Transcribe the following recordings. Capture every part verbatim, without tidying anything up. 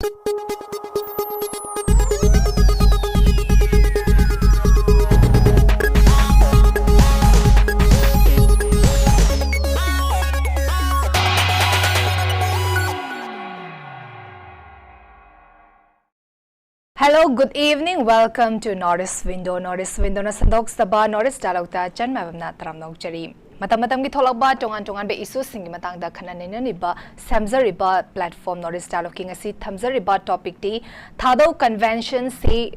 Hello, good evening. Welcome to North East Window. North East Window ꯅ ꯁꯟꯗꯣꯛꯆꯕ North East Dialogue ꯇ ꯆꯟ ꯃꯌꯥꯝꯅ ꯇꯔꯥꯝꯅ ꯑꯣꯛꯆꯔꯤ꯫ ꯃꯇꯝ ꯃꯇꯝꯒꯤ ꯊꯣꯛꯂꯛꯄ ꯇꯣꯉꯥꯟ ꯇꯣꯉꯥꯟꯕ ꯏꯁꯨꯁꯤꯡꯒꯤ ꯃꯇꯥꯡꯗ ꯈꯟꯅ ꯅꯩꯅꯔꯤꯕ ꯁꯦꯝꯖꯔꯤꯕ platform North East Dialogue ꯀꯤ ꯉꯁꯤ ꯊꯝꯖꯔꯤꯕ topic ꯇꯤ ꯊꯥꯗꯧ convention ꯁꯤ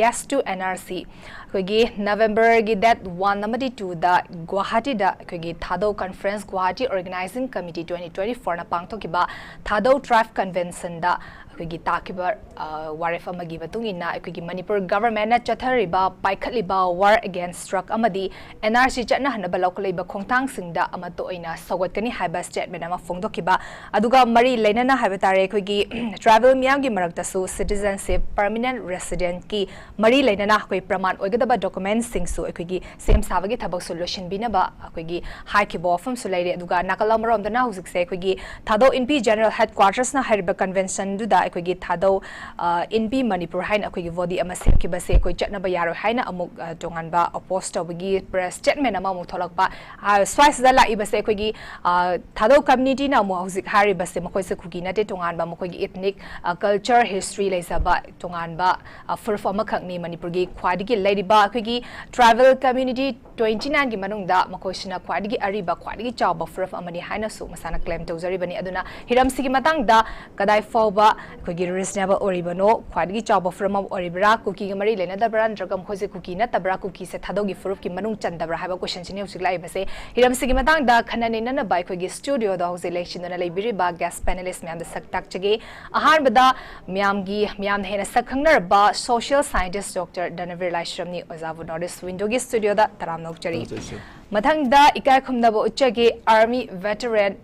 yes to N R C꯫ ꯑꯩꯈꯣꯏꯒꯤ November ꯒꯤ date one ꯑꯃꯗꯤ two ꯗ ꯒꯨꯋꯥꯍꯥꯇꯤꯗ ꯑꯩꯈꯣꯏꯒꯤ ꯊꯥꯗꯧ conference, Guwahati Organizing Committee twenty twenty-four ꯅ ꯄꯥꯡꯊꯣꯛꯈꯤꯕ ꯊꯥꯗꯧ tribe convention ꯗ ꯑꯩꯈꯣꯏꯒꯤ ꯇꯥꯈꯤꯕ, ꯑ, ꯋꯥꯔꯦꯞ ꯑꯃꯒꯤ ꯃꯇꯨꯡ ꯏꯟꯅ ꯑꯩꯈꯣꯏꯒꯤ ꯃꯅꯤꯄꯨꯔ government ꯅ ꯆꯠꯊꯔꯤꯕ, ꯄꯥꯏꯈꯠꯂꯤꯕ war against drug ꯑꯃꯗꯤ N R C ꯆꯠꯅꯍꯟꯅꯕ ꯂꯧꯈꯠꯂꯛꯂꯤꯕ ꯈꯣꯡꯊꯥꯡꯁꯤꯡꯗ ꯑꯃꯠꯇ ꯑꯣꯏꯅ ꯁꯧꯒꯠꯀꯅꯤ ꯍꯥꯏꯕ statement ꯑꯃ ꯐꯣꯡꯗꯣꯛꯈꯤꯕ꯫ ꯑꯗꯨꯒ ꯃꯔꯤ ꯂꯩꯅꯅ ꯍꯥꯏꯕ ꯇꯥꯔꯦ, ꯑꯩꯈꯣꯏꯒꯤ tribal ꯃꯤꯌꯥꯝꯒꯤ ꯃꯔꯛꯇꯁꯨ citizenship, permanent resident ꯀꯤ ꯃꯔꯤ ꯂꯩꯅꯅ ꯑꯩꯈꯣꯏ ꯄ꯭ꯔꯃꯥꯟ ꯑꯣꯏꯒꯗꯕ document ꯁꯤꯡꯁꯨ ꯑꯩꯈꯣꯏꯒꯤ ꯁꯦꯝ ꯁꯥꯕꯒꯤ ꯊꯕꯛꯁꯨ ꯂꯣꯏꯁꯤꯟꯕꯤꯅꯕ ꯑꯩꯈꯣꯏꯒꯤ ꯍꯥꯏꯈꯤꯕ ꯋꯥꯐꯝꯁꯨ ꯂꯩꯔꯦ꯫ ꯑꯗꯨꯒ ꯅꯥꯀꯜ ꯑꯃꯔꯣꯝꯗꯅ ꯍꯧꯖꯤꯛꯁꯦ ꯑꯩꯈꯣꯏꯒꯤ ꯊꯥꯗꯧ ꯏꯟꯄꯤ General Headquarters ꯅ ꯍꯥꯏꯔꯤꯕ convention ꯗꯨꯗ ꯑꯩꯈꯣꯏꯒꯤ ꯊꯥꯗꯧ, ꯑ, ꯏꯟꯄꯤ ꯃꯅꯤꯄꯨꯔ ꯍꯥꯏꯅ ꯑꯩꯈꯣꯏꯒꯤ body ꯑꯃ ꯁꯦꯝꯈꯤꯕꯁꯦ ꯑꯩꯈꯣꯏ ꯆꯠꯅꯕ ꯌꯥꯔꯣꯏ ꯍꯥꯏꯅ ꯑꯃꯨꯛ, ꯑ, ꯇꯣꯉꯥꯟꯕ oppose ꯇꯧꯕꯒꯤ press statement ꯑꯃ ꯑꯃꯨꯛ ꯊꯣꯛꯂꯛꯄ꯫ ꯑ, ꯁ꯭ꯋꯥꯏꯁꯤꯗ ꯂꯥꯛꯏꯕꯁꯦ ꯑꯩꯈꯣꯏꯒꯤ, ꯑ, ꯊꯥꯗꯧ community ꯅ ꯑꯃꯨꯛ ꯍꯧꯖꯤꯛ ꯍꯥꯏꯔꯤꯕꯁꯦ ꯃꯈꯣꯏꯁꯦ ꯀꯨꯀꯤ ꯅꯠꯇꯦ, ꯇꯣꯉꯥꯟꯕ ꯃꯈꯣꯏꯒꯤ ethnic, ꯑ, culture, history ꯂꯩꯖꯕ ꯇꯣꯉꯥꯟꯕ, ꯑ, ꯐꯨꯔꯨꯞ ꯑꯃꯈꯛꯅꯤ꯫ ꯃꯅꯤꯄꯨꯔꯒꯤ ꯈ꯭ꯋꯥꯏꯗꯒꯤ ꯂꯩꯔꯤꯕ ꯑꯩꯈꯣꯏꯒꯤ tribal community twenty nine ꯒꯤ ꯃꯅꯨꯡꯗ ꯃꯈꯣꯏꯁꯤꯅ ꯈ꯭ꯋꯥꯏꯗꯒꯤ ꯑꯔꯤꯕ, ꯈ꯭ꯋꯥꯏꯗꯒꯤ ꯆꯥꯎꯕ ꯐꯨꯔꯨꯞ ꯑꯃꯅꯤ ꯍꯥꯏꯅꯁꯨ ꯃꯁꯥꯅ claim ꯇꯧꯖꯔꯤꯕꯅꯤ꯫ ꯑꯗꯨꯅ ꯍꯤꯔꯝꯁꯤꯒꯤ ꯃꯇꯥꯡꯗ ꯀꯗꯥꯏ ꯐꯥꯎꯕ ꯑꯩꯈꯣꯏꯒꯤ reasonable ꯑꯣꯏꯔꯤꯕꯅꯣ, ꯈ꯭ꯋꯥꯏꯗꯒꯤ ꯆꯥꯎꯕ ꯐꯨꯔꯨꯞ ꯑꯃ ꯑꯣꯏꯔꯤꯕ꯭ꯔꯥ, ꯀꯨꯀꯤꯒ ꯃꯔꯤ ꯂꯩꯅꯗꯕ꯭ꯔꯥ, ꯅꯠꯇ꯭ꯔꯒ ꯃꯈꯣꯏꯁꯦ ꯀꯨꯀꯤ ꯅꯠꯇꯕ꯭ꯔꯥ, ꯀꯨꯀꯤꯁꯦ ꯊꯥꯗꯧꯒꯤ ꯐꯨꯔꯨꯞꯀꯤ ꯃꯅꯨꯡ ꯆꯟꯗꯕ꯭ꯔꯥ ꯍꯥꯏꯕ question ꯁꯤꯅꯤ ꯍꯧꯖꯤꯛ ꯂꯥꯛꯏꯕꯁꯦ꯫ ꯍꯤꯔꯝꯁꯤꯒꯤ ꯃꯇꯥꯡꯗ ꯈꯟꯅ ꯅꯩꯅꯅꯕ ꯑꯩꯈꯣꯏꯒꯤ studio ꯗ ꯍꯧꯖꯤꯛ ꯂꯩꯁꯤꯟꯗꯨꯅ ꯂꯩꯕꯤꯔꯤꯕ guest panelist ꯃꯌꯥꯝꯗ ꯁꯛ ꯇꯥꯛꯆꯒꯦ꯫ ꯑꯍꯥꯟꯕꯗ ꯃꯤꯌꯥꯝꯒꯤ, ꯃꯤꯌꯥꯝꯅ ꯍꯦꯟꯅ ꯁꯛ ꯈꯪꯅꯔꯕ social scientist Doctor ꯙꯅꯕꯤꯔ ꯂꯥꯏꯁ꯭ꯔꯝꯅꯤ꯫ ꯑꯣꯖꯥꯕꯨ North East Window ꯒꯤ studio ꯗ ꯇꯔꯥꯝꯅ ꯑꯣꯛꯆꯔꯤ꯫ ꯇꯥꯖꯩ, ꯁꯦ꯫ ꯃꯊꯪꯗ ꯏꯀꯥꯏ ꯈꯨꯝꯅꯕ ꯎꯠꯆꯒꯦ army veteran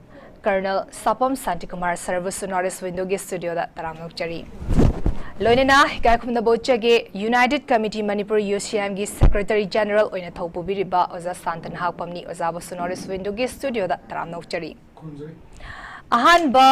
Colonel ꯁꯥꯄꯝ Shantikumar ꯁꯔꯕꯨꯁꯨ North East Window ꯒꯤ studio ꯗ ꯇꯔꯥꯝꯅ ꯑꯣꯛꯆꯔꯤ꯫ ꯂꯣꯏꯅꯅ ꯏꯀꯥꯏ ꯈꯨꯝꯅꯕ ꯎꯠꯆꯒꯦ United Committee Manipur U C M ꯒꯤ Secretary General ꯑꯣꯏꯅ ꯊꯧ ꯄꯨꯕꯤꯔꯤꯕ ꯑꯣꯖꯥ ꯁꯥꯟꯇ ꯅꯍꯥꯛꯄꯝꯅꯤ꯫ ꯑꯣꯖꯥꯕꯨꯁꯨ North East Window ꯒꯤ studio ꯗ ꯇꯔꯥꯝꯅ ꯑꯣꯛꯆꯔꯤ꯫ ꯈꯨꯔꯨꯝꯖꯔꯤ꯫ ꯑꯍꯥꯟꯕ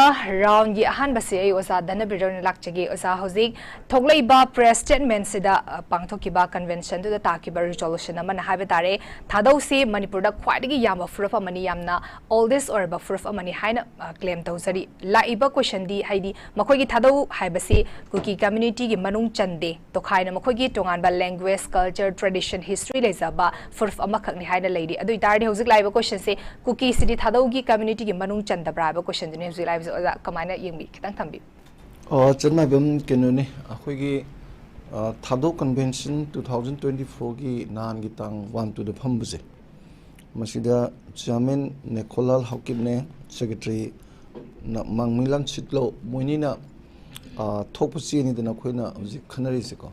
ꯔꯥꯎꯟꯒꯤ ꯑꯍꯥꯟꯕꯁꯦ ꯑꯩ ꯑꯣꯖꯥ ꯙꯅꯕꯤꯔ ꯑꯣꯏꯅ ꯂꯥꯛꯆꯒꯦ꯫ ꯑꯣꯖꯥ, ꯍꯧꯖꯤꯛ ꯊꯣꯛꯂꯛꯏꯕ ꯄ꯭ꯔꯦꯁ ꯁ꯭ꯇꯦꯠꯃꯦꯟꯁꯤꯗ, ꯑ, ꯄꯥꯡꯊꯣꯛꯈꯤꯕ ꯀꯟꯚꯦꯟꯁꯟꯗꯨꯗ ꯇꯥꯈꯤꯕ ꯔꯤꯖꯣꯂꯨꯁꯟ ꯑꯃꯅ ꯍꯥꯏꯕ ꯇꯥꯔꯦ, ꯊꯥꯗꯧꯁꯤ ꯃꯅꯤꯄꯨꯔꯗ ꯈ꯭ꯋꯥꯏꯗꯒꯤ ꯌꯥꯝꯕ ꯐꯨꯔꯨꯞ ꯑꯃꯅꯤ, ꯌꯥꯝꯅ ꯑꯣꯜꯗꯦꯁ ꯑꯣꯏꯔꯕ ꯐꯨꯔꯨꯞ ꯑꯃꯅꯤ ꯍꯥꯏꯅ, ꯑ, ꯀ꯭ꯂꯦꯝ ꯇꯧꯖꯔꯤ꯫ ꯂꯥꯛꯏꯕ ꯀꯣꯏꯁꯟꯗꯤ, ꯍꯥꯏꯗꯤ ꯃꯈꯣꯏꯒꯤ ꯊꯥꯗꯧ ꯍꯥꯏꯕꯁꯤ ꯀꯨꯀꯤ ꯀꯝꯃ꯭ꯌꯨꯅꯤꯇꯤꯒꯤ ꯃꯅꯨꯡ ꯆꯟꯗꯦ, ꯇꯣꯈꯥꯏꯅ ꯃꯈꯣꯏꯒꯤ ꯇꯣꯉꯥꯟꯕ ꯂꯦꯡꯒ꯭ꯋꯦꯖ, ꯀꯜꯆꯔ, ꯇ꯭ꯔꯦꯗꯤꯁꯟ, ꯍꯤꯁꯇ꯭ꯔꯤ ꯂꯩꯖꯕ ꯐꯨꯔꯨꯞ ꯑꯃꯈꯛꯅꯤ ꯍꯥꯏꯅ ꯂꯩꯔꯤ꯫ ꯑꯗꯨ ꯑꯣꯏꯇꯥꯔꯗꯤ ꯍꯧꯖꯤꯛ ꯂꯥꯛꯏꯕ ꯀꯣꯏꯁꯟꯁꯦ, ꯀꯨꯀꯤꯁꯤꯗꯤ ꯊꯥꯗꯧꯒꯤ ꯀꯝꯃ꯭ꯌꯨꯅꯤꯇꯤꯒꯤ ꯃꯅꯨꯡ ꯆꯟꯗꯕ꯭ꯔꯥ ꯍꯥꯏꯕ ꯀꯣꯏꯁꯟꯗꯨꯅꯤ ꯍꯧꯖꯤꯛ ꯂꯥꯛꯏꯕꯁꯦ꯫ ꯑꯣꯖꯥ, ꯀꯃꯥꯏꯅ ꯌꯦꯡꯕꯤ? ꯈꯤꯇꯪ ꯊꯝꯕꯤꯌꯨ꯫ ꯑ, ꯆꯟꯃꯥꯏꯕꯝ, ꯀꯩꯅꯣꯅꯤ, ꯑꯩꯈꯣꯏꯒꯤ, ꯑ, ꯊꯥꯗꯧ ꯀꯟꯚꯦꯟꯁꯟ two thousand twenty fourꯒꯤ ꯅꯍꯥꯟꯒꯤ ꯇꯥꯡ one twoꯗ ꯐꯝꯕꯁꯦ, ꯃꯁꯤꯗ ꯆꯤꯌꯥꯔꯃꯦꯟ ꯅꯦꯈꯣꯂꯥꯜ ꯍꯥꯎꯀꯤꯞꯅꯦ, ꯁꯦꯀ꯭ꯔꯦꯇꯔꯤ ꯅ-, ꯃꯥꯡꯃꯤꯂꯥꯟ ꯁꯤꯠꯂꯧ, ꯃꯣꯏꯅꯤꯅ, ꯑ, ꯊꯣꯛꯄ ꯆꯦꯅꯤꯗꯅ ꯑꯩꯈꯣꯏꯅ ꯍꯧꯖꯤꯛ ꯈꯟꯅꯔꯤꯁꯦꯀꯣ꯫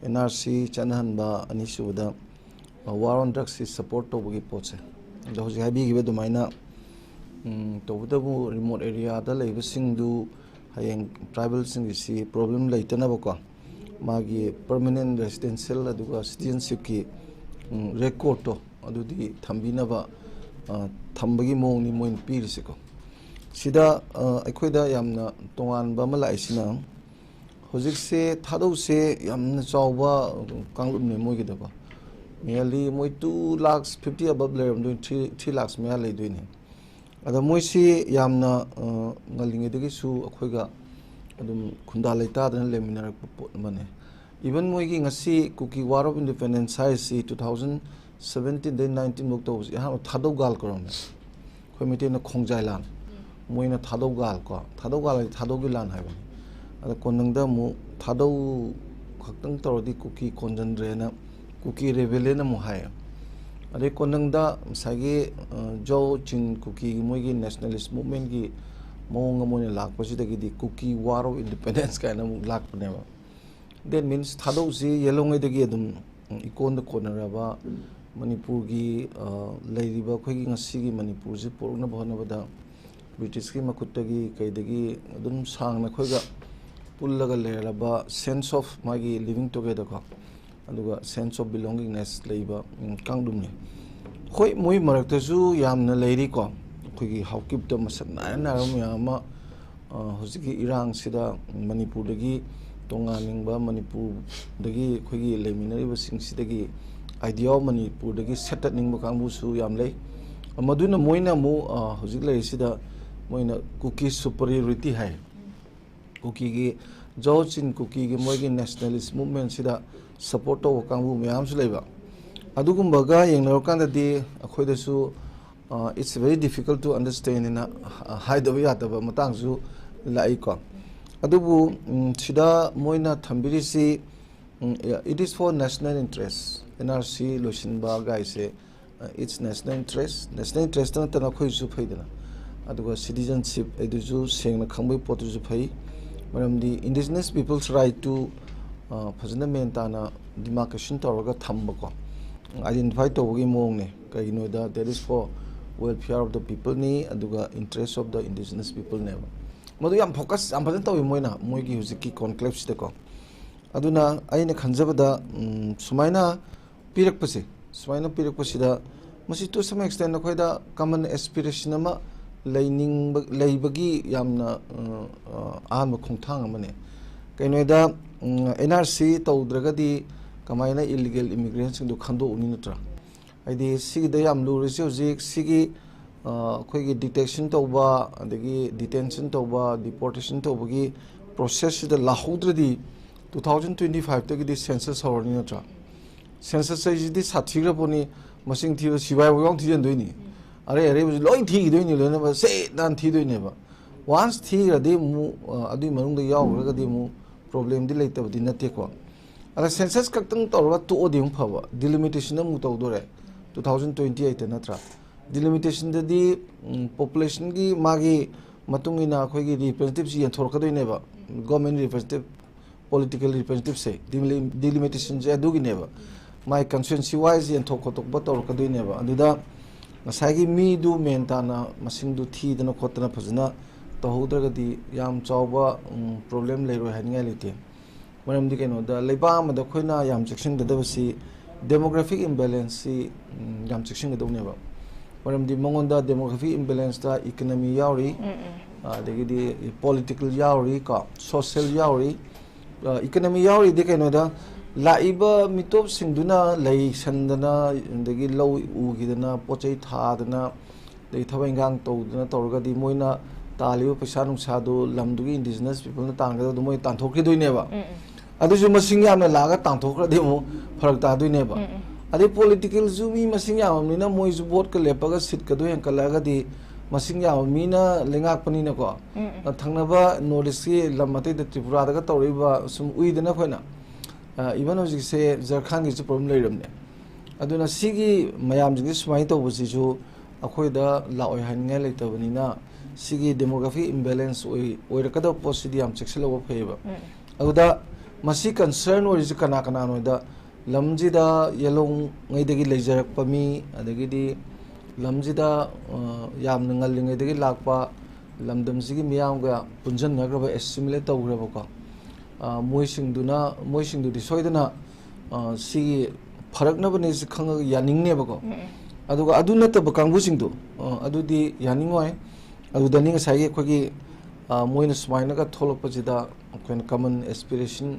NRC ꯆꯠꯅꯍꯟꯕ, ꯑꯅꯤꯁꯨꯕꯗ, ꯑ, war on drugsꯁꯤ support ꯇꯧꯕꯒꯤ ꯄꯣꯠꯁꯦ꯫ ꯑꯗꯣ ꯍꯧꯖꯤꯛ ꯍꯥꯏꯕꯤꯈꯤꯕ ꯑꯗꯨꯃꯥꯏꯅ, ꯎꯝ, ꯇꯧꯕꯇꯕꯨ remote areaꯗ ꯂꯩꯕꯁꯤꯡꯗꯨ ꯍꯌꯦꯡ tribal ꯁꯤꯡꯒꯤꯁꯤ problem ꯂꯩꯇꯅꯕꯀꯣ, ꯃꯥꯒꯤ permanent residential ꯑꯗꯨꯒ citizenshipꯀꯤ, ꯎꯝ, recordꯇꯣ ꯑꯗꯨꯗꯤ ꯊꯝꯕꯤꯅꯕ, ꯑ, ꯊꯝꯕꯒꯤ ꯃꯑꯣꯡꯅꯤ ꯃꯣꯏꯅ ꯄꯤꯔꯤꯁꯦꯀꯣ꯫ ꯁꯤꯗ, ꯑ, ꯑꯩꯈꯣꯏꯗ ꯌꯥꯝꯅ ꯇꯣꯉꯥꯟꯕ ꯑꯃ ꯂꯥꯛꯏꯁꯤꯅ, ꯍꯧꯖꯤꯛꯁꯦ ꯊꯥꯗꯧꯁꯦ ꯌꯥꯝꯅ ꯆꯥꯎꯕ ꯀꯥꯡꯂꯨꯞꯅꯦ ꯃꯣꯏꯒꯤꯗꯀꯣ꯫ Nearly ꯃꯣꯏ two lakhs fifty above ꯂꯩꯔꯝꯗꯣꯏꯅꯤ, three, three lakhs ꯃꯌꯥ ꯂꯩꯗꯣꯏꯅꯦ꯫ ꯑꯗ ꯃꯣꯏꯁꯤ ꯌꯥꯝꯅ, ꯑ, ꯉꯜꯂꯤꯉꯩꯗꯒꯤꯁꯨ ꯑꯩꯈꯣꯏꯒ ꯑꯗꯨꯝ ꯈꯨꯟꯗꯥ ꯂꯩꯇꯥꯗꯅ ꯂꯩꯃꯤꯟꯅꯔꯛꯄ ꯄꯣꯠ ꯑꯃꯅꯦ꯫ Even ꯃꯣꯏꯒꯤ ꯉꯁꯤ ꯀꯨꯀꯤ War of Independence ꯍꯥꯏꯔꯤꯁꯤ two thousand seventeenꯗꯩ nineteen ꯐꯧ ꯇꯧꯕꯁꯤ ꯑꯍꯥꯟꯕ ꯊꯥꯗꯧꯒꯥꯜ ꯀꯧꯔꯝꯃꯦ꯫ ꯑꯩꯈꯣꯏ ꯃꯩꯇꯩꯅ ꯈꯣꯡꯖꯥꯏ ꯂꯥꯟ, ꯃꯣꯏꯅ ꯊꯥꯗꯧꯒꯥꯜ ꯀꯣ, ꯊꯥꯗꯧꯒꯥꯜ ꯍꯥꯏꯗꯤ ꯊꯥꯗꯧꯒꯤ ꯂꯥꯟ ꯍꯥꯏꯕꯅꯤ꯫ ꯑꯗ ꯀꯣꯟꯅꯪꯗ ꯑꯃꯨꯛ ꯊꯥꯗꯧ ꯈꯛꯇꯪ ꯇꯧꯔꯗꯤ ꯀꯨꯀꯤ ꯀꯣꯟꯖꯟꯗ꯭ꯔꯦꯅ ꯀꯨꯀꯤ rebellion ꯑꯃꯨꯛ ꯍꯥꯏꯌꯦ꯫ ꯑꯗꯩ ꯀꯣꯟꯅꯪꯗ ꯉꯁꯥꯏꯒꯤ, ꯑ, ꯖꯣ ꯆꯤꯟ ꯀꯨꯀꯤꯒꯤ ꯃꯣꯏꯒꯤ nationalist movementꯀꯤ ꯃꯑꯣꯡ ꯑꯃ ꯑꯣꯏꯅ ꯂꯥꯛꯄꯁꯤꯗꯒꯤꯗꯤ ꯀꯨꯀꯤ War of Independence ꯀꯥꯏꯅ ꯑꯃꯨꯛ ꯂꯥꯛꯄꯅꯦꯕ꯫ That means ꯊꯥꯗꯧꯁꯤ ꯌꯦꯜꯂꯣꯉꯩꯗꯒꯤ ꯑꯗꯨꯝ, ꯎꯝ, ꯏꯀꯣꯟꯗ ꯀꯣꯟꯅꯔꯕ ꯃꯅꯤꯄꯨꯔꯒꯤ, ꯑ, ꯂꯩꯔꯤꯕ ꯑꯩꯈꯣꯏꯒꯤ ꯉꯁꯤꯒꯤ ꯃꯅꯤꯄꯨꯔꯁꯤ ꯄꯨꯔꯛꯅꯕ ꯍꯣꯠꯅꯕꯗ Britishꯀꯤ ꯃꯈꯨꯠꯇꯒꯤ ꯀꯩꯗꯒꯤ ꯑꯗꯨꯝ ꯁꯥꯡꯅ ꯑꯩꯈꯣꯏꯒ ꯄꯨꯜꯂꯒ ꯂꯩꯔꯕ sense of ꯃꯥꯒꯤ living together ꯀꯣ, ꯑꯗꯨꯒ sense of belongingness ꯂꯩꯕ, ꯎꯝ, ꯀꯥꯡꯂꯨꯞꯅꯤ꯫ ꯍꯣꯏ, ꯃꯣꯏ ꯃꯔꯛꯇꯁꯨ ꯌꯥꯝꯅ ꯂꯩꯔꯤꯀꯣ, ꯑꯩꯈꯣꯏ ꯑꯩꯈꯣꯏꯒꯤ ꯍꯥꯎꯀꯤꯞꯇ ꯃꯁꯛ ꯅꯥꯏꯔ ꯅꯥꯏꯔꯕ ꯃꯌꯥꯝ ꯑꯃ, ꯑ, ꯍꯧꯖꯤꯛꯀꯤ ꯏꯔꯥꯡꯁꯤꯗ ꯃꯅꯤꯄꯨꯔꯗꯒꯤ ꯇꯣꯉꯥꯟꯅꯤꯡꯕ, ꯃꯅꯤꯄꯨꯔꯗꯒꯤ ꯑꯩꯈꯣꯏꯒꯤ ꯂꯩꯃꯤꯟꯅꯔꯤꯕꯁꯤꯡꯁꯤꯗꯒꯤ, idea of ꯃꯅꯤꯄꯨꯔꯗꯒꯤ ꯁꯦꯠꯇꯠꯅꯤꯡꯕ ꯀꯥꯡꯕꯨꯁꯨ ꯌꯥꯝ ꯂꯩ꯫ ꯃꯗꯨꯅ ꯃꯣꯏꯅ ꯑꯃꯨꯛ, ꯑ, ꯍꯧꯖꯤꯛ ꯂꯩꯔꯤꯁꯤꯗ ꯃꯣꯏꯅ Kuki superiority ꯍꯥꯏ꯫ ꯀꯨꯀꯤꯒꯤ, ꯖꯣꯔꯖ ꯆꯤꯟ ꯀꯨꯀꯤꯒꯤ ꯃꯣꯏꯒꯤ nationalist movementꯁꯤꯗ support ꯇꯧꯕ ꯀꯥꯡꯕꯨ ꯃꯌꯥꯝꯁꯨ ꯂꯩꯕ꯫ ꯑꯗꯨꯒꯨꯝꯕꯒ ꯌꯦꯡꯅꯔꯨꯀꯥꯟꯗꯗꯤ ꯑꯩꯈꯣꯏꯗꯁꯨ, ꯑ, it's very difficult to understand ꯍꯥꯏꯅ, ꯑ, ꯍꯥꯏꯗꯕ ꯌꯥꯗꯕ ꯃꯇꯥꯡꯁꯨ ꯂꯥꯛꯏꯀꯣ꯫ ꯑꯗꯨꯕꯨ, ꯎꯝ, ꯁꯤꯗ ꯃꯣꯏꯅ ꯊꯝꯕꯤꯔꯤꯁꯤ, ꯎꯝ, it is for national interest, NRC ꯂꯣꯏꯁꯤꯟꯕ ꯒꯥꯏꯁꯦ, uh, it's national interest, national interest ꯅꯠꯇꯅ ꯑꯩꯈꯣꯏꯁꯨ ꯐꯩꯗꯅ, ꯑꯗꯨꯒ citizenship ꯍꯥꯏꯗꯨꯁꯨ ꯁꯦꯡꯅ ꯈꯪꯕꯒꯤ ꯄꯣꯠꯇꯨꯁꯨ ꯐꯩ꯫ ꯃꯔꯝꯗꯤ indigenous people's right to, uh, ꯐꯖꯅ ꯃꯦꯟ ꯇꯥꯅ demarcation ꯇꯧꯔꯒ ꯊꯝꯕꯀꯣ, identify ꯇꯧꯕꯒꯤ ꯃꯑꯣꯡꯅꯦ꯫ ꯀꯩꯒꯤꯅꯣꯗ, that is for welfare of the peopleꯅꯤ, ꯑꯗꯨꯒ interest of the indigenous peopleꯅꯦꯕ꯫ ꯃꯗꯨ ꯌꯥꯝ focus ꯌꯥꯝ ꯐꯖꯅ ꯇꯧꯋꯤ ꯃꯣꯏꯅ, ꯃꯣꯏꯒꯤ ꯍꯧꯖꯤꯛꯀꯤ conclaveꯁꯤꯗꯀꯣ꯫ ꯑꯗꯨꯅ ꯑꯩꯅ ꯈꯟꯖꯕꯗ, ꯎꯝ, ꯁꯨꯃꯥꯏꯅ ꯄꯤꯔꯛꯄꯁꯦ, ꯁꯨꯃꯥꯏꯅ ꯄꯤꯔꯛꯄꯁꯤꯗ, ꯃꯁꯤ to some extent ꯑꯩꯈꯣꯏꯗ common aspiration ꯑꯃ ꯂꯩꯅꯤꯡꯕ, ꯂꯩꯕꯒꯤ ꯌꯥꯝꯅ, ꯑ, ꯑ, ꯑꯍꯥꯟꯕ ꯈꯣꯡꯊꯥꯡ ꯑꯃꯅꯦ꯫ ꯀꯩꯅꯣꯗ, ꯎꯝ, NRC ꯇꯧꯗ꯭ꯔꯒꯗꯤ ꯀꯃꯥꯏꯅ illegal immigrantꯁꯤꯡꯗꯣ ꯈꯟꯗꯣꯛꯎꯅꯤ, ꯅꯠꯇ꯭ꯔꯥ? ꯍꯥꯏꯗꯤ ꯁꯤꯒꯤꯗ ꯌꯥꯝ ꯂꯨꯔꯤꯁꯤ ꯍꯧꯖꯤꯛ ꯁꯤꯒꯤ, ꯑ, ꯑꯩꯈꯣꯏꯒꯤ detection ꯇꯧꯕ, ꯑꯗꯒꯤ detention ꯇꯧꯕ, deportation ꯇꯧꯕꯒꯤ processꯁꯤꯗ ꯂꯥꯛꯍꯧꯗ꯭ꯔꯗꯤ two thousand twenty fiveꯇꯒꯤꯗꯤ census ꯍꯧꯔꯅꯤ, ꯅꯠꯇ꯭ꯔꯥ? Census ꯍꯥꯏꯁꯤꯗꯤ ꯁꯥꯊꯤꯈ꯭ꯔ ꯄꯣꯠꯅꯤ, ꯃꯁꯤꯡ ꯊꯤꯕ ꯁꯤꯐꯥꯏꯐꯥꯎ ꯌꯥꯎꯅ ꯊꯤꯖꯤꯟꯗꯣꯏꯅꯤ, ꯑꯔꯩ ꯑꯔꯩꯕꯁꯤ ꯂꯣꯏ ꯊꯤꯈꯤꯗꯣꯏꯅꯤ, ꯂꯣꯏꯅꯃꯛ ꯁꯦꯠ ꯍꯥꯟꯅ ꯊꯤꯗꯣꯏꯅꯦꯕ꯫ Once ꯊꯤꯈ꯭ꯔꯗꯤ ꯑꯃꯨꯛ, ꯑ, ꯑꯗꯨꯒꯤ ꯃꯅꯨꯡꯗ ꯌꯥꯎꯈ꯭ꯔꯒꯗꯤ ꯑꯃꯨꯛ problemꯗꯤ ꯂꯩꯇꯕꯗꯤ ꯅꯠꯇꯦꯀꯣ꯫ ꯑꯗ census ꯈꯛꯇꯪ ꯇꯧꯔꯒ ꯇꯣꯛꯑꯗꯤ ꯑꯃꯨꯛ ꯐꯕ, delimitation ꯑꯃꯨꯛ ꯇꯧꯗꯣꯔꯦ two thousand twenty eightꯇ, ꯅꯠꯇ꯭ꯔꯥ? Delimitationꯗꯗꯤ, ꯎꯝ, populationꯒꯤ ꯃꯥꯒꯤ ꯃꯇꯨꯡ ꯏꯟꯅ ꯑꯩꯈꯣꯏꯒꯤ representativeꯁꯤ ꯌꯦꯟꯊꯣꯔꯛꯀꯗꯣꯏꯅꯦꯕ, government representative, political representativeꯁꯦ, delimitationꯁꯦ ꯑꯗꯨꯒꯤꯅꯦꯕ, ꯃꯥꯏ constituency wise ꯌꯦꯟꯊꯣꯛ ꯈꯣꯠꯇꯣꯛꯄ ꯇꯧꯔꯛꯀꯗꯣꯏꯅꯦꯕ꯫ ꯑꯗꯨꯗ ꯉꯁꯥꯏꯒꯤ ꯃꯤꯗꯨ ꯃꯦꯟ ꯇꯥꯅ ꯃꯁꯤꯡꯗꯨ ꯊꯤꯗꯅ ꯈꯣꯠꯇꯅ ꯐꯖꯅ ꯇꯧꯍꯧꯗ꯭ꯔꯒꯗꯤ ꯌꯥꯝ ꯆꯥꯎꯕ, ꯎꯝ, problem ꯂꯩꯔꯣꯏ ꯍꯥꯏꯅꯤꯡꯉꯥꯏ ꯂꯩꯇꯦ꯫ ꯃꯔꯝꯗꯤ ꯀꯩꯅꯣꯗ, ꯂꯩꯕꯥꯛ ꯑꯃꯗ ꯑꯩꯈꯣꯏꯅ ꯌꯥꯝ ꯆꯦꯛꯁꯤꯟꯒꯗꯕꯁꯤ demographic imbalanceꯁꯤ, ꯎꯝ, ꯌꯥꯝ ꯆꯦꯛꯁꯤꯟꯒꯗꯧꯅꯦꯕ꯫ ꯃꯔꯝꯗꯤ ꯃꯉꯣꯟꯗ demographic imbalance ꯇ economy ꯌꯥꯎꯔꯤ, ꯑꯗꯒꯤꯗꯤ political ꯌꯥꯎꯔꯤ ꯀꯣ, social ꯌꯥꯎꯔꯤ꯫ Economy ꯌꯥꯎꯔꯤꯗꯤ ꯀꯩꯅꯣꯗ, ꯂꯥꯛꯏꯕ ꯃꯤꯇꯣꯞꯁꯤꯡꯗꯨꯅ ꯂꯩ ꯁꯟꯗꯅ, ꯑꯗꯒꯤ ꯂꯧ ꯎꯈꯤꯗꯅ, ꯄꯣꯠ ꯆꯩ ꯊꯥꯗꯅ, ꯑꯗꯩ ꯊꯕꯛ ꯏꯟꯈꯥꯡ ꯇꯧꯗꯅ ꯇꯧꯔꯒꯗꯤ ꯃꯣꯏꯅ ꯇꯥꯜꯂꯤꯕ ꯄꯩꯁꯥ ꯅꯨꯡꯁꯥꯗꯨ ꯂꯝꯗꯨꯒꯤ indigenous people ꯅ ꯇꯥꯟꯒꯗꯕꯗꯨ ꯃꯣꯏ ꯇꯥꯟꯊꯣꯛꯈꯤꯗꯣꯏꯅꯦꯕ꯫ ꯑꯗꯨꯁꯨ ꯃꯁꯤꯡ ꯌꯥꯝꯅ ꯂꯥꯛꯑꯒ ꯇꯥꯟꯊꯣꯛꯈ꯭ꯔꯗꯤ ꯑꯃꯨꯛ ꯐꯔꯛ ꯇꯥꯗꯣꯏꯅꯦꯕ꯫ ꯑꯗꯩ political ꯁꯨ ꯃꯤ ꯃꯁꯤꯡ ꯌꯥꯝꯃꯕꯅꯤꯅ ꯃꯣꯏꯁꯨ vote ꯀ ꯂꯦꯞꯄꯒ seat ꯀꯗꯣ ꯍꯦꯟꯀꯠꯂꯛꯑꯒꯗꯤ ꯃꯁꯤꯡ ꯌꯥꯝꯕ ꯃꯤꯅ ꯂꯩꯉꯥꯛꯄꯅꯤꯅꯀꯣ꯫ ꯊꯪꯅꯕ North East ꯀꯤ ꯂꯝ ꯑꯇꯩꯗ, ꯇ꯭ꯔꯤꯄꯨꯔꯥꯗꯒ ꯇꯧꯔꯛꯏꯕ ꯁꯨꯝ ꯎꯏꯗꯅ ꯑꯩꯈꯣꯏꯅ꯫ ꯑ, even ꯍꯧꯖꯤꯛꯁꯦ ꯖꯔꯈꯥꯟꯒꯤꯁꯨ problem ꯂꯩꯔꯕꯅꯦ꯫ ꯑꯗꯨꯅ ꯁꯤꯒꯤ ꯃꯌꯥꯝꯁꯤꯡꯁꯦ ꯁꯨꯃꯥꯏꯅ ꯇꯧꯕꯁꯤꯁꯨ ꯑꯩꯈꯣꯏꯗ ꯂꯥꯛꯑꯣꯏ ꯍꯥꯏꯅꯤꯡꯉꯥꯏ ꯂꯩꯇꯕꯅꯤꯅ, ꯁꯤꯒꯤ demographic imbalance ꯑꯣꯏ-, ꯑꯣꯏꯔꯛꯀꯗꯕ ꯄꯣꯠꯁꯤꯗꯤ ꯌꯥꯝ ꯆꯦꯛꯁꯤꯜꯍꯧꯕ ꯐꯩꯌꯦꯕ꯫ ꯑꯗꯨꯗ ꯃꯁꯤ concern ꯑꯣꯏꯔꯤꯁꯤ ꯀꯅꯥ ꯀꯅꯥꯅꯣꯗ, ꯂꯝꯁꯤꯗ ꯌꯦꯜꯍꯧꯉꯩꯗꯒꯤ ꯂꯩꯖꯔꯛꯄ ꯃꯤ, ꯑꯗꯒꯤꯗꯤ ꯂꯝꯁꯤꯗ, ꯑ, ꯌꯥꯝꯅ ꯉꯜꯂꯤꯉꯩꯗꯒꯤ ꯂꯥꯛꯄ, ꯂꯝꯗꯝꯁꯤꯒꯤ ꯃꯤꯌꯥꯝꯒ ꯄꯨꯟꯁꯤꯟꯅꯈ꯭ꯔꯕ, assimilate ꯇꯧꯈ꯭ꯔꯕꯀꯣ, ꯑ, ꯃꯣꯏꯁꯤꯡꯗꯨꯅ, ꯃꯣꯏꯁꯤꯡꯗꯨꯗꯤ ꯁꯣꯏꯗꯅ, ꯑ, ꯁꯤꯒꯤ ꯐꯔꯛꯅꯕꯅꯦꯁꯤ ꯈꯪꯉꯒ ꯌꯥꯅꯤꯡꯅꯦꯕꯀꯣ꯫ ꯑꯗꯨꯒ ꯑꯗꯨ ꯅꯠꯇꯕ ꯀꯥꯡꯕꯨꯁꯤꯡꯗꯣ, ꯑ, ꯑꯗꯨꯗꯤ ꯌꯥꯅꯤꯡꯉꯣꯏ꯫ ꯑꯗꯨꯗꯅꯤ ꯉꯁꯥꯏꯒꯤ ꯑꯩꯈꯣꯏꯒꯤ, ꯑ, ꯃꯣꯏꯅ ꯁꯨꯃꯥꯏꯅꯒ ꯊꯣꯛꯂꯛꯄꯁꯤꯗ ꯑꯩꯈꯣꯏꯅ common aspiration,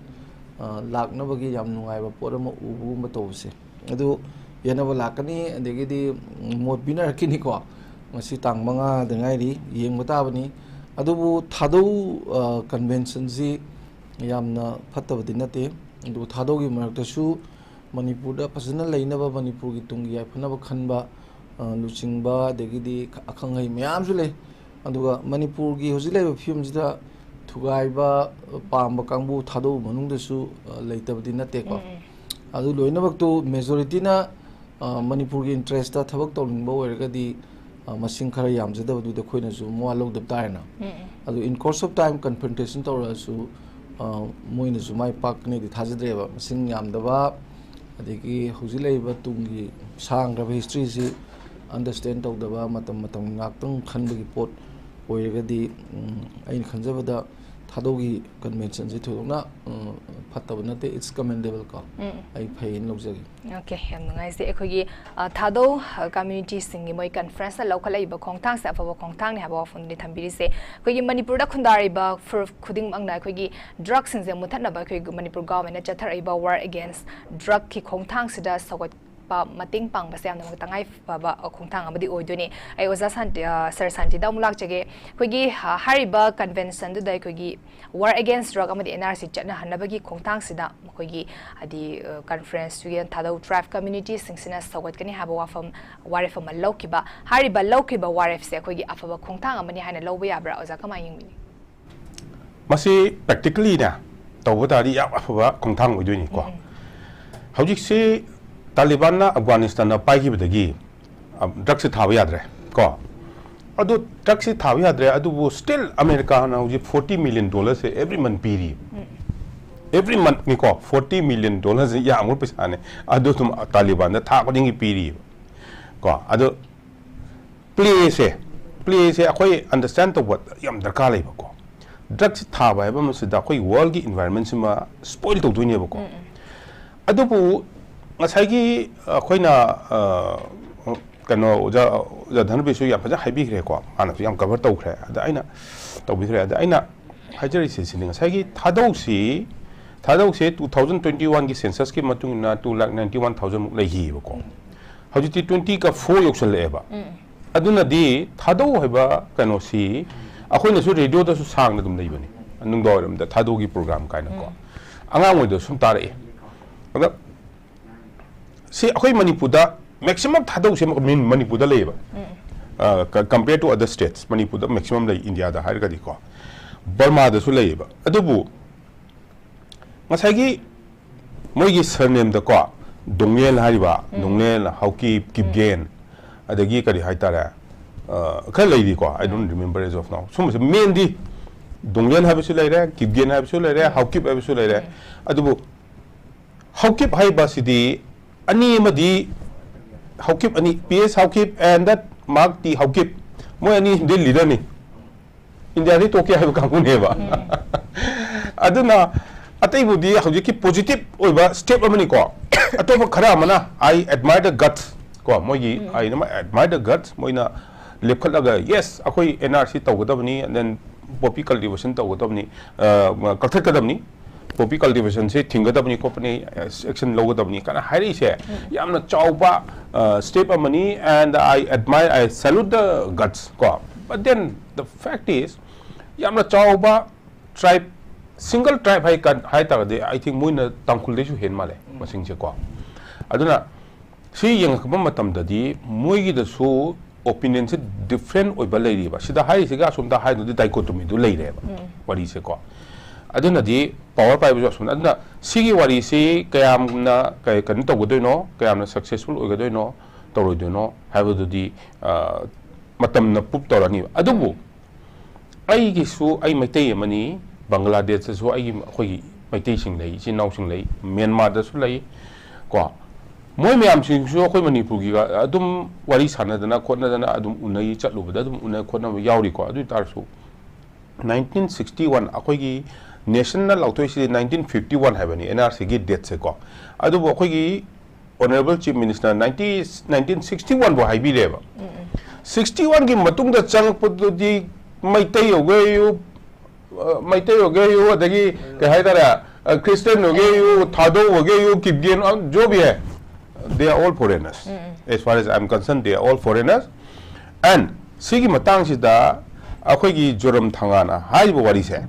ꯑ, ꯂꯥꯛꯅꯕꯒꯤ ꯌꯥꯝ ꯅꯨꯡꯉꯥꯏꯕ ꯄꯣꯠ ꯑꯃ ꯎꯕꯒꯨꯝꯕ ꯇꯧꯕꯁꯦ꯫ ꯑꯗꯨ ꯌꯦꯠꯅꯕ ꯂꯥꯛꯀꯅꯤ, ꯑꯗꯒꯤꯗꯤ ꯃꯣꯠ ꯄꯤꯅꯔꯛꯈꯤꯅꯤꯀꯣ꯫ ꯉꯁꯤ ꯇꯥꯡ ꯃꯉꯥꯗ ꯉꯥꯏꯔꯤ, ꯌꯦꯡꯕ ꯇꯥꯕꯅꯤ꯫ ꯑꯗꯨꯕꯨ ꯊꯥꯗꯧ, ꯑ, convention ꯁꯤ ꯌꯥꯝꯅ ꯐꯠꯇꯕꯗꯤ ꯅꯠꯇꯦ꯫ ꯑꯗꯨꯕꯨ ꯊꯥꯗꯧꯒꯤ ꯃꯔꯛꯇꯁꯨ ꯃꯅꯤꯄꯨꯔꯗ ꯐꯖꯅ ꯂꯩꯅꯕ, ꯃꯅꯤꯄꯨꯔꯒꯤ ꯇꯨꯡꯒꯤ ꯌꯥꯏꯐꯅꯕ ꯈꯟꯕ, ꯑ, ꯂꯨꯆꯤꯡꯕ, ꯑꯗꯒꯤꯗꯤ ꯑꯈꯪ ꯑꯍꯩ ꯃꯌꯥꯝꯁꯨ ꯂꯩ꯫ ꯑꯗꯨꯒ ꯃꯅꯤꯄꯨꯔꯒꯤ ꯍꯧꯖꯤꯛ ꯂꯩꯔꯤꯕ ꯐꯤꯕꯝꯁꯤꯗ ꯊꯨꯒꯥꯏꯕ ꯄꯥꯝꯕ ꯀꯥꯡꯕꯨ ꯊꯥꯗꯧ ꯃꯅꯨꯡꯗꯁꯨ, ꯑ, ꯂꯩꯇꯕꯗꯤ ꯅꯠꯇꯦꯀꯣ꯫ ꯑꯗꯨ ꯂꯣꯏꯅꯃꯛꯇꯨ majority ꯅ, ꯑ, ꯃꯅꯤꯄꯨꯔꯒꯤ interest ꯇ ꯊꯕꯛ ꯇꯧꯅꯤꯡꯕ ꯑꯣꯏꯔꯒꯗꯤ, ꯑ, ꯃꯁꯤꯡ ꯈꯔ ꯌꯥꯝꯖꯗꯕꯗꯨꯗꯤ ꯑꯩꯈꯣꯏꯅꯁꯨ ꯃꯋꯥ ꯂꯧꯗꯕ ꯇꯥꯔꯦꯅ꯫ ꯑꯗꯨ in course of time confrontation ꯇꯧꯔꯛꯑꯁꯨ, ꯑ, ꯃꯣꯏꯅꯁꯨ ꯃꯥꯏ ꯄꯥꯛꯀꯅꯤꯗꯤ ꯊꯥꯖꯗ꯭ꯔꯦꯕ꯫ ꯃꯁꯤꯡ ꯌꯥꯝꯗꯕ, ꯑꯗꯒꯤ ꯍꯧꯖꯤꯛ ꯂꯩꯔꯤꯕ ꯇꯨꯡꯒꯤ ꯁꯥꯡꯈ꯭ꯔꯕ history ꯁꯤ understand ꯇꯧꯗꯕ, ꯃꯇꯝ ꯃꯇꯝꯒꯤ ꯉꯥꯛꯇꯪ ꯈꯟꯕꯒꯤ ꯄꯣꯠ ꯑꯣꯏꯔꯒꯗꯤ, ꯎꯝ, ꯑꯩꯅ ꯈꯟꯖꯕꯗ ꯊꯥꯗꯧꯒꯤ ꯀꯟꯚꯦꯟꯁꯟꯁꯦ ꯊꯣꯏꯗꯣꯛꯅ ꯎꯝ, ꯐꯠꯇꯕ ꯅꯠꯇꯦ, it's commendable ꯀꯣ꯫ ꯎꯝ꯫ ꯑꯩ ꯐꯩꯅ ꯂꯧꯖꯒꯦ꯫ ꯑꯣꯀꯦ, ꯌꯥꯝ ꯅꯨꯡꯉꯥꯏꯖꯩ꯫ ꯑꯩꯈꯣꯏꯒꯤ ꯑ, ꯊꯥꯗꯧ ꯑ, ꯀꯝꯃ꯭ꯌꯨꯅꯤꯇꯤꯁꯤꯡꯒꯤ ꯃꯣꯏ ꯀꯟꯐ꯭ꯔꯦꯟꯁꯇ ꯂꯧꯈꯠꯂꯛꯏꯕ ꯈꯣꯡꯊꯥꯡꯁꯦ ꯑꯐꯕ ꯈꯣꯡꯊꯥꯡꯅꯤ ꯍꯥꯏꯕ ꯋꯥꯐꯝꯗꯨꯅꯤ ꯊꯝꯕꯤꯔꯤꯁꯦ꯫ ꯑꯩꯈꯣꯏꯒꯤ ꯃꯅꯤꯄꯨꯔꯗ ꯈꯨꯟꯗꯥꯔꯤꯕ ꯐꯨꯔꯨꯞ ꯈꯨꯗꯤꯡꯃꯛꯅ ꯑꯩꯈꯣꯏꯒꯤ ꯗ꯭ꯔꯒꯁꯤꯡꯁꯦ ꯃꯨꯊꯠꯅꯕ ꯑꯩꯈꯣꯏꯒꯤ ꯃꯅꯤꯄꯨꯔ ꯒꯚꯔꯟꯃꯦꯟꯠꯅ ꯆꯠꯊꯔꯛꯏꯕ ꯋꯥꯔ ꯑꯦꯒꯦꯟꯁ ꯗ꯭ꯔꯒꯀꯤ ꯈꯣꯡꯊꯥꯡꯁꯤꯗ ꯁꯧꯒꯠꯄ ꯃꯇꯦꯡ ꯄꯥꯡꯕꯁꯦ ꯌꯥꯝꯅꯃꯛ ꯇꯉꯥꯏ ꯐꯕ ꯑ, ꯈꯣꯡꯊꯥꯡ ꯑꯃꯗꯤ ꯑꯣꯏꯗꯣꯏꯅꯤ꯫ ꯑꯩ ꯑꯣꯖꯥ ꯁꯥꯟꯇꯤ, ꯑ, ꯁꯔ ꯁꯥꯟꯇꯤꯗ ꯑꯃꯨꯛ ꯂꯥꯛꯆꯒꯦ꯫ ꯑꯩꯈꯣꯏꯒꯤ ꯑ, ꯍꯥꯏꯔꯤꯕ ꯀꯟꯚꯦꯟꯁꯟꯗꯨꯗ ꯑꯩꯈꯣꯏꯒꯤ ꯋꯥꯔ ꯑꯦꯒꯦꯟꯁ ꯗ꯭ꯔꯒ ꯑꯃꯗꯤ ꯑꯦꯟ ꯑꯥꯔ ꯁꯤ ꯆꯠꯅꯍꯟꯅꯕꯒꯤ ꯈꯣꯡꯊꯥꯡꯁꯤꯗ ꯃꯈꯣꯏꯒꯤ ꯍꯥꯏꯗꯤ ꯑ, ꯀꯟꯐ꯭ꯔꯦꯟꯁꯇꯨꯒꯤ ꯊꯥꯗꯧ ꯇ꯭ꯔꯥꯏꯕ ꯀꯝꯃ꯭ꯌꯨꯅꯤꯇꯤꯁꯤꯡꯁꯤꯅ ꯁꯧꯒꯠꯀꯅꯤ ꯍꯥꯏꯕ ꯋꯥꯐꯝ, ꯋꯥꯔꯦꯞ ꯑꯃ ꯂꯧꯈꯤꯕ꯫ ꯍꯥꯏꯔꯤꯕ ꯂꯧꯈꯤꯕ ꯋꯥꯔꯦꯞꯁꯦ ꯑꯩꯈꯣꯏꯒꯤ ꯑꯐꯕ ꯈꯣꯡꯊꯥꯡ ꯑꯃꯅꯤ ꯍꯥꯏꯅ ꯂꯧꯕ ꯌꯥꯕ꯭ꯔꯥ? ꯑꯣꯖꯥ, ꯀꯃꯥꯏꯅ ꯌꯦꯡꯕꯤꯅꯤ? ꯃꯁꯤ ꯄ꯭ꯔꯦꯛꯇꯤꯀꯦꯜꯂꯤꯅꯦ, ꯇꯧꯕ ꯇꯥꯔꯗꯤ ꯌꯥꯝ ꯑꯐꯕ ꯈꯣꯡꯊꯥꯡ ꯑꯣꯏꯗꯣꯏꯅꯤꯀꯣ꯫ ꯍꯧꯖꯤꯛꯁꯤ ꯇꯥꯂꯤꯕꯥꯟꯅ ꯑꯐꯒꯥꯅꯤꯁꯇꯥꯟꯗ ꯄꯥꯏꯈꯤꯕꯗꯒꯤ ꯗ꯭ꯔꯒꯁꯦ ꯊꯥꯕ ꯌꯥꯗ꯭ꯔꯦ ꯀꯣ꯫ ꯑꯗꯨ ꯗ꯭ꯔꯒꯁꯦ ꯊꯥꯕ ꯌꯥꯗ꯭ꯔꯦ, ꯑꯗꯨꯕꯨ ꯁ꯭ꯇꯤꯜ ꯑꯃꯦꯔꯤꯀꯥꯅ ꯍꯧꯖꯤꯛ ꯐꯣꯔꯇꯤ ꯃꯤꯂꯤꯌꯟ ꯗꯣꯂꯔꯁꯦ ꯑꯦꯕ꯭ꯔꯤ ꯃꯟꯊ ꯄꯤꯔꯤꯕ꯫ ꯑꯦꯕ꯭ꯔꯤ ꯃꯟꯊꯅꯤꯀꯣ, ꯐꯣꯔꯇꯤ ꯃꯤꯂꯤꯌꯟ ꯗꯣꯂꯔꯁꯦ ꯌꯥꯝꯈ꯭ꯔꯕ ꯄꯩꯁꯥꯅꯦ꯫ ꯑꯗꯨ ꯑꯗꯨꯝ ꯇꯥꯂꯤꯕꯥꯟꯗ ꯊꯥ ꯈꯨꯗꯤꯡꯒꯤ ꯄꯤꯔꯤꯕ ꯀꯣ꯫ ꯑꯗꯨ ꯄ꯭ꯂꯦꯁꯦ, ꯄ꯭ꯂꯦꯁꯦ ꯑꯩꯈꯣꯏ ꯑꯟꯗꯔꯁ꯭ꯇꯦꯟ ꯇꯧꯕ ꯌꯥꯝ ꯗꯔꯀꯥꯔ ꯂꯩꯕꯀꯣ꯫ ꯗ꯭ꯔꯒꯁꯤ ꯊꯥꯕ ꯍꯥꯏꯕ ꯑꯃꯁꯤꯗ ꯑꯩꯈꯣꯏ ꯋꯥꯔꯜꯒꯤ ꯏꯟꯚꯥꯏꯔꯟꯃꯦꯟꯁꯤꯃ ꯁ꯭ꯄꯣꯏꯜ ꯇꯧꯗꯣꯏꯅꯦꯕꯀꯣ꯫ ꯑꯗꯨꯕꯨ ꯉꯁꯥꯏꯒꯤ ꯑꯩꯈꯣꯏꯅ ꯑ, ꯀꯩꯅꯣ ꯑꯣꯖꯥ, ꯑꯣꯖꯥ ꯙꯅꯕꯤꯁꯨ ꯌꯥꯝ ꯐꯖꯅ ꯍꯥꯏꯕꯤꯈ꯭ꯔꯦꯀꯣ, ꯃꯥꯅꯁꯨ ꯌꯥꯝ ꯀꯚꯔ ꯇꯧꯈ꯭ꯔꯦ꯫ ꯑꯗ ꯑꯩꯅ ꯇꯧꯕꯤꯈ꯭ꯔꯦ꯫ ꯑꯗ ꯑꯩꯅ ꯍꯥꯏꯖꯔꯤꯁꯦ ꯁꯤꯅꯤ, ꯉꯁꯥꯏꯒꯤ ꯊꯥꯗꯧꯁꯤ, ꯊꯥꯗꯧꯁꯦ ꯇꯨ ꯊꯥꯎꯖꯟ ꯇ꯭ꯋꯦꯟꯇꯤ ꯋꯥꯟꯒꯤ ꯁꯦꯟꯁꯁꯀꯤ ꯃꯇꯨꯡ ꯏꯟꯅ ꯇꯨ ꯂꯥꯛ ꯅꯥꯏꯟꯇꯤ ꯋꯥꯟ ꯊꯥꯎꯖꯟꯃꯨꯛ ꯂꯩꯈꯤꯕꯀꯣ꯫ ꯍꯧꯖꯤꯛꯇꯤ ꯇ꯭ꯋꯦꯟꯇꯤꯒ ꯐꯣꯔ ꯌꯧꯁꯜꯂꯛꯑꯦꯕ꯫ ꯑꯗꯨꯅꯗꯤ ꯊꯥꯗꯧ ꯍꯥꯏꯕ ꯀꯩꯅꯣꯁꯤ ꯑꯩꯈꯣꯏꯅꯁꯨ ꯔꯦꯗꯤꯑꯣꯗꯁꯨ ꯁꯥꯡꯅ ꯑꯗꯨꯝ ꯂꯩꯕꯅꯤ, ꯅꯨꯡꯗꯥꯡꯋꯥꯏꯔꯝꯗ ꯊꯥꯗꯧꯒꯤ ꯄ꯭ꯔꯣꯒ꯭ꯔꯥꯝ ꯀꯥꯏꯅꯀꯣ꯫ ꯑꯉꯥꯡ ꯑꯣꯏꯗ ꯁꯨꯝ ꯇꯥꯔꯛꯑꯦ꯫ ꯑꯗ ꯁꯤ ꯑꯩꯈꯣꯏ ꯃꯅꯤꯄꯨꯔꯗ ꯃꯦꯛꯁꯤꯃꯝ ꯊꯥꯗꯧꯁꯦ ꯃꯅꯤꯄꯨꯔꯗ ꯂꯩꯌꯦꯕ꯫ ꯀꯝꯄꯤꯌꯔ ꯇꯨ ꯑꯗꯔ ꯁ꯭ꯇꯦꯠꯁ, ꯃꯅꯤꯄꯨꯔꯗ ꯃꯦꯛꯁꯤꯃꯝ ꯂꯩ ꯏꯟꯗꯤꯌꯥꯗ ꯍꯥꯏꯔꯒꯗꯤꯀꯣ꯫ ꯕꯔꯃꯥꯗꯁꯨ ꯂꯩꯌꯦꯕ꯫ ꯑꯗꯨꯕꯨ ꯉꯁꯥꯏꯒꯤ ꯃꯣꯏꯒꯤ ꯁꯔꯅꯦꯝꯗꯀꯣ, ꯗꯣꯡꯂꯦꯟ ꯍꯥꯏꯔꯤꯕ, ꯗꯣꯡꯂꯦꯟ, ꯍꯥꯎꯀꯤꯞ, ꯀꯤꯞꯒꯦꯟ, ꯑꯗꯒꯤ ꯀꯔꯤ ꯍꯥꯏꯇꯥꯔꯦ, ꯑ, ꯈꯔ ꯂꯩꯔꯤꯀꯣ, I don't remember as of now꯫ ꯁꯨꯝꯕꯁꯦ ꯃꯦꯟꯗꯤ ꯗꯣꯡꯂꯦꯟ ꯍꯥꯏꯕꯁꯨ ꯂꯩꯔꯦ, ꯀꯤꯞꯒꯦꯟ ꯍꯥꯏꯕꯁꯨ ꯂꯩꯔꯦ, ꯍꯥꯎꯀꯤꯞ ꯍꯥꯏꯕꯁꯨ ꯂꯩꯔꯦ꯫ ꯑꯗꯨꯕꯨ ꯍꯥꯎꯀꯤꯞ ꯍꯥꯏꯕꯁꯤꯗꯤ ꯑꯅꯤ ꯑꯃꯗꯤ ꯍꯥꯎꯀꯤꯞ ꯑꯅꯤ, P S Haokip and that Mark T Haokip, ꯃꯣꯏ ꯑꯅꯤꯁꯤꯗꯤ ꯂꯤꯗꯔꯅꯤ꯫ ꯏꯟꯗꯤꯌꯥꯗꯩ ꯇꯣꯛꯀꯦ ꯍꯥꯏꯕ ꯀꯥꯡꯕꯨꯅꯦꯕ꯫ ꯑꯗꯨꯅ ꯑꯇꯩꯕꯨꯗꯤ ꯍꯧꯖꯤꯛꯀꯤ positive ꯑꯣꯏꯕ step ꯑꯃꯅꯤꯀꯣ꯫ ꯑꯇꯣꯞꯄ ꯈꯔ ꯑꯃꯅ, "I admire the guts" ꯀꯣ, ꯃꯣꯏꯒꯤ, "I admire the guts", ꯃꯣꯏꯅ ꯂꯦꯞꯈꯠꯂꯒ, "Yes, ꯑꯩꯈꯣꯏ N R C ꯇꯧꯒꯗꯕꯅꯤ, and then poppy cultivation ꯇꯧꯒꯗꯕꯅꯤ, ꯑ, ꯀꯛꯊꯠꯀꯗꯕꯅꯤ, poppy cultivation ꯁꯦ ꯊꯤꯡꯒꯗꯕꯅꯤ ꯈꯣꯠꯄꯅꯤ, action ꯂꯧꯒꯗꯕꯅꯤ" ꯀꯥꯏꯅ ꯍꯥꯏꯔꯛꯏꯁꯦ ꯌꯥꯝꯅ ꯆꯥꯎꯕ, ꯑ, step ꯑꯃꯅꯤ, and I admire, I salute the guts ꯀꯣ꯫ But then the fact is, ꯌꯥꯝꯅ ꯆꯥꯎꯕ tribe, single tribe ꯍꯥꯏ ꯀꯥꯟ-, ꯍꯥꯏ ꯇꯥꯔꯒꯗꯤ, I think ꯃꯣꯏꯅ ꯇꯥꯡꯈꯨꯜꯗꯩꯁꯨ ꯍꯦꯟ ꯃꯥꯜꯂꯦ ꯃꯁꯤꯡꯁꯦꯀꯣ꯫ ꯑꯗꯨꯅ ꯁꯤ ꯌꯦꯡꯉꯛꯄ ꯃꯇꯝꯗꯗꯤ ꯃꯣꯏꯒꯤꯗꯁꯨ opinion ꯁꯦ different ꯑꯣꯏꯕ ꯂꯩꯔꯤꯕ꯫ ꯁꯤꯗ ꯍꯥꯏꯔꯤꯁꯤꯒ ꯑꯁꯣꯝꯗ ꯍꯥꯏꯗꯨꯗꯤ dichotomy ꯗꯨ ꯂꯩꯔꯦꯕ ꯋꯥꯔꯤꯁꯦꯀꯣ꯫ ꯑꯗꯨꯅꯗꯤ power ꯄꯥꯏꯕꯁꯨ ꯑꯁꯣꯝꯗ, ꯑꯗꯨꯅ ꯁꯤꯒꯤ ꯋꯥꯔꯤꯁꯤ ꯀꯌꯥꯝꯅ ꯀꯩ-, ꯀꯩꯅꯣ ꯇꯧꯒꯗꯣꯏꯅꯣ, ꯀꯌꯥꯝꯅ successful ꯑꯣꯏꯒꯗꯣꯏꯅꯣ, ꯇꯧꯔꯣꯏꯗꯣꯏꯅꯣ ꯍꯥꯏꯕꯗꯨꯗꯤ, ꯑ, ꯃꯇꯝꯅ prove ꯇꯧꯔꯅꯤꯕ꯫ ꯑꯗꯨꯕꯨ ꯑꯩꯒꯤꯁꯨ, ꯑꯩ ꯃꯩꯇꯩ ꯑꯃꯅꯤ, ꯕꯪꯒ꯭ꯂꯥꯗꯦꯁꯇꯁꯨ ꯑꯩꯒꯤ, ꯑꯩꯈꯣꯏꯒꯤ ꯃꯩꯇꯩꯁꯤꯡ ꯂꯩ, ꯏꯆꯤꯟ ꯏꯅꯥꯎꯁꯤꯡ ꯂꯩ, ꯃ꯭ꯌꯥꯟꯃꯥꯔꯗꯁꯨ ꯂꯩ ꯀꯣ꯫ ꯃꯣꯏ ꯃꯌꯥꯝꯁꯤꯡꯁꯨ ꯑꯩꯈꯣꯏ ꯃꯅꯤꯄꯨꯔꯒꯤ ꯑꯗꯨꯝ ꯋꯥꯔꯤ ꯁꯥꯟꯅꯗꯅ ꯈꯣꯠꯅꯗꯅ ꯑꯗꯨꯝ ꯎꯅꯩ, ꯆꯠꯂꯨꯕꯗ ꯑꯗꯨꯝ ꯎꯅ ꯈꯣꯠꯅꯕ ꯌꯥꯎꯔꯤꯀꯣ꯫ ꯑꯗꯨ ꯑꯣꯏ ꯇꯥꯔꯁꯨ nineteen sixty one, ꯑꯩꯈꯣꯏꯒꯤ national ꯂꯥꯎꯊꯣꯛꯏꯁꯤꯗꯤ nineteen fifty one ꯍꯥꯏꯕꯅꯤ, N R C ꯒꯤ date ꯁꯦꯀꯣ꯫ ꯑꯗꯨꯕꯨ ꯑꯩꯈꯣꯏꯒꯤ Honourable Chief Minister nineteen, nineteen sixty one ꯐꯥꯎ ꯍꯥꯏꯕꯤꯔꯦꯕ꯫ Sixty one ꯒꯤ ꯃꯇꯨꯡꯗ ꯆꯪꯉꯛꯄꯗꯨꯗꯤ ꯃꯩꯇꯩ ꯑꯣꯏꯒꯦꯌꯨ, ꯑ, ꯃꯩꯇꯩ ꯑꯣꯏꯒꯦꯌꯨ, ꯑꯗꯒꯤ ꯀꯩ ꯍꯥꯏꯇꯥꯔꯦ, ꯑ, Christian ꯑꯣꯏꯒꯦꯌꯨ, ꯊꯥꯗꯧ ꯑꯣꯏꯒꯦꯌꯨ, ꯀꯤꯞꯒꯦꯟ, ꯑ, ꯖꯣ ꯚꯤ ꯍꯥꯏ, they are all foreigners, as far as I am concerned, they are all foreigners. And ꯁꯤꯒꯤ ꯃꯇꯥꯡꯁꯤꯗ ꯑꯩꯈꯣꯏꯒꯤ ꯖꯣꯔꯝ ꯊꯪꯒꯥꯅ ꯍꯥꯏꯔꯤꯕ ꯋꯥꯔꯤꯁꯦ,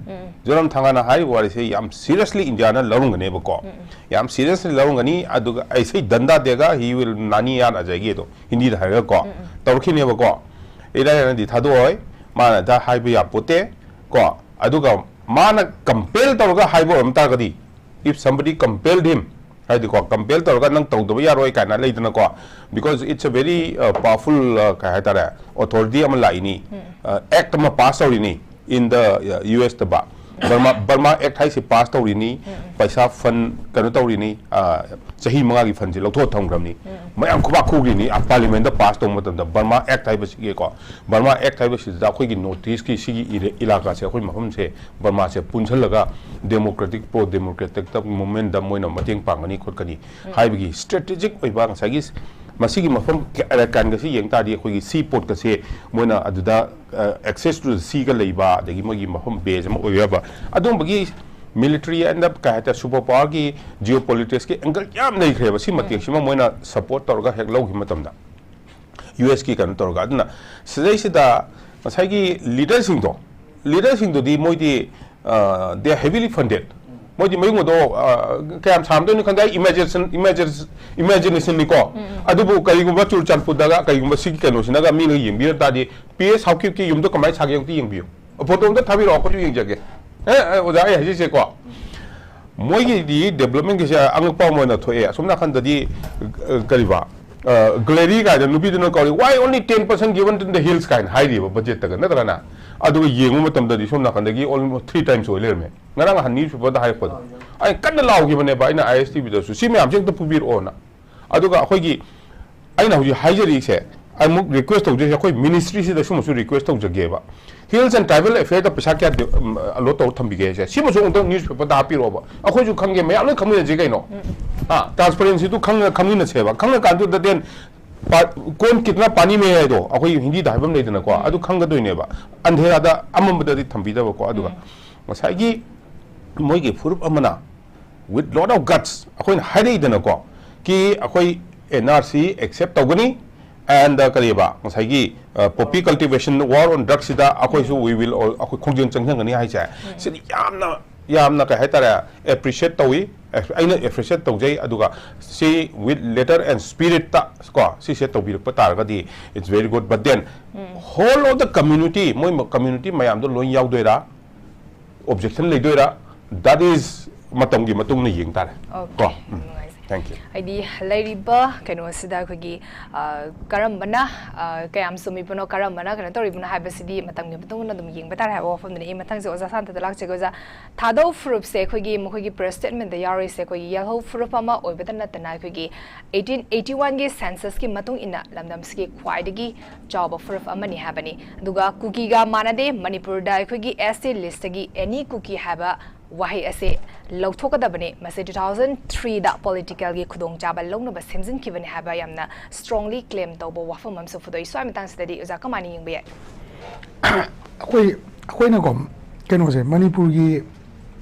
ꯖꯣꯔꯝ ꯊꯪꯒꯥꯅ ꯍꯥꯏꯔꯤꯕ ꯋꯥꯔꯤꯁꯦ ꯌꯥꯝ seriously ꯏꯟꯗꯤꯌꯥꯅ ꯂꯧꯔꯝꯒꯅꯦꯕꯀꯣ꯫ ꯌꯥꯝ seriously ꯂꯧꯔꯝꯒꯅꯤ꯫ ꯑꯗꯨꯒ "ꯑꯩꯁꯦ ꯗꯟꯗꯥ ꯗꯦꯒ, he will ꯅꯥꯅꯤ ꯌꯥꯟ ꯑꯖꯥꯏꯒꯦ" ꯑꯗꯣ ꯍꯤꯟꯗꯤꯗ ꯍꯥꯏꯔꯒꯀꯣ ꯇꯧꯔꯛꯈꯤꯅꯦꯕꯀꯣ꯫ ꯏꯔꯥꯏ ꯂꯥꯏꯅꯗꯤ ꯊꯥꯗꯣꯛꯑꯣꯏ, ꯃꯥꯅ ꯗ ꯍꯥꯏꯕ ꯌꯥꯄꯣꯠꯇꯦ ꯀꯣ꯫ ꯑꯗꯨꯒ ꯃꯥꯅ compel ꯇꯧꯔꯒ ꯍꯥꯏꯕ ꯑꯣꯏꯔꯝ ꯇꯥꯔꯒꯗꯤ, if somebody compelled him, ꯍꯥꯏꯗꯤꯀꯣ, compel ꯇꯧꯔꯒ "ꯅꯪ ꯇꯧꯗꯕ ꯌꯥꯔꯣꯏ" ꯀꯥꯏꯅ ꯂꯩꯗꯅꯀꯣ, because it's a very, uh, powerful, uh, ꯀꯩ ꯍꯥꯏꯇꯥꯔꯦ, authority ꯑꯃ ꯂꯥꯛꯏꯅꯤ, uh, act ꯑꯃ pass ꯇꯧꯔꯤꯅꯤ in the, uh, U S ꯇꯕ꯫ ꯕꯔꯃꯥ ꯕꯔꯃꯥ ꯑꯦꯛ ꯍꯥꯏꯁꯦ ꯄꯥꯁ ꯇꯧꯔꯤꯅꯤ, ꯄꯩꯁꯥ ꯐꯟ ꯀꯩꯅꯣ ꯇꯧꯔꯤꯅꯤ, ꯑ, ꯆꯍꯤ ꯃꯉꯥꯒꯤ ꯐꯟꯁꯦ ꯂꯧꯊꯣꯛꯑ ꯊꯝꯈ꯭ꯔꯕꯅꯤ꯫ ꯃꯌꯥꯝ ꯈꯨꯕꯥꯛ ꯈꯨꯈ꯭ꯔꯤꯅꯤ, ꯑ, ꯄꯥꯔꯂꯤꯌꯥꯃꯦꯟꯗ ꯄꯥꯁ ꯇꯧꯕ ꯃꯇꯝꯗ ꯕꯔꯃꯥ ꯑꯦꯛ ꯍꯥꯏꯕꯁꯤꯒꯤꯀꯣ, ꯕꯔꯃꯥ ꯑꯦꯛ ꯍꯥꯏꯕꯁꯤꯗ ꯑꯩꯈꯣꯏꯒꯤ ꯅꯣꯔꯠ ꯏꯁꯀꯤ ꯁꯤꯒꯤ ꯏꯔꯦ-, ꯏꯂꯥꯀꯥꯁꯦ, ꯑꯩꯈꯣꯏ ꯃꯐꯝꯁꯦ, ꯕꯔꯃꯥꯁꯦ ꯄꯨꯟꯁꯤꯜꯂꯒ ꯗꯦꯃꯣꯀ꯭ꯔꯦꯇꯤꯛ, ꯄ꯭ꯔꯣ ꯗꯦꯃꯣꯀ꯭ꯔꯦꯇꯤꯛ ꯃꯨꯚꯃꯦꯟꯗ ꯃꯣꯏꯅ ꯃꯇꯦꯡ ꯄꯥꯡꯒꯅꯤ ꯈꯣꯠꯀꯅꯤ ꯍꯥꯏꯕꯒꯤ ꯁ꯭ꯇ꯭ꯔꯦꯇꯦꯖꯤꯛ ꯑꯣꯏꯕ ꯉꯁꯥꯏꯒꯤ ꯃꯁꯤꯒꯤ ꯃꯐꯝ ꯑꯔꯥꯀꯥꯟꯒꯁꯤ ꯌꯦꯡ ꯇꯥꯔꯗꯤ ꯑꯩꯈꯣꯏꯒꯤ ꯁꯤ ꯄꯣꯔꯠꯀꯁꯦ ꯃꯣꯏꯅ ꯑꯗꯨꯗ, ꯑ, ꯑꯦꯛꯁꯦꯁ ꯇꯨ ꯁꯤꯒ ꯂꯩꯕ, ꯑꯗꯒꯤ ꯃꯣꯏꯒꯤ ꯃꯐꯝ ꯕꯦꯖ ꯑꯃ ꯑꯣꯏꯕ ꯌꯥꯕ, ꯑꯗꯨꯝꯕꯒꯤ ꯃꯤꯂꯤꯇꯔꯤ ꯑꯦꯟꯗ ꯀꯩ ꯍꯥꯏꯇꯥꯔꯦ, ꯁꯨꯄꯔ ꯄꯥꯋꯔꯒꯤ ꯖꯤꯑꯣ ꯄꯣꯂꯤꯇꯤꯛꯁꯀꯤ ꯑꯦꯡꯒꯜ ꯌꯥꯝ ꯂꯩꯈ꯭ꯔꯦꯕ꯫ ꯁꯤ ꯃꯇꯦꯛꯁꯤꯃ ꯃꯣꯏꯅ ꯁꯄꯣꯔꯠ ꯇꯧꯔꯒ ꯍꯦꯛ ꯂꯧꯈꯤꯕ ꯃꯇꯝꯗ, ꯌꯨ ꯑꯦꯁꯀꯤ ꯀꯩꯅꯣ ꯇꯧꯔꯒ꯫ ꯑꯗꯨꯅ ꯁꯤꯗꯩꯁꯤꯗ ꯉꯁꯥꯏꯒꯤ ꯂꯤꯗꯔꯁꯤꯡꯗꯣ, ꯂꯤꯗꯔꯁꯤꯡꯗꯨꯗꯤ ꯃꯣꯏꯗꯤ, ꯑ, they are heavily funded꯫ ꯃꯣꯏꯗꯤ ꯃꯌꯨꯝ ꯑꯗꯣ, ꯑ, ꯀꯌꯥꯝ ꯁꯥꯔꯝꯗꯣꯏꯅꯣ ꯈꯪꯗꯦ꯫ ꯑꯩ ꯏꯃꯦꯖꯤꯅꯦꯁꯟ, ꯏꯃꯦꯖꯤꯅꯦꯁꯟꯅꯤꯀꯣ꯫ ꯑꯗꯨꯕꯨ ꯀꯔꯤꯒꯨꯝꯕ ꯆꯨꯔꯆꯥꯟꯄꯨꯔꯗꯒ ꯀꯩꯒꯨꯝꯕ ꯁꯤꯒꯤ ꯀꯩꯅꯣꯁꯤꯅꯒ ꯃꯤꯅ ꯌꯦꯡꯕꯤꯔ ꯇꯥꯔꯗꯤ, ꯄꯤ ꯑꯦꯁ ꯁꯥꯎꯀꯤꯞꯀꯤ ꯌꯨꯝꯗꯣ ꯀꯃꯥꯏꯅ ꯁꯥꯒꯦ ꯑꯝꯇ ꯌꯦꯡꯕꯤꯌꯨ꯫ ꯐꯣꯇꯣ ꯑꯝꯇ ꯊꯥꯕꯤꯔꯛꯑꯣ, ꯑꯩꯈꯣꯏꯁꯨ ꯌꯦꯡꯖꯒꯦ꯫ ꯑꯦ, ꯑꯦ, ꯑꯣꯖꯥ, ꯑꯩ ꯍꯥꯏꯖꯩꯁꯦꯀꯣ, ꯃꯣꯏꯒꯤꯗꯤ ꯗꯦꯕꯂꯞꯃꯦꯟꯒꯤꯁꯦ ꯑꯉꯛꯄ ꯑꯃ ꯑꯣꯏꯅ ꯊꯣꯛꯑꯦ꯫ ꯑꯁꯣꯝ ꯅꯥꯀꯟꯗꯗꯤ, ꯑ, ꯀꯔꯤꯕ, ꯑ, ꯒ꯭ꯂꯦꯔꯤ ꯀꯥꯏꯗ ꯅꯨꯄꯤꯗꯨꯅ ꯀꯧꯔꯤ, "Why only ten percent given to the hills?" ꯀꯥꯏꯅ ꯍꯥꯏꯔꯤꯕ ꯕꯖꯦꯠꯇꯒ, ꯅꯠꯇ꯭ꯔꯅ? ꯑꯗꯨꯒ ꯌꯦꯡꯕ ꯃꯇꯝꯗꯗꯤ ꯁꯣꯝ ꯅꯥꯀꯟꯗꯒꯤ almost three times ꯑꯣꯏ ꯂꯩꯔꯝꯃꯦ꯫ ꯉꯔꯥꯡ ꯅꯍꯥꯟ ꯅ꯭ꯌꯨꯁ ꯄꯦꯄꯔꯗ ꯍꯥꯏꯔꯛꯄꯗꯣ꯫ ꯑꯩ ꯀꯟꯅ ꯂꯥꯎꯈꯤꯕꯅꯦꯕ ꯑꯩꯅ ꯑꯥꯏ ꯑꯦꯁ ꯇꯤ ꯚꯤꯗꯁꯨ, "ꯁꯤ ꯃꯌꯥꯝꯁꯦ ꯑꯝꯇ ꯄꯨꯕꯤꯔꯛꯑꯣꯅ"꯫ ꯑꯗꯨꯒ ꯑꯩꯈꯣꯏꯒꯤ, ꯑꯩꯅ ꯍꯧꯖꯤꯛ ꯍꯥꯏꯖꯔꯤꯁꯦ, ꯑꯩ ꯑꯃꯨꯛ ꯔꯤꯀ꯭ꯋꯦꯁ ꯇꯧꯖꯔꯤꯁꯦ, ꯑꯩꯈꯣꯏ ꯃꯤꯅꯤꯁꯇ꯭ꯔꯤꯁꯤꯗ ꯁꯨꯝꯕꯁꯨ ꯔꯤꯀ꯭ꯋꯦꯁ ꯇꯧꯖꯒꯦꯕ꯫ ꯍꯤꯜꯁ ꯑꯦꯟ ꯇ꯭ꯔꯥꯏꯕꯦꯜ ꯑꯦꯐꯦꯌꯔꯗ ꯄꯩꯁꯥ ꯀꯌꯥ ꯗꯤ-, ꯎꯝ, ꯑꯦꯂꯣꯠ ꯇꯧꯔ ꯊꯝꯕꯤꯒꯦ ꯍꯥꯏꯁꯦ, ꯁꯤꯃꯁꯨ ꯑꯃꯨꯛꯇꯪ ꯅ꯭ꯌꯨꯁ ꯄꯦꯄꯔꯗ ꯍꯥꯞꯄꯤꯔꯛꯑꯣꯕ꯫ ꯑꯩꯈꯣꯏꯁꯨ ꯈꯪꯒꯦ, ꯃꯌꯥꯝ ꯂꯣꯏ ꯈꯪꯃꯤꯟꯅꯁꯤ ꯀꯩꯅꯣ꯫ ꯑꯥ, ꯇ꯭ꯔꯥꯟꯁꯄꯔꯦꯟꯁꯤꯗꯨ ꯈꯪꯅ-, ꯈꯪꯃꯤꯟꯅꯁꯦꯕ꯫ ꯈꯪꯅ ꯀꯥꯟꯗꯨꯗ then ꯄꯥ-, "ꯀꯣꯟ ꯀꯤꯇꯅꯥ ꯄꯥꯅꯤ ꯃꯦ" ꯍꯥꯏꯗꯣ ꯑꯩꯈꯣꯏ ꯍꯤꯟꯗꯤꯗ ꯍꯥꯏꯕ ꯑꯃ ꯂꯩꯗꯅꯀꯣ, ꯑꯗꯨ ꯈꯪꯒꯗꯣꯏꯅꯦꯕ꯫ ꯑꯟꯙꯦꯔꯥꯗ, ꯑꯃꯝꯕꯗꯗꯤ ꯊꯝꯕꯤꯗꯕꯀꯣ꯫ ꯑꯗꯨꯒ ꯉꯁꯥꯏꯒꯤ ꯃꯣꯏꯒꯤ ꯐꯨꯔꯨꯞ ꯑꯃꯅ with lot of guts ꯑꯩꯈꯣꯏꯅ ꯍꯥꯏꯔꯛꯏꯗꯅꯀꯣ, ꯀꯤ ꯑꯩꯈꯣꯏ ꯑꯦꯟ ꯑꯥꯔ ꯁꯤ ꯑꯦꯛꯁꯦꯞ ꯇꯧꯒꯅꯤ, and, uh, ꯀꯔꯤꯕ, ꯉꯁꯥꯏꯒꯤ, uh, poppy cultivation, war on drugs ꯁꯤꯗ ꯑꯩꯈꯣꯏꯁꯨ we will all, ꯑꯩꯈꯣꯏ ꯈꯣꯡꯖꯦꯜ ꯆꯪꯁꯤꯟꯒꯅꯤ ꯍꯥꯏꯁꯦ꯫ ꯁꯤꯗꯤ ꯌꯥꯝꯅ, ꯌꯥꯝꯅ ꯀꯩ ꯍꯥꯏꯇꯥꯔꯦ, ꯑꯦꯄ꯭ꯔꯤꯁꯤꯌꯦꯠ ꯇꯧꯏ꯫ ꯑꯩꯅ ꯑꯦꯄ꯭ꯔꯤꯁꯤꯌꯦꯠ ꯇꯧꯖꯩ꯫ ꯑꯗꯨꯒ ꯁꯤ with letter and spirit ꯇ ꯀꯣ, ꯁꯤꯁꯦ ꯇꯧꯕꯤꯔꯛꯄ ꯇꯥꯔꯒꯗꯤ it's very good, but then whole of the community, ꯃꯣꯏ ꯃ-, community ꯃꯌꯥꯝꯗꯣ ꯂꯣꯏ ꯌꯥꯎꯗꯣꯏꯔꯥ? ꯑꯣꯕꯖꯦꯛꯁꯟ ꯂꯩꯗꯣꯏꯔꯥ? That is ꯃꯇꯝꯒꯤ ꯃꯇꯨꯡ ꯏꯟꯅ ꯌꯦꯡ ꯇꯥꯔꯦ꯫ Okay, ꯀꯣ? ꯎꯝ꯫ ꯅꯨꯡꯉꯥꯏꯖꯩ꯫ Thank you. ꯍꯥꯏꯗꯤ ꯂꯩꯔꯤꯕ ꯀꯩꯅꯣꯁꯤꯗ ꯑꯩꯈꯣꯏꯒꯤ ꯑ, ꯀꯔꯝꯕꯅ ꯑ, ꯀꯌꯥꯝ ꯆꯨꯝꯃꯤꯕꯅꯣ, ꯀꯔꯝꯕꯅ ꯀꯩꯅꯣ ꯇꯧꯔꯤꯕꯅꯣ ꯍꯥꯏꯕꯁꯤꯗꯤ ꯃꯇꯝꯒꯤ ꯃꯇꯨꯡ ꯏꯟꯅ ꯑꯗꯨꯝ ꯌꯦꯡꯕ ꯇꯥꯔꯦ ꯍꯥꯏꯕ ꯋꯥꯐꯝꯗꯨꯅꯤ꯫ ꯑꯩ ꯃꯊꯪꯁꯦ ꯑꯣꯖꯥ ꯁꯥꯟꯇꯗ ꯂꯥꯛꯆꯒꯦ꯫ ꯑꯣꯖꯥ, ꯊꯥꯗꯧ ꯐꯨꯔꯨꯞꯁꯦ ꯑꯩꯈꯣꯏꯒꯤ ꯃꯈꯣꯏꯒꯤ ꯄ꯭ꯔꯦꯁ ꯁ꯭ꯇꯦꯠꯃꯦꯟꯗ ꯌꯥꯎꯔꯤꯁꯦ ꯑꯩꯈꯣꯏꯒꯤ ꯌꯦꯜꯍꯧ ꯐꯨꯔꯨꯞ ꯑꯃ ꯑꯣꯏꯕꯇ ꯅꯠꯇꯅ ꯑꯩꯈꯣꯏꯒꯤ ꯑꯩꯠꯇꯤꯟ ꯑꯩꯠꯇꯤ ꯋꯥꯟꯒꯤ ꯁꯦꯟꯁꯁꯀꯤ ꯃꯇꯨꯡ ꯏꯟꯅ ꯂꯝꯗꯝꯁꯤꯒꯤ ꯈ꯭ꯋꯥꯏꯗꯒꯤ ꯆꯥꯎꯕ ꯐꯨꯔꯨꯞ ꯑꯃꯅꯤ ꯍꯥꯏꯕꯅꯤ꯫ ꯑꯗꯨꯒ ꯀꯨꯀꯤꯒ ꯃꯥꯟꯅꯗꯦ, ꯃꯅꯤꯄꯨꯔꯗ ꯑꯩꯈꯣꯏꯒꯤ ꯑꯦꯁ ꯇꯤ ꯂꯤꯁꯇꯒꯤ ꯑꯦꯅꯤ ꯀꯨꯀꯤ ꯍꯥꯏꯕ ꯋꯥꯍꯩ ꯑꯁꯦ ꯂꯧꯊꯣꯛꯀꯗꯕꯅꯤ꯫ ꯃꯁꯤ ꯇꯨ ꯊꯥꯎꯖꯟ ꯊ꯭ꯔꯤꯗ ꯄꯣꯂꯤꯇꯤꯀꯦꯜꯒꯤ ꯈꯨꯗꯣꯡꯆꯥꯕ ꯂꯧꯅꯕ ꯁꯦꯝꯖꯤꯟꯈꯤꯕꯅꯤ ꯍꯥꯏꯕ ꯌꯥꯝꯅ ꯁ꯭ꯇꯔꯣꯡꯂꯤ ꯀ꯭ꯂꯦꯝ ꯇꯧꯕ ꯋꯥꯐꯝ ꯑꯃꯁꯨ ꯐꯨꯗꯣꯛꯏ꯫ ꯁ꯭ꯋꯥꯏ ꯃꯇꯥꯡꯁꯤꯗꯗꯤ ꯑꯣꯖꯥ ꯀꯃꯥꯏꯅ ꯌꯦꯡꯕ ꯌꯥꯏ? ꯑꯩꯈꯣꯏ ꯑꯩꯈꯣꯏꯅꯀꯣ ꯀꯩꯅꯣꯁꯦ ꯃꯅꯤꯄꯨꯔꯒꯤ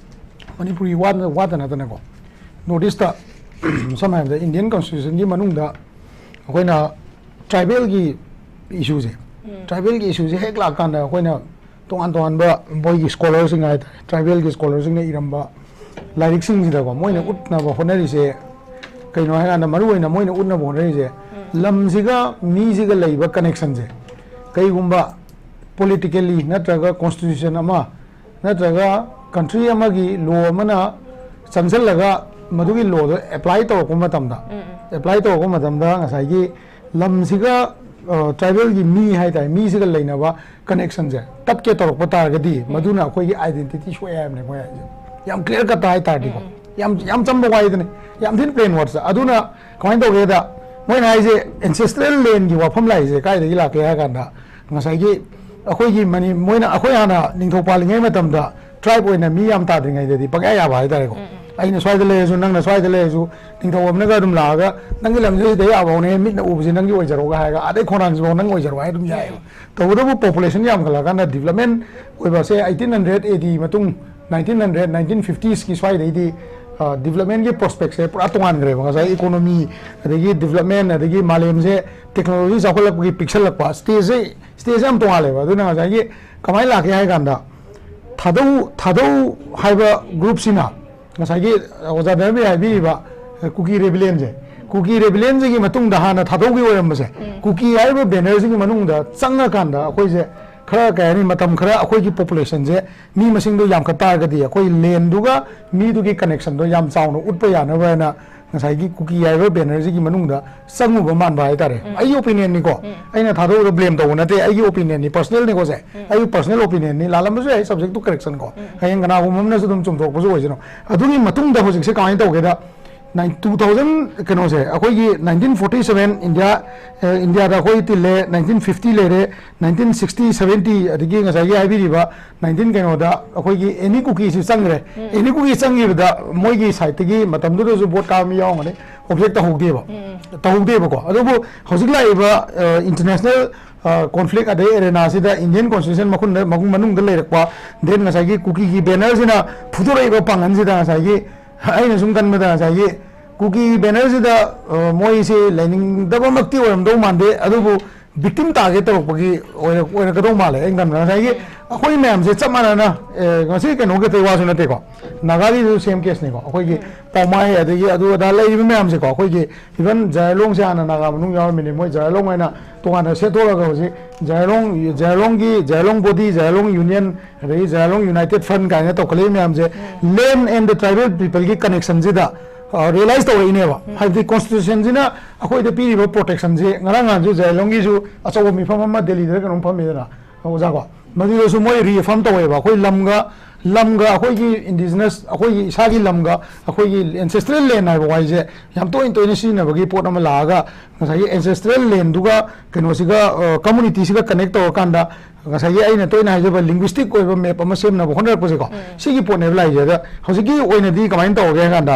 ꯃꯅꯤꯄꯨꯔꯒꯤ ꯋꯥꯗ ꯋꯥꯗ ꯅꯠꯇꯅꯀꯣ, ꯅꯣꯔꯠ ꯏꯁꯇ ꯁꯝꯅ ꯍꯥꯏꯔꯕꯗ ꯏꯟꯗꯤꯌꯟ ꯀꯣꯟꯁꯇꯤꯇ꯭ꯌꯨꯁꯟꯒꯤ ꯃꯅꯨꯡꯗ ꯑꯩꯈꯣꯏꯅ ꯇ꯭ꯔꯥꯏꯕꯦꯜꯒꯤ ꯏꯁꯨꯁꯦ, ꯇ꯭ꯔꯥꯏꯕꯦꯜꯒꯤ ꯏꯁꯨꯁꯦ ꯍꯦꯛ ꯂꯥꯛꯀꯥꯟꯗ ꯑꯩꯈꯣꯏꯅ ꯇꯣꯉꯥꯟ ꯇꯣꯉꯥꯟꯕ ꯃꯣꯏꯒꯤ ꯁ꯭ꯀꯣꯂꯔꯁꯤꯡ ꯍꯥꯏꯇꯥꯔꯦ, ꯇ꯭ꯔꯥꯏꯕꯦꯜꯒꯤ ꯁ꯭ꯀꯣꯂꯔꯁꯤꯡꯅ ꯏꯔꯝꯕ ꯂꯥꯏꯔꯤꯛꯁꯤꯡꯁꯤꯗꯀꯣ ꯃꯣꯏꯅ ꯎꯠꯅꯕ ꯍꯣꯠꯅꯔꯤꯁꯦ ꯀꯩꯅꯣ ꯍꯥꯏꯀꯥꯟꯗ, ꯃꯔꯨ ꯑꯣꯏꯅ ꯃꯣꯏꯅ ꯎꯠꯅꯕ ꯍꯣꯠꯅꯔꯤꯁꯦ ꯂꯝꯁꯤꯒ ꯃꯤꯁꯤꯒ ꯂꯩꯕ ꯀꯅꯦꯛꯁꯟꯁꯦ, ꯀꯩꯒꯨꯝꯕ ꯄꯣꯂꯤꯇꯤꯀꯦꯜꯂꯤ ꯅꯠꯇ꯭ꯔꯒ ꯀꯣꯟꯁꯇꯤꯇ꯭ꯌꯨꯁꯟ ꯑꯃ ꯅꯠꯇ꯭ꯔꯒ ꯀꯟꯇ꯭ꯔꯤ ꯑꯃꯒꯤ ꯂꯣ ꯑꯃꯅ ꯆꯪꯁꯤꯜꯂꯒ ꯃꯗꯨꯒꯤ ꯂꯣꯗꯣ ꯑꯦꯄ꯭ꯂꯥꯏ ꯇꯧꯔꯛꯄ ꯃꯇꯝꯗ, ꯑꯦꯄ꯭ꯂꯥꯏ ꯇꯧꯔꯛꯄ ꯃꯇꯝꯗ ꯉꯁꯥꯏꯒꯤ ꯂꯝꯁꯤꯒ ꯇ꯭ꯔꯥꯏꯕꯦꯜꯒꯤ ꯃꯤ ꯍꯥꯏꯇꯥꯔꯦ, ꯃꯤꯁꯤꯒ ꯂꯩꯅꯕ ꯀꯅꯦꯛꯁꯟꯁꯦ ꯇꯠꯀꯦ ꯇꯧꯔꯛꯄ ꯇꯥꯔꯒꯗꯤ ꯃꯗꯨꯅ ꯑꯩꯈꯣꯏꯒꯤ ꯑꯥꯏꯗꯦꯟꯇꯤꯇꯤ ꯁꯣꯛꯑꯦ ꯍꯥꯏꯕꯅꯦ ꯃꯣꯏ ꯍꯥꯏꯁꯦ꯫ ꯌꯥꯝ ꯀ꯭ꯂꯤꯌꯥꯔ ꯀꯠꯇ ꯍꯥꯏꯇꯥꯔꯗꯤꯀꯣ, ꯌꯥꯝ ꯌꯥꯝ ꯆꯝꯕ ꯋꯥꯍꯩꯗꯨꯅꯤ, ꯌꯥꯝ ꯊꯤꯅ ꯄ꯭ꯂꯦꯟ ꯋꯥꯔꯗꯁꯇ꯫ ꯑꯗꯨꯅ ꯀꯃꯥꯏꯅ ꯇꯧꯒꯦꯗ, ꯃꯣꯏꯅ ꯍꯥꯏꯁꯦ ꯑꯦꯟꯁꯦꯁꯇ꯭ꯔꯦꯜ ꯂꯦꯟꯒꯤ ꯋꯥꯐꯝ ꯂꯥꯛꯏꯁꯦ ꯀꯥꯏꯗꯒꯤ ꯂꯥꯛꯀꯦ ꯍꯥꯏ ꯀꯥꯟꯗ, ꯉꯁꯥꯏꯒꯤ ꯑꯩꯈꯣꯏꯒꯤ ꯃꯅꯤ ꯃꯣꯏꯅ ꯑꯩꯈꯣꯏ ꯍꯥꯟꯅ ꯅꯤꯡꯊꯧ ꯄꯥꯜꯂꯤꯉꯩ ꯃꯇꯝꯗ ꯇ꯭ꯔꯥꯏꯕ ꯑꯣꯏꯅ ꯃꯤ ꯌꯥꯝ ꯇꯥꯗ꯭ꯔꯤꯉꯩꯗꯗꯤ ꯄꯪꯌꯥ ꯌꯥꯕ ꯍꯥꯏꯇꯥꯔꯦꯀꯣ꯫ ꯑꯩꯅ ꯁ꯭ꯋꯥꯏꯗ ꯂꯩꯔꯁꯨ, ꯅꯪꯅ ꯁ꯭ꯋꯥꯏꯗ ꯂꯩꯔꯁꯨ, ꯅꯤꯡꯊꯧ ꯑꯃꯅꯒ ꯑꯗꯨꯝ ꯂꯥꯛꯑꯒ ꯅꯪꯒꯤ ꯂꯝꯁꯤꯗ ꯁꯤꯗ ꯌꯥꯕ ꯍꯧꯅꯦ, ꯃꯤꯠꯅ ꯎꯕꯁꯤ ꯅꯪꯒꯤ ꯑꯣꯏꯖꯔꯣꯒ ꯍꯥꯏꯔꯒ ꯑꯗꯩ ꯈꯣꯡꯅꯥꯡꯁꯤꯐꯥꯎ ꯅꯪ ꯑꯣꯏꯖꯔꯣ ꯍꯥꯏ ꯑꯗꯨꯝ ꯌꯥꯏꯑꯕ꯫ ꯇꯧꯕꯇꯕꯨ ꯄꯣꯄꯨꯂꯦꯁꯟ ꯌꯥꯝꯈꯠꯂꯛꯑꯀꯥꯟꯗ ꯗꯤꯕꯂꯞꯃꯦꯟ ꯑꯣꯏꯕꯁꯦ ꯑꯩꯠꯇꯤꯟ ꯍꯟꯗ꯭ꯔꯦꯠ ꯑꯦ ꯗꯤ ꯃꯇꯨꯡ, ꯅꯥꯏꯟꯇꯤꯟ ꯍꯟꯗ꯭ꯔꯦꯠ, ꯅꯥꯏꯟꯇꯤꯟ ꯐꯤꯐꯇꯤꯁꯀꯤ ꯁ꯭ꯋꯥꯏꯗꯩꯗꯤ ꯗꯤꯕꯂꯞꯃꯦꯟꯒꯤ ꯄ꯭ꯔꯣꯁꯄꯦꯛꯁꯦ ꯄꯨꯔꯥ ꯇꯣꯉꯥꯟꯈ꯭ꯔꯦꯕ꯫ ꯉꯁꯥꯏ ꯏꯀꯣꯅꯣꯃꯤ, ꯑꯗꯒꯤ ꯗꯤꯕꯂꯞꯃꯦꯟ, ꯑꯗꯒꯤ ꯃꯥꯂꯦꯝꯁꯦ ꯇꯦꯛꯅꯣꯂꯣꯖꯤ ꯆꯥꯎꯈꯠꯂꯛꯄꯒꯤ ꯄꯤꯛꯁꯜꯂꯛꯄ, ꯁ꯭ꯇꯦꯖꯁꯦ ꯁ꯭ꯇꯦꯖꯁꯦ ꯌꯥꯝ ꯇꯣꯉꯥꯜꯂꯦꯕ꯫ ꯑꯗꯨꯅ ꯉꯁꯥꯏꯒꯤ ꯀꯃꯥꯏꯅ ꯂꯥꯛꯀꯦ ꯍꯥꯏ ꯀꯥꯟꯗ ꯊꯥꯗꯧ ꯊꯥꯗꯧ ꯍꯥꯏꯕ ꯒ꯭ꯔꯨꯞꯁꯤꯅ ꯉꯁꯥꯏꯒꯤ ꯑꯣꯖꯥ ꯙꯔꯃꯕꯤꯔ ꯍꯥꯏꯕꯤꯔꯤꯕ ꯀꯨꯀꯤ ꯔꯦꯕꯤꯂꯤꯌꯟꯁꯦ, ꯀꯨꯀꯤ ꯔꯦꯕꯤꯂꯤꯌꯟꯁꯤꯒꯤ ꯃꯇꯨꯡꯗ ꯍꯥꯟꯅ ꯊꯥꯗꯧꯒꯤ ꯑꯣꯏꯔꯝꯕꯁꯦ, ꯀꯨꯀꯤ ꯍꯥꯏꯔꯤꯕ ꯕꯦꯅꯔꯁꯤꯒꯤ ꯃꯅꯨꯡꯗ ꯆꯪꯉꯀꯥꯟꯗ ꯑꯩꯈꯣꯏꯁꯦ ꯈꯔ ꯀꯩ ꯍꯥꯏꯅꯤ, ꯃꯇꯝ ꯈꯔ ꯑꯩꯈꯣꯏꯒꯤ ꯄꯣꯄꯨꯂꯦꯁꯟꯁꯦ ꯃꯤ ꯃꯁꯤꯡꯗꯣ ꯌꯥꯝꯈꯠ ꯇꯥꯔꯒꯗꯤ ꯑꯩꯈꯣꯏ ꯂꯦꯟꯗꯨꯒ ꯃꯤꯗꯨꯒꯤ ꯀꯅꯦꯛꯁꯟꯗꯣ ꯌꯥꯝ ꯆꯥꯎꯅ ꯎꯠꯄ ꯌꯥꯅꯕ ꯍꯥꯏꯅ ꯉꯁꯥꯏꯒꯤ ꯀꯨꯀꯤ ꯍꯥꯏꯕ ꯕꯦꯅꯔꯁꯤꯒꯤ ꯃꯅꯨꯡꯗ ꯆꯪꯉꯨꯕ ꯃꯥꯟꯕ ꯍꯥꯏꯇꯥꯔꯦ꯫ ꯑꯩꯒꯤ ꯑꯣꯄꯤꯅꯤꯌꯟꯅꯤꯀꯣ, ꯑꯩꯅ ꯊꯥꯗꯣꯛꯎꯗ ꯕ꯭ꯂꯦꯝ ꯇꯧꯕ ꯅꯠꯇꯦ, ꯑꯩꯒꯤ ꯑꯣꯄꯤꯅꯤꯌꯟꯅꯤ, ꯄꯔꯁꯅꯦꯜꯅꯤꯀꯣ ꯁꯦ꯫ ꯑꯩꯒꯤ ꯄꯔꯁꯅꯦꯜ ꯑꯣꯄꯤꯅꯤꯌꯟꯅꯤ, ꯂꯥꯜꯂꯝꯕꯁꯨ ꯌꯥꯏ, subject to correction ꯀꯣ꯫ ꯍꯌꯦꯡ ꯀꯅꯥꯒꯨꯝꯕ ꯑꯃꯅꯁꯨ ꯑꯗꯨꯝ ꯆꯨꯝꯊꯣꯛꯄꯁꯨ ꯑꯣꯏꯁꯅꯨ꯫ ꯑꯗꯨꯒꯤ ꯃꯇꯨꯡꯗ ꯍꯧꯖꯤꯛꯁꯦ ꯀꯃꯥꯏꯅ ꯇꯧꯒꯦꯗ, ꯅꯥꯏꯟ ꯇꯨ ꯊꯥꯎꯖꯟ ꯀꯩꯅꯣꯁꯦ, ꯑꯩꯈꯣꯏꯒꯤ ꯅꯥꯏꯟꯇꯤꯟ ꯐꯣꯔꯇꯤ ꯁꯚꯦꯟ ꯏꯟꯗꯤꯌꯥ, ꯑ, ꯏꯟꯗꯤꯌꯥꯗ ꯑꯩꯈꯣꯏ ꯇꯤꯜꯂꯦ, ꯅꯥꯏꯟꯇꯤꯟ ꯐꯤꯐꯇꯤ ꯂꯩꯔꯦ, ꯅꯥꯏꯟꯇꯤꯟ ꯁꯤꯛꯁꯇꯤ, ꯁꯚꯦꯟꯇꯤ, ꯑꯗꯒꯤ ꯉꯁꯥꯏꯒꯤ ꯍꯥꯏꯕꯤꯔꯤꯕ ꯅꯥꯏꯟꯇꯤꯟ ꯀꯩꯅꯣꯗ ꯑꯩꯈꯣꯏꯒꯤ ꯑꯦꯅꯤ ꯀꯨꯀꯤꯁꯤ ꯆꯪꯈ꯭ꯔꯦ꯫ ꯑꯦꯅꯤ ꯀꯨꯀꯤ ꯆꯪꯈꯤꯕꯗ ꯃꯣꯏꯒꯤ ꯁꯥꯏꯠꯇꯒꯤ ꯃꯇꯝꯗꯨꯗꯁꯨ ꯚꯣꯠ ꯀꯥꯕ ꯃꯤ ꯌꯥꯎꯔꯝꯒꯅꯤ, ꯑꯣꯕꯖꯦꯛ ꯇꯧꯍꯧꯗꯦꯕ꯫ ꯇꯧꯍꯧꯗꯦꯕꯀꯣ꯫ ꯑꯗꯨꯕꯨ ꯍꯧꯖꯤꯛ ꯂꯥꯛꯏꯕ, ꯑ, ꯏꯟꯇꯔꯅꯦꯁꯅꯦꯜ, ꯑ, ꯀꯣꯟꯐ꯭ꯂꯤꯛ ꯑꯗꯩ ꯑꯦꯔꯦꯅꯥꯁꯤꯗ ꯏꯟꯗꯤꯌꯟ ꯀꯣꯟꯁꯇꯤꯇ꯭ꯌꯨꯁꯟ ꯃꯈꯨꯟꯗ, ꯃꯒꯨꯡ ꯃꯅꯨꯡꯗ ꯂꯩꯔꯛꯄ, ꯗꯦꯟ ꯉꯁꯥꯏꯒꯤ ꯀꯨꯀꯤꯒꯤ ꯕꯦꯅꯔꯁꯤꯅ ꯐꯨꯗꯣꯔꯛꯏꯕ ꯄꯥꯡꯒꯜꯁꯤꯗ ꯉꯁꯥꯏꯒꯤ ꯑꯩꯅ ꯁꯨꯝ ꯈꯟꯕꯗ ꯉꯁꯥꯏꯒꯤ ꯀꯨꯀꯤ ꯕꯦꯅꯔꯁꯤꯗ, ꯑ, ꯃꯣꯏꯁꯦ ꯂꯩꯅꯤꯡꯗꯕꯃꯛꯇꯤ ꯑꯣꯏꯔꯝꯗꯧ ꯃꯥꯟꯗꯦ, ꯑꯗꯨꯕꯨ ꯚꯤꯛꯇꯤꯝ ꯇꯥꯔꯒꯦꯠ ꯇꯧꯔꯛꯄꯒꯤ ꯑꯣꯏꯔ-, ꯑꯣꯏꯔꯛꯀꯗꯧ ꯃꯥꯜꯂꯦ ꯑꯩꯅ ꯈꯟꯕꯗ꯫ ꯉꯁꯥꯏꯒꯤ ꯑꯩꯈꯣꯏ ꯃꯌꯥꯝꯁꯦ ꯆꯞ ꯃꯥꯟꯅꯅ, ꯑꯦ, ꯉꯁꯤ ꯀꯩꯅꯣ ꯈꯛꯇꯒꯤ ꯋꯥꯁꯨ ꯅꯠꯇꯦꯀꯣ, ꯅꯥꯒꯥꯒꯤꯁꯨ ꯁꯦꯝ ꯀꯦꯁꯅꯤꯀꯣ꯫ ꯑꯩꯈꯣꯏꯒꯤ ꯄꯥꯎꯃꯥꯏ ꯑꯗꯒꯤ ꯑꯗꯨ ꯑꯗꯥ ꯂꯩꯔꯤꯕ ꯃꯌꯥꯝꯁꯦꯀꯣ, ꯑꯩꯈꯣꯏꯒꯤ ꯏꯚꯟ ꯖꯥꯏꯂꯣꯡꯁꯦ ꯍꯥꯟꯅ ꯅꯥꯒꯥ ꯃꯅꯨꯡ ꯌꯥꯎꯔꯝꯃꯤꯅꯦ, ꯃꯣꯏ ꯖꯥꯏꯂꯣꯡ ꯍꯥꯏꯅ ꯇꯣꯉꯥꯟꯅ ꯁꯦꯠꯊꯣꯛꯑꯒ ꯍꯧꯖꯤꯛ ꯖꯥꯏꯂꯣꯡ, ꯖꯥꯏꯂꯣꯡꯒꯤ, ꯖꯥꯏꯂꯣꯡ ꯕꯣꯗꯤ, ꯖꯥꯏꯂꯣꯡ ꯌꯨꯅꯤꯌꯟ, ꯑꯗꯒꯤ ꯖꯥꯏꯂꯣꯡ ꯌꯨꯅꯥꯏꯇꯦꯠ ꯐ꯭ꯔꯟ ꯀꯥꯏꯅ ꯇꯧꯈꯠꯂꯛꯏ ꯃꯌꯥꯝꯁꯦ, ꯂꯦꯟ ꯑꯦꯟ ꯗ ꯇ꯭ꯔꯥꯏꯕꯦꯜ ꯄꯤꯄꯜꯒꯤ ꯀꯅꯦꯛꯁꯟꯁꯤꯗ ꯔꯤꯌꯦꯂꯥꯏꯁ ꯇꯧꯔꯛꯏꯅꯦꯕ꯫ ꯍꯥꯏꯕꯗꯤ ꯀꯣꯟꯁꯇꯤꯇ꯭ꯌꯨꯁꯟꯁꯤꯅ ꯑꯩꯈꯣꯏꯗ ꯄꯤꯔꯤꯕ ꯄ꯭ꯔꯣꯇꯦꯛꯁꯟꯁꯦ, ꯉꯔꯥꯡ ꯅꯍꯥꯟꯁꯨ ꯖꯥꯏꯂꯣꯡꯒꯤꯁꯨ ꯑꯆꯧꯕ ꯃꯤꯐꯝ ꯑꯃ ꯗꯦꯜꯂꯤꯗ ꯀꯩꯅꯣꯝ ꯐꯝꯃꯤꯗꯅ, ꯑꯣꯖꯥꯀꯣ, ꯃꯗꯨꯗꯁꯨ ꯃꯣꯏ ꯔꯤꯑꯦꯐꯔꯝ ꯇꯧꯋꯦꯕ, ꯑꯩꯈꯣꯏ ꯂꯝꯒ, ꯂꯝꯒ ꯑꯩꯈꯣꯏꯒꯤ ꯏꯟꯗꯤꯖꯤꯅꯁ, ꯑꯩꯈꯣꯏꯒꯤ ꯏꯁꯥꯒꯤ ꯂꯝꯒ ꯑꯩꯈꯣꯏꯒꯤ ꯑꯦꯟꯁꯦꯁꯇ꯭ꯔꯦꯜ ꯂꯦꯟ ꯍꯥꯏꯕ ꯋꯥꯍꯩꯁꯦ ꯌꯥꯝ ꯇꯣꯏꯅ ꯇꯣꯏꯅ ꯁꯤꯖꯤꯟꯅꯕꯒꯤ ꯄꯣꯠ ꯑꯃ ꯂꯥꯛꯑꯒ, ꯉꯁꯥꯏꯒꯤ ꯑꯦꯟꯁꯦꯁꯇ꯭ꯔꯦꯜ ꯂꯦꯟꯗꯨꯒ ꯀꯩꯅꯣꯁꯤꯒ, ꯑ, ꯀꯝꯃꯨꯅꯤꯇꯤꯁꯤꯒ ꯀꯅꯦꯛ ꯇꯧꯔꯀꯥꯟꯗ, ꯉꯁꯥꯏꯒꯤ ꯑꯩꯅ ꯇꯣꯏꯅ ꯍꯥꯏꯖꯕ ꯂꯤꯡꯒ꯭ꯋꯤꯁꯇꯤꯛ ꯑꯣꯏꯕ ꯃꯦꯞ ꯑꯃ ꯁꯦꯝꯅꯕ ꯍꯣꯠꯅꯔꯛꯄꯁꯦꯀꯣ, ꯁꯤꯒꯤ ꯄꯣꯠꯅꯦꯕ ꯂꯥꯛꯏꯁꯦ꯫ ꯑꯗ ꯍꯧꯖꯤꯛꯀꯤ ꯑꯣꯏꯅꯗꯤ ꯀꯃꯥꯏꯅ ꯇꯧꯔꯒꯦ ꯍꯥꯏ ꯀꯥꯟꯗ,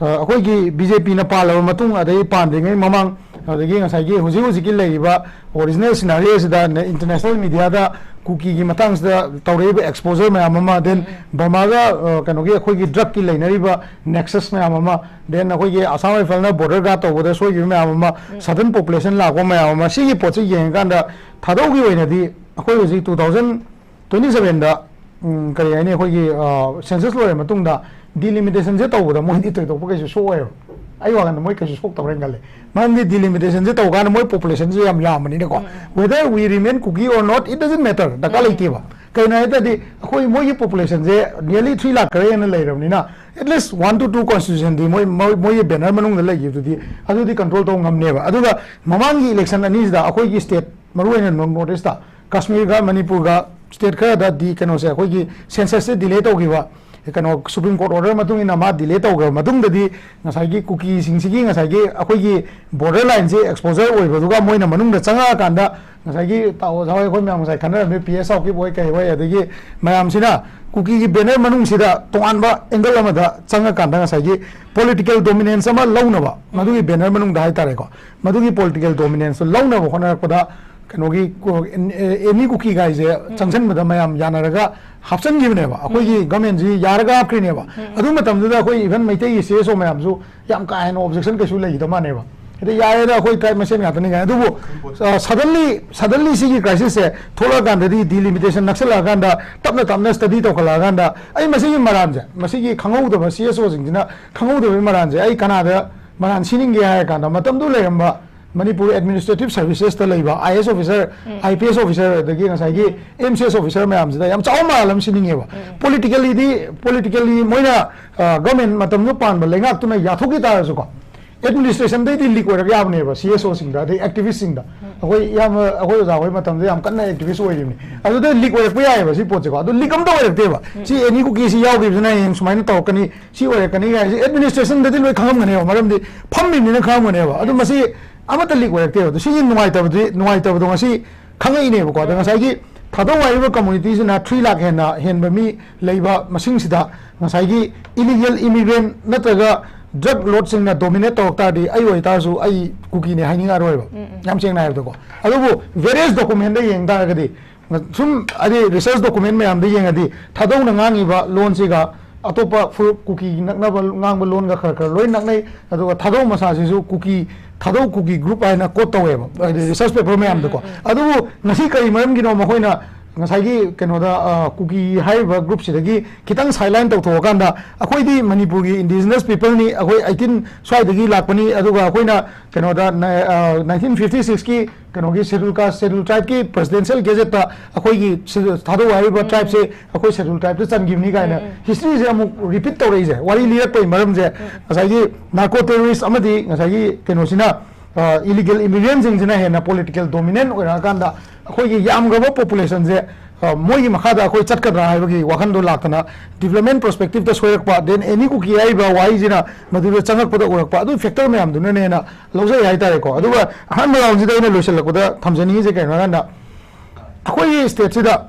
ꯑ, ꯑꯩꯈꯣꯏꯒꯤ ꯕꯤ ꯖꯦ ꯄꯤꯅ ꯄꯥꯜꯂꯕ ꯃꯇꯨꯡ, ꯑꯗꯒꯤ ꯄꯥꯟꯗ꯭ꯔꯤꯉꯩ ꯃꯃꯥꯡ, ꯑꯗꯒꯤ ꯉꯁꯥꯏꯒꯤ ꯍꯧꯖꯤꯛ ꯍꯧꯖꯤꯛꯀꯤ ꯂꯩꯔꯤꯕ ꯑꯣꯔꯤꯖꯤꯅꯦꯜ ꯁꯤꯅꯥꯔꯤꯑꯣꯁꯤꯗ ꯏꯟꯇꯔꯅꯦꯁꯅꯦꯜ ꯃꯤꯗꯤꯌꯥꯗ ꯀꯨꯀꯤꯒꯤ ꯃꯇꯥꯡꯁꯤꯗ ꯇꯧꯔꯛꯏꯕ ꯑꯦꯛꯁꯄꯣꯖꯔ ꯃꯌꯥꯝ ꯑꯃ, ꯗꯦꯟ ꯕꯔꯃꯥꯒ, ꯑ, ꯀꯩꯅꯣꯒꯤ ꯑꯩꯈꯣꯏꯒꯤ ꯗ꯭ꯔꯒꯀꯤ ꯂꯩꯅꯔꯤꯕ ꯅꯦꯛꯁꯁ ꯃꯌꯥꯝ ꯑꯃ, ꯗꯦꯟ ꯑꯩꯈꯣꯏꯒꯤ ꯑꯁꯥꯝ ꯔꯥꯏꯐꯜꯅ ꯕꯣꯔꯗꯔ ꯒꯥꯔꯗ ꯇꯧꯕꯗ ꯁꯣꯏꯈꯤꯕ ꯃꯌꯥꯝ ꯑꯃ, ꯁꯗꯟ ꯄꯣꯄꯨꯂꯦꯁꯟ ꯂꯥꯛꯄ ꯃꯌꯥꯝ ꯑꯃ, ꯁꯤꯒꯤ ꯄꯣꯠꯁꯤ ꯌꯦꯡꯉꯀꯥꯟꯗ ꯊꯥꯗꯧꯒꯤ ꯑꯣꯏꯅꯗꯤ ꯑꯩꯈꯣꯏ ꯍꯧꯖꯤꯛ ꯇꯨ ꯊꯥꯎꯖꯟ ꯇ꯭ꯋꯦꯟꯇꯤ ꯁꯚꯦꯟꯗ, ꯎꯝ, ꯀꯔꯤ ꯍꯥꯏꯅꯤ, ꯑꯩꯈꯣꯏꯒꯤ, ꯑ, ꯁꯦꯟꯁꯁ ꯂꯣꯏꯔ ꯃꯇꯨꯡꯗ ꯗꯤꯂꯤꯃꯤꯇꯦꯁꯟꯁꯦ ꯇꯧꯕꯗ ꯃꯣꯏꯗꯤ ꯊꯣꯏꯗꯣꯛꯄ ꯀꯩꯁꯨ ꯁꯣꯛꯑꯣꯏꯕ꯫ ꯑꯩ ꯋꯥꯈꯜꯗ ꯃꯣꯏ ꯀꯩꯁꯨ ꯁꯣꯛꯇꯕ꯭ꯔꯥꯅ ꯈꯜꯂꯦ꯫ ꯃꯔꯝꯗꯤ ꯗꯤꯂꯤꯃꯤꯇꯦꯁꯟꯁꯦ ꯇꯧꯀꯥꯟꯗ ꯃꯣꯏ ꯄꯣꯄꯨꯂꯦꯁꯟꯁꯦ ꯌꯥꯝ ꯌꯥꯝꯕꯅꯤꯅꯀꯣ, whether we remain Kuki or not, it doesn't matter, ꯗꯔꯀꯥꯔ ꯂꯩꯇꯦꯕ꯫ ꯀꯩꯅꯣ ꯍꯥꯏ ꯇꯥꯔꯗꯤ, ꯑꯩꯈꯣꯏ ꯃꯣꯏꯒꯤ ꯄꯣꯄꯨꯂꯦꯁꯟꯁꯦ ꯅꯤꯌꯔꯂꯤ ꯊ꯭ꯔꯤ ꯂꯥꯛ ꯈꯔ ꯍꯦꯟꯅ ꯂꯩꯔꯕꯅꯤꯅ, ꯑꯦꯠꯂꯤꯁ ꯋꯥꯟ ꯇꯨ ꯇꯨ ꯀꯣꯟꯁꯇꯤꯇ꯭ꯌꯨꯁꯟꯗꯤ ꯃꯣꯏ ꯃꯣꯏ- ꯃꯣꯏꯒꯤ ꯕꯦꯅꯔ ꯃꯅꯨꯡꯗ ꯂꯩꯈꯤꯕꯗꯨꯗꯤ, ꯑꯗꯨꯗꯤ ꯀꯟꯇ꯭ꯔꯣꯜ ꯇꯧꯕ ꯉꯝꯅꯦꯕ꯫ ꯑꯗꯨꯒ ꯃꯃꯥꯡꯒꯤ ꯏꯂꯦꯛꯁꯟ ꯑꯅꯤꯁꯤꯗ ꯑꯩꯈꯣꯏꯒꯤ ꯁ꯭ꯇꯦꯠ, ꯃꯔꯨꯑꯣꯏꯅ ꯅꯣꯔꯠ ꯏꯁꯇ ꯀꯥꯁꯃꯤꯔꯒ ꯃꯅꯤꯄꯨꯔꯒ, ꯁ꯭ꯇꯦꯠ ꯈꯔꯗꯗꯤ ꯀꯩꯅꯣꯁꯦ, ꯑꯩꯈꯣꯏꯒꯤ ꯁꯦꯟꯁꯁꯁꯦ ꯗꯤꯂꯦ ꯇꯧꯈꯤꯕ, ꯀꯩꯅꯣ, ꯁꯨꯄ꯭ꯔꯤꯝ ꯀꯣꯔꯠ ꯑꯣꯔꯗꯔ ꯃꯇꯨꯡ ꯏꯟꯅ ꯃꯥ ꯗꯤꯂꯦ ꯇꯧꯈ꯭ꯔꯕ ꯃꯇꯨꯡꯗꯗꯤ, ꯉꯁꯥꯏꯒꯤ ꯀꯨꯀꯤꯁꯤꯡꯁꯤꯒꯤ ꯉꯁꯥꯏꯒꯤ ꯑꯩꯈꯣꯏꯒꯤ ꯕꯣꯔꯗꯔ ꯂꯥꯏꯟꯁꯦ ꯑꯦꯛꯁꯄꯣꯖꯔ ꯑꯣꯏꯕꯗꯨꯒ ꯃꯣꯏꯅ ꯃꯅꯨꯡꯗ ꯆꯪꯉꯛꯑꯀꯥꯟꯗ, ꯉꯁꯥꯏꯒꯤ ꯇꯥ ꯑꯣꯖꯥ ꯍꯣꯏ, ꯑꯩꯈꯣꯏ ꯃꯌꯥꯝ ꯉꯁꯥꯏ ꯈꯟꯅꯔꯝꯃꯤ, ꯄꯤ ꯑꯦꯁ ꯁꯥꯎꯀꯤꯞ ꯍꯣꯏ ꯀꯩ ꯍꯣꯏ, ꯑꯗꯒꯤ ꯃꯌꯥꯝꯁꯤꯅ ꯀꯨꯀꯤꯒꯤ ꯕꯦꯅꯔ ꯃꯅꯨꯡꯁꯤꯗ ꯇꯣꯉꯥꯟꯕ ꯑꯦꯡꯒꯜ ꯑꯃꯗ ꯆꯪꯉꯀꯥꯟꯗ ꯉꯁꯥꯏꯒꯤ ꯄꯣꯂꯤꯇꯤꯀꯦꯜ ꯗꯣꯃꯤꯅꯦꯟꯁ ꯑꯃ ꯂꯧꯅꯕ, ꯃꯗꯨꯒꯤ ꯕꯦꯅꯔ ꯃꯅꯨꯡꯗ ꯍꯥꯏꯇꯥꯔꯦꯀꯣ, ꯃꯗꯨꯒꯤ ꯄꯣꯂꯤꯇꯤꯀꯦꯜ ꯗꯣꯃꯤꯅꯦꯟꯁꯇꯣ ꯂꯧꯅꯕ ꯍꯣꯠꯅꯔꯛꯄꯗ, ꯀꯩꯅꯣꯒꯤ ꯀꯣ-, ꯑꯦꯟ-, ꯑꯦ-, ꯑꯦꯅꯤ ꯀꯨꯀꯤ ꯒꯥꯏꯁꯦ ꯆꯪꯁꯟꯕꯗ ꯃꯌꯥꯝ ꯌꯥꯅꯔꯒ ꯍꯥꯞꯆꯟꯈꯤꯕꯅꯦꯕ꯫ ꯑꯩꯈꯣꯏꯒꯤ ꯒꯃꯦꯟꯁꯤ ꯌꯥꯔꯒ ꯍꯥꯞꯈ꯭ꯔꯤꯅꯦꯕ꯫ ꯑꯗꯨ ꯃꯇꯝꯗꯨꯗ ꯑꯩꯈꯣꯏ ꯏꯚꯟ ꯃꯩꯇꯩꯒꯤ ꯁꯤ ꯑꯦꯁ ꯑꯣ ꯃꯌꯥꯝꯁꯨ ꯌꯥꯝ ꯀꯥ ꯍꯦꯟꯅ ꯑꯣꯕꯖꯦꯛꯁꯟ ꯀꯩꯁꯨ ꯂꯩꯈꯤꯗꯕ ꯃꯥꯅꯦꯕ꯫ ꯍꯥꯏꯗꯤ ꯌꯥꯔꯦꯗ, ꯑꯩꯈꯣꯏ ꯇ꯭ꯔꯥꯏꯕ ꯃꯁꯦꯟ ꯉꯥꯛꯇꯅꯤ ꯀꯥꯏꯅ꯫ ꯑꯗꯨꯕꯨ ꯁꯗꯟꯂꯤ, ꯁꯗꯟꯂꯤ ꯁꯤꯒꯤ ꯀ꯭ꯔꯥꯏꯁꯤꯁꯁꯦ ꯊꯣꯛꯂꯛꯑꯀꯥꯟꯗꯗꯤ, ꯗꯤꯂꯤꯃꯤꯇꯦꯁꯟ ꯅꯛꯁꯜꯂꯛꯑꯀꯥꯟꯗ, ꯇꯞꯅ ꯇꯞꯅ ꯁ꯭ꯇꯗꯤ ꯇꯧꯈꯠꯂꯛꯑꯀꯥꯟꯗ, ꯑꯩ ꯃꯁꯤꯒꯤ ꯃꯔꯥꯟꯁꯦ, ꯃꯁꯤꯒꯤ ꯈꯪꯍꯧꯗꯕ ꯁꯤ ꯑꯦꯁ ꯑꯣꯁꯤꯡꯁꯤꯅ ꯈꯪꯍꯧꯗꯕꯒꯤ ꯃꯔꯥꯟꯁꯦ ꯑꯩ ꯀꯅꯥꯗ ꯃꯔꯥꯟ ꯁꯤꯅꯤꯡꯒꯦ ꯍꯥꯏꯔ ꯀꯥꯟꯗ, ꯃꯇꯝꯗꯨ ꯂꯩꯔꯝꯕ ꯃꯅꯤꯄꯨꯔ ꯑꯦꯗꯃꯤꯅꯤꯁꯇ꯭ꯔꯦꯇꯤꯚ ꯁꯔꯚꯤꯁꯦꯁꯇ ꯂꯩꯕ ꯑꯥꯏ ꯑꯦꯁ officer, I P S officer, ꯑꯗꯒꯤ ꯉꯁꯥꯏꯒꯤ ꯑꯦꯝ ꯁꯤ ꯑꯦꯁ ꯑꯣꯐꯤꯁꯔ ꯃꯌꯥꯝꯁꯤꯗ ꯌꯥꯝ ꯆꯥꯎꯕ ꯃꯔꯥꯜ ꯑꯃ ꯁꯤꯅꯤꯡꯉꯦꯕ꯫ ꯄꯣꯂꯤꯇꯤꯀꯦꯜꯂꯤꯗꯤ, ꯄꯣꯂꯤꯇꯤꯀꯦꯜꯂꯤ ꯃꯣꯏꯅ, ꯑ, ꯒꯚꯔꯟꯃꯦꯟꯠ ꯃꯇꯝꯗꯨ ꯄꯥꯟꯕ ꯂꯩꯉꯥꯛꯇꯨꯅ ꯌꯥꯊꯣꯛꯈꯤ ꯇꯥꯔꯁꯨꯀꯣ, ꯑꯦꯗꯃꯤꯅꯤꯁꯇ꯭ꯔꯦꯁꯟꯗꯩꯗꯤ ꯂꯤꯛ ꯑꯣꯏꯔꯛ ꯌꯥꯕꯅꯦꯕ, ꯁꯤ ꯑꯦꯁ ꯑꯣꯁꯤꯡꯗ, ꯑꯗꯩ ꯑꯦꯛꯇꯤꯚꯤꯁꯁꯤꯡꯗ꯫ ꯑꯩꯈꯣꯏ ꯏꯌꯥꯝꯕ, ꯑꯩꯈꯣꯏ ꯑꯣꯖꯥ ꯍꯣꯏ ꯃꯇꯝꯗ ꯌꯥꯝ ꯀꯟꯅ ꯑꯦꯛꯇꯤꯚꯤꯁ ꯑꯣꯏꯔꯤꯕꯅꯤ꯫ ꯑꯗꯨꯗ ꯂꯤꯛ ꯑꯣꯏꯔꯛꯄ ꯌꯥꯏꯑꯕ ꯁꯤ ꯄꯣꯠꯁꯦꯀꯣ꯫ ꯑꯗꯨ ꯂꯤꯛ ꯑꯝꯇ ꯑꯣꯏꯔꯛꯇꯦꯕ꯫ ꯁꯤ ꯑꯦꯅꯤ ꯀꯨꯀꯤꯁꯤ ꯌꯥꯎꯈꯤꯕꯁꯤꯅ ꯍꯌꯦꯡ ꯁꯨꯃꯥꯏꯅ ꯇꯧꯔꯛꯀꯅꯤ, ꯁꯤ ꯑꯣꯏꯔꯛꯀꯅꯤ ꯍꯥꯏꯁꯦ ꯑꯦꯗꯃꯤꯅꯤꯁꯇ꯭ꯔꯦꯁꯟꯗꯗꯤ ꯂꯣꯏ ꯈꯪꯉꯝꯒꯅꯦꯕ, ꯃꯔꯝꯗꯤ ꯐꯝꯃꯤꯕꯅꯤꯅ ꯈꯪꯉꯝꯒꯅꯦꯕ꯫ ꯑꯗꯨ ꯃꯁꯤ ꯑꯃꯠꯇ ꯂꯤꯛ ꯑꯣꯏꯔꯛꯇꯦꯕ꯫ ꯑꯗꯣ ꯁꯤꯒꯤ ꯅꯨꯡꯉꯥꯏꯇꯕꯗꯤ, ꯅꯨꯡꯉꯥꯏꯇꯕꯗꯣ ꯉꯁꯤ ꯈꯪꯉꯛꯏꯅꯦꯕꯀꯣ꯫ ꯑꯗꯣ ꯉꯁꯥꯏꯒꯤ ꯊꯥꯗꯧ ꯍꯥꯏꯔꯤꯕ ꯀꯝꯃꯨꯅꯤꯇꯤꯁꯤꯅ ꯊ꯭ꯔꯤ ꯂꯥꯛ ꯍꯦꯟꯅ ꯍꯦꯟꯕ ꯃꯤ ꯂꯩꯕ ꯃꯁꯤꯡꯁꯤꯗ, ꯉꯁꯥꯏꯒꯤ ꯏꯂꯤꯒꯦꯜ ꯏꯃꯤꯒ꯭ꯔꯦꯟ ꯅꯠꯇ꯭ꯔꯒ ꯗ꯭ꯔꯒ ꯂꯣꯔꯗꯁꯤꯡꯅ ꯗꯣꯃꯤꯅꯦꯠ ꯇꯧꯔꯛ ꯇꯥꯔꯗꯤ, ꯑꯩ ꯑꯣꯏꯇꯥꯔꯁꯨ ꯑꯩ ꯀꯨꯀꯤꯅꯦ ꯍꯥꯏꯅꯤꯡꯉꯛꯑꯔꯣꯏꯕ, ꯌꯥꯝ ꯁꯦꯡꯅ ꯍꯥꯏꯔꯕꯗꯀꯣ꯫ ꯑꯗꯨꯕꯨ ꯚꯦꯔꯤꯌꯁ ꯗꯣꯀꯨꯃꯦꯟꯗ ꯌꯦꯡ ꯇꯥꯔꯒꯗꯤ, ꯁꯨꯝ ꯍꯥꯏꯗꯤ ꯔꯤꯁꯔꯁ ꯗꯣꯀꯨꯃꯦꯟ ꯃꯌꯥꯝꯗ ꯌꯦꯡꯉꯗꯤ, ꯊꯥꯗꯧꯅ ꯉꯥꯡꯉꯤꯕ ꯂꯣꯟꯁꯤꯒ ꯑꯇꯣꯞꯄ ꯐꯨꯔꯨꯞ, ꯀꯨꯀꯤ ꯅꯛꯅꯕ ꯉꯥꯡꯕ ꯂꯣꯟꯒ ꯈꯔ ꯈꯔ ꯂꯣꯏ ꯅꯛꯅꯩ꯫ ꯑꯗꯨꯒ ꯊꯥꯗꯧ ꯃꯁꯥꯁꯤꯁꯨ ꯀꯨꯀꯤ, ꯊꯥꯗꯧ ꯀꯨꯀꯤ ꯒ꯭ꯔꯨꯞ ꯍꯥꯏꯅ ꯀꯣꯠ ꯇꯧꯋꯦꯕ, ꯍꯥꯏꯗꯤ ꯔꯤꯁꯔꯁ ꯄꯦꯄꯔ ꯃꯌꯥꯝꯗꯀꯣ꯫ ꯑꯗꯨꯕꯨ ꯉꯁꯤ ꯀꯔꯤ ꯃꯔꯝꯒꯤꯅꯣ ꯃꯈꯣꯏꯅ ꯉꯁꯥꯏꯒꯤ ꯀꯩꯅꯣꯗ, ꯑ, ꯀꯨꯀꯤ ꯍꯥꯏꯔꯤꯕ ꯒ꯭ꯔꯨꯞꯁꯤꯗꯒꯤ ꯈꯤꯇꯪ ꯁꯥꯏꯠꯂꯥꯏꯟ ꯇꯧꯊꯣꯛꯑꯀꯥꯟꯗ, ꯑꯩꯈꯣꯏꯗꯤ ꯃꯅꯤꯄꯨꯔꯒꯤ ꯏꯟꯗꯤꯖꯤꯅꯁ ꯄꯤꯄꯜꯅꯤ, ꯑꯩꯈꯣꯏ ꯑꯩꯇꯤꯟ ꯁ꯭ꯋꯥꯏꯗꯒꯤ ꯂꯥꯛꯄꯅꯤ, ꯑꯗꯨꯒ ꯑꯩꯈꯣꯏꯅ ꯀꯩꯅꯣꯗ ꯅ-, ꯑ, ꯅꯥꯏꯟꯇꯤꯟ ꯐꯤꯐꯇꯤ ꯁꯤꯛꯁꯀꯤ ꯀꯩꯅꯣꯒꯤ ꯁꯦꯗꯨꯜ ꯀꯥꯁ, ꯁꯦꯗꯨꯜ ꯇ꯭ꯔꯥꯏꯕꯀꯤ ꯄ꯭ꯔꯦꯁꯤꯗꯦꯟꯁꯤꯌꯦꯜ ꯒꯦꯖꯦꯠꯇ ꯑꯩꯈꯣꯏꯒꯤ ꯁꯦꯗꯨꯜ ꯊꯥꯗꯣꯛꯑꯣ ꯍꯥꯏꯔꯤꯕ ꯇ꯭ꯔꯥꯏꯕꯁꯦ ꯑꯩꯈꯣꯏ ꯁꯦꯗꯨꯜ ꯇ꯭ꯔꯥꯏꯕꯇ ꯆꯟꯈꯤꯕꯅꯤ ꯀꯥꯏꯅ ꯍꯤꯁꯇ꯭ꯔꯤꯁꯦ ꯑꯃꯨꯛ ꯔꯤꯄꯤꯠ ꯇꯧꯔꯛꯏꯁꯦ, ꯋꯥꯔꯤ ꯂꯤꯔꯛꯄꯒꯤ ꯃꯔꯝꯁꯦ ꯉꯁꯥꯏꯒꯤ ꯅꯥꯔꯀꯣ ꯇꯦꯔꯣꯔꯤꯁ ꯑꯃꯗꯤ ꯉꯁꯥꯏꯒꯤ ꯀꯩꯅꯣꯁꯤꯅ, ꯏꯂꯤꯒꯦꯜ ꯏꯃꯤꯒ꯭ꯔꯦꯟꯁꯤꯡꯁꯤꯅ ꯍꯦꯟꯅ ꯄꯣꯂꯤꯇꯤꯀꯦꯜ ꯗꯣꯃꯤꯅꯦꯟ ꯑꯣꯏꯔꯛꯑꯀꯥꯟꯗ ꯑꯩꯈꯣꯏꯒꯤ ꯌꯥꯝꯈ꯭ꯔꯕ ꯄꯣꯄꯨꯂꯦꯁꯟꯁꯦ ꯃꯣꯏꯒꯤ ꯃꯈꯥꯗ ꯑꯩꯈꯣꯏ ꯆꯠꯀꯗ꯭ꯔꯥ ꯍꯥꯏꯕꯒꯤ ꯋꯥꯈꯟꯗꯣ ꯂꯥꯛꯇꯅ, ꯗꯤꯕ꯭ꯂꯞꯃꯦꯟ ꯄꯔꯁꯄꯦꯛꯇꯤꯞꯇ ꯁꯣꯏꯔꯛꯄ, ꯗꯦꯟ ꯑꯦꯅꯤ ꯀꯨꯀꯤ ꯍꯥꯏꯔꯤꯕ ꯋꯥꯍꯩꯁꯤꯅ ꯃꯗꯨꯗ ꯆꯪꯉꯛꯄꯗ ꯎꯔꯛꯄ, ꯑꯗꯨ ꯐꯦꯛꯇꯔ ꯃꯌꯥꯝꯗꯨꯅꯅꯦꯅ ꯂꯧꯖꯩ ꯍꯥꯏꯇꯥꯔꯦꯀꯣ꯫ ꯑꯗꯨꯒ ꯑꯍꯥꯟꯕ ꯔꯥꯎꯟꯁꯤꯗ ꯑꯩꯅ ꯂꯣꯏꯁꯤꯜꯂꯛꯄꯗ ꯊꯝꯖꯅꯤꯡꯉꯤꯁꯦ ꯀꯩꯅꯣ ꯍꯥꯏꯀꯥꯟꯗ, ꯑꯩꯈꯣꯏꯒꯤ ꯁ꯭ꯇꯦꯠꯁꯤꯗ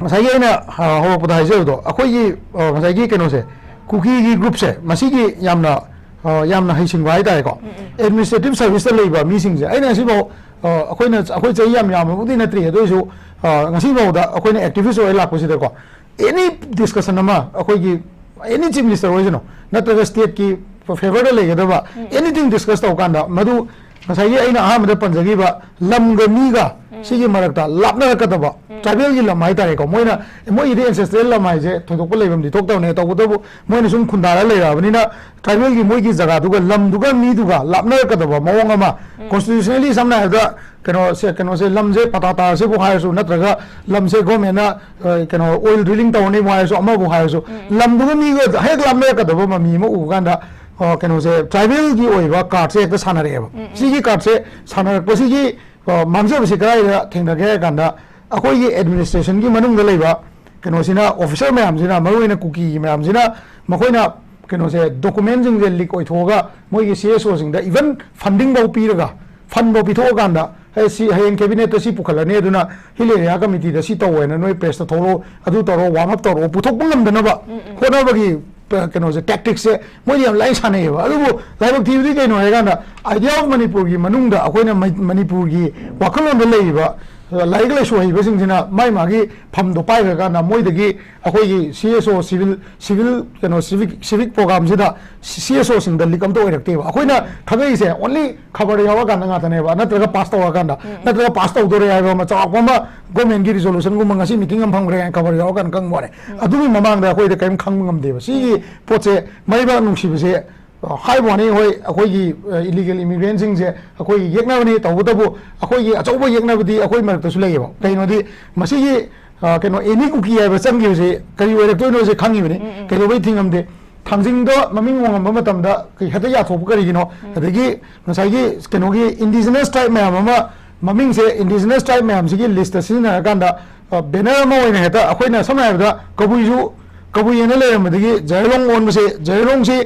ꯉꯁꯥꯏꯒꯤ ꯑꯩꯅ, ꯑ, ꯍꯧꯔꯛꯄꯗ ꯍꯥꯏꯖꯕꯗꯣ, ꯑꯩꯈꯣꯏꯒꯤ, ꯑ, ꯉꯁꯥꯏꯒꯤ ꯀꯩꯅꯣꯁꯦ, ꯀꯨꯀꯤꯒꯤ ꯒ꯭ꯔꯨꯞꯁꯦ, ꯃꯁꯤꯒꯤ ꯌꯥꯝꯅ, ꯑ, ꯌꯥꯝꯅ ꯍꯩꯁꯤꯡꯕ ꯍꯥꯏꯇꯥꯔꯦꯀꯣ꯫ ꯑꯦꯗꯃꯤꯅꯤꯁꯇ꯭ꯔꯦꯇꯤꯚ ꯁꯔꯚꯤꯁꯇ ꯂꯩꯕ ꯃꯤꯁꯤꯡꯁꯦ, ꯑꯩꯅ ꯉꯁꯤꯐꯥꯎ, ꯑ, ꯑꯩꯈꯣꯏꯅ, ꯑꯩꯈꯣꯏ ꯆꯍꯤ ꯌꯥꯝ ꯌꯥꯝꯕꯕꯨꯗꯤ ꯅꯠꯇ꯭ꯔꯤ, ꯑꯗꯨ ꯑꯣꯏꯔꯁꯨ, ꯑ, ꯉꯁꯤꯐꯥꯎꯗ ꯑꯩꯈꯣꯏꯅ ꯑꯦꯛꯇꯤꯚꯤꯁ ꯑꯣꯏꯔ ꯂꯥꯛꯄꯁꯤꯗꯀꯣ, ꯑꯦꯅꯤ ꯗꯤꯁꯀꯁꯟ ꯑꯃ, ꯑꯩꯈꯣꯏꯒꯤ ꯑꯦꯅꯤ ꯆꯤꯐ ꯃꯤꯅꯤꯁꯇꯔ ꯑꯣꯏꯁꯅꯨ, ꯅꯠꯇ꯭ꯔꯒ ꯁ꯭ꯇꯦꯠꯀꯤ ꯐꯦꯚꯔꯗ ꯂꯩꯒꯗꯕ ꯑꯦꯅꯤꯊꯤꯡ ꯗꯤꯁꯀꯁ ꯇꯧꯀꯥꯟꯗ, ꯃꯗꯨ ꯉꯁꯥꯏꯒꯤ ꯑꯩꯅ ꯑꯍꯥꯟꯕꯗ ꯄꯟꯖꯈꯤꯕ ꯂꯝꯒ ꯃꯤꯒ ꯁꯤꯒꯤ ꯃꯔꯛꯇ ꯂꯥꯞꯅꯔꯛꯀꯗꯕ, ꯇ꯭ꯔꯥꯏꯕꯦꯜꯒꯤ ꯂꯝ ꯍꯥꯏꯇꯥꯔꯦꯀꯣ, ꯃꯣꯏꯅ, ꯃꯣꯏꯒꯤꯗꯤ ꯑꯦꯟꯁꯦꯁꯇ꯭ꯔꯦꯜ ꯂꯝ ꯍꯥꯏꯁꯦ ꯊꯣꯏꯗꯣꯛꯄ ꯂꯩꯐꯝꯗꯤ ꯊꯣꯛꯇꯕꯅꯦ, ꯇꯧꯕꯇꯕꯨ ꯃꯣꯏꯅ ꯁꯨꯝ ꯈꯨꯟꯗꯥꯔ ꯂꯩꯔꯛꯑꯕꯅꯤꯅ, ꯇ꯭ꯔꯥꯏꯕꯦꯜꯒꯤ ꯃꯣꯏꯒꯤ ꯖꯒꯥꯗꯨꯒ ꯂꯝꯗꯨꯒ ꯃꯤꯗꯨꯒ ꯂꯥꯞꯅꯔꯛꯀꯗꯕ ꯃꯑꯣꯡ ꯑꯃ, ꯀꯣꯟꯁꯇꯤꯇ꯭ꯌꯨꯁꯅꯦꯜꯂꯤ ꯁꯝꯅ ꯍꯥꯏꯔꯕꯗ, ꯀꯩꯅꯣꯁꯦ, ꯀꯩꯅꯣꯁꯦ, ꯂꯝꯁꯦ ꯄꯇꯥ ꯇꯥꯔꯁꯤꯕꯨ ꯍꯥꯏꯔꯁꯨ, ꯅꯠꯇ꯭ꯔꯒ ꯂꯝꯁꯦ ꯒꯣꯔꯃꯦꯟꯅ, ꯑ, ꯀꯩꯅꯣ, ꯑꯣꯏꯜ ꯗ꯭ꯔꯤꯂꯤꯡ ꯇꯧꯔꯅꯤꯕꯨ ꯍꯥꯏꯔꯁꯨ, ꯂꯝꯗꯨꯒ ꯃꯤꯒ ꯍꯦꯛ ꯂꯥꯞꯅꯔꯛꯀꯗꯕ ꯃꯃꯤ ꯑꯃ ꯎꯕ ꯀꯥꯟꯗ, ꯑ, ꯀꯩꯅꯣꯁꯦ, ꯇ꯭ꯔꯥꯏꯕꯦꯜꯒꯤ ꯑꯣꯏꯕ ꯀꯥꯔꯠꯁꯦ ꯍꯦꯛꯇ ꯁꯥꯟꯅꯔꯛꯑꯦꯕ꯫ ꯁꯤꯒꯤ ꯀꯥꯔꯠꯁꯦ ꯁꯥꯟꯅꯔꯛꯄꯁꯤꯒꯤ, ꯑ, ꯃꯥꯡꯖꯕꯁꯤ ꯀꯗꯥꯏꯗ ꯊꯦꯡꯅꯒꯦ ꯍꯥꯏ ꯀꯥꯟꯗ, ꯑꯩꯈꯣꯏꯒꯤ ꯑꯦꯗꯃꯤꯅꯤꯁꯇ꯭ꯔꯦꯁꯟꯒꯤ ꯃꯅꯨꯡꯗ ꯂꯩꯕ ꯀꯩꯅꯣꯁꯤꯅ, ꯑꯣꯐꯤꯁꯔ ꯃꯌꯥꯝꯁꯤꯅ, ꯃꯔꯨꯑꯣꯏꯅ ꯀꯨꯀꯤꯒꯤ ꯃꯌꯥꯝꯁꯤꯅ, ꯃꯈꯣꯏꯅ ꯀꯩꯅꯣꯁꯦ, ꯗꯣꯀꯨꯃꯦꯟꯁꯤꯡꯁꯦ ꯂꯤꯛ ꯑꯣꯏꯊꯣꯛꯑꯒ ꯃꯣꯏꯒꯤ ꯁꯤ ꯑꯦꯁ ꯑꯣꯁꯤꯡꯗ ꯏꯚꯟ ꯐꯟꯗꯤꯡꯐꯥꯎ ꯄꯤꯔꯒ, ꯐꯟꯐꯥꯎ ꯄꯤꯊꯣꯛꯑꯀꯥꯟꯗ, "ꯑꯦ, ꯁꯤ ꯍꯌꯦꯡ ꯀꯦꯕꯤꯅꯦꯠꯇ ꯁꯤ ꯄꯨꯈꯠꯂꯅꯤ, ꯑꯗꯨꯅ ꯍꯤꯜ ꯑꯦꯔꯤꯌꯥ ꯀꯃꯤꯇꯤꯗ ꯁꯤ ꯇꯧꯋꯦꯅ ꯅꯣꯏ ꯄ꯭ꯔꯦꯁꯇ ꯊꯣꯛꯂꯛꯑꯣ, ꯑꯗꯨ ꯇꯧꯔꯣ, ꯋꯥꯔꯝ ꯑꯞ ꯇꯧꯔꯣ", ꯄꯨꯊꯣꯛꯄ ꯉꯝꯗꯅꯕ ꯍꯣꯠꯅꯕꯒꯤ, ꯑ, ꯀꯩꯅꯣꯁꯦ, ꯇꯦꯛꯇꯤꯛꯁꯦ ꯃꯣꯏꯗꯤ ꯌꯥꯝ ꯂꯥꯏꯅ ꯁꯥꯟꯅꯩꯌꯦꯕ꯫ ꯑꯗꯨꯕꯨ ꯂꯥꯏꯕꯛ ꯊꯤꯕꯗꯤ ꯀꯩꯅꯣ ꯍꯥꯏꯔꯀꯥꯟꯗ, ꯑꯥꯏꯗꯤꯌꯥ ꯑꯣꯐ ꯃꯅꯤꯄꯨꯔꯒꯤ ꯃꯅꯨꯡꯗ ꯑꯩꯈꯣꯏꯅ ꯃꯩ-, ꯃꯅꯤꯄꯨꯔꯒꯤ ꯋꯥꯈꯜꯂꯣꯟꯗ ꯂꯩꯔꯤꯕ ꯂꯥꯏꯔꯤꯛ ꯂꯥꯏꯁꯨ ꯍꯩꯕꯁꯤꯡꯁꯤꯅ ꯃꯥꯏ ꯃꯥꯒꯤ ꯐꯝꯗꯣ ꯄꯥꯏꯈ꯭ꯔꯀꯥꯟꯗ ꯃꯣꯏꯗꯒꯤ ꯑꯩꯈꯣꯏꯒꯤ ꯁꯤ ꯑꯦꯁ ꯑꯣ, ꯁꯤꯚꯤꯜ ꯁꯤꯚꯤꯜ ꯀꯩꯅꯣ ꯁꯤꯚꯤꯛ ꯁꯤꯚꯤꯛ ꯄ꯭ꯔꯣꯒꯥꯝꯁꯤꯗ ꯁꯤ ꯑꯦꯁ ꯑꯣꯁꯤꯡꯗ ꯂꯤꯛ ꯑꯝꯇ ꯑꯣꯏꯔꯛꯇꯦꯕ꯫ ꯑꯩꯈꯣꯏꯅ ꯊꯥꯗꯩꯁꯦ ꯑꯣꯟꯂꯤ ꯈꯕꯔ ꯌꯥꯎꯔꯀꯥꯟꯗ ꯉꯥꯛꯇꯅꯦꯕ, ꯅꯠꯇ꯭ꯔꯒ ꯄꯥꯁ ꯇꯧꯔꯀꯥꯟꯗ, ꯅꯠꯇ꯭ꯔꯒ ꯄꯥꯁ ꯇꯧꯗꯣꯔꯦ ꯍꯥꯏꯕ ꯑꯃ ꯆꯥꯎꯔꯥꯛꯄ ꯑꯃ ꯒꯣꯔꯃꯦꯟꯒꯤ ꯔꯤꯖꯣꯂꯨꯁꯟꯒꯨꯝꯕ ꯉꯁꯤ ꯃꯤꯇꯤꯡ ꯑꯃ ꯐꯝꯈ꯭ꯔꯦ ꯍꯥꯏꯅ ꯈꯕꯔ ꯌꯥꯎꯔꯀꯥꯟꯗ ꯈꯪꯕ ꯋꯥꯅꯦ꯫ ꯑꯗꯨꯒꯤ ꯃꯃꯥꯡꯗ ꯑꯩꯈꯣꯏꯗ ꯀꯔꯤꯝ ꯈꯪꯕ ꯉꯝꯗꯦꯕ꯫ ꯁꯤꯒꯤ ꯄꯣꯠꯁꯦ ꯃꯔꯩꯕꯥꯛ ꯅꯨꯡꯁꯤꯕꯁꯦ ꯑ, ꯍꯥꯏꯕ ꯋꯥꯅꯤ, ꯍꯣꯏ, ꯑꯩꯈꯣꯏꯒꯤ ꯏꯂꯤꯒꯦꯜ ꯏꯃꯤꯒ꯭ꯔꯦꯟꯁꯤꯡꯁꯦ ꯑꯩꯈꯣꯏꯒꯤ ꯌꯦꯛꯅꯕꯅꯤ, ꯇꯧꯕꯇꯕꯨ ꯑꯩꯈꯣꯏꯒꯤ ꯑꯆꯧꯕ ꯌꯦꯛꯅꯕꯗꯤ ꯑꯩꯈꯣꯏ ꯃꯔꯛꯇꯁꯨ ꯂꯩꯌꯦꯕ꯫ ꯀꯩꯅꯣꯗꯤ ꯃꯁꯤꯒꯤ ꯑ, ꯀꯩꯅꯣ, ꯑꯦꯅꯤ ꯀꯨꯀꯤ ꯍꯥꯏꯕ ꯆꯪꯈꯤꯕꯁꯦ ꯀꯔꯤ ꯑꯣꯏꯔꯛꯇꯣꯏꯅꯣꯁꯦ ꯈꯪꯉꯤꯕꯅꯤ꯫ ꯀꯩꯗꯧꯕꯩ ꯊꯤꯡꯉꯝꯗꯦ? ꯊꯥꯡꯖꯤꯡꯗꯣ ꯃꯃꯤꯡ ꯍꯣꯡꯉꯝꯕ ꯃꯇꯝꯗ ꯀꯩ ꯍꯦꯛꯇ ꯌꯥꯊꯣꯛꯄ ꯀꯔꯤꯒꯤꯅꯣ? ꯑꯗꯒꯤ ꯉꯁꯥꯏꯒꯤ ꯀꯩꯅꯣꯒꯤ ꯏꯟꯗꯤꯖꯤꯅꯁ ꯇ꯭ꯔꯥꯏꯕ ꯃꯌꯥꯝ ꯑꯃ, ꯃꯃꯤꯡꯁꯦ ꯏꯟꯗꯤꯖꯤꯅꯁ ꯇ꯭ꯔꯥꯏꯕ ꯃꯌꯥꯝꯁꯤꯒꯤ ꯂꯤꯁꯇ ꯁꯤꯖꯤꯟꯅꯔꯀꯥꯟꯗ, ꯑ, ꯕꯦꯅꯔ ꯑꯃ ꯑꯣꯏꯅ ꯍꯦꯛꯇ, ꯑꯩꯈꯣꯏꯅ ꯁꯝꯅ ꯍꯥꯏꯔꯕꯗ ꯀꯕꯨꯏꯁꯨ, ꯀꯕꯨꯏ ꯑꯅ ꯂꯩꯔꯝꯕꯗꯒꯤ ꯖꯩꯔꯣꯡ ꯑꯣꯟꯕꯁꯦ, ꯖꯩꯔꯣꯡꯁꯤ,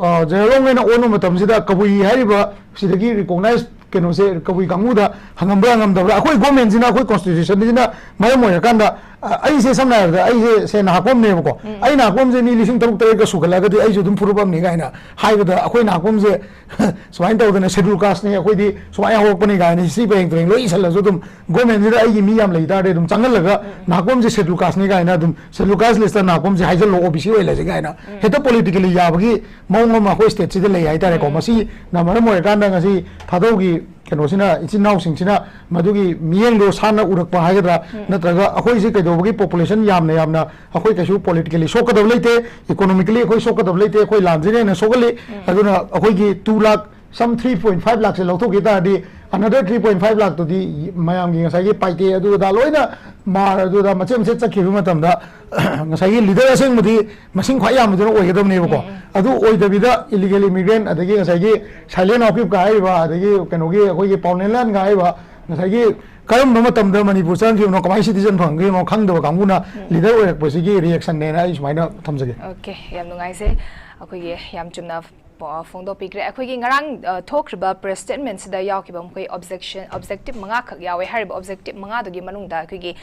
ꯑ, ꯖꯩꯔꯣꯡ ꯑꯣꯏꯅ ꯑꯣꯟꯕ ꯃꯇꯝꯁꯤꯗ ꯀꯕꯨꯏ ꯍꯥꯏꯔꯤꯕ ꯁꯤꯗꯒꯤ ꯔꯤꯀꯣꯛꯅꯥꯏꯁ ꯀꯩꯅꯣꯁꯦ ꯀꯕꯨꯏ ꯀꯥꯡꯕꯨꯗ ꯍꯪꯉꯝꯕ꯭ꯔꯥ ꯍꯪꯉꯝꯗꯕ꯭ꯔꯥ? ꯑꯩꯈꯣꯏ ꯒꯣꯔꯃꯦꯟꯁꯤꯅ, ꯑꯩꯈꯣꯏ ꯀꯣꯟꯁꯇꯤꯇ꯭ꯌꯨꯁꯟꯁꯤꯅ ꯃꯔꯝ ꯑꯣꯏꯔꯀꯥꯟꯗ, ꯑ, ꯑꯩꯁꯦ ꯁꯝꯅ ꯍꯥꯏꯔꯕꯗ ꯑꯩꯁꯦ, ꯁꯦ ꯅꯍꯥꯛꯄꯝꯅꯦꯕꯀꯣ꯫ ꯑꯩ ꯅꯍꯥꯛꯄꯝꯁꯦ ꯃꯤ ꯂꯤꯁꯤꯡ ꯇꯔꯨꯛ ꯇꯔꯦꯠꯀ ꯁꯨꯒꯠꯂꯛꯑꯒꯗꯤ ꯑꯩꯁꯨ ꯑꯗꯨꯝ ꯐꯨꯔꯨꯞ ꯑꯃꯅꯤ ꯀꯥꯏꯅ ꯍꯥꯏꯕꯗ, ꯑꯩꯈꯣꯏ ꯅꯍꯥꯛꯄꯝꯁꯦ ꯁꯨꯃꯥꯏꯅ ꯇꯧꯗꯅ ꯁꯦꯗꯨꯜ ꯀꯥꯁꯅꯤ, ꯑꯩꯈꯣꯏꯗꯤ ꯁꯨꯃꯥꯏꯅ ꯍꯧꯔꯛꯄꯅꯤ ꯀꯥꯏꯅ ꯍꯤꯁꯇ꯭ꯔꯤ ꯄꯔꯦꯡ ꯇꯨꯔꯦꯡ ꯂꯣꯏ ꯏꯁꯜꯂꯁꯨ ꯑꯗꯨꯝ ꯒꯣꯔꯃꯦꯟꯁꯤꯗ ꯑꯩꯒꯤ ꯃꯤ ꯌꯥꯝ ꯂꯩ ꯇꯥꯔꯗꯤ ꯑꯗꯨꯝ ꯆꯪꯍꯜꯂꯒ ꯅꯍꯥꯛꯄꯝꯁꯦ ꯁꯦꯗꯨꯜ ꯀꯥꯁꯅꯤ ꯀꯥꯏꯅ ꯑꯗꯨꯝ ꯁꯦꯗꯨꯜ ꯀꯥꯁ ꯂꯤꯁꯇ ꯅꯍꯥꯛꯄꯝꯁꯦ ꯍꯥꯏꯖꯜꯂꯣ, ꯑꯣ ꯕꯤ ꯁꯤ ꯑꯣꯏꯍꯜꯂꯁꯤ ꯀꯥꯏꯅ ꯍꯦꯛꯇ ꯄꯣꯂꯤꯇꯤꯀꯦꯂꯤ ꯌꯥꯕꯒꯤ ꯃꯑꯣꯡ ꯑꯃ ꯑꯩꯈꯣꯏ ꯁ꯭ꯇꯦꯠꯁꯤꯗ ꯂꯩ ꯍꯥꯏꯇꯥꯔꯦꯀꯣ꯫ ꯃꯁꯤꯅ ꯃꯔꯝ ꯑꯣꯏꯔꯀꯥꯟꯗ ꯉꯁꯤ ꯊꯥꯗꯧꯒꯤ ꯀꯩꯅꯣꯁꯤꯅ, ꯏꯆꯤꯟ ꯏꯅꯥꯎꯁꯤꯡꯁꯤꯅ ꯃꯗꯨꯒꯤ ꯃꯤꯠꯌꯦꯡꯗꯣ ꯁꯥꯟꯅ ꯎꯔꯛꯄ ꯍꯥꯏꯒꯗ꯭ꯔꯥ, ꯅꯠꯇ꯭ꯔꯒ ꯑꯩꯈꯣꯏꯁꯤ ꯀꯩꯗꯧꯕꯒꯤ ꯄꯣꯄꯨꯂꯦꯁꯟ ꯌꯥꯝꯅ ꯌꯥꯝꯅ ꯑꯩꯈꯣꯏ ꯀꯩꯁꯨ ꯄꯣꯂꯤꯇꯤꯀꯦꯂꯤ ꯁꯣꯛꯀꯗꯕ ꯂꯩꯇꯦ, ꯏꯀꯣꯅꯣꯃꯤꯀꯦꯂꯤ ꯑꯩꯈꯣꯏ ꯁꯣꯛꯀꯗꯕ ꯂꯩꯇꯦ, ꯑꯩꯈꯣꯏ ꯂꯥꯟꯁꯤꯅ ꯍꯦꯟꯅ ꯁꯣꯛꯍꯜꯂꯤ꯫ ꯑꯗꯨꯅ ꯑꯩꯈꯣꯏꯒꯤ ꯇꯨ ꯂꯥꯈ, ꯁꯝ ꯊ꯭ꯔꯤ ꯄꯣꯏꯟ ꯐꯥꯏꯚ ꯂꯥꯈꯁꯦ ꯂꯧꯊꯣꯛꯈꯤ ꯇꯥꯔꯗꯤ, ꯑꯅꯗꯔ ꯊ꯭ꯔꯤ ꯄꯣꯏꯟ ꯐꯥꯏꯚ ꯂꯥꯈꯇꯨꯗꯤ ꯃꯌꯥꯝꯒꯤ ꯉꯁꯥꯏꯒꯤ ꯄꯥꯏꯇꯦ ꯑꯗꯨ ꯑꯗꯥ ꯂꯣꯏꯅ ꯃꯥꯔ ꯑꯗꯨ ꯑꯗꯥ ꯃꯆꯦꯠ ꯃꯆꯦꯠ ꯆꯠꯈꯤꯕ ꯃꯇꯝꯗ, ꯉꯁꯥꯏꯒꯤ ꯂꯤꯗꯔ ꯑꯁꯦꯡꯕꯗꯤ ꯃꯁꯤꯡ ꯈ꯭ꯋꯥꯏ ꯌꯥꯝꯕꯗꯨꯅ ꯑꯣꯏꯒꯗꯕꯅꯦꯕꯀꯣ꯫ ꯑꯗꯨ ꯑꯣꯏꯗꯕꯤꯗ ꯏꯂꯤꯒꯦꯜ ꯏꯃꯤꯒ꯭ꯔꯦꯟ, ꯑꯗꯒꯤ ꯉꯁꯥꯏꯒꯤ ꯁꯥꯏꯂꯦꯟ ꯑꯣꯐ ꯀꯤꯞꯀ ꯍꯥꯏꯔꯤꯕ, ꯑꯗꯒꯤ ꯀꯩꯅꯣꯒꯤ ꯑꯩꯈꯣꯏꯒꯤ ꯄꯥꯎꯅꯦꯂꯥꯟꯒ ꯍꯥꯏꯔꯤꯕ, ꯉꯁꯥꯏꯒꯤ ꯀꯔꯝꯕ ꯃꯇꯝꯗ ꯃꯅꯤꯄꯨꯔ ꯆꯪꯈꯤꯕꯅꯣ, ꯀꯃꯥꯏꯅ ꯁꯤꯇꯤꯖꯟ ꯐꯪꯈꯤꯕꯅꯣ ꯈꯪꯗꯕ ꯀꯥꯡꯕꯨꯅ ꯂꯤꯗꯔ ꯑꯣꯏꯔꯛꯄꯁꯤꯒꯤ ꯔꯤꯌꯦꯛꯁꯟꯅꯦꯅ ꯑꯩ ꯁꯨꯃꯥꯏꯅ ꯊꯝꯖꯒꯦ꯫ ꯑꯣꯀꯦ, ꯌꯥꯝ ꯅꯨꯡꯉꯥꯏꯖꯩ꯫ ꯑꯩꯈꯣꯏꯒꯤ ꯌꯥꯝ ꯆꯨꯝꯅ ꯐꯣꯡꯗꯣꯛꯄꯤꯈ꯭ꯔꯦ꯫ ꯑꯩꯈꯣꯏꯒꯤ ꯉꯔꯥꯡ ꯊꯣꯛꯈ꯭ꯔꯤꯕ ꯄ꯭ꯔꯦꯁ ꯁ꯭ꯇꯦꯠꯃꯦꯟꯁꯤꯗ ꯌꯥꯎꯈꯤꯕ ꯃꯈꯣꯏ ꯑꯣꯕꯖꯦꯛꯁꯟ ꯑꯣꯕꯖꯦꯛꯇꯤꯞ ꯃꯉꯥꯈꯛ ꯌꯥꯎꯋꯦ꯫ ꯍꯥꯏꯔꯤꯕ ꯑꯣꯕꯖꯦꯛꯇꯤꯞ ꯃꯉꯥꯗꯨꯒꯤ ꯃꯅꯨꯡꯗ ꯑꯩꯈꯣꯏꯒꯤ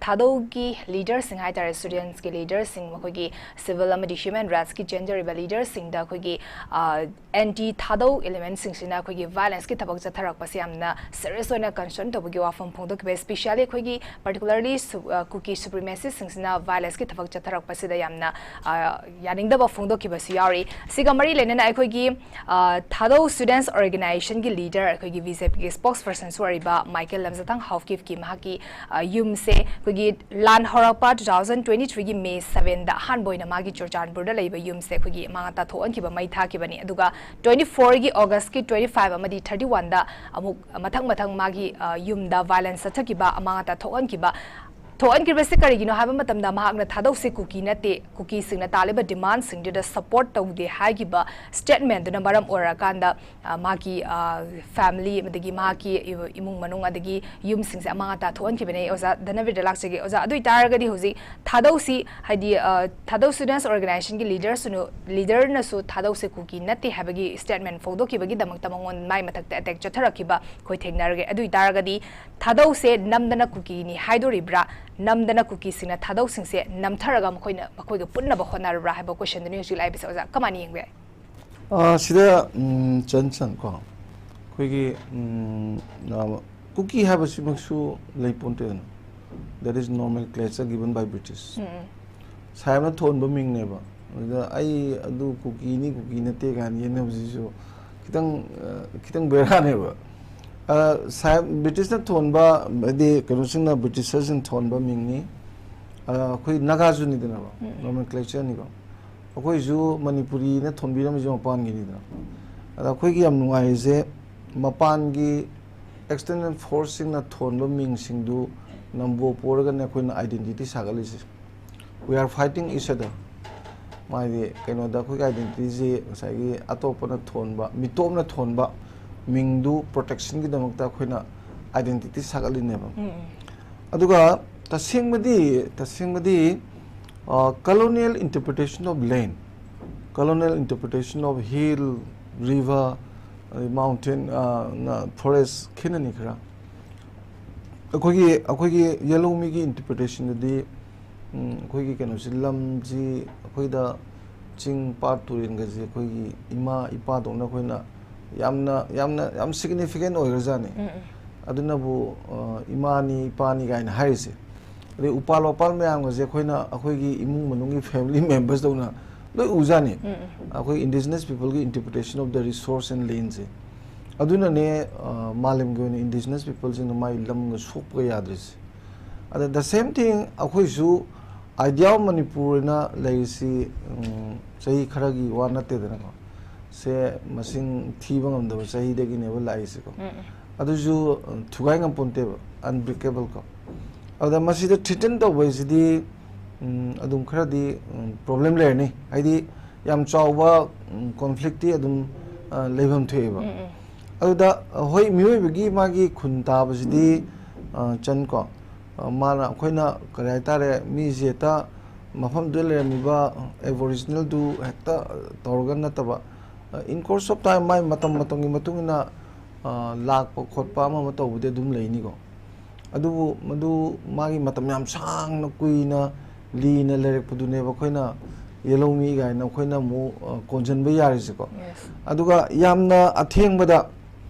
ꯊꯥꯗꯧꯒꯤ ꯂꯤꯗꯔꯁꯤꯡ ꯍꯥꯏꯇꯥꯔꯦ, ꯁ꯭ꯇꯨꯗꯦꯟꯠꯁꯀꯤ ꯂꯤꯗꯔꯁꯤꯡ, ꯃꯈꯣꯏꯒꯤ ꯁꯤꯚꯤꯜ ꯑꯃꯗꯤ ꯍ꯭ꯌꯨꯃꯦꯟ ꯔꯥꯏꯠꯁꯀꯤ ꯆꯦꯟꯖꯔꯤꯕ ꯂꯤꯗꯔꯁꯤꯡꯗ ꯑꯩꯈꯣꯏꯒꯤ ꯑꯦꯟꯇꯤ ꯊꯥꯗꯧ ꯏꯂꯤꯃꯦꯟꯠꯁꯤꯡꯁꯤꯅ ꯑꯩꯈꯣꯏꯒꯤ ꯚꯥꯏꯂꯦꯟꯁꯀꯤ ꯊꯕꯛ ꯆꯠꯊꯔꯛꯄꯁꯦ ꯌꯥꯝꯅ ꯁꯤꯔꯤꯌꯁ ꯑꯣꯏꯅ ꯀꯟꯁꯔꯟ ꯇꯧꯕꯒꯤ ꯋꯥꯐꯝ ꯐꯣꯡꯗꯣꯛꯈꯤꯕ꯫ ꯏꯁꯄꯤꯁꯤꯌꯦꯜꯂꯤ ꯑꯩꯈꯣꯏꯒꯤ ꯄꯥꯔꯇꯤꯀꯨꯂꯔꯂꯤ ꯀꯨꯀꯤ ꯁꯨꯄ꯭ꯔꯤꯃꯦꯁꯤꯁꯁꯤꯡꯁꯤꯅ ꯚꯥꯏꯂꯦꯟꯁꯀꯤ ꯊꯕꯛ ꯆꯠꯊꯔꯛꯄꯁꯤꯗ ꯌꯥꯝꯅ ꯌꯥꯅꯤꯡꯗꯕ ꯐꯣꯡꯗꯣꯛꯈꯤꯕꯁꯨ ꯌꯥꯎꯔꯤ꯫ ꯁꯤꯒ ꯃꯔꯤ ꯂꯩꯅꯅ ꯑꯩꯈꯣꯏꯒꯤ ꯊꯥꯗꯧ ꯁ꯭ꯇꯨꯗꯦꯟꯠꯁ ꯑꯣꯔꯒꯅꯥꯏꯖꯦꯁꯟꯒꯤ ꯂꯤꯗꯔ, ꯑꯩꯈꯣꯏꯒꯤ ꯕꯤ ꯖꯦ ꯄꯤꯒꯤ ꯁ꯭ꯄꯣꯛꯁ ꯄꯔꯁꯟꯁꯨ ꯑꯣꯏꯔꯤꯕ ꯃꯥꯏꯀꯦꯜ ꯂꯝꯖꯥꯊꯥꯡ ꯍꯥꯎꯀꯤꯞꯀꯤ ꯃꯍꯥꯛꯀꯤ ꯌꯨꯝꯁꯦ ꯑꯩꯈꯣꯏꯒꯤ ꯂꯥꯟ ꯍꯧꯔꯛꯄ ꯇꯨ ꯊꯥꯎꯖꯟ ꯇ꯭ꯋꯦꯟꯇꯤ ꯊ꯭ꯔꯤꯒꯤ ꯃꯦ ꯁꯕꯦꯟꯗ ꯑꯍꯥꯟꯕ ꯑꯣꯏꯅ ꯃꯥꯒꯤ ꯆꯨꯔꯆꯥꯟꯄꯨꯔꯗ ꯂꯩꯕ ꯌꯨꯝꯁꯦ ꯑꯩꯈꯣꯏꯒꯤ ꯃꯥꯡ ꯇꯥꯊꯣꯛꯍꯟꯈꯤꯕ, ꯃꯩ ꯊꯥꯈꯤꯕꯅꯤ꯫ ꯑꯗꯨꯒ ꯇ꯭ꯋꯦꯟꯇꯤ ꯐꯣꯔꯒꯤ ꯑꯣꯒꯁꯀꯤ ꯇ꯭ꯋꯦꯟꯇꯤ ꯐꯥꯏꯚ ꯑꯃꯗꯤ ꯊꯥꯔꯇꯤ ꯋꯥꯟꯗ ꯑꯃꯨꯛ ꯃꯊꯪ ꯃꯊꯪ ꯃꯥꯒꯤ ꯌꯨꯝꯗ ꯚꯥꯏꯂꯦꯟꯁ ꯆꯠꯊꯈꯤꯕ, ꯑꯃꯥꯡ ꯑꯇꯥ ꯊꯣꯛꯍꯟꯈꯤꯕ꯫ ꯊꯣꯛꯍꯟꯈ꯭ꯔꯤꯕꯁꯤ ꯀꯔꯤꯒꯤꯅꯣ ꯍꯥꯏꯕ ꯃꯇꯝꯗ ꯃꯍꯥꯛꯅ ꯊꯥꯗꯧꯁꯦ ꯀꯨꯀꯤ ꯅꯠꯇꯦ, ꯀꯨꯀꯤꯁꯤꯡꯅ ꯇꯥꯜꯂꯤꯕ ꯗꯤꯃꯥꯟꯁꯤꯡꯗꯨꯗ ꯁꯄꯣꯔꯠ ꯇꯧꯗꯦ ꯍꯥꯏꯈꯤꯕ ꯁ꯭ꯇꯦꯠꯃꯦꯟꯗꯨꯅ ꯃꯔꯝ ꯑꯣꯏꯔꯀꯥꯟꯗ ꯃꯥꯒꯤ ꯐꯦꯃꯤꯂꯤ ꯑꯃꯗꯒꯤ ꯃꯍꯥꯛꯀꯤ ꯏꯃꯨꯡ ꯃꯅꯨꯡ ꯑꯗꯒꯤ ꯌꯨꯝꯁꯤꯡꯁꯦ ꯑꯃꯥꯡ ꯑꯇꯥ ꯊꯣꯛꯍꯟꯈꯤꯕꯅꯦ꯫ ꯑꯣꯖꯥ ꯙꯅꯕꯤꯔꯗ ꯂꯥꯛꯆꯒꯦ꯫ ꯑꯣꯖꯥ, ꯑꯗꯨ ꯑꯣꯏꯇꯥꯔꯒꯗꯤ ꯍꯧꯖꯤꯛ ꯊꯥꯗꯧꯁꯤ ꯍꯥꯏꯗꯤ ꯊꯥꯗꯧ ꯁ꯭ꯇꯨꯗꯦꯟꯠꯁ ꯑꯣꯔꯒꯅꯥꯏꯖꯦꯁꯟꯒꯤ ꯂꯤꯗꯔꯁꯨ ꯂꯤꯗꯔꯅꯁꯨ ꯊꯥꯗꯧꯁꯦ ꯀꯨꯀꯤ ꯅꯠꯇꯦ ꯍꯥꯏꯕꯒꯤ ꯁ꯭ꯇꯦꯠꯃꯦꯟ ꯐꯣꯡꯗꯣꯛꯈꯤꯕꯒꯤ ꯗꯃꯛꯇ ꯃꯉꯣꯟ ꯃꯥꯏ ꯃꯊꯛꯇ ꯑꯦꯇꯦꯛ ꯆꯠꯊꯔꯛꯈꯤꯕ ꯑꯩꯈꯣꯏ ꯊꯦꯡꯅꯔꯒꯦ꯫ ꯑꯗꯨ ꯑꯣꯏꯇꯥꯔꯒꯗꯤ ꯊꯥꯗꯧꯁꯦ ꯅꯝꯗꯅ ꯀꯨꯀꯤꯅꯤ ꯍꯥꯏꯗꯣꯔꯤꯕ꯭ꯔꯥ, ꯅꯝꯗꯅ ꯀꯨꯀꯤꯁꯤꯡꯅ ꯊꯥꯗꯧꯁꯤꯡꯁꯦ ꯅꯝꯊꯔꯒ ꯃꯈꯣꯏꯅ ꯃꯈꯣꯏꯒ ꯄꯨꯟꯅꯕ ꯍꯣꯠꯅꯔꯕ꯭ꯔꯥ ꯍꯥꯏꯕ ꯀꯣꯏꯁꯟꯗꯨꯅꯤ ꯍꯧꯖꯤꯛ ꯂꯥꯛꯏꯕꯁꯦ꯫ ꯑꯣꯖꯥ, ꯀꯃꯥꯏꯅ ꯌꯦꯡꯕ ꯌꯥꯏ? ꯑ, ꯁꯤꯗ ꯎꯝ, ꯆꯟ ꯆꯟ ꯀꯣ ꯑꯩꯈꯣꯏꯒꯤ ꯎꯝ, ꯑ, ꯀꯨꯀꯤ ꯍꯥꯏꯕꯁꯤꯃꯛꯁꯨ ꯂꯩ ꯄꯣꯟꯇꯦꯗꯅ꯫ That is nomenclature given by British. ꯎꯝ, ꯎꯝ꯫ ꯁꯥꯍꯦꯕꯅ ꯊꯣꯟꯕ ꯃꯤꯡꯅꯦꯕ꯫ ꯑꯗꯨꯗ ꯑꯩ ꯑꯗꯨ ꯀꯨꯀꯤꯅꯤ, ꯀꯨꯀꯤ ꯅꯠꯇꯦ ꯀꯥꯏꯅ ꯌꯦꯠꯅꯕꯁꯤꯁꯨ ꯈꯤꯇꯪ ꯑ, ꯈꯤꯇꯪ ꯕꯦꯔꯥꯅꯦꯕ꯫ ꯑ, ꯁꯥꯍꯦꯕ, ꯕ꯭ꯔꯤꯇꯤꯁꯅ ꯊꯣꯟꯕ ꯍꯥꯏꯗꯤ ꯀꯩꯅꯣꯁꯤꯡꯅ, ꯕ꯭ꯔꯤꯇꯤꯁꯔꯁꯤꯡꯅ ꯊꯣꯟꯕ ꯃꯤꯡꯅꯤ꯫ ꯑ, ꯑꯩꯈꯣꯏ ꯅꯥꯒꯥꯁꯨꯅꯤꯗꯅꯀꯣ, ꯎꯝ, ꯎꯝ꯫ Nomenclatureꯅꯤꯀꯣ꯫ ꯑꯩꯈꯣꯏꯁꯨ ꯃꯅꯤꯄꯨꯔꯤꯅ ꯊꯣꯟꯕꯤꯔꯝꯃꯤꯁꯦ ꯃꯄꯥꯟꯒꯤꯅꯤꯗꯅ꯫ ꯑꯗ ꯑꯩꯈꯣꯏꯒꯤ ꯌꯥꯝ ꯅꯨꯡꯉꯥꯏꯔꯤꯁꯦ ꯃꯄꯥꯟꯒꯤ ꯑꯦꯛꯁꯇꯔꯅꯦꯜ ꯐꯣꯔꯁꯁꯤꯡꯅ ꯊꯣꯟꯕ ꯃꯤꯡꯁꯤꯡꯗꯨ ꯅꯝꯕꯣ ꯄꯣꯔꯒꯅꯦ ꯑꯩꯈꯣꯏꯅ identity ꯁꯥꯒꯠꯂꯤꯁꯦ꯫ We are fighting each other. ꯃꯥꯗꯤ ꯀꯩꯅꯣꯗ ꯑꯩꯈꯣꯏꯒꯤ ꯑꯥꯏꯗꯦꯟꯇꯤꯇꯤꯁꯤ ꯉꯁꯥꯏꯒꯤ ꯑꯇꯣꯞꯄꯅ ꯊꯣꯟꯕ, ꯃꯤꯇꯣꯞꯅ ꯊꯣꯟꯕ ꯃꯤꯡꯗꯨ ꯄ꯭ꯔꯣꯇꯦꯛꯁꯟꯒꯤꯗꯃꯛꯇ ꯑꯩꯈꯣꯏꯅ ꯑꯥꯏꯗꯦꯟꯇꯤꯇꯤ ꯁꯥꯒꯠꯂꯤꯅꯦꯕ꯫ ꯎꯝ, ꯎꯝ꯫ ꯑꯗꯨꯒ ꯇꯁꯦꯡꯕꯗꯤ, ꯇꯁꯦꯡꯕꯗꯤ, ꯑ, colonial interpretation of land, colonial interpretation of hill, river, ꯑꯗꯩ mountain, ꯑ, ꯅ forest ꯈꯦꯠꯅꯅꯤ ꯈꯔ꯫ ꯑꯩꯈꯣꯏꯒꯤ, ꯑꯩꯈꯣꯏꯒꯤ ꯌꯦꯜꯍꯧꯃꯤꯒꯤ interpretationꯗꯗꯤ, ꯎꯝ, ꯑꯩꯈꯣꯏꯒꯤ ꯀꯩꯅꯣꯁꯤ, ꯂꯝꯁꯤ ꯑꯩꯈꯣꯏꯗ ꯆꯤꯡ, ꯄꯥꯠ, ꯇꯨꯔꯦꯜꯒꯁꯦ ꯑꯩꯈꯣꯏꯒꯤ ꯏꯃꯥ ꯏꯄꯥꯗꯧꯅ ꯑꯩꯈꯣꯏꯅ ꯌꯥꯝꯅ, ꯌꯥꯝꯅ, ꯌꯥꯝ significant ꯑꯣꯏꯈ꯭ꯔꯖꯥꯠꯅꯤ꯫ ꯎꯝ, ꯎꯝ꯫ ꯑꯗꯨꯅꯕꯨ, ꯑ, ꯏꯃꯥꯅꯤ, ꯏꯄꯥꯅꯤ ꯀꯥꯏꯅ ꯍꯥꯏꯔꯤꯁꯦ꯫ ꯑꯗꯩ ꯎꯄꯥꯜ ꯋꯥꯄꯥꯜ ꯃꯌꯥꯝꯒꯁꯦ ꯑꯩꯈꯣꯏꯅ ꯑꯩꯈꯣꯏꯒꯤ ꯏꯃꯨꯡ ꯃꯅꯨꯡꯒꯤ family membersꯗꯧꯅ ꯂꯣꯏ ꯎꯖꯥꯠꯅꯤ꯫ ꯎꯝ, ꯎꯝ꯫ ꯑꯩꯈꯣꯏ indigenous peopleꯒꯤ interpretation of the resource and landꯁꯦ꯫ ꯑꯗꯨꯅꯅꯦ, ꯑ, ꯃꯥꯂꯦꯝꯒꯤ ꯑꯣꯏꯅ indigenous peopleꯁꯤꯡꯅ ꯃꯥꯏ ꯂꯝꯒ ꯁꯣꯛꯄꯒ ꯌꯥꯗ꯭ꯔꯤꯁꯦ꯫ ꯑꯗ the same thing ꯑꯩꯈꯣꯏꯁꯨ idea of ꯃꯅꯤꯄꯨꯔꯅ ꯂꯩꯔꯤꯁꯤ, ꯎꯝ, ꯆꯍꯤ ꯈꯔꯒꯤ ꯋꯥ ꯅꯠꯇꯦꯗꯅꯀꯣ꯫ ꯁꯦ ꯃꯁꯤꯡ ꯊꯤꯕ ꯉꯝꯗꯕ ꯆꯍꯤꯗꯒꯤꯅꯦꯕ ꯂꯥꯛꯏꯁꯦꯀꯣ꯫ ꯎꯝ, ꯎꯝ꯫ ꯑꯗꯨꯁꯨ, ꯎꯝ, ꯊꯨꯒꯥꯏ ꯉꯝꯄꯣꯟꯇꯦꯕ, unbreakable ꯀꯣ꯫ ꯑꯗ ꯃꯁꯤꯗ threaten ꯇꯧꯕ ꯍꯥꯏꯁꯤꯗꯤ, ꯎꯝ, ꯑꯗꯨꯝ ꯈꯔꯗꯤ, ꯎꯝ, problem ꯂꯩꯔꯅꯤ꯫ ꯍꯥꯏꯗꯤ ꯌꯥꯝ ꯆꯥꯎꯕ, ꯎꯝ, conflictꯇꯤ ꯑꯗꯨꯝ, ꯑ, ꯂꯩꯐꯝ ꯊꯣꯛꯑꯦꯕ꯫ ꯎꯝ, ꯎꯝ꯫ ꯑꯗꯨꯗ, ꯑ, ꯍꯣꯏ, ꯃꯤꯑꯣꯏꯕꯒꯤ ꯃꯥꯒꯤ ꯈꯨꯟ ꯇꯥꯕꯁꯤꯗꯤ, ꯑ, ꯆꯟꯀꯣ꯫ ꯑ, ꯃꯥꯅ, ꯑꯩꯈꯣꯏꯅ ꯀꯔꯤ ꯍꯥꯏꯇꯥꯔꯦ, ꯃꯤꯁꯦ ꯍꯦꯛꯇ ꯃꯐꯝꯗꯨꯗ ꯂꯩꯔꯝꯃꯤꯕ Aboriginalꯗꯨ ꯍꯦꯛꯇ ꯇꯧꯔꯒ ꯅꯠꯇꯕ, ꯑ, in course of time ꯃꯥꯏ ꯃꯇꯝ ꯃꯇꯝꯒꯤ ꯃꯇꯨꯡ ꯏꯟꯅ, ꯑ, ꯂꯥꯛꯄ ꯈꯣꯠꯄ ꯑꯃ ꯑꯃ ꯇꯧꯕꯗꯤ ꯑꯗꯨꯝ ꯂꯩꯅꯤꯀꯣ꯫ ꯑꯗꯨꯕꯨ ꯃꯗꯨ ꯃꯥꯒꯤ ꯃꯇꯝ ꯌꯥꯝ ꯁꯥꯡꯅ ꯀꯨꯏꯅ ꯂꯤꯅ ꯂꯩꯔꯛꯄꯗꯨꯅꯦꯕ ꯑꯩꯈꯣꯏꯅ ꯌꯦꯜꯍꯧꯃꯤ ꯀꯥꯏꯅ ꯑꯩꯈꯣꯏꯅ ꯑꯃꯨꯛ, ꯑ, ꯀꯣꯟꯁꯤꯟꯕ ꯌꯥꯔꯤꯁꯦꯀꯣ꯫ Yes꯫ ꯑꯗꯨꯒ ꯌꯥꯝꯅ ꯑꯊꯦꯡꯕꯗ,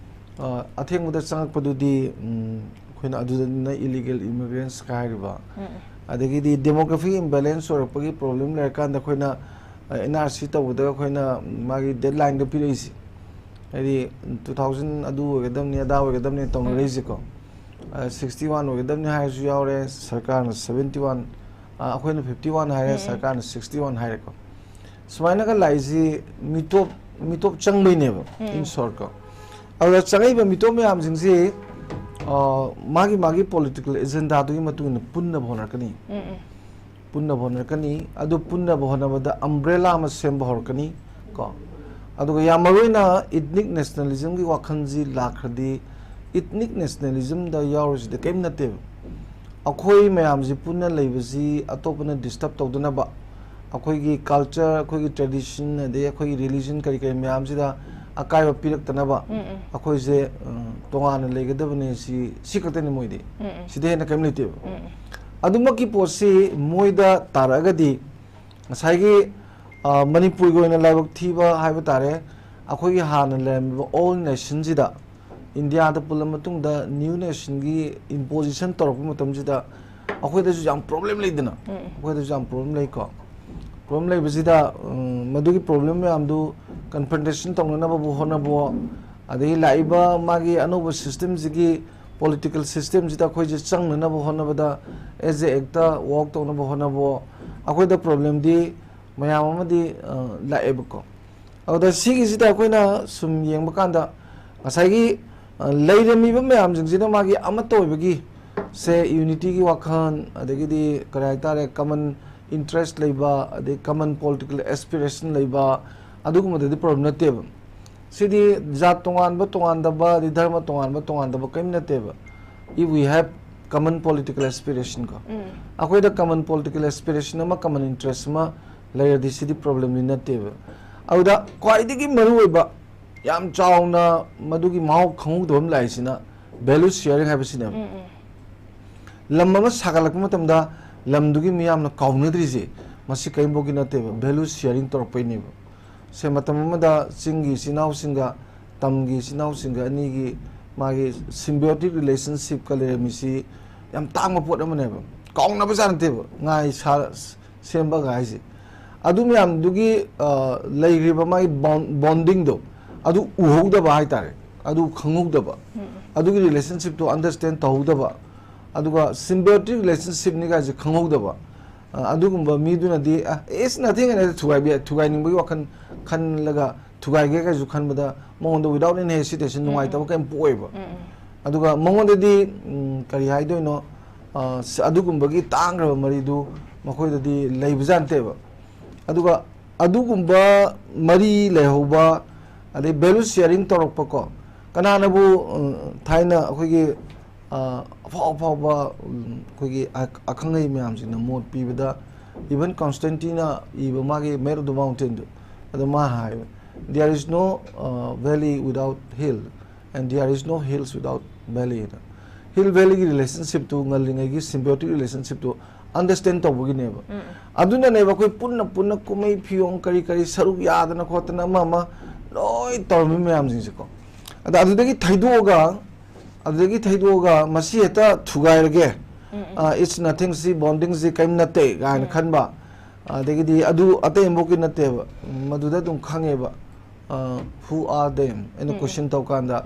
ꯑ, ꯑꯊꯦꯡꯕꯗ ꯆꯪꯉꯛꯄꯗꯨꯗꯤ, ꯎꯝ, ꯑꯩꯈꯣꯏꯅ ꯑꯗꯨꯗꯅ illegal immigrants ꯀ ꯍꯥꯏꯔꯤꯕ꯫ ꯎꯝ, ꯎꯝ꯫ ꯑꯗꯒꯤꯗꯤ demographic imbalance ꯑꯣꯏꯔꯛꯄꯒꯤ problem ꯂꯩꯔꯀꯥꯟꯗ ꯑꯩꯈꯣꯏꯅ, ꯑ, N R C ꯇꯧꯕꯗ ꯑꯩꯈꯣꯏꯅ ꯃꯥꯒꯤ deadlineꯗꯣ ꯄꯤꯔꯛꯏꯁꯦ꯫ ꯍꯥꯏꯗꯤ two thousand ꯑꯗꯨ ꯑꯣꯏꯒꯗꯕꯅꯤ, ꯑꯗꯥ ꯑꯣꯏꯒꯗꯕꯅꯤ ꯇꯧꯅꯔꯛꯏꯁꯦꯀꯣ꯫ ꯑ, sixty one ꯑꯣꯏꯒꯗꯕꯅꯤ ꯍꯥꯏꯔꯁꯨ ꯌꯥꯎꯔꯦ, ꯁꯔꯀꯥꯔꯅ seventy one, ꯑ, ꯑꯩꯈꯣꯏꯅ fifty one ꯍꯥꯏꯔꯦ, ꯎꯝ, ꯎꯝ꯫ ꯁꯔꯀꯥꯔꯅ sixty one ꯍꯥꯏꯔꯦꯀꯣ꯫ ꯁꯨꯃꯥꯏꯅꯒ ꯂꯥꯛꯏꯁꯤ ꯃꯤꯇꯣꯞ, ꯃꯤꯇꯣꯞ ꯆꯪꯕꯩꯅꯦꯕ, um. In short ꯀꯣ꯫ ꯑꯗꯨꯗ ꯆꯪꯉꯛꯏꯕ ꯃꯤꯇꯣꯞ ꯃꯌꯥꯝꯁꯤꯡꯁꯤ, ꯑ, ꯃꯥꯒꯤ, ꯃꯥꯒꯤ political agendaꯗꯨꯒꯤ ꯃꯇꯨꯡ ꯏꯟꯅ ꯄꯨꯟꯅꯕ ꯍꯣꯠꯅꯔꯛꯀꯅꯤ꯫ ꯎꯝ, ꯎꯝ꯫ ꯄꯨꯟꯅꯕ ꯍꯣꯠꯅꯔꯛꯀꯅꯤ꯫ ꯑꯗꯨ ꯄꯨꯟꯅꯕ ꯍꯣꯠꯅꯕꯗ umbrella ꯑꯃ ꯁꯦꯝꯕ ꯍꯧꯔꯛꯀꯅꯤ ꯀꯣ꯫ ꯑꯗꯨꯒ ꯌꯥꯝ ꯃꯔꯨ ꯑꯣꯏꯅ ethnic nationalismꯒꯤ ꯋꯥꯈꯜꯁꯤ ꯂꯥꯛꯈ꯭ꯔꯗꯤ, ethnic nationalismꯗ ꯌꯥꯎꯔꯤꯁꯤꯗꯤ ꯀꯔꯤꯝ ꯅꯠꯇꯦꯕ꯫ ꯑꯩꯈꯣꯏ ꯃꯌꯥꯝꯁꯤ ꯄꯨꯟꯅ ꯂꯩꯕꯁꯤ ꯑꯇꯣꯞꯄꯅ disturb ꯇꯧꯗꯅꯕ, ꯑꯩꯈꯣꯏꯒꯤ culture, ꯑꯩꯈꯣꯏꯒꯤ tradition, ꯑꯗꯩ ꯑꯩꯈꯣꯏꯒꯤ religion ꯀꯔꯤ ꯀꯔꯤ ꯃꯌꯥꯝꯁꯤꯗ ꯑꯀꯥꯏꯕ ꯄꯤꯔꯛꯇꯅꯕ ꯑꯩꯈꯣꯏꯁꯦ, ꯑ, ꯇꯣꯉꯥꯟꯅ ꯂꯩꯒꯗꯕꯅꯦ, ꯁꯤ, ꯁꯤ ꯈꯛꯇꯅꯤ ꯃꯣꯏꯗꯤ꯫ ꯁꯤꯗꯩ ꯍꯦꯟꯅ ꯀꯔꯤꯝ ꯂꯩꯇꯦꯕ꯫ ꯑꯗꯨꯃꯛꯀꯤ ꯄꯣꯠꯁꯤ ꯃꯣꯏꯗ ꯇꯥꯔꯛꯑꯒꯗꯤ ꯉꯁꯥꯏꯒꯤ, ꯑ, ꯃꯅꯤꯄꯨꯔꯒꯤ ꯑꯣꯏꯅ ꯂꯥꯏꯕꯛ ꯊꯤꯕ ꯍꯥꯏꯕ ꯇꯥꯔꯦ, ꯑꯩꯈꯣꯏꯒꯤ ꯍꯥꯟꯅ ꯂꯩꯔꯝꯃꯤꯕ old nationꯁꯤꯗ ꯏꯟꯗꯤꯌꯥꯗ ꯄꯨꯜꯂ ꯃꯇꯨꯡꯗ new nationꯒꯤ imposition ꯇꯧꯔꯛꯄ ꯃꯇꯝꯁꯤꯗ ꯑꯩꯈꯣꯏꯗꯁꯨ ꯌꯥꯝ problem ꯂꯩꯗꯅ, ꯑꯩꯈꯣꯏꯗꯁꯨ ꯌꯥꯝ problem ꯂꯩꯀꯣ꯫ Problem ꯂꯩꯕꯁꯤꯗ, ꯎꯝ, ꯃꯗꯨꯒꯤ problem ꯃꯌꯥꯝꯗꯨ confrontation ꯇꯧꯅꯅꯕꯕꯨ ꯍꯣꯠꯅꯕꯣ, ꯑꯗꯒꯤ ꯂꯥꯛꯏꯕ ꯃꯥꯒꯤ ꯑꯅꯧꯕ systemꯁꯤꯒꯤ, political systemꯁꯤꯗ ꯑꯩꯈꯣꯏꯁꯦ ꯆꯪꯅꯅꯕ ꯍꯣꯠꯅꯕꯗ, as a actor work ꯇꯧꯅꯕ ꯍꯣꯠꯅꯕꯣ, ꯑꯩꯈꯣꯏꯗ problemꯗꯤ ꯃꯌꯥꯝ ꯑꯃꯗꯤ, ꯑ, ꯂꯥꯛꯑꯦꯕꯀꯣ꯫ ꯑꯗꯨꯗ ꯁꯤꯒꯤꯁꯤꯗ ꯑꯩꯈꯣꯏꯅ ꯁꯨꯝ ꯌꯦꯡꯕ ꯀꯥꯟꯗ, ꯉꯁꯥꯏꯒꯤ, ꯑ, ꯂꯩꯔꯝꯃꯤꯕ ꯃꯌꯥꯝꯁꯤꯡꯁꯤꯅ ꯃꯥꯒꯤ ꯑꯃꯠꯇ ꯑꯣꯏꯕꯒꯤ, ꯁꯦ, unityꯒꯤ ꯋꯥꯈꯜ, ꯑꯗꯒꯤꯗꯤ ꯀꯔꯤ ꯍꯥꯏꯇꯥꯔꯦ, common interest ꯂꯩꯕ, ꯑꯗꯩ common political aspiration ꯂꯩꯕ, ꯑꯗꯨꯒꯨꯝꯕꯗꯗꯤ problem ꯅꯠꯇꯦꯕ꯫ ꯁꯤꯗꯤ ꯖꯥꯠ ꯇꯣꯉꯥꯟꯕ ꯇꯣꯉꯥꯟꯗꯕ, ꯑꯗꯩ ꯙꯔꯃ ꯇꯣꯉꯥꯟꯕ ꯇꯣꯉꯥꯟꯗꯕ ꯀꯔꯤꯝ ꯅꯠꯇꯦꯕ꯫ If we have common political aspiration ꯀꯣ, ꯑꯩꯈꯣꯏꯗ common political aspiration ꯑꯃ, common interest ꯑꯃ ꯂꯩꯔꯗꯤ ꯁꯤꯗꯤ problemꯗꯤ ꯅꯠꯇꯦꯕ꯫ ꯑꯗꯨꯗ ꯈ꯭ꯋꯥꯏꯗꯒꯤ ꯃꯔꯨꯑꯣꯏꯕ, ꯌꯥꯝ ꯆꯥꯎꯅ ꯃꯗꯨꯒꯤ ꯃꯍꯥꯎ ꯈꯪꯍꯧꯗꯕ ꯑꯃ ꯂꯥꯛꯏꯁꯤꯅ value sharing ꯍꯥꯏꯕꯁꯤꯅꯦꯕ꯫ ꯂꯝ ꯑꯃ ꯁꯥꯒꯠꯂꯛꯄ ꯃꯇꯝꯗ ꯂꯝꯗꯨꯒꯤ ꯃꯤꯌꯥꯝꯅ ꯀꯥꯎꯅꯗ꯭ꯔꯤꯁꯦ, ꯃꯁꯤ ꯀꯔꯤꯝꯐꯥꯎꯒꯤ ꯅꯠꯇꯦꯕ, value sharing ꯇꯧꯔꯛꯄꯩꯅꯦꯕ꯫ ꯁꯦ, ꯃꯇꯝ ꯑꯃꯗ ꯆꯤꯡꯒꯤ ꯏꯆꯤꯟ ꯏꯅꯥꯎꯁꯤꯡꯒ ꯇꯝꯒꯤ ꯏꯆꯤꯟ ꯏꯅꯥꯎꯁꯤꯡꯒ ꯑꯅꯤꯒꯤ ꯃꯥꯒꯤ symbiotic relationshipꯀ ꯂꯩꯔꯝꯃꯤꯁꯤ ꯌꯥꯝ ꯇꯥꯡꯕ ꯄꯣꯠ ꯑꯃꯅꯦꯕ꯫ ꯀꯥꯎꯅꯕꯖꯥꯠ ꯅꯠꯇꯦꯕ, ꯉꯥꯏ ꯁꯥ-, ꯁꯦꯝꯕꯒ ꯍꯥꯏꯁꯦ꯫ ꯑꯗꯨ ꯃꯌꯥꯝꯗꯨꯒꯤ, ꯑ, ꯂꯩꯔꯤꯕ ꯃꯥꯒꯤ bond-, bondingꯗꯣ ꯑꯗꯨ ꯎꯍꯧꯗꯕ ꯍꯥꯏꯇꯥꯔꯦ, ꯑꯗꯨ ꯈꯪꯍꯧꯗꯕ, ꯑꯗꯨꯒꯤ relationshipꯇꯣ understand ꯇꯧꯍꯧꯗꯕ, ꯑꯗꯨꯒ symbiotic relationshipꯅꯤ ꯀꯥꯏꯁꯦ ꯈꯪꯍꯧꯗꯕ, ꯑ, ꯑꯗꯨꯒꯨꯝꯕ ꯃꯤꯗꯨꯅꯗꯤ, "ꯑ, it's nothing" ꯍꯥꯏꯅ ꯊꯨꯒꯥꯏꯕ ꯌꯥꯏ, ꯊꯨꯒꯥꯏꯅꯤꯡꯕꯒꯤ ꯋꯥꯈꯜ ꯈꯜꯂꯒ ꯊꯨꯒꯥꯏꯒꯦ ꯀꯥꯏꯁꯨ ꯈꯟꯕꯗ ꯃꯉꯣꯟꯗ without any hesitation ꯅꯨꯡꯉꯥꯏꯇꯕ ꯀꯩꯝ ꯄꯣꯛꯑꯣꯏꯕ꯫ ꯑꯗꯨꯒ ꯃꯉꯣꯟꯗꯗꯤ, ꯎꯝ, ꯀꯔꯤ ꯍꯥꯏꯗꯣꯏꯅꯣ, ꯑ, ꯁ-, ꯑꯗꯨꯒꯨꯝꯕꯒꯤ ꯇꯥꯡꯈ꯭ꯔꯕ ꯃꯔꯤꯗꯨ ꯃꯈꯣꯏꯗꯗꯤ ꯂꯩꯕꯖꯥꯠ ꯅꯠꯇꯦꯕ꯫ ꯑꯗꯨꯒ ꯑꯗꯨꯒꯨꯝꯕ ꯃꯔꯤ ꯂꯩꯍꯧꯕ, ꯑꯗꯩ value sharing ꯇꯧꯔꯛꯄꯀꯣ, ꯀꯅꯥꯅꯕꯨ, ꯎꯝ, ꯊꯥꯏꯅ ꯑꯩꯈꯣꯏꯒꯤ, ꯑ, ꯑꯐꯥꯎ ꯑꯐꯥꯎꯕ, ꯎꯝ, ꯑꯩꯈꯣꯏꯒꯤ ꯑ-, ꯑꯈꯪ ꯑꯍꯩ ꯃꯌꯥꯝꯁꯤꯡꯅ ꯃꯣꯠ ꯄꯤꯕꯗ, Even Constantineꯅ ꯏꯕ ꯃꯥꯒꯤ Map of the Mountainꯗꯨ, ꯑꯗꯨ ꯃꯥ ꯍꯥꯏꯕ, "There is no, uh, valley without hill, and there is no hills without valley" ꯍꯥꯏꯅ꯫ Hill valleyꯒꯤ relationshipꯇꯨ ꯉꯜꯂꯤꯉꯩꯒꯤ symbiotic relationshipꯇꯨ understand ꯇꯧꯕꯒꯤꯅꯦꯕ꯫ ꯑꯗꯨꯅꯅꯦꯕ ꯑꯩꯈꯣꯏ ꯄꯨꯟꯅ ꯄꯨꯟꯅ ꯀꯨꯝꯍꯩ ꯐꯤꯌꯣꯡ ꯀꯔꯤ ꯀꯔꯤ ꯁꯔꯨꯛ ꯌꯥꯗꯅ ꯈꯣꯠꯇꯅ ꯑꯃ ꯑꯃ ꯂꯣꯏ ꯇꯧꯔꯝꯃꯤ ꯃꯌꯥꯝꯁꯤꯡꯁꯦꯀꯣ꯫ ꯑꯗ ꯑꯗꯨꯗꯒꯤ ꯊꯩꯗꯣꯛꯑꯒ, ꯑꯗꯨꯗꯒꯤ ꯊꯩꯗꯣꯛꯑꯒ ꯃꯁꯤ ꯍꯦꯛꯇ ꯊꯨꯒꯥꯏꯔꯒꯦ, "It's nothing, ꯁꯤ bondingꯁꯤ ꯀꯔꯤꯝ ꯅꯠꯇꯦ" ꯀꯥꯏꯅ ꯈꯟꯕ, ꯑꯗꯒꯤꯗꯤ ꯑꯗꯨ ꯑꯇꯩ ꯑꯃꯐꯥꯎꯀꯤ ꯅꯠꯇꯦꯕ, ꯃꯗꯨꯗ ꯑꯗꯨꯝ ꯈꯪꯉꯦꯕ, "Who are they?" ꯑꯩꯅ question ꯇꯧꯀꯥꯟꯗ,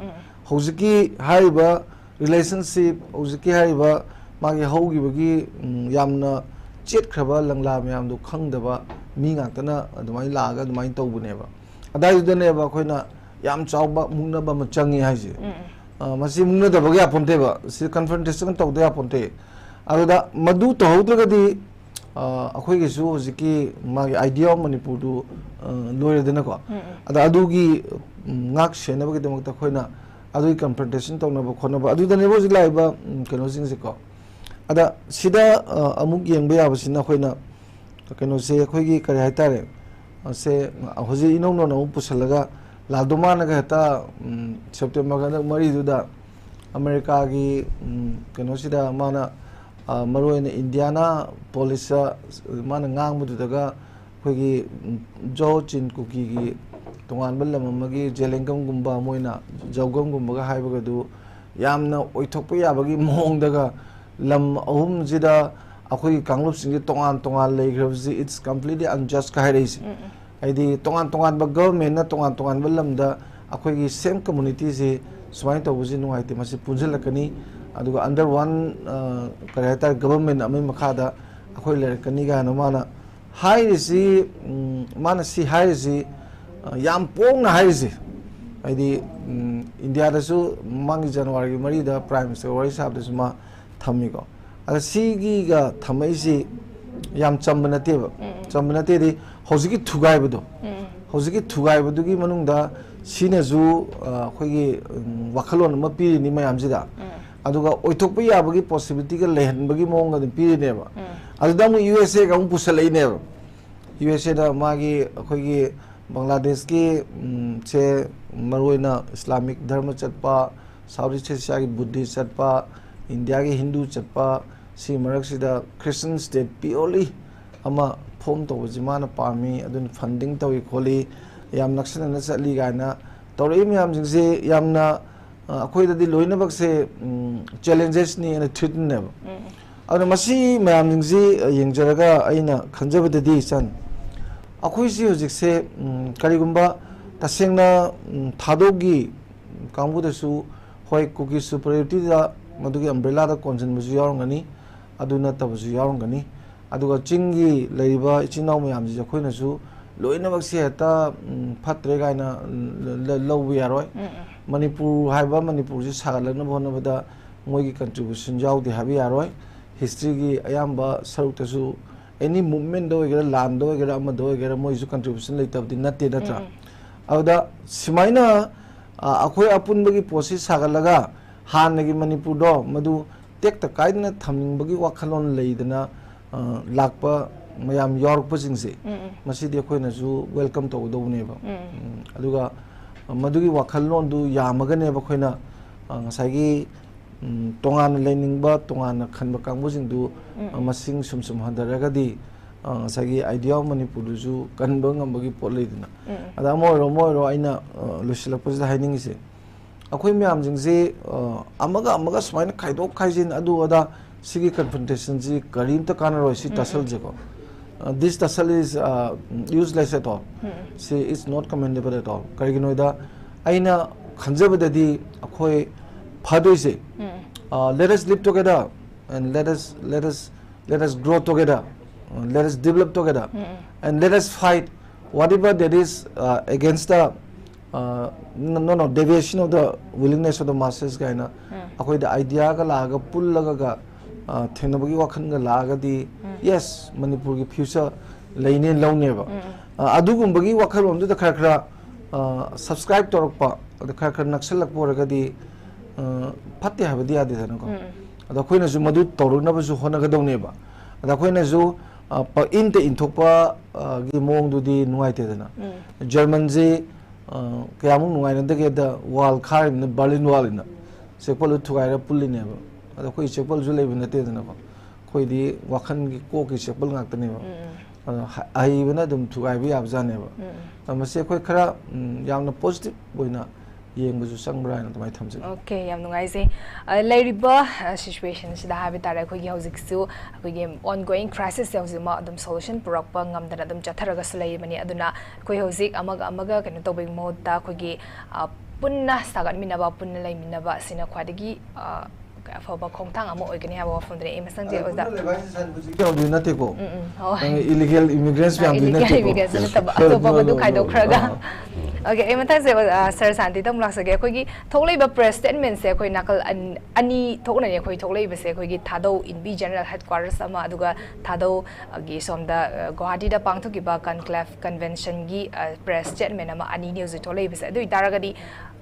ꯍꯧꯖꯤꯛꯀꯤ ꯍꯥꯏꯔꯤꯕ relationship, ꯍꯧꯖꯤꯛꯀꯤ ꯍꯥꯏꯔꯤꯕ ꯃꯥꯒꯤ ꯍꯧꯈꯤꯕꯒꯤ, ꯎꯝ, ꯌꯥꯝꯅ ꯆꯦꯠꯈ꯭ꯔꯕ ꯂꯪꯂꯥ ꯃꯌꯥꯝꯗꯣ ꯈꯪꯗꯕ ꯃꯤ ꯉꯥꯛꯇꯅ ꯑꯗꯨꯃꯥꯏꯅ ꯂꯥꯛꯑꯒ ꯑꯗꯨꯃꯥꯏꯅ ꯇꯧꯕꯅꯦꯕ꯫ ꯑꯗꯥꯏꯗꯨꯗꯅꯦꯕ ꯑꯩꯈꯣꯏꯅ ꯌꯥꯝ ꯆꯥꯎꯕ ꯃꯨꯛꯅꯕ ꯑꯃ ꯆꯪꯉꯤ ꯍꯥꯏꯁꯦ꯫ ꯑ, ꯃꯁꯤ ꯃꯨꯛꯅꯗꯕꯒ ꯌꯥꯄꯣꯟꯇꯦꯕ, ꯁꯤ confrontation ꯇꯧꯗ ꯌꯥꯄꯣꯟꯇꯦ꯫ ꯑꯗꯨꯗ ꯃꯗꯨ ꯇꯧꯍꯧꯗ꯭ꯔꯒꯗꯤ, ꯑ, ꯑꯩꯈꯣꯏꯒꯤꯁꯨ ꯍꯧꯖꯤꯛꯀꯤ ꯃꯥꯒꯤ idea of ꯃꯅꯤꯄꯨꯔꯗꯨ, ꯑ, ꯂꯣꯏꯔꯦꯗꯅꯀꯣ꯫ ꯑꯗ ꯑꯗꯨꯒꯤ, ꯎꯝ, ꯉꯥꯛ ꯁꯦꯟꯅꯕꯒꯤꯗꯃꯛꯇ ꯑꯩꯈꯣꯏꯅ ꯑꯗꯨꯒꯤ confrontation ꯇꯧꯅꯕ ꯈꯣꯠꯅꯕ ꯑꯗꯨꯗꯅꯦꯕ ꯍꯧꯖꯤꯛ ꯂꯥꯛꯏꯕ, ꯎꯝ, ꯀꯩꯅꯣꯁꯤꯡꯁꯦꯀꯣ꯫ ꯑꯗ ꯁꯤꯗ, ꯑ, ꯑꯃꯨꯛ ꯌꯦꯡꯕ ꯌꯥꯕꯁꯤꯅ ꯑꯩꯈꯣꯏꯅ ꯀꯩꯅꯣꯁꯦ ꯑꯩꯈꯣꯏꯒꯤ ꯀꯔꯤ ꯍꯥꯏꯇꯥꯔꯦ, ꯁꯦ ꯍꯧꯖꯤꯛ ꯏꯅꯧ ꯅꯧꯅ ꯑꯃꯨꯛ ꯄꯨꯁꯜꯂꯒ ꯂꯥꯜꯗꯣꯃꯥꯅꯒ ꯍꯦꯛꯇ, ꯎꯝ, September ꯍꯟꯗꯛ ꯃꯔꯤꯗꯨꯗ ꯑꯃꯦꯔꯤꯀꯥꯒꯤ, ꯎꯝ, ꯀꯩꯅꯣꯁꯤꯗ ꯃꯥꯅ, ꯑ, ꯃꯔꯨꯑꯣꯏꯅ Indianapolisꯇ ꯃꯥꯅ ꯉꯥꯡꯕꯗꯨꯗꯒ ꯑꯩꯈꯣꯏꯒꯤ, ꯎꯝ, ꯖꯣ ꯆꯤꯟ ꯀꯨꯀꯤꯒꯤ ꯇꯣꯉꯥꯟꯕ ꯂꯝ ꯑꯃꯒꯤ ꯖꯦꯂꯦꯡꯒꯝꯒꯨꯝꯕ, ꯃꯣꯏꯅ ꯖꯧꯒꯝꯒꯨꯝꯕꯒ ꯍꯥꯏꯕꯒꯗꯨ ꯌꯥꯝꯅ ꯑꯣꯏꯊꯣꯛꯄ ꯌꯥꯕꯒꯤ ꯃꯑꯣꯡꯗꯒ ꯂꯝ ꯑꯍꯨꯝꯁꯤꯗ ꯑꯩꯈꯣꯏꯒꯤ ꯀꯥꯡꯂꯨꯞꯁꯤꯡꯁꯦ ꯇꯣꯉꯥꯟ ꯇꯣꯉꯥꯟ ꯂꯩꯈ꯭ꯔꯕꯁꯤ, "It's completely unjust" ꯀ ꯍꯥꯏꯔꯛꯏꯁꯦ꯫ ꯍꯥꯏꯗꯤ ꯇꯣꯉꯥꯟ ꯇꯣꯉꯥꯟꯕ governmentꯅ ꯇꯣꯉꯥꯟ ꯇꯣꯉꯥꯟꯕ ꯂꯝꯗ ꯑꯩꯈꯣꯏꯒꯤ same communityꯁꯤ ꯁꯨꯃꯥꯏꯅ ꯇꯧꯕꯁꯤ ꯅꯨꯡꯉꯥꯏꯇꯦ, ꯃꯁꯤ ꯄꯨꯟꯁꯤꯜꯂꯛꯀꯅꯤ, ꯑꯗꯨꯒ under one, ꯑ, ꯀꯔꯤ ꯍꯥꯏꯇꯥꯔꯦ, government ꯑꯃꯒꯤ ꯃꯈꯥꯗ ꯑꯩꯈꯣꯏ ꯂꯩꯔꯛꯀꯅꯤ ꯀꯥꯏꯅ ꯃꯥꯅ ꯍꯥꯏꯔꯤꯁꯤ, ꯎꯝ, ꯃꯥꯅ ꯁꯤ ꯍꯥꯏꯔꯤꯁꯤ, ꯑ, ꯌꯥꯝ ꯄꯣꯡꯅ ꯍꯥꯏꯔꯤꯁꯤ꯫ ꯍꯥꯏꯗꯤ, ꯎꯝ, ꯏꯟꯗꯤꯌꯥꯗꯁꯨ ꯃꯃꯥꯡꯒꯤ ꯖꯅꯋꯥꯔꯤꯒꯤ ꯃꯔꯤꯗ Prime Minister ꯋꯥꯔꯤ ꯁꯥꯕꯗꯁꯨ ꯃꯥ ꯊꯝꯃꯤꯀꯣ꯫ ꯑꯗ ꯁꯤꯒꯤꯒ ꯊꯝꯃꯛꯏꯁꯤ ꯌꯥꯝ ꯆꯝꯕ ꯅꯠꯇꯦꯕ꯫ ꯆꯝꯕ ꯅꯠꯇꯦꯗꯤ ꯍꯧꯖꯤꯛꯀꯤ ꯊꯨꯒꯥꯏꯕꯗꯣ, ꯍꯧꯖꯤꯛꯀꯤ ꯊꯨꯒꯥꯏꯕꯗꯨꯒꯤ ꯃꯅꯨꯡꯗ ꯁꯤꯅꯁꯨ, ꯑ, ꯑꯩꯈꯣꯏꯒꯤ, ꯎꯝ, ꯋꯥꯈꯜꯂꯣꯟ ꯑꯃ ꯄꯤꯔꯤꯅꯤ ꯃꯌꯥꯝꯁꯤꯗ꯫ ꯑꯗꯨꯒ ꯑꯣꯏꯊꯣꯛꯄ ꯌꯥꯕꯒꯤ possibilityꯒ ꯂꯩꯍꯟꯕꯒꯤ ꯃꯑꯣꯡꯒ ꯑꯗꯨꯝ ꯄꯤꯔꯤꯅꯦꯕ꯫ ꯑꯗꯨꯗ ꯑꯃꯨꯛ USAꯒ ꯑꯃꯨꯛ ꯄꯨꯁꯜꯂꯛꯏꯅꯦꯕ꯫ USAꯗ ꯃꯥꯒꯤ ꯑꯩꯈꯣꯏꯒꯤ ꯕꯪꯒ꯭ꯂꯥꯗꯦꯁꯀꯤ, ꯎꯝ, ꯁꯦ ꯃꯔꯨꯑꯣꯏꯅ ꯏꯁꯂꯥꯃꯤꯛ ꯙꯔꯃ ꯆꯠꯄ, South East Asiaꯒꯤ Buddhist ꯆꯠꯄ, ꯏꯟꯗꯤꯌꯥꯒꯤ ꯍꯤꯟꯗꯨ ꯆꯠꯄ, ꯁꯤ ꯃꯔꯛꯁꯤꯗ Christian state purely ꯑꯃ form ꯇꯧꯕꯁꯤ ꯃꯥꯅ ꯄꯥꯝꯃꯤ, ꯑꯗꯨꯅ funding ꯇꯧꯏ ꯈꯣꯠꯂꯤ, ꯌꯥꯝ ꯅꯛꯁꯤꯟꯅꯅ ꯆꯠꯂꯤ ꯀꯥꯏꯅ ꯇꯧꯔꯛꯏ ꯃꯌꯥꯝꯁꯤꯡꯁꯦ ꯌꯥꯝꯅ, ꯑ, ꯑꯩꯈꯣꯏꯗꯗꯤ ꯂꯣꯏꯅꯃꯛꯁꯦ, ꯎꯝ, challengesꯅꯤ and threatꯅꯦꯕ꯫ ꯑꯗꯨꯅ ꯃꯁꯤ ꯃꯌꯥꯝꯁꯤꯡꯁꯤ, ꯑ, ꯌꯦꯡꯖꯔꯒ ꯑꯩꯅ ꯈꯟꯖꯕꯗꯗꯤ, ꯏꯆꯟ, ꯑꯩꯈꯣꯏꯁꯤ ꯍꯧꯖꯤꯛꯁꯦ, ꯎꯝ, ꯀꯔꯤꯒꯨꯝꯕ ꯇꯁꯦꯡꯅ, ꯎꯝ, ꯊꯥꯗꯣꯛꯒꯤ ꯀꯥꯡꯕꯨꯗꯁꯨ, ꯍꯣꯏ, ꯀꯨꯀꯤ superiorityꯗ ꯃꯗꯨꯒꯤ umbrellaꯗ ꯀꯣꯟꯁꯤꯟꯕꯁꯨ ꯌꯥꯎꯔꯝꯒꯅꯤ, ꯑꯗꯨ ꯅꯠꯇꯕꯁꯨ ꯌꯥꯎꯔꯝꯒꯅꯤ꯫ ꯑꯗꯨꯒ ꯆꯤꯡꯒꯤ ꯂꯩꯔꯤꯕ ꯏꯆꯤꯟ ꯏꯅꯥꯎ ꯃꯌꯥꯝꯁꯤꯁꯨ ꯑꯩꯈꯣꯏꯅꯁꯨ ꯂꯣꯏꯅꯃꯛꯁꯦ ꯍꯦꯛꯇ, ꯎꯝ, ꯐꯠꯇ꯭ꯔꯦ ꯀꯥꯏꯅ, ꯎꯝ, ꯂ-, ꯂ-, ꯂꯧꯕ ꯌꯥꯔꯣꯏ꯫ ꯎꯝ, ꯎꯝ꯫ ꯃꯅꯤꯄꯨꯔ ꯍꯥꯏꯕ ꯃꯅꯤꯄꯨꯔꯁꯤ ꯁꯥꯒꯠꯂꯛꯅꯕ ꯍꯣꯠꯅꯕꯗ ꯃꯣꯏꯒꯤ contribution ꯌꯥꯎꯗꯦ ꯍꯥꯏꯕ ꯌꯥꯔꯣꯏ꯫ Historyꯒꯤ ꯑꯌꯥꯝꯕ ꯁꯔꯨꯛꯇꯁꯨ any movementꯗ ꯑꯣꯏꯒꯦꯔꯥ, ꯂꯥꯟꯗ ꯑꯣꯏꯒꯦꯔꯥ, ꯑꯃꯗ ꯑꯣꯏꯒꯦꯔꯥ, ꯃꯣꯏꯁꯨ contribution ꯂꯩꯇꯕꯗꯤ ꯅꯠꯇꯦ, ꯅꯠꯇ꯭ꯔꯥ? ꯎꯝ, ꯎꯝ꯫ ꯑꯗꯨꯗ ꯁꯨꯃꯥꯏꯅ, ꯑ, ꯑꯩꯈꯣꯏ ꯑꯄꯨꯟꯕꯒꯤ ꯄꯣꯠꯁꯤ ꯁꯥꯒꯠꯂꯒ ꯍꯥꯟꯅꯒꯤ ꯃꯅꯤꯄꯨꯔꯗꯣ ꯃꯗꯨ ꯇꯦꯛꯇ ꯀꯥꯏꯗꯅ ꯊꯝꯅꯤꯡꯕꯒꯤ ꯋꯥꯈꯜꯂꯣꯟ ꯂꯩꯗꯅ, ꯑ, ꯂꯥꯛꯄ ꯃꯌꯥꯝ ꯌꯥꯎꯔꯛꯄꯁꯤꯡꯁꯦ, ꯎꯝ, ꯎꯝ꯫ ꯃꯁꯤꯗꯤ ꯑꯩꯈꯣꯏꯅꯁꯨ welcome ꯇꯧꯒꯗꯧꯕꯅꯦꯕ꯫ ꯎꯝ꯫ ꯎꯝ, ꯑꯗꯨꯒ ꯃꯗꯨꯒꯤ ꯋꯥꯈꯜꯂꯣꯟꯗꯨ ꯌꯥꯝꯃꯒꯅꯦꯕ ꯑꯩꯈꯣꯏꯅ, ꯑ, ꯉꯁꯥꯏꯒꯤ, ꯎꯝ, ꯇꯣꯉꯥꯟꯅ ꯂꯩꯅꯤꯡꯕ, ꯇꯣꯉꯥꯟꯅ ꯈꯟꯕ ꯀꯥꯡꯕꯨꯁꯤꯡꯗꯨ, ꯎꯝ, ꯑ, ꯎꯝ꯫ ꯃꯁꯤꯡ ꯁꯨꯝ ꯁꯨꯝ ꯍꯟꯊꯔꯒꯗꯤ, ꯑ, ꯉꯁꯥꯏꯒꯤ Idea of Manipurꯗꯨꯁꯨ ꯀꯟꯕ ꯉꯝꯕꯒꯤ ꯄꯣꯠ ꯂꯩꯗꯅ꯫ ꯎꯝ, ꯎꯝ꯫ ꯑꯗ ꯑꯃ ꯑꯣꯏꯔꯣ, ꯑꯃ ꯑꯣꯏꯔꯣ, ꯑꯩꯅ, ꯑ, ꯂꯣꯏꯁꯤꯜꯂꯛꯄꯁꯤꯗ ꯍꯥꯏꯅꯤꯡꯉꯤꯁꯦ, ꯑꯩꯈꯣꯏ ꯃꯌꯥꯝꯁꯤꯡꯁꯤ, ꯑ, ꯑꯃꯒ ꯑꯃꯒ ꯁꯨꯃꯥꯏꯅ ꯈꯥꯏꯗꯣꯛ ꯈꯥꯏꯖꯤꯟ, ꯑꯗꯨ ꯑꯗꯥ, ꯁꯤꯒꯤ confrontationꯁꯤ ꯀꯔꯤꯝꯇ ꯀꯥꯟꯅꯔꯣꯏ, ꯁꯤ ꯎꯝ, ꯎꯝ꯫ ꯇꯥꯁꯜꯁꯦꯀꯣ꯫ ꯑ, this tussle is, uh, useless at all. ꯎꯝ, ꯎꯝ꯫ ꯁꯤ is not commendable at all. ꯀꯔꯤꯒꯤꯅꯣꯗ ꯑꯩꯅ ꯈꯟꯖꯕꯗꯗꯤ ꯑꯩꯈꯣꯏ ꯐꯗꯣꯏꯁꯦ, ꯎꯝ, ꯎꯝ꯫ Uh, let us live together and let us, let us, let us grow together, uh, let us develop together, um, um. And let us fight whatever that is, uh, against the, uh, no, no, no, deviation of the willingness of the masses ꯀꯥꯏꯅ ꯎꯝ꯫ ꯑꯩꯈꯣꯏꯗ ideaꯒ ꯂꯥꯛꯑꯒ ꯄꯨꯜꯂꯒ, ꯑ, ꯊꯦꯡꯅꯕꯒꯤ ꯋꯥꯈꯜꯒ ꯂꯥꯛꯑꯒꯗꯤ, ꯎꯝ꯫ Yes, ꯃꯅꯤꯄꯨꯔꯒꯤ future ꯂꯩꯅꯦ ꯂꯧꯅꯦꯕ꯫ ꯎꯝ, ꯎꯝ꯫ ꯑ, ꯑꯗꯨꯒꯨꯝꯕꯒꯤ ꯋꯥꯈꯜꯂꯣꯟꯗꯨꯗ ꯈꯔ ꯈꯔ, ꯑ, subscribe ꯇꯧꯔꯛꯄ, ꯑꯗ ꯈꯔ ꯈꯔ ꯅꯛꯁꯜꯂꯛꯄ ꯑꯣꯏꯔꯒꯗꯤ, ꯑ, ꯐꯠꯇꯦ ꯍꯥꯏꯕꯗꯤ ꯌꯥꯗꯦꯗꯅꯀꯣ꯫ ꯑꯗꯣ ꯑꯩꯈꯣꯏꯅꯁꯨ ꯃꯗꯨ ꯇꯧꯔꯛꯅꯕꯁꯨ ꯍꯣꯠꯅꯒꯗꯧꯅꯦꯕ꯫ ꯑꯗ ꯑꯩꯈꯣꯏꯅꯁꯨ, ꯑ, ꯄ-, ꯏꯟꯇ ꯏꯟꯊꯣꯛꯄ, ꯑ, ꯒꯤ ꯃꯑꯣꯡꯗꯨꯗꯤ ꯅꯨꯡꯉꯥꯏꯇꯦꯗꯅ꯫ ꯖꯔꯃꯟꯁꯤ, ꯑ, ꯀꯌꯥꯃꯨꯛ ꯅꯨꯡꯉꯥꯏꯅꯗꯒꯦꯗ, ꯋꯥꯜ ꯈꯥꯔꯤꯕꯅ, ꯕꯔꯂꯤꯟ ꯋꯥꯜꯅ ꯆꯦꯛꯄꯜꯗꯨ ꯊꯨꯒꯥꯏꯔ ꯄꯨꯜꯂꯤꯅꯦꯕ꯫ ꯑꯗ ꯑꯩꯈꯣꯏ ꯆꯦꯛꯄꯜꯁꯨ ꯂꯩꯕ ꯅꯠꯇꯦꯗꯅꯀꯣ꯫ ꯑꯩꯈꯣꯏꯗꯤ ꯋꯥꯈꯜꯒꯤ ꯀꯣꯛꯀꯤ ꯆꯦꯛꯄꯜ ꯉꯥꯛꯇꯅꯦꯕ꯫ ꯑꯗꯣ ꯍ-, ꯑꯍꯩꯕꯅ ꯑꯗꯨꯝ ꯊꯨꯒꯥꯏꯕ ꯌꯥꯕꯖꯥꯠꯅꯦꯕ꯫ ꯑꯗꯣ ꯃꯁꯤ ꯑꯩꯈꯣꯏ ꯈꯔ, ꯎꯝ, ꯌꯥꯝꯅ positive ꯑꯣꯏꯅ ꯌꯦꯡꯕꯁꯨ ꯆꯪꯕ꯭ꯔꯥ ꯍꯥꯏꯅ ꯑꯗꯨꯃꯥꯏꯅ ꯊꯝꯖꯒꯦ꯫ Okay, ꯌꯥꯝ ꯅꯨꯡꯉꯥꯏꯖꯩ꯫ ꯑ, ꯂꯩꯔꯤꯕ, ꯑ, situationꯁꯤꯗ ꯍꯥꯏꯕ ꯇꯥꯔꯦ, ꯑꯩꯈꯣꯏꯒꯤ ꯍꯧꯖꯤꯛꯁꯨ ꯑꯩꯈꯣꯏꯒꯤ ongoing crisisꯁꯦ ꯍꯧꯖꯤꯛꯃꯛ ꯑꯗꯨꯝ solution ꯄꯨꯔꯛꯄ ꯉꯝꯗꯅ ꯑꯗꯨꯝ ꯆꯠꯊꯔꯒꯁꯨ ꯂꯩꯔꯤꯕꯅꯤ꯫ ꯑꯗꯨꯅ ꯑꯩꯈꯣꯏ ꯍꯧꯖꯤꯛ ꯑꯃꯒ ꯑꯃꯒ ꯀꯩꯅꯣ ꯇꯧꯕꯒꯤ ꯃꯍꯨꯠꯇ ꯑꯩꯈꯣꯏꯒꯤ, ꯑ, ꯄꯨꯟꯅ ꯁꯥꯒꯠꯃꯤꯟꯅꯕ, ꯄꯨꯟꯅ ꯂꯩꯃꯤꯟꯅꯕ ꯑꯁꯤꯅ ꯈ꯭ꯋꯥꯏꯗꯒꯤ, ꯑ, ꯑꯐꯕ ꯈꯣꯡꯊꯥꯡ ꯑꯃ ꯑꯣꯏꯒꯅꯤ ꯍꯥꯏꯕ ꯋꯥꯐꯝꯗꯨꯅꯤ ꯑꯩ ꯃꯁꯪꯁꯦ ꯑꯗ ꯑꯣꯖꯥ꯫ ꯄꯨꯟꯅ ꯂꯩꯕ ꯍꯥꯏꯁꯦ ꯁꯥꯔ ꯍꯧꯖꯤꯛꯀꯤ ꯃꯌꯥꯝꯗꯨꯗꯤ ꯅꯠꯇꯦꯀꯣ꯫ ꯎꯝ, ꯎꯝ, ꯍꯣꯏ꯫ ꯅꯪ illegal immigrants ꯑ, ꯃꯌꯥꯝꯗꯨꯗꯤ illegal ꯅꯠꯇꯦꯀꯣ꯫ Immigrants ꯅꯠꯇꯕ, ꯑꯇꯣꯞꯄ ꯃꯗꯨ ꯈꯥꯏꯗꯣꯛꯈ꯭ꯔꯒ꯫ ꯑꯥ꯫ Okay, ꯑꯩ ꯃꯊꯪꯁꯦ, ꯑ, ꯁꯥꯔ ꯁꯥꯟꯇꯤꯗ ꯑꯃꯨꯛ ꯂꯥꯛꯆꯒꯦ꯫ ꯑꯩꯈꯣꯏꯒꯤ ꯊꯣꯛꯂꯛꯏꯕ press statementꯁꯦ ꯑꯩꯈꯣꯏ ꯅꯥꯀꯜ ꯑꯟ-, ꯑꯅꯤ ꯊꯣꯛꯅꯅꯤ ꯑꯩꯈꯣꯏ ꯊꯣꯛꯂꯛꯏꯕꯁꯦ꯫ ꯑꯩꯈꯣꯏꯒꯤ ꯊꯥꯗꯧ ꯏꯟꯕꯤ general headquarters ꯑꯃ, ꯑꯗꯨꯒ ꯊꯥꯗꯧꯒꯤ ꯁꯣꯝꯗ, ꯑ, ꯒꯨꯋꯥꯍꯥꯇꯤꯗ ꯄꯥꯡꯊꯣꯛꯈꯤꯕ conclave conventionꯒꯤ, ꯑ, press statement ꯑꯃ, ꯑꯅꯤꯅꯤ ꯍꯧꯖꯤꯛ ꯊꯣꯛꯂꯛꯏꯕꯁꯦ꯫ ꯑꯗꯨ ꯑꯣꯏꯇꯥꯔꯒꯗꯤ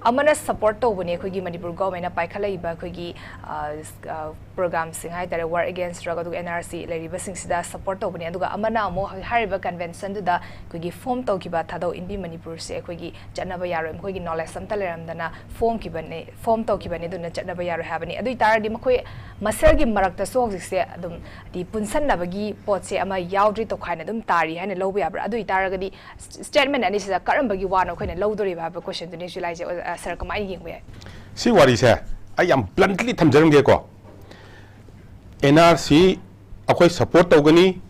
ꯑꯃꯅ support ꯇꯧꯕꯅꯦ ꯑꯩꯈꯣꯏꯒꯤ ꯃꯅꯤꯄꯨꯔ governmentꯅ ꯄꯥꯏꯈꯠꯂꯛꯏꯕ ꯑꯩꯈꯣꯏꯒꯤ, ꯑ, ꯁ-, ꯑ, programꯁꯤꯡ ꯍꯥꯏꯇꯥꯔꯦ, war against drug ꯑꯗꯨꯒ NRC ꯂꯩꯔꯤꯕꯁꯤꯡꯁꯤꯗ support ꯇꯧꯕꯅꯦ꯫ ꯑꯗꯨꯒ ꯑꯃꯅ ꯑꯃꯨꯛ ꯍꯥꯏꯔꯤꯕ conventionꯗꯨꯗ ꯑꯩꯈꯣꯏꯒꯤ form ꯇꯧꯈꯤꯕ ꯊꯥꯗꯧ ꯏꯟꯕꯤ ꯃꯅꯤꯄꯨꯔꯁꯦ ꯑꯩꯈꯣꯏꯒꯤ ꯆꯠꯅꯕ ꯌꯥꯔꯣꯏ, ꯃꯈꯣꯏꯒꯤ knowledge ꯑꯝꯇ ꯂꯩꯔꯝꯗꯅ ꯐꯣꯝꯈꯤꯕꯅꯦ, form ꯇꯧꯈꯤꯕꯅꯦ, ꯑꯗꯨꯅ ꯆꯠꯅꯕ ꯌꯥꯔꯣꯏ ꯍꯥꯏꯕꯅꯤ꯫ ꯑꯗꯨ ꯑꯣꯏꯇꯥꯔꯗꯤ ꯃꯈꯣꯏ ꯃꯁꯦꯜꯒꯤ ꯃꯔꯛꯇꯁꯨ ꯍꯧꯖꯤꯛꯁꯦ ꯑꯗꯨꯝ ꯍꯥꯏꯗꯤ ꯄꯨꯟꯁꯟꯅꯕꯒꯤ ꯄꯣꯠꯁꯦ ꯑꯃ ꯌꯥꯎꯗ꯭ꯔꯤ, ꯇꯣꯈꯥꯏꯅ ꯑꯗꯨꯝ ꯇꯥꯔꯤ ꯍꯥꯏꯅ ꯂꯧꯕ ꯌꯥꯕ꯭ꯔꯥ? ꯑꯗꯨ ꯑꯣꯏꯇꯥꯔꯒꯗꯤ statement ꯑꯅꯤꯁꯤꯗ ꯀꯔꯝꯕꯒꯤ ꯋꯥꯅꯣ ꯑꯩꯈꯣꯏꯅ ꯂꯧꯗꯣꯔꯤꯕ ꯍꯥꯏꯕ questionꯗꯨꯅꯤꯁꯨ ꯂꯥꯏꯖꯩ꯫ ꯑꯣꯖꯥ, ꯁꯥꯔ, ꯀꯃꯥꯏꯅ ꯌꯦꯡꯕ ꯌꯥꯏ? ꯁꯤ ꯋꯥꯔꯤꯁꯦ ꯑꯩ ꯌꯥꯝ bluntly ꯊꯝꯖꯔꯝꯒꯦꯀꯣ꯫ NRC ꯑꯩꯈꯣꯏ support ꯇꯧꯒꯅꯤ,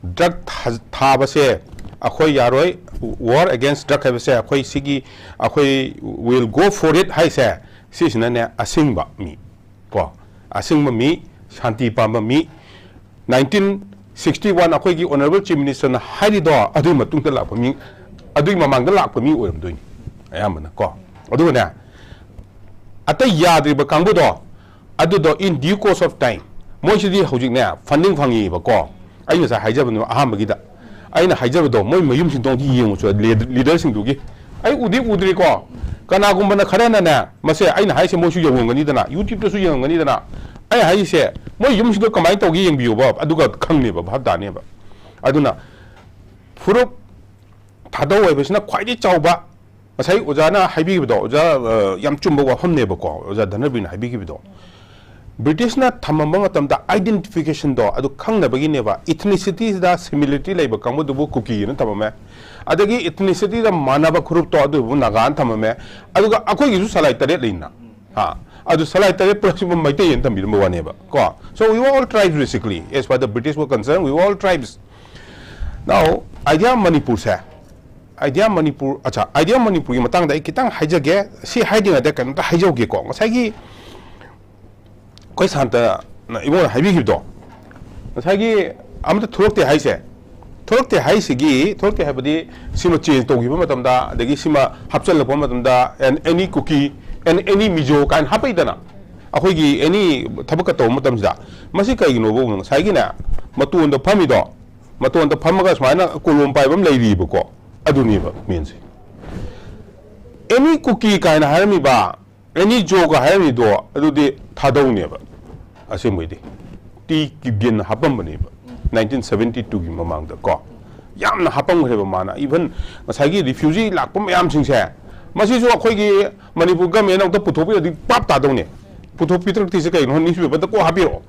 drug ꯊꯥ-, ꯊꯥꯕꯁꯦ ꯑꯩꯈꯣꯏ ꯌꯥꯔꯣꯏ, war against drug ꯍꯥꯏꯕꯁꯦ ꯑꯩꯈꯣꯏ ꯁꯤꯒꯤ, ꯑꯩꯈꯣꯏ will go for it ꯍꯥꯏꯁꯦ, ꯁꯤꯁꯤꯅꯅꯦ ꯑꯁꯤꯡꯕ ꯃꯤ꯫ ꯀꯣ, ꯑꯁꯦꯡꯕ ꯃꯤ, ꯁꯥꯟꯇꯤ ꯄꯥꯝꯕ ꯃꯤ, nineteen sixty one ꯑꯩꯈꯣꯏꯒꯤ Honourable Chief Ministerꯅ ꯍꯥꯏꯔꯤꯗꯣ ꯑꯗꯨꯒꯤ ꯃꯇꯨꯡꯗ ꯂꯥꯛꯄ ꯃꯤ, ꯑꯗꯨꯒꯤ ꯃꯃꯥꯡꯗ ꯂꯥꯛꯄ ꯃꯤ ꯑꯣꯏꯔꯝꯗꯣꯏꯅꯤ ꯑꯌꯥꯝꯕꯅ ꯀꯣ꯫ ꯑꯗꯨꯒꯅꯦ, ꯑꯇꯩ ꯌꯥꯗ꯭ꯔꯤꯕ ꯀꯥꯡꯕꯨꯗꯣ, ꯑꯗꯨꯗꯣ in due course of time, ꯃꯣꯏꯁꯤꯗꯤ ꯍꯧꯖꯤꯛꯅꯦ funding ꯐꯪꯉꯤꯕꯀꯣ꯫ ꯑꯩ ꯉꯁꯥꯏ ꯍꯥꯏꯖꯕꯅꯦꯕ ꯑꯍꯥꯟꯕꯒꯤꯗ, ꯑꯩꯅ ꯍꯥꯏꯖꯕꯗꯣ ꯃꯣꯏ ꯃꯌꯨꯝꯁꯤꯡꯗꯣ ꯑꯝꯇ ꯌꯦꯡꯉꯨ ꯆꯣ, leaderꯁꯤꯡꯗꯨꯒꯤ꯫ ꯑꯩ ꯎꯗꯤ ꯎꯗ꯭ꯔꯤꯀꯣ꯫ ꯀꯅꯥꯒꯨꯝꯕꯅ ꯈꯔꯅꯅꯦ, ꯃꯁꯦ ꯑꯩꯅ ꯍꯥꯏꯁꯦ ꯃꯣꯏꯁꯨ ꯌꯦꯡꯉꯝꯒꯅꯤꯗꯅ, YouTube-ꯇꯁꯨ ꯌꯦꯡꯉꯝꯒꯅꯤꯗꯅ꯫ ꯑꯩ ꯍꯥꯏꯁꯦ ꯃꯣꯏ ꯌꯨꯝꯁꯤꯗꯣ ꯀꯃꯥꯏꯅ ꯇꯧꯒꯦ ꯌꯦꯡꯕꯤꯌꯣꯕ, ꯑꯗꯨꯒ ꯈꯪꯅꯦꯕ, ꯚꯥꯞ ꯇꯥꯅꯦꯕ꯫ ꯑꯗꯨꯅ ꯐꯨꯔꯨꯞ ꯊꯥꯗꯧ ꯍꯥꯏꯕꯁꯤꯅ ꯈ꯭ꯋꯥꯏꯗꯒꯤ ꯆꯥꯎꯕ, ꯉꯁꯥꯏ ꯑꯣꯖꯥꯅ ꯍꯥꯏꯕꯤꯈꯤꯕꯗꯣ, ꯑꯣꯖꯥ, ꯑ, ꯌꯥꯝ ꯆꯨꯝꯕ ꯋꯥꯐꯝꯅꯦꯕꯀꯣ, ꯑꯣꯖꯥ ꯙꯅꯕꯤꯅ ꯍꯥꯏꯕꯤꯈꯤꯕꯗꯣ꯫ ꯕ꯭ꯔꯤꯇꯤꯁꯅ ꯊꯝꯃꯝꯕ ꯃꯇꯝꯗ identification-ꯗꯣ ꯑꯗꯨ ꯈꯪꯅꯕꯒꯤꯅꯦꯕ꯫ Ethnicity-ꯗ similarity ꯂꯩꯕ ꯀꯥꯡꯕꯨꯗꯨꯕꯨ ꯀꯨꯀꯤꯅ ꯊꯝꯃꯝꯃꯦ, ꯑꯗꯒꯤ ethnicity-ꯗ ꯃꯥꯟꯅꯕ ꯈꯨꯔꯨꯞꯇꯣ ꯑꯗꯨꯕꯨ ꯅꯥꯒꯥꯅ ꯊꯝꯃꯝꯃꯦ, ꯑꯗꯨꯒ ꯑꯩꯈꯣꯏꯒꯤꯁꯨ ꯁꯂꯥꯏ ꯇꯔꯦꯠ ꯂꯩꯅ꯫ ꯍꯥ? ꯑꯗꯨ ꯁꯂꯥꯏ ꯇꯔꯦꯠ ꯄꯨꯂꯞꯁꯤꯕꯨ ꯃꯩꯇꯩ ꯑꯅ ꯊꯝꯕꯤꯔꯝꯕ ꯋꯥꯅꯦꯕ ꯀꯣ꯫ So we were all tribes basically, as far the British were concerned, we were all tribes. Now, idea ꯃꯅꯤꯄꯨꯔꯁꯦ, idea ꯃꯅꯤꯄꯨꯔ, ꯑꯠꯆꯥ, idea ꯃꯅꯤꯄꯨꯔꯒꯤ ꯃꯇꯥꯡꯗ ꯑꯩ ꯈꯤꯇꯪ ꯍꯥꯏꯖꯒꯦ꯫ ꯁꯤ ꯍꯥꯏꯗ꯭ꯔꯤꯉꯩꯗ ꯀꯩꯅꯣꯝꯇ ꯍꯥꯏꯖꯍꯧꯒꯦꯀꯣ꯫ ꯉꯁꯥꯏꯒꯤ ꯑꯩꯈꯣꯏ ꯁꯥꯟꯇꯅ ꯏꯕꯣꯅ ꯍꯥꯏꯕꯤꯈꯤꯕꯗꯣ, ꯉꯁꯥꯏꯒꯤ ꯑꯃꯇ ꯊꯣꯛꯂꯛꯇꯦ ꯍꯥꯏꯁꯦ, ꯊꯣꯛꯂꯛꯇꯦ ꯍꯥꯏꯁꯤꯒꯤ, ꯊꯣꯛꯂꯛꯇꯦ ꯍꯥꯏꯕꯗꯤ ꯁꯤꯃ change ꯇꯧꯈꯤꯕ ꯃꯇꯝꯗ, ꯑꯗꯒꯤ ꯁꯤꯃ ꯍꯥꯞꯆꯤꯜꯂꯛꯄ ꯃꯇꯝꯗ, "and any Kuki, and any Mizo" ꯀꯥꯏꯅ ꯍꯥꯞꯄꯛꯏꯗꯅ, ꯑꯩꯈꯣꯏꯒꯤ any ꯊꯕꯛꯀ ꯇꯧꯕ ꯃꯇꯝꯁꯤꯗ꯫ ꯃꯁꯤ ꯀꯩꯒꯤꯅꯣꯕꯨ, ꯉꯁꯥꯏꯒꯤꯅꯦ, ꯃꯇꯣꯟꯗ ꯐꯝꯃꯤꯗꯣ, ꯃꯇꯣꯟꯗ ꯐꯝꯃꯒ ꯁꯨꯃꯥꯏꯅ ꯀꯣꯂꯣꯝ ꯄꯥꯏꯕ ꯑꯃ ꯂꯩꯔꯤꯕꯀꯣ, ꯑꯗꯨꯅꯦꯕ main-ꯁꯦ꯫ "Any Kuki" ꯀꯥꯏꯅ ꯍꯥꯏꯔꯝꯃꯤꯕ, "Any Zo" ꯀ ꯍꯥꯏꯔꯝꯃꯤꯗꯣ, ꯑꯗꯨꯗꯤ ꯊꯥꯗꯧꯅꯦꯕ꯫ ꯑꯁꯦꯡꯕꯩꯗꯤ ꯇꯤ ꯀꯤꯞꯒꯦꯟꯅ ꯍꯥꯞꯄꯝꯕꯅꯦꯕ, nineteen seventy two-ꯒꯤ ꯃꯃꯥꯡꯗ ꯀꯣ, ꯌꯥꯝꯅ ꯍꯥꯞꯄꯝꯈ꯭ꯔꯦꯕ ꯃꯥꯅ꯫ Even ꯉꯁꯥꯏꯒꯤ refugee ꯂꯥꯛꯄ ꯃꯌꯥꯝꯁꯤꯡꯁꯦ, ꯃꯁꯤꯁꯨ ꯑꯩꯈꯣꯏꯒꯤ ꯃꯅꯤꯄꯨꯔ government-ꯅ ꯑꯃꯨꯛꯇ ꯄꯨꯊꯣꯛꯄꯤꯔꯗꯤ ꯄꯥꯞ ꯇꯥꯗꯧꯅꯦ꯫ ꯄꯨꯊꯣꯛꯄꯤꯗ꯭ꯔꯛꯇ꯭ꯔꯤꯁꯦ ꯀꯩꯒꯤꯅꯣ? Newspaper-ꯗ ꯀꯣꯛ ꯍꯥꯞꯄꯤꯔꯛꯑꯣ,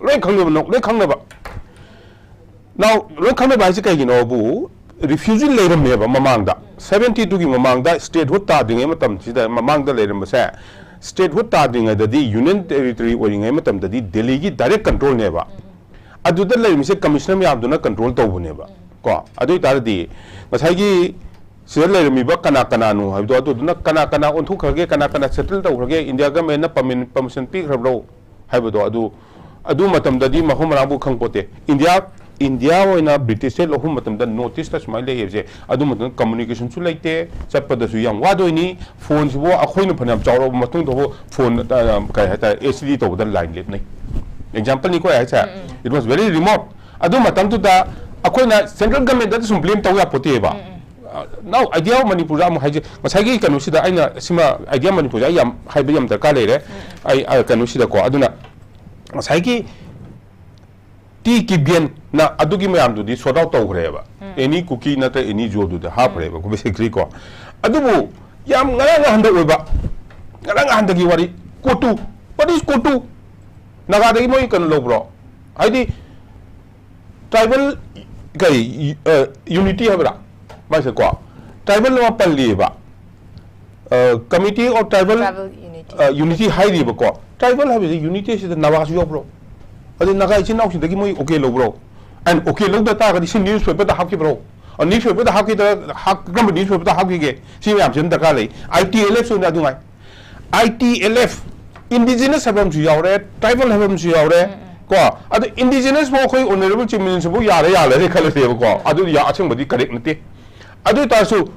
ꯂꯣꯏ ꯈꯪꯅꯕ, ꯂꯣꯏ ꯈꯪꯅꯕ꯫ Now, ꯂꯣꯏ ꯈꯪꯅꯕ ꯍꯥꯏꯁꯦ ꯀꯩꯒꯤꯅꯣꯕꯨ, refugee ꯂꯩꯔꯝꯃꯦꯕ ꯃꯃꯥꯡꯗ, seventy two-ꯒꯤ ꯃꯃꯥꯡꯗ statehood ꯇꯥꯗ꯭ꯔꯤꯉꯩ ꯃꯇꯝꯁꯤꯗ, ꯃꯃꯥꯡꯗ ꯂꯩꯔꯝꯕꯁꯦ, statehood ꯇꯥꯗ꯭ꯔꯤꯉꯩꯗꯗꯤ Union Territory ꯑꯣꯏꯔꯤꯉꯩ ꯃꯇꯝꯗꯗꯤ ꯗꯦꯜꯂꯤꯒꯤ direct control-ꯅꯦꯕ꯫ ꯑꯗꯨꯗ ꯂꯩꯔꯝꯃꯤꯁꯦ commissioner ꯃꯌꯥꯝꯗꯨꯅ control ꯇꯧꯕꯅꯦꯕ ꯀꯣ꯫ ꯑꯗꯨ ꯑꯣꯏꯇꯥꯔꯗꯤ ꯉꯁꯥꯏꯒꯤ ꯁꯤꯗ ꯂꯩꯔꯝꯃꯤꯕ ꯀꯅꯥ ꯀꯅꯥꯅꯣ ꯍꯥꯏꯕꯗꯣ, ꯑꯗꯨꯗꯨꯅ ꯀꯅꯥ ꯀꯅꯥ ꯑꯣꯟꯊꯣꯛꯈ꯭ꯔꯒꯦ, ꯀꯅꯥ ꯀꯅꯥ settle ꯇꯧꯈ꯭ꯔꯒꯦ, India government-ꯅ permi-, permission ꯄꯤꯈ꯭ꯔꯕ꯭ꯔꯣ ꯍꯥꯏꯕꯗꯣ, ꯑꯗꯨ, ꯑꯗꯨ ꯃꯇꯝꯗꯗꯤ ꯃꯐꯝ ꯃꯔꯥꯡꯕꯨ ꯈꯪꯄꯣꯠꯇꯦ꯫ India, India ꯑꯣꯏꯅ British-ꯁꯦ ꯂꯧꯍꯨꯝ ꯃꯇꯝꯗ North East-ꯇ ꯁꯨꯃꯥꯏꯅ ꯂꯩ ꯍꯥꯏꯕꯁꯦ, ꯑꯗꯨ ꯃꯇꯝꯗ communication-ꯁꯨ ꯂꯩꯇꯦ, ꯆꯠꯄꯗꯁꯨ ꯌꯥꯝ ꯋꯥꯗꯣꯏꯅꯤ꯫ Phone-ꯁꯤꯕꯨ ꯑꯩꯈꯣꯏꯅ ꯐꯅꯌꯥꯝ ꯆꯥꯎꯔꯕ ꯃꯇꯨꯡꯗꯕꯨ phone, ꯑ, ꯀꯩ ꯍꯥꯏꯇꯥꯔꯦ, S T D ꯇꯧꯕꯗ line ꯂꯦꯞꯅꯩ꯫ Example-ꯅꯤꯀꯣ ꯑꯩ ꯍꯥꯏꯁꯦ꯫ It was very remote. ꯑꯗꯨ ꯃꯇꯝꯗꯨꯗ ꯑꯩꯈꯣꯏꯅ central government-ꯇ ꯁꯨꯝ blame ꯇꯧ ꯌꯥꯄꯣꯠꯇꯦꯕ꯫ ꯅꯥꯎ, ꯑꯥꯏꯗꯤꯌꯥ ꯑꯣꯐ ꯃꯅꯤꯄꯨꯔꯗ ꯑꯃꯨꯛ ꯍꯥꯏꯖꯩ, ꯉꯁꯥꯏꯒꯤ ꯀꯩꯅꯣꯁꯤꯗ ꯑꯩꯅ ꯁꯤꯃ, ꯑꯥꯏꯗꯤꯌꯥ ꯑꯣꯐ ꯃꯅꯤꯄꯨꯔꯁꯦ ꯑꯩ ꯌꯥꯝ ꯍꯥꯏꯕ ꯌꯥꯝ ꯗꯔꯀꯥꯔ ꯂꯩꯔꯦ꯫ ꯑꯩ, ꯑ, ꯀꯩꯅꯣꯁꯤꯗꯀꯣ, ꯑꯗꯨꯅ ꯉꯁꯥꯏꯒꯤ ꯇꯤ ꯀꯤꯕꯦꯟꯅ ꯑꯗꯨꯒꯤ ꯃꯌꯥꯝꯗꯨꯗꯤ ꯁꯣꯔꯠ ꯑꯥꯎꯠ ꯇꯧꯈ꯭ꯔꯦꯕ꯫ ꯑꯦꯅꯤ ꯀꯨꯀꯤ ꯅꯠꯇ꯭ꯔ ꯑꯦꯅꯤ ꯖꯣꯗꯨꯗ ꯍꯥꯞꯈ꯭ꯔꯦꯕ, ꯕꯦꯁꯤꯀꯂꯤ ꯀꯣ꯫ ꯑꯗꯨꯕꯨ ꯌꯥꯝ ꯉꯔꯥꯡ ꯉꯍꯥꯟꯗ ꯑꯣꯏꯕ, ꯉꯔꯥꯡ ꯉꯍꯥꯟꯗꯒꯤ ꯋꯥꯔꯤ, ꯀꯣꯇꯨ꯫ What is ꯀꯣꯇꯨ? ꯅꯥꯒꯥꯗꯒꯤ ꯃꯣꯏ ꯀꯩꯅꯣ ꯂꯧꯕ꯭ꯔꯣ? ꯍꯥꯏꯗꯤ, ꯇ꯭ꯔꯥꯏꯕꯦꯜ ꯀꯔꯤ, ꯑ, ꯌꯨꯅꯤꯇꯤ ꯍꯥꯏꯕ꯭ꯔꯥ? ꯃꯥꯏꯁꯦ ꯀꯣ, ꯇ꯭ꯔꯥꯏꯕꯦꯜ ꯑꯃ ꯄꯜꯂꯤꯑꯕ, ꯑ, Committee of Tribal, Tribal Unity꯫ ꯑ, Unity ꯍꯥꯏꯔꯤꯕꯀꯣ꯫ ꯇ꯭ꯔꯥꯏꯕꯦꯜ ꯍꯥꯏꯕꯁꯤ ꯌꯨꯅꯤꯇꯤꯁꯤꯗ ꯅꯥꯒꯥꯁꯨ ꯌꯥꯎꯕ꯭ꯔꯣ? ꯑꯗꯩ ꯅꯥꯒꯥ ꯏꯆꯤꯟ ꯏꯅꯥꯎꯁꯤꯡꯗꯒꯤ ꯃꯣꯏ ꯑꯣꯀꯦ ꯂꯧꯕ꯭ꯔꯣ? ꯑꯦꯟ ꯑꯣꯀꯦ ꯂꯧꯗ ꯇꯥꯔꯒꯗꯤ ꯁꯤ ꯅ꯭ꯌꯨꯁ ꯄꯦꯄꯔꯗ ꯍꯥꯞꯈꯤꯕ꯭ꯔꯣ? ꯑ, ꯅ꯭ꯌꯨꯁ ꯄꯦꯄꯔꯗ ꯍꯥꯞꯈꯤꯗ-, ꯍꯥꯞ-, ꯀꯔꯝꯕ ꯅ꯭ꯌꯨꯁ ꯄꯦꯄꯔꯗ ꯍꯥꯞꯈꯤꯒꯦ? ꯁꯤ ꯃꯌꯥꯝꯁꯤ ꯑꯗꯨꯝ ꯗꯔꯀꯥꯔ ꯂꯩ꯫ ꯑꯥꯏ ꯇꯤ ꯑꯦꯜ ꯑꯦꯐꯁꯨ ꯑꯗꯨ ꯉꯥꯏ꯫ ꯑꯥꯏ ꯇꯤ ꯑꯦꯜ ꯑꯦꯐ, ꯏꯟꯗꯤꯖꯤꯅꯁ ꯍꯥꯏꯕ ꯑꯃꯁꯨ ꯌꯥꯎꯔꯦ, ꯇ꯭ꯔꯥꯏꯕꯦꯜ ꯍꯥꯏꯕ ꯑꯃꯁꯨ ꯌꯥꯎꯔꯦ, ꯀꯣ꯫ ꯑꯗꯨ ꯏꯟꯗꯤꯖꯤꯅꯁ ꯐꯥꯎ ꯑꯩꯈꯣꯏ ꯑꯣꯅꯔꯦꯕꯜ ꯆꯤꯐ ꯃꯤꯅꯤꯁꯇꯔ ꯐꯥꯎ ꯌꯥꯔꯦ, ꯌꯥꯔꯦ ꯈꯜꯂꯁꯦꯕꯀꯣ꯫ ꯑꯗꯨ ꯌꯥ-, ꯑꯁꯦꯡꯕꯗꯤ ꯀꯔꯦꯛ ꯅꯠꯇꯦ꯫ ꯑꯗꯨ ꯑꯣꯏꯇꯥꯔꯁꯨ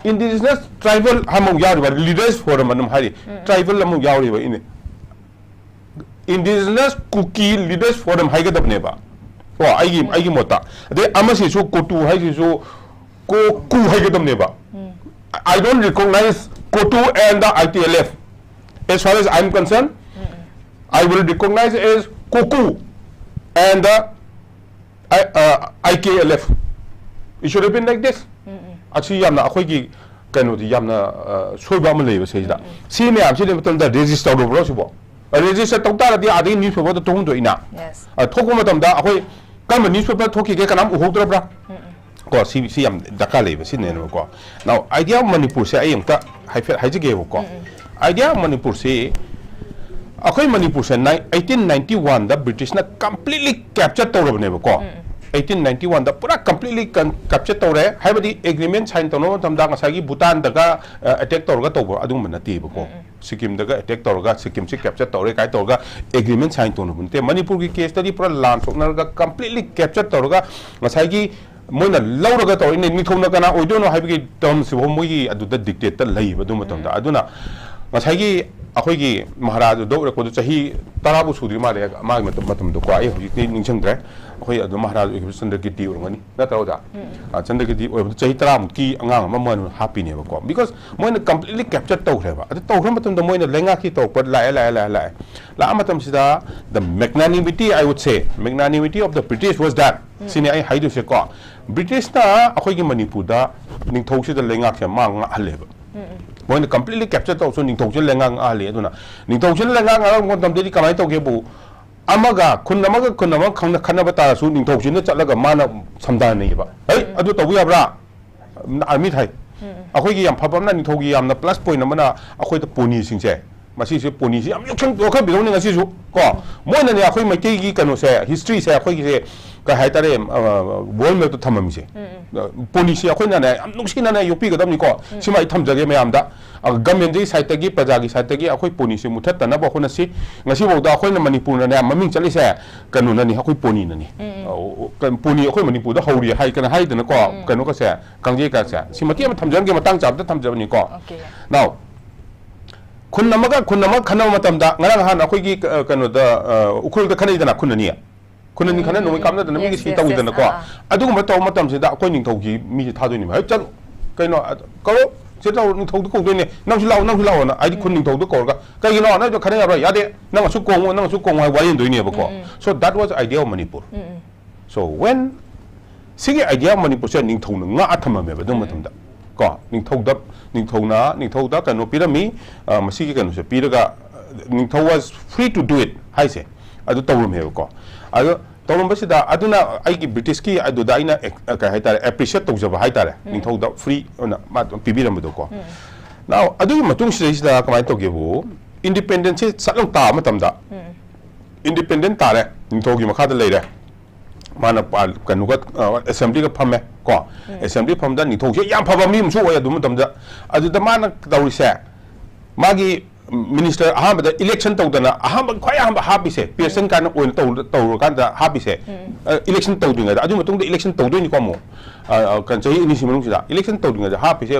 ꯏꯟꯗꯤꯖꯤꯅꯁ ꯇ꯭ꯔꯥꯏꯕꯦꯜ ꯑꯃꯨꯛ ꯌꯥꯎꯔꯤꯕ, ꯂꯤꯗꯔꯁ ꯐꯣꯔꯝ ꯑꯗꯨꯝ ꯍꯥꯏꯔꯤ, ꯇ꯭ꯔꯥꯏꯕꯦꯜ ꯑꯃꯨꯛ ꯌꯥꯎꯔꯤꯕ ꯏꯅꯦ꯫ ꯏꯟꯗꯤꯖꯤꯅꯁ ꯀꯨꯀꯤ ꯂꯤꯗꯔꯁ ꯐꯣꯔꯝ ꯍꯥꯏꯒꯗꯕꯅꯦꯕ꯫ ꯀꯣ, ꯑꯩꯒꯤ, ꯑꯩꯒꯤ ꯃꯣꯠꯇ꯫ ꯑꯗꯩ ꯑꯃꯁꯤꯁꯨ ꯀꯣꯇꯨ ꯍꯥꯏꯁꯤꯁꯨ ꯀꯣꯀꯨ ꯍꯥꯏꯒꯗꯕꯅꯦꯕ꯫ I don't recognize ꯀꯣꯇꯨ and the I T L F. As far as I am concerned, I will recognize as ꯀꯣꯀꯨ and the I, uh, I K L F. It should have been like this. ꯑꯁꯤ ꯌꯥꯝꯅ ꯑꯩꯈꯣꯏꯒꯤ ꯀꯩꯅꯣꯗꯤ ꯌꯥꯝꯅ, ꯑ, ꯁꯣꯏꯕ ꯑꯃ ꯂꯩꯌꯦꯕ ꯁꯤꯗꯩꯁꯤꯗ꯫ ꯁꯤ ꯃꯌꯥꯝꯁꯤ ꯂꯩꯕ ꯃꯇꯝꯗ ꯔꯦꯖꯤꯁꯇꯔ ꯇꯧꯔꯕ꯭ꯔꯣ ꯁꯤꯕꯣ? ꯔꯦꯖꯤꯁꯇꯔ ꯇꯧ ꯇꯥꯔꯗꯤ ꯑꯥꯗꯒꯤ ꯅ꯭ꯌꯨꯁ ꯄꯦꯄꯔꯗ ꯊꯣꯛꯍꯟꯗꯣꯛꯏꯅ꯫ Yes. ꯑ, ꯊꯣꯛꯄ ꯃꯇꯝꯗ ꯑꯩꯈꯣꯏ ꯀꯔꯝꯕ ꯅ꯭ꯌꯨꯁ ꯄꯦꯄꯔ ꯊꯣꯛꯈꯤꯒꯦ, ꯀꯅꯥꯝ ꯎꯍꯧꯗ꯭ꯔꯕ꯭ꯔꯥ? ꯀꯣ, ꯁꯤ, ꯁꯤ ꯌꯥꯝ ꯗꯔꯀꯥꯔ ꯂꯩꯕ ꯁꯤꯅꯦꯕꯀꯣ꯫ Now, ꯑꯥꯏꯗꯤꯌꯥ ꯑꯣꯐ ꯃꯅꯤꯄꯨꯔꯁꯦ ꯑꯩ ꯑꯃꯨꯛꯇ ꯍꯥꯏꯐꯦꯠ ꯍꯥꯏꯖꯒꯦꯕꯀꯣ꯫ ꯑꯥꯏꯗꯤꯌꯥ ꯑꯣꯐ ꯃꯅꯤꯄꯨꯔꯁꯤ, ꯑꯩꯈꯣꯏ ꯃꯅꯤꯄꯨꯔꯁꯦ ꯅꯥꯏ-, eighteen ninety one ꯗ ꯕ꯭ꯔꯤꯇꯤꯁꯅ completely capture ꯇꯧꯔꯕꯅꯦꯕꯀꯣ꯫ Eighteen ninety one ꯗ ꯄꯨꯔꯥ completely ꯀꯟ-, capture ꯇꯧꯔꯦ꯫ ꯍꯥꯏꯕꯗꯤ ꯑꯦꯒ꯭ꯔꯤꯃꯦꯟ ꯁꯥꯏꯟ ꯇꯧꯅꯕ ꯃꯇꯝꯗ ꯉꯁꯥꯏꯒꯤ ꯚꯨꯇꯥꯟꯗꯒ, ꯑ, ꯑꯦꯇꯦꯛ ꯇꯧꯔꯒ ꯇꯧꯕ ꯑꯗꯨꯒꯨꯝꯕ ꯅꯠꯇꯦꯕꯀꯣ꯫ ꯁꯤꯛꯀꯤꯝꯗꯒ ꯑꯦꯇꯦꯛ ꯇꯧꯔꯒ ꯁꯤꯛꯀꯤꯝꯁꯤ ꯀꯦꯞꯆꯔ ꯇꯧꯔꯦ ꯀꯥꯏ ꯇꯧꯔꯒ ꯑꯦꯒ꯭ꯔꯤꯃꯦꯟ ꯁꯥꯏꯟ ꯇꯧꯅꯕ ꯅꯠꯇꯦ꯫ ꯃꯅꯤꯄꯨꯔꯒꯤ ꯀꯦꯁꯇꯗꯤ ꯄꯨꯔꯥ ꯂꯥꯟ ꯁꯣꯛꯅꯔꯒ completely capture ꯇꯧꯔꯒ ꯉꯁꯥꯏꯒꯤ ꯃꯣꯏꯅ ꯂꯧꯔꯒ ꯇꯧꯔꯛꯏꯅꯦ꯫ ꯅꯤꯡꯊꯧꯅ ꯀꯅꯥ ꯑꯣꯏꯗꯣꯏꯅꯣ ꯍꯥꯏꯕꯒꯤ ꯇꯔꯝꯁꯤꯐꯥꯎ ꯃꯣꯏꯒꯤ ꯑꯗꯨꯗ dictate ꯇ ꯂꯩꯌꯦꯕ ꯑꯗꯨ ꯃꯇꯝꯗ꯫ ꯑꯗꯨꯅ ꯉꯁꯥꯏꯒꯤ ꯑꯩꯈꯣꯏꯒꯤ ꯃꯍꯥꯔꯥꯖꯗ ꯑꯣꯏꯔꯛꯄꯗꯣ ꯆꯍꯤ ꯇꯔꯥꯕꯨ ꯁꯨꯗ꯭ꯔꯤ ꯃꯥꯜꯂꯦ, ꯃꯥꯒꯤ ꯃꯇꯝ, ꯃꯇꯝꯗꯣꯀꯣ, ꯑꯩ ꯍꯧꯖꯤꯛꯇꯤ ꯅꯤꯡꯁꯤꯡꯗ꯭ꯔꯦ꯫ ꯑꯩꯈꯣꯏ ꯑꯗꯨ ꯃꯍꯥꯔꯥꯖ ꯑꯣꯏꯈꯤꯕ ꯆꯟꯗ꯭ꯔꯀꯤꯔꯇꯤ ꯑꯣꯏꯔꯝꯒꯅꯤ, ꯅꯠꯇ꯭ꯔꯥ ꯑꯣꯖꯥ? ꯑ, ꯆꯟꯗ꯭ꯔꯀꯤꯔꯇꯤ ꯑꯣꯏꯕꯗ ꯆꯍꯤ ꯇꯔꯥꯃꯨꯛꯀꯤ ꯑꯉꯥꯡ ꯑꯃ ꯃꯣꯏꯅ ꯍꯥꯞꯄꯤꯅꯦꯕꯀꯣ, because ꯃꯣꯏꯅ completely capture ꯇꯧꯈ꯭ꯔꯦꯕ꯫ ꯑꯗꯨ ꯇꯧꯈ꯭ꯔ ꯃꯇꯝꯗ ꯃꯣꯏꯅ ꯂꯩꯉꯥꯛꯀꯤ ꯇꯧꯔꯛꯄ ꯂꯥꯛꯑꯦ, ꯂꯥꯛꯑꯦ, ꯂꯥꯛꯑꯦ, ꯂꯥꯛꯑꯦ꯫ ꯂꯥꯛꯑ ꯃꯇꯝꯁꯤꯗ the magnanimity, I would say, magnanimity of the British was that, ꯁꯤꯅꯤ ꯑꯩ ꯍꯥꯏꯗꯣꯏꯁꯦꯀꯣ꯫ ꯕ꯭ꯔꯤꯇꯤꯁꯅ ꯑꯩꯈꯣꯏꯒꯤ ꯃꯅꯤꯄꯨꯔꯗ ꯅꯤꯡꯊꯧꯁꯤꯗ ꯂꯩꯉꯥꯛꯁꯦ ꯃꯥ ꯉꯥꯛꯍꯜꯂꯦꯕ꯫ ꯃꯣꯏꯅ completely capture ꯇꯧꯔꯁꯨ ꯅꯤꯡꯊꯧꯁꯤꯗ ꯂꯩꯉꯥꯛ ꯉꯥꯛꯍꯜꯂꯦ꯫ ꯑꯗꯨꯅ ꯅꯤꯡꯊꯧꯁꯤꯅ ꯂꯩꯉꯥꯛ ꯉꯥꯛꯍꯟꯕ ꯃꯇꯝꯗꯗꯤ ꯀꯃꯥꯏꯅ ꯇꯧꯒꯦꯕꯨ, ꯑꯃꯒ, ꯈꯨꯟ ꯑꯃꯒ ꯈꯨꯟ ꯑꯃꯒ ꯈꯪꯅ-, ꯈꯠꯅꯕ ꯇꯥꯔꯁꯨ ꯅꯤꯡꯊꯧꯁꯤꯅ ꯆꯠꯂꯒ ꯃꯥꯅ ꯁꯝꯗꯥꯅꯩꯌꯦꯕ꯫ "ꯍꯩ, ꯑꯗꯨ ꯇꯧꯕ ꯌꯥꯕ꯭ꯔꯥ? ꯑꯥꯔꯃꯤ ꯊꯥꯏ"꯫ ꯑꯩꯈꯣꯏꯒꯤ ꯌꯥꯝ ꯐꯕ ꯑꯃꯅ, ꯅꯤꯡꯊꯧꯒꯤ ꯌꯥꯝꯅ plus point ꯑꯃꯅ, ꯑꯩꯈꯣꯏꯗ ꯄꯣꯅꯤꯁꯤꯡꯁꯦ, ꯃꯁꯤꯁꯦ ꯄꯣꯅꯤꯁꯤ ꯌꯥꯝ ꯌꯣꯛꯁꯟ-, ꯌꯣꯛꯈꯠꯄꯤꯔꯧꯅꯤ ꯉꯁꯤꯁꯨ ꯀꯣ꯫ ꯃꯣꯏꯅꯅꯦ ꯑꯩꯈꯣꯏ ꯃꯩꯇꯩꯒꯤ ꯀꯩꯅꯣꯁꯦ, historyꯁꯦ, ꯑꯩꯈꯣꯏꯒꯤꯁꯦ ꯀꯩ ꯍꯥꯏꯇꯥꯔꯦ, world mapꯇ ꯊꯝꯃꯝꯃꯤꯁꯦ꯫ ꯄꯣꯅꯤꯁꯤ ꯑꯩꯈꯣꯏꯅꯅꯦ ꯌꯥꯝ ꯅꯨꯡꯁꯤꯅꯅꯦ ꯌꯣꯛꯄꯤꯒꯗꯕꯅꯤꯀꯣ꯫ ꯁꯤꯃ ꯑꯩ ꯊꯝꯖꯒꯦ ꯃꯌꯥꯝꯗ꯫ ꯑ, governmentꯀꯤ sideꯇꯒꯤ, ꯄ꯭ꯔꯖꯥꯒꯤ sideꯇꯒꯤ ꯑꯩꯈꯣꯏ ꯄꯣꯅꯤꯁꯦ ꯃꯨꯊꯠꯇꯅꯕ ꯍꯣꯠꯅꯁꯤ꯫ ꯉꯁꯤꯐꯥꯎꯗ ꯑꯩꯈꯣꯏꯅ ꯃꯅꯤꯄꯨꯔꯅꯅꯦ ꯃꯃꯤꯡ ꯆꯠꯂꯤꯁꯦ ꯀꯩꯅꯣꯅꯅꯤ, ꯑꯩꯈꯣꯏ ꯄꯣꯅꯤꯅꯅꯤ꯫ ꯑ, ꯀ-, ꯄꯣꯅꯤ ꯑꯩꯈꯣꯏ ꯃꯅꯤꯄꯨꯔꯗ ꯍꯧꯔꯤ ꯍꯥꯏ, ꯀꯩꯅꯣ ꯍꯥꯏꯗꯅꯀꯣ, ꯀꯩꯅꯣꯒꯁꯦ, ꯀꯥꯡꯖꯩꯒꯁꯦ꯫ ꯁꯤ ꯃꯇꯦꯛ ꯑꯃ ꯊꯝꯖꯔꯝꯒꯦ, ꯃꯇꯥꯡ ꯆꯥꯕꯗ ꯊꯝꯖꯕꯅꯤꯀꯣ꯫ Now, ꯈꯨꯟ ꯑꯃꯒ ꯈꯨꯟ ꯑꯃꯒ ꯈꯟꯅꯕ ꯃꯇꯝꯗ, ꯉꯔꯥꯡ ꯅꯍꯥꯟ ꯑꯩꯈꯣꯏꯒꯤ, ꯑ, ꯀꯩꯅꯣꯗ, ꯑ, ꯎꯈ꯭ꯔꯨꯜꯗ ꯈꯟꯅꯩꯗꯅ, ꯈꯨꯟ ꯑꯅꯤ꯫ ꯈꯨꯟ ꯑꯅꯤ ꯈꯟꯅ ꯅꯣꯡꯃꯩ ꯀꯥꯞꯅꯗꯅ ꯃꯤꯒꯤ ꯁꯤ ꯇꯧꯋꯤꯗꯅꯀꯣ꯫ ꯑꯥ, ꯑꯥ꯫ ꯑꯗꯨꯒꯨꯝꯕ ꯇꯧꯕ ꯃꯇꯝꯁꯤꯗ ꯑꯩꯈꯣꯏ ꯅꯤꯡꯊꯧꯒꯤ ꯃꯤꯁꯦ ꯊꯥꯗꯣꯏꯅꯦꯕ꯫ "ꯍꯦꯛ ꯆꯠꯂꯨ, ꯀꯩꯅꯣ, ꯑ, ꯀꯧꯔꯣ, ꯁꯤ ꯇꯧꯔꯣ, ꯅꯤꯡꯊꯧꯗ ꯀꯧꯗꯣꯏꯅꯦ, ꯅꯪꯁꯨ ꯂꯥꯛꯑꯣ, ꯅꯪꯁꯨ ꯂꯥꯛꯑꯣꯅ", ꯍꯥꯏꯗꯤ ꯈꯨꯟ ꯅꯤꯡꯊꯧꯗ ꯀꯧꯔꯒ, "ꯀꯩꯒꯤꯅꯣ, ꯅꯪꯗꯣ ꯈꯟꯅ ꯌꯥꯕ꯭ꯔꯥ? ꯌꯥꯗꯦ, ꯅꯪ ꯑꯁꯨꯛ ꯀꯣꯡꯉꯣ, ꯅꯪ ꯑꯁꯨꯛ ꯀꯣꯡꯉꯣ" ꯍꯥꯏ ꯋꯥꯔꯦꯟꯗꯣꯏꯅꯦꯕꯀꯣ꯫ So that was idea of Manipur꯫ So when ꯁꯤꯒꯤ idea of ꯃꯅꯤꯄꯨꯔꯁꯦ ꯅꯤꯡꯊꯧꯅ ꯉꯥꯛꯑ ꯊꯝꯃꯝꯃꯦꯕ ꯑꯗꯨ ꯃꯇꯝꯗ꯫ ꯀꯣ, ꯅꯤꯡꯊꯧꯗ, ꯅꯤꯡꯊꯧꯅ, ꯅꯤꯡꯊꯧꯗ ꯀꯩꯅꯣ ꯄꯤꯔꯝꯃꯤ, ꯑ, ꯃꯁꯤꯒꯤ ꯀꯩꯅꯣꯁꯦ ꯄꯤꯔꯒ, ꯑ, ꯅꯤꯡꯊꯧ was free to do it ꯍꯥꯏꯁꯦ, ꯑꯗꯨ ꯇꯧꯔꯝꯃꯦꯕꯀꯣ꯫ ꯑꯗꯣ ꯇꯧꯔꯝꯕꯁꯤꯗ, ꯑꯗꯨꯅ ꯑꯩꯒꯤ ꯕ꯭ꯔꯤꯇꯤꯁꯀꯤ ꯑꯗꯨꯗ ꯑꯩꯅ ꯑꯦꯛ-, ꯑ, ꯀꯩ ꯍꯥꯏꯇꯥꯔꯦ, appreciate ꯇꯧꯖꯕ ꯍꯥꯏꯇꯥꯔꯦ, ꯅꯤꯡꯊꯧꯗ free ꯑꯣꯏꯅ ꯃꯥ ꯑꯗꯨꯝ ꯄꯤꯕꯤꯔꯝꯕꯗꯣꯀꯣ꯫ Now, ꯑꯗꯨꯒꯤ ꯃꯇꯨꯡꯁꯤꯗꯩꯁꯤꯗ ꯀꯃꯥꯏꯅ ꯇꯧꯒꯦꯕꯨ, independenceꯁꯦ ꯁꯠ ꯂꯥꯎ ꯇꯥꯕ ꯃꯇꯝꯗ, independent ꯇꯥꯔꯦ, ꯅꯤꯡꯊꯧꯒꯤ ꯃꯈꯥꯗ ꯂꯩꯔꯦ꯫ ꯃꯥꯅ ꯄꯥ-, ꯀꯩꯅꯣꯒ, ꯑ, assemblyꯒ ꯐꯝꯃꯦ ꯀꯣ꯫ Assembly ꯐꯝꯗ ꯅꯤꯡꯊꯧꯁꯦ ꯌꯥꯝ ꯐꯕ ꯃꯤ ꯑꯃꯁꯨ ꯑꯣꯏ ꯑꯗꯨ ꯃꯇꯝꯗ꯫ ꯑꯗꯨꯗ ꯃꯥꯅ ꯇꯧꯔꯤꯁꯦ, ꯃꯥꯒꯤ ꯃꯤꯅꯤꯁꯇꯔ ꯑꯍꯥꯟꯕꯗ ꯏꯂꯦꯛꯁꯟ ꯇꯧꯗꯅ ꯑꯍꯥꯟꯕ, ꯈ꯭ꯋꯥꯏ ꯑꯍꯥꯟꯕ ꯍꯥꯞꯄꯤꯁꯦ, ꯄꯤꯌꯔꯁꯟ ꯀꯥꯏꯅ ꯑꯣꯏꯅ ꯇꯧ-, ꯇꯧꯔꯀꯥꯟꯗ ꯍꯥꯞꯄꯤꯁꯦ, ꯎꯝ꯫ ꯑ, ꯏꯂꯦꯛꯁꯟ ꯇꯧꯗ꯭ꯔꯤꯉꯩꯗ, ꯑꯗꯨ ꯃꯇꯨꯡꯗ ꯏꯂꯦꯛꯁꯟ ꯇꯧꯗꯣꯏꯅꯤꯀꯣ ꯑꯃꯨꯛ꯫ ꯑ, ꯑ, ꯀꯩꯅꯣ, ꯆꯍꯤ ꯑꯅꯤꯁꯤ ꯃꯅꯨꯡꯁꯤꯗ ꯏꯂꯦꯛꯁꯟ ꯇꯧꯗ꯭ꯔꯤꯉꯩꯗ ꯍꯥꯞꯄꯤꯁꯦ,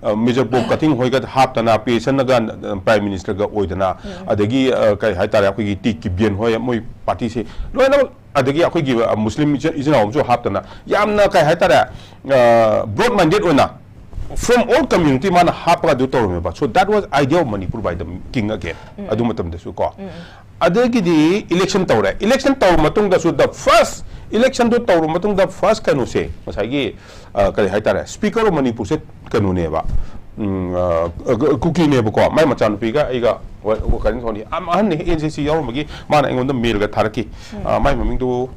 ꯑ, ꯃꯦꯖꯔ ꯕꯣꯕ ꯀꯊꯤꯡ ꯍꯣꯏꯒ ꯍꯥꯞꯇꯅ, ꯄꯤꯌꯔꯁꯟꯒ, ꯑ, ꯄ꯭ꯔꯥꯏꯝ ꯃꯤꯅꯤꯁꯇꯔꯒ ꯑꯣꯏꯗꯅ, ꯎꯝ꯫ ꯑꯗꯒꯤ, ꯑ, ꯀꯩ ꯍꯥꯏꯇꯥꯔꯦ, ꯑꯩꯈꯣꯏꯒꯤ ꯇꯤ ꯀꯤꯕꯤꯌꯟ ꯍꯣꯏ, ꯃꯣꯏ ꯄꯥꯔꯇꯤꯁꯤ ꯂꯣꯏꯅꯃꯛ, ꯑꯗꯒꯤ ꯑꯩꯈꯣꯏꯒꯤ, ꯑ, ꯃꯨꯁꯂꯤꯝ ꯏꯆꯤꯟ, ꯏꯆꯤꯟ ꯏꯅꯥꯎ ꯑꯃꯁꯨ ꯍꯥꯞꯇꯅ, ꯌꯥꯝꯅ, ꯀꯩ ꯍꯥꯏꯇꯥꯔꯦ, ꯑ, ꯕ꯭ꯔꯣꯗ ꯃꯥꯏꯟꯗꯦꯗ ꯑꯣꯏꯅ from all community ꯃꯥꯅ ꯍꯥꯞꯄꯒ ꯑꯗꯨ ꯇꯧꯔꯝꯃꯦꯕ꯫ So that was idea of Manipur by the king again. ꯎꯝ꯫ ꯑꯗꯨ ꯃꯇꯝꯗꯁꯨ ꯀꯣ꯫ ꯎꯝ, ꯎꯝ꯫ ꯑꯗꯒꯤꯗꯤ ꯏꯂꯦꯛꯁꯟ ꯇꯧꯔꯦ꯫ ꯏꯂꯦꯛꯁꯟ ꯇꯧꯔ ꯃꯇꯨꯡꯗꯁꯨ the first, ꯏꯂꯦꯛꯁꯟꯗꯨ ꯇꯧꯔ ꯃꯇꯨꯡꯗ first ꯀꯩꯅꯣꯁꯦ, ꯉꯁꯥꯏꯒꯤ, ꯑ, ꯀꯔꯤ ꯍꯥꯏꯇꯥꯔꯦ, Speaker of ꯃꯅꯤꯄꯨꯔꯁꯦ ꯀꯩꯅꯣꯅꯦꯕ, ꯎꯝ, ꯑ, ꯑ, ꯀꯨꯀꯤꯅꯦꯕꯀꯣ꯫ ꯃꯥꯏ ꯃꯆꯥꯅꯨꯄꯤꯒ ꯑꯩꯒ ꯋꯥ-, ꯋꯥ-, ꯀꯩꯅꯣ ꯇꯧꯅꯤ꯫ ꯌꯥꯝ ꯑꯍꯟꯅꯤ, ꯑꯦꯟ ꯁꯤ ꯁꯤ ꯌꯥꯎꯔꯝꯕꯒꯤ ꯃꯥꯅ ꯑꯩꯉꯣꯟꯗ ꯃꯦꯜꯒ ꯊꯥꯔꯛꯈꯤ꯫ ꯎꯝ꯫ ꯑ, ꯃꯥꯏ ꯃꯃꯤꯡꯗꯨ,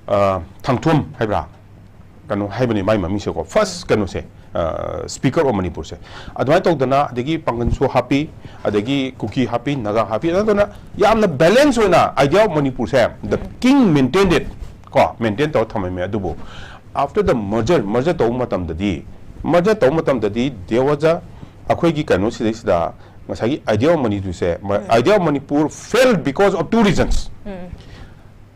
ꯑ, ꯊꯥꯡꯊꯣꯝ ꯍꯥꯏꯕ꯭ꯔꯥ? ꯀꯩꯅꯣ ꯍꯥꯏꯕꯅꯤ ꯃꯥꯏ ꯃꯃꯤꯡꯁꯦꯀꯣ, first ꯀꯩꯅꯣꯁꯦ, ꯑ, Speaker of ꯃꯅꯤꯄꯨꯔꯁꯦ꯫ ꯑꯗꯨꯃꯥꯏꯅ ꯇꯧꯗꯅ, ꯑꯗꯒꯤ ꯄꯥꯡꯒꯟꯁꯨ ꯍꯥꯞꯄꯤ, ꯑꯗꯒꯤ ꯀꯨꯀꯤ ꯍꯥꯞꯄꯤ, ꯅꯥꯒꯥ ꯍꯥꯞꯄꯤ, ꯑꯗꯨꯅ ꯌꯥꯝꯅ balance ꯑꯣꯏꯅ idea of ꯃꯅꯤꯄꯨꯔꯁꯦ, the um. king maintained it, ꯀꯣ, maintain ꯇꯧꯔ ꯊꯝꯃꯝꯃꯦ꯫ ꯑꯗꯨꯕꯨ after the merger, merger ꯇꯧꯕ ꯃꯇꯝꯗꯗꯤ, merger ꯇꯧꯕ ꯃꯇꯝꯗꯗꯤ there was a, ꯑꯩꯈꯣꯏꯒꯤ ꯀꯩꯅꯣ ꯁꯤꯗꯩꯁꯤꯗ ꯉꯁꯥꯏꯒꯤ idea of ꯃꯅꯤꯄꯨꯔꯁꯦ, ꯃ-, ꯎꯝ꯫ Idea of Manipur failed because of two reasons꯫ Um.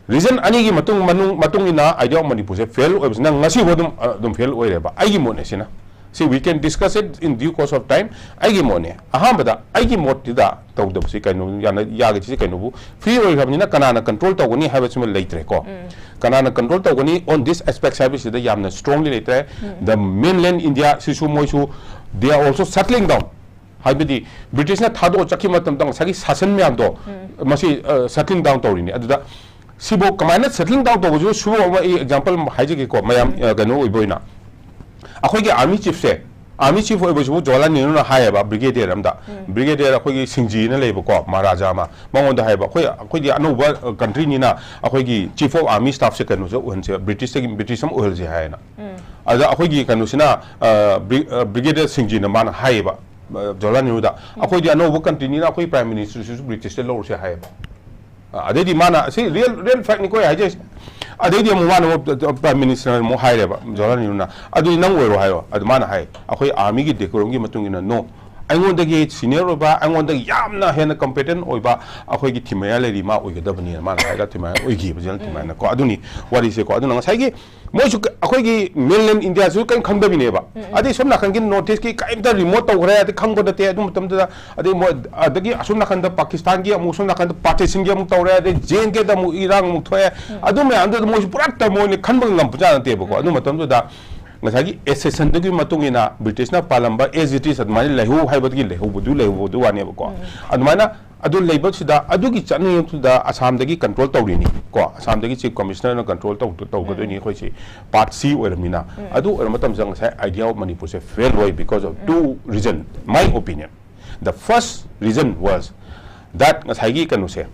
Reason ꯑꯅꯤꯒꯤ ꯃꯇꯨꯡ, ꯃꯅꯨꯡ, ꯃꯇꯨꯡ ꯏꯟꯅ idea of ꯃꯅꯤꯄꯨꯔꯁꯦ fail ꯑꯣꯏꯕꯁꯤꯅ ꯉꯁꯤꯐꯥꯎ ꯑꯗꯨꯝ, ꯑ, ꯑꯗꯨꯝ fail ꯑꯣꯏꯔꯦꯕ꯫ ꯑꯩꯒꯤ ꯃꯣꯠꯅꯦ ꯁꯤꯅ꯫ ꯁꯤ we can discuss it in due course of time꯫ ꯑꯩꯒꯤ ꯃꯣꯠꯅꯦ꯫ ꯑꯍꯥꯟꯕꯗ ꯑꯩꯒꯤ ꯃꯣꯠꯇꯨꯗ ꯇꯧꯗꯕꯁꯤ ꯀꯩꯅꯣ, ꯌꯥꯅ-, ꯌꯥꯒꯗ꯭ꯔꯤꯁꯤ ꯀꯩꯅꯣꯕꯨ, free ꯑꯣꯏꯈ꯭ꯔꯕꯅꯤꯅ ꯀꯅꯥꯅ control ꯇꯧꯒꯅꯤ ꯍꯥꯏꯕꯁꯤꯃ ꯂꯩꯇ꯭ꯔꯦꯀꯣ꯫ ꯎꯝ꯫ ꯀꯅꯥꯅ control ꯇꯧꯒꯅꯤ on this aspects ꯍꯥꯏꯕꯁꯤꯗ ꯌꯥꯝꯅ strongly ꯂꯩꯇ꯭ꯔꯦ꯫ ꯎꯝ꯫ The mainland India ꯁꯤꯁꯨ ꯃꯣꯏꯁꯨ they are also settling down꯫ ꯍꯥꯏꯕꯗꯤ ꯕ꯭ꯔꯤꯇꯤꯁꯅ ꯊꯥꯗꯣꯛꯑ ꯆꯠꯈꯤꯕ ꯃꯇꯝꯗ ꯉꯁꯥꯏꯒꯤ ꯁꯥꯁꯟ ꯃꯌꯥꯝꯗꯣ, ꯎꯝ꯫ ꯃꯁꯤ, ꯑ, settling down ꯇꯧꯔꯤꯅꯤ꯫ ꯑꯗꯨꯗ ꯁꯤꯕꯨ ꯀꯃꯥꯏꯅ settling down ꯇꯧꯕꯁꯤꯕꯨ ꯁꯤꯕꯨ ꯑꯃ ꯑꯩ example ꯑꯃ ꯍꯥꯏꯖꯒꯦꯀꯣ, ꯃꯌꯥꯝ, ꯎꯝ꯫ ꯑ, ꯀꯩꯅꯣ ꯑꯣꯏꯕ ꯑꯣꯏꯅ꯫ ꯑꯩꯈꯣꯏꯒꯤ army chiefꯁꯦ, army chief ꯑꯣꯏꯕꯁꯤꯕꯨ ꯖꯋꯥꯍꯔꯂꯥꯜ ꯅꯦꯍꯔꯨꯅ ꯍꯥꯏꯌꯦꯕ, brigadier ꯑꯝꯗ, ꯎꯝ꯫ Brigadier ꯑꯩꯈꯣꯏꯒꯤ ꯁꯤꯡꯖꯤꯅ ꯂꯩꯕꯀꯣ, ꯃꯍꯥꯔꯥꯖꯥ ꯑꯃ, ꯃꯉꯣꯟꯗ ꯍꯥꯏꯌꯦꯕ, "ꯑꯩꯈꯣꯏ, ꯑꯩꯈꯣꯏꯗꯤ ꯑꯅꯧꯕ, ꯑ, countryꯅꯤꯅ ꯑꯩꯈꯣꯏꯒꯤ chief of army staffꯁꯦ ꯀꯩꯅꯣꯁꯦ ꯑꯣꯏꯍꯟꯁꯦ, ꯕ꯭ꯔꯤꯇꯤꯁꯇꯒꯤ, ꯕ꯭ꯔꯤꯇꯤꯁ ꯑꯃ ꯑꯣꯏꯍꯜꯁꯦ" ꯍꯥꯏꯌꯦꯅ꯫ ꯎꯝ꯫ ꯑꯗ ꯑꯩꯈꯣꯏꯒꯤ ꯀꯩꯅꯣꯁꯤꯅ, ꯑ, ꯕ꯭ꯔꯤ-, ꯑ, Brigadier ꯁꯤꯡꯖꯤꯅ ꯃꯥꯅ ꯍꯥꯏꯌꯦꯕ, ꯑ, ꯖꯋꯥꯍꯔꯂꯥꯜ ꯅꯦꯍꯔꯨꯗ, "ꯑꯩꯈꯣꯏꯗꯤ ꯑꯅꯧꯕ countryꯅꯤꯅ ꯑꯩꯈꯣꯏ prime ministerꯁꯤꯁꯨ ꯕ꯭ꯔꯤꯇꯤꯁꯇ ꯂꯧꯔꯁꯦ" ꯍꯥꯏꯌꯦꯕ꯫ ꯑ, ꯑꯗꯩꯗꯤ ꯃꯥꯅ, ꯑꯁꯤ real, real factꯅꯤꯀꯣ ꯑꯩ ꯍꯥꯏꯖꯔꯤꯁꯦ꯫ ꯑꯗꯩꯗꯤ ꯑꯃꯨꯛ ꯃꯥꯅ ꯑꯃꯨꯛ, ꯑ, prime ministerꯅ ꯑꯃꯨꯛ ꯍꯥꯏꯔꯦꯕ, ꯖꯋꯥꯍꯔꯂꯥꯜ ꯅꯦꯍꯔꯨꯅ, "ꯑꯗꯨꯗꯤ ꯅꯪ ꯑꯣꯏꯔꯣ" ꯍꯥꯏꯌꯣ꯫ ꯑꯗꯨ ꯃꯥꯅ ꯍꯥꯏ, "ꯑꯩꯈꯣꯏ armyꯒꯤ decorumꯒꯤ ꯃꯇꯨꯡ ꯏꯟꯅ no, ꯑꯩꯉꯣꯟꯗꯒꯤ senior ꯑꯣꯏꯕ, ꯑꯩꯉꯣꯟꯗꯒꯤ ꯌꯥꯝꯅ ꯍꯦꯟꯅ competent ꯑꯣꯏꯕ ꯑꯩꯈꯣꯏꯒꯤ ꯊꯤꯃꯌꯥ ꯂꯩꯔꯤ, ꯃꯥ ꯑꯣꯏꯒꯗꯕꯅꯤꯅ ꯃꯥꯅ ꯍꯥꯏꯔꯒ ꯊꯤꯃꯌꯥ ꯑꯣꯏꯈꯤꯕꯁꯤꯅ ꯊꯤꯃꯌꯥꯅꯀꯣ꯫ ꯑꯗꯨꯅꯤ ꯋꯥꯔꯤꯁꯦꯀꯣ꯫ ꯑꯗꯨꯅ ꯉꯁꯥꯏꯒꯤ ꯃꯣꯏꯁꯨ ꯀ-, ꯑꯩꯈꯣꯏꯒꯤ mainland Indiaꯁꯨ ꯀꯔꯤꯝ ꯈꯪꯗꯕꯤꯅꯦꯕ꯫ ꯑꯗꯩ ꯁꯣꯝ ꯅꯥꯀꯟꯒꯤ North Eastꯀꯤ ꯀꯔꯤꯝꯇ remote ꯇꯧꯈ꯭ꯔꯦ, ꯑꯗꯩ ꯈꯪꯕ ꯅꯠꯇꯦ ꯑꯗꯨ ꯃꯇꯝꯗꯨꯗ꯫ ꯑꯗꯩ ꯃꯣꯏ ꯑꯗꯒꯤ ꯑꯁꯣꯝ ꯅꯥꯀꯟꯗ Pakistanꯒꯤ ꯑꯃꯨꯛ, ꯁꯣꯝ ꯅꯥꯀꯟꯗ Partitionꯒꯤ ꯑꯃꯨꯛ ꯇꯧꯔꯦ, ꯑꯗꯩ J and Kꯗ ꯑꯃꯨꯛ ꯏꯔꯥꯡ ꯑꯃꯨꯛ ꯊꯣꯛꯑꯦ꯫ ꯑꯗꯨ ꯃꯌꯥꯝꯗꯨꯗ ꯃꯣꯏꯁꯨ ꯄꯨꯔꯥ turmoilꯅꯤ, ꯈꯟꯕ ꯉꯝꯕꯖꯥꯠ ꯅꯠꯇꯦꯕꯀꯣ꯫ ꯑꯗꯨ ꯃꯇꯝꯗꯨꯗ ꯉꯁꯥꯏꯒꯤ accessionꯗꯨꯒꯤ ꯃꯇꯨꯡ ꯏꯟꯅ Britishꯅ ꯄꯥꯜꯂꯝꯕ as it is ꯑꯗꯨꯃꯥꯏꯅ ꯂꯩꯍꯧ ꯍꯥꯏꯕꯗꯒꯤ ꯂꯩꯍꯧꯕꯗꯨ, ꯂꯩꯍꯧꯕꯗꯨ ꯋꯥꯅꯦꯕꯀꯣ꯫ ꯑꯗꯨꯃꯥꯏꯅ ꯑꯗꯨ ꯂꯩꯕꯁꯤꯗ, ꯑꯗꯨꯒꯤ ꯆꯠꯅꯔꯤꯗꯨꯗ ꯑꯁꯥꯝꯗꯒꯤ control ꯇꯧꯔꯤꯅꯤ ꯀꯣ, ꯑꯁꯥꯝꯗꯒꯤ Chief Commissionerꯅ control ꯇꯧ-, ꯇꯧꯒꯗꯣꯏꯅꯤ ꯑꯩꯈꯣꯏꯁꯤ, part C ꯑꯣꯏꯔꯝꯅꯤꯅ꯫ ꯑꯗꯨ ꯑꯣꯏꯔ ꯃꯇꯝꯁꯤꯗ ꯉꯁꯥꯏ idea of ꯃꯅꯤꯄꯨꯔꯁꯦ fail ꯑꯣꯏ because of two reason, my opinion. The first reason was that ꯉꯁꯥꯏꯒꯤ ꯀꯩꯅꯣꯁꯦ,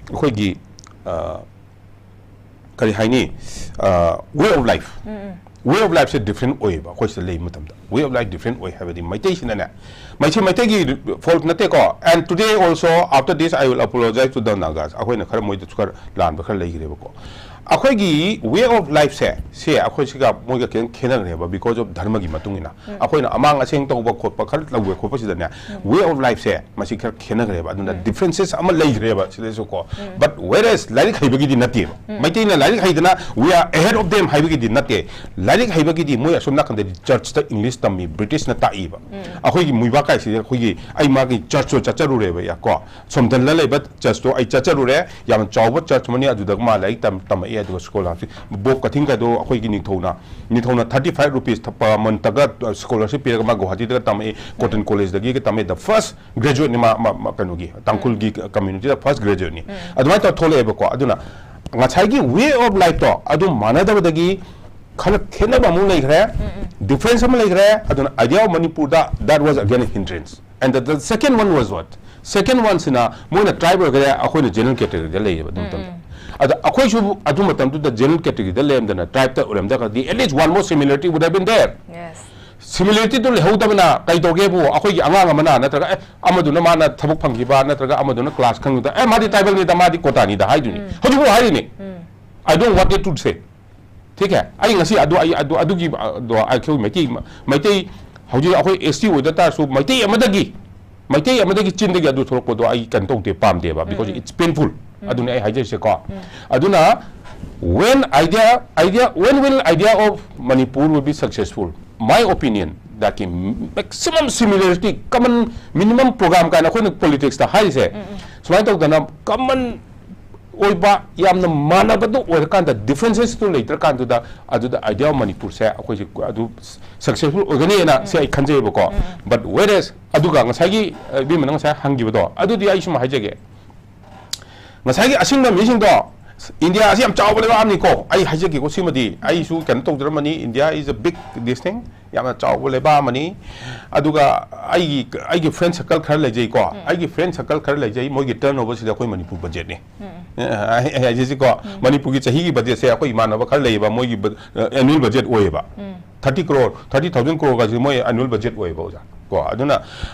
ꯑꯩꯈꯣꯏꯒꯤ, ꯑ, ꯀꯔꯤ ꯍꯥꯏꯅꯤ, ꯑ, way of life, way of lifeꯁꯦ different ꯑꯣꯏꯌꯦꯕ꯫ ꯑꯩꯈꯣꯏ ꯁꯤꯗ ꯂꯩꯕ ꯃꯇꯝꯗ way of life different ꯑꯣꯏ ꯍꯥꯏꯕꯗꯤ ꯃꯩꯇꯩꯁꯤꯅꯅꯦ, ꯃꯩꯁꯤ ꯃꯩꯇꯩꯒꯤ fault ꯅꯠꯇꯦꯀꯣ꯫ And today also, after this, I will apologize to the Nagas. ꯑꯩꯈꯣꯏꯅ ꯈꯔ ꯃꯣꯏꯗꯁꯨ ꯈꯔ ꯂꯥꯟꯕ ꯈꯔ ꯂꯩꯈ꯭ꯔꯦꯕꯀꯣ꯫ ꯑꯩꯈꯣꯏꯒꯤ way of lifeꯁꯦ, ꯁꯤ ꯑꯩꯈꯣꯏ ꯁꯤꯒ ꯃꯣꯏꯒ ꯈꯤꯇꯪ ꯈꯦꯠꯅꯈ꯭ꯔꯦꯕ, because of ꯙꯔꯃꯒꯤ ꯃꯇꯨꯡ ꯏꯟꯅ꯫ ꯑꯩꯈꯣꯏꯅ ꯑꯃꯥꯡ ꯑꯁꯦꯡ ꯇꯧꯕ ꯈꯣꯠꯄ ꯈꯔ ꯇꯧꯕ ꯈꯣꯠꯄꯁꯤꯗꯅꯦ, way of lifeꯁꯦ ꯃꯁꯤ ꯈꯔ ꯈꯦꯠꯅꯈ꯭ꯔꯦꯕ꯫ ꯑꯗꯨꯅ differences ꯑꯃ ꯂꯩꯈ꯭ꯔꯦꯕ ꯁꯤꯗꯁꯨꯀꯣ꯫ But whereas ꯂꯥꯏꯔꯤꯛ ꯍꯩꯕꯒꯤꯗꯤ ꯅꯠꯇꯦꯕ꯫ ꯃꯩꯇꯩꯅ ꯂꯥꯏꯔꯤꯛ ꯍꯩꯗꯅ we are ahead of them ꯍꯥꯏꯕꯒꯤꯗꯤ ꯅꯠꯇꯦ꯫ ꯂꯥꯏꯔꯤꯛ ꯍꯩꯕꯒꯤꯗꯤ ꯃꯣꯏ ꯑꯁꯣꯝ ꯅꯥꯀꯟꯗꯗꯤ churchꯇ English ꯇꯝꯃꯤ, Britishꯅ ꯇꯥꯛꯏꯕ꯫ ꯑꯩꯈꯣꯏꯒꯤ ꯃꯨꯏꯕꯥ ꯀꯥꯏꯁꯤꯗꯤ ꯑꯩꯈꯣꯏꯒꯤ, ꯑꯩ ꯃꯥꯒꯤ churchꯇꯣ ꯆꯠꯆꯔꯨꯔꯦꯕ, ꯌꯥ, ꯀꯣ꯫ ꯁꯣꯝꯗꯜꯗ ꯂꯩꯕ churchꯇꯣ ꯑꯩ ꯆꯠꯆꯔꯨꯔꯦ, ꯌꯥꯝꯅ ꯆꯥꯎꯕ church ꯑꯃꯅꯤ꯫ ꯑꯗꯨꯗ ꯃꯥ ꯂꯥꯏꯔꯤꯛ ꯇꯝ-, ꯇꯝꯃꯛꯑꯦ꯫ ꯑꯗꯨꯒ scholarship, ꯕꯣꯕ ꯀꯊꯤꯡ ꯀꯥꯏꯗꯣ ꯑꯩꯈꯣꯏꯒꯤ ꯅꯤꯡꯊꯧꯅ, ꯅꯤꯡꯊꯧꯅ thirty five rupees per monthꯇꯒ scholarship ꯄꯤꯔꯒ ꯃꯥ ꯒꯨꯋꯥꯍꯥꯇꯤꯗꯒ ꯇꯝꯃꯛꯏ, Cotton Collegeꯇꯒꯤ ꯇꯝꯃꯛꯏ, the first graduateꯅꯤ ꯃꯥ, ꯃꯥ, ꯃꯥ ꯀꯩꯅꯣꯒꯤ, ꯇꯥꯡꯈꯨꯜꯒꯤ communityꯗ first graduateꯅꯤ꯫ ꯑꯗꯨꯃꯥꯏꯅ ꯇꯧꯔ ꯊꯣꯛꯂꯛꯑꯦꯕꯀꯣ꯫ ꯑꯗꯨꯅ ꯉꯁꯥꯏꯒꯤ way of lifeꯇꯣ ꯑꯗꯨ ꯃꯥꯟꯅꯗꯕꯗꯒꯤ ꯈꯔ ꯈꯦꯠꯅꯕ ꯑꯃꯨꯛ ꯂꯩꯈ꯭ꯔꯦ, difference ꯑꯃ ꯂꯩꯈ꯭ꯔꯦ꯫ ꯑꯗꯨꯅ idea of ꯃꯅꯤꯄꯨꯔꯗ, that was again a hindrance. And the, the second one was what? Second oneꯁꯤꯅ ꯃꯣꯏꯅ tribe ꯑꯣꯏꯔꯒꯗꯤ ꯑꯩꯈꯣꯏꯅ general categoryꯗ ꯂꯩꯌꯦꯕ ꯑꯗꯨ ꯃꯇꯝꯗ꯫ ꯑꯗ ꯑꯩꯈꯣꯏꯁꯨ ꯑꯗꯨ ꯃꯇꯝꯗꯨꯗ general categoryꯗ ꯂꯩꯔꯝꯗꯅ tribeꯇ ꯑꯣꯏꯔꯝꯗ꯭ꯔꯒꯗꯤ at least one more similarity would have been there. Yes. Similarityꯗꯨ ꯂꯩꯍꯧꯗꯕꯅ ꯀꯩ ꯇꯧꯒꯦꯕꯨ, ꯑꯩꯈꯣꯏꯒꯤ ꯑꯉꯥꯡ ꯑꯃꯅ ꯅꯠꯇ꯭ꯔꯒ, ꯑꯦ, ꯑꯃꯗꯨꯅ ꯃꯥꯅ ꯊꯕꯛ ꯐꯪꯈꯤꯕ ꯅꯠꯇ꯭ꯔꯒ ꯑꯃꯗꯨꯅ class ꯈꯪꯈꯤꯕꯗ, "ꯑꯦ, ꯃꯥꯗꯤ tribalꯅꯤꯗ, ꯃꯥꯗꯤ quotaꯅꯤꯗ" ꯍꯥꯏꯗꯨꯅꯤ꯫ ꯍꯧꯖꯤꯛꯐꯥꯎ ꯍꯥꯏꯔꯤꯅꯤ꯫ I don't want it to say. ꯊꯤꯛ ꯍꯦ? ꯑꯩ ꯉꯁꯤ ꯑꯗꯨ, ꯑꯩ ꯑꯗꯨ, ꯑꯗꯨꯒꯤ, ꯑꯗꯣ ꯑꯩꯈꯣꯏ ꯃꯩꯇꯩ, ꯃꯩꯇꯩ ꯍꯧꯖꯤꯛ ꯑꯩꯈꯣꯏ ꯑꯦꯁ ꯇꯤ ꯑꯣꯏꯗ ꯇꯥꯔꯁꯨ ꯃꯩꯇꯩ ꯑꯃꯗꯒꯤ, ꯃꯩꯇꯩ ꯑꯃꯗꯒꯤ ꯆꯤꯟꯗꯒꯤ ꯑꯗꯨ ꯊꯣꯛꯂꯛꯄꯗꯣ ꯑꯩ ꯀꯩꯅꯣ ꯇꯧꯗꯦ, ꯄꯥꯝꯗꯦꯕ, because it's painful. ꯑꯗꯨꯅꯦ ꯑꯩ ꯍꯥꯏꯖꯔꯤꯁꯦꯀꯣ. ꯑꯗꯨꯅ when idea, idea, when will idea of Manipur will be successful? My opinion, ꯗꯥꯀꯤ maximum similarity, common minimum program ꯀꯥꯏꯅ ꯑꯩꯈꯣꯏꯅ ꯄꯣꯂꯤꯇꯤꯛꯁꯇ ꯍꯥꯏꯔꯤꯁꯦ, ꯁꯨꯃꯥꯏꯅ ꯇꯧꯗꯅ common ꯑꯣꯏꯕ, ꯌꯥꯝꯅ ꯃꯥꯟꯅꯕꯗꯨ ꯑꯣꯏꯔꯀꯥꯟꯗ, ꯗꯤꯐ꯭ꯔꯦꯟꯁꯦꯁꯇꯨ ꯂꯩꯇ꯭ꯔꯀꯥꯟꯗꯨꯗ, ꯑꯗꯨꯗ ꯑꯥꯏꯗꯤꯌꯥ ꯑꯣꯐ ꯃꯅꯤꯄꯨꯔꯁꯦ ꯑꯩꯈꯣꯏꯁꯦ ꯑꯗꯨ ꯁꯛꯁꯦꯁꯐꯨꯜ ꯑꯣꯏꯒꯅꯤꯅ ꯁꯤ ꯑꯩ ꯈꯟꯖꯩꯌꯦꯕꯀꯣ. But whereas, ꯑꯗꯨꯒ ꯉꯁꯥꯏꯒꯤ, ꯑ, ꯏꯕꯦꯝꯃꯅ ꯉꯁꯥꯏ ꯍꯪꯈꯤꯕꯗꯣ, ꯑꯗꯨꯗꯤ ꯑꯩ ꯁꯨꯝ ꯍꯥꯏꯖꯒꯦ. ꯉꯁꯥꯏꯒꯤ ꯑꯁꯤꯡꯕ ꯃꯤꯁꯤꯡꯗꯣ, ꯏꯟꯗꯤꯌꯥ ꯑꯁꯤ ꯌꯥꯝ ꯆꯥꯎꯕ ꯂꯩꯕꯥꯛ ꯑꯃꯅꯤꯀꯣ, ꯑꯩ ꯍꯥꯏꯖꯒꯦꯀꯣ, ꯁꯤꯃꯗꯤ ꯑꯩꯁꯨ ꯀꯩꯅꯣ ꯇꯧꯖꯔꯝꯃꯅꯤ, India is a big this thing, ꯌꯥꯝꯅ ꯆꯥꯎꯕ ꯂꯩꯕꯥꯛ ꯑꯃꯅꯤ. ꯑꯗꯨꯒ ꯑꯩꯒꯤ, ꯑꯩꯒꯤ ꯐ꯭ꯔꯦꯟ ꯁꯔꯀꯜ ꯈꯔ ꯂꯩꯖꯩꯀꯣ, ꯑꯩꯒꯤ ꯐ꯭ꯔꯦꯟ ꯁꯔꯀꯜ ꯈꯔ ꯂꯩꯖꯩ, ꯃꯣꯏꯒꯤ ꯇꯔꯟ ꯑꯣꯚꯔꯁꯤꯗ ꯑꯩꯈꯣꯏ ꯃꯅꯤꯄꯨꯔ ꯕꯖꯦꯠꯅꯤ. ꯑꯦ, ꯑꯩ, ꯑꯩ ꯍꯥꯏꯖꯁꯤꯀꯣ, ꯃꯅꯤꯄꯨꯔꯒꯤ ꯆꯍꯤꯒꯤ ꯕꯖꯦꯠꯁꯦ ꯑꯩꯈꯣꯏ ꯏꯃꯥꯟꯅꯕ ꯈꯔ ꯂꯩꯌꯦꯕ, ꯃꯣꯏꯒꯤ ꯕ-, ꯑꯦꯅꯨꯑꯦꯜ ꯕꯖꯦꯠ ꯑꯣꯏꯌꯦꯕ. Thirty crore, thirty thousand crore ꯒꯁꯤ ꯃꯣꯏ ꯑꯦꯅꯨꯑꯦꯜ ꯕꯖꯦꯠ ꯑꯣꯏꯌꯦꯕ, ꯑꯣꯖꯥ. ꯀꯣ, ꯑꯗꯨꯅ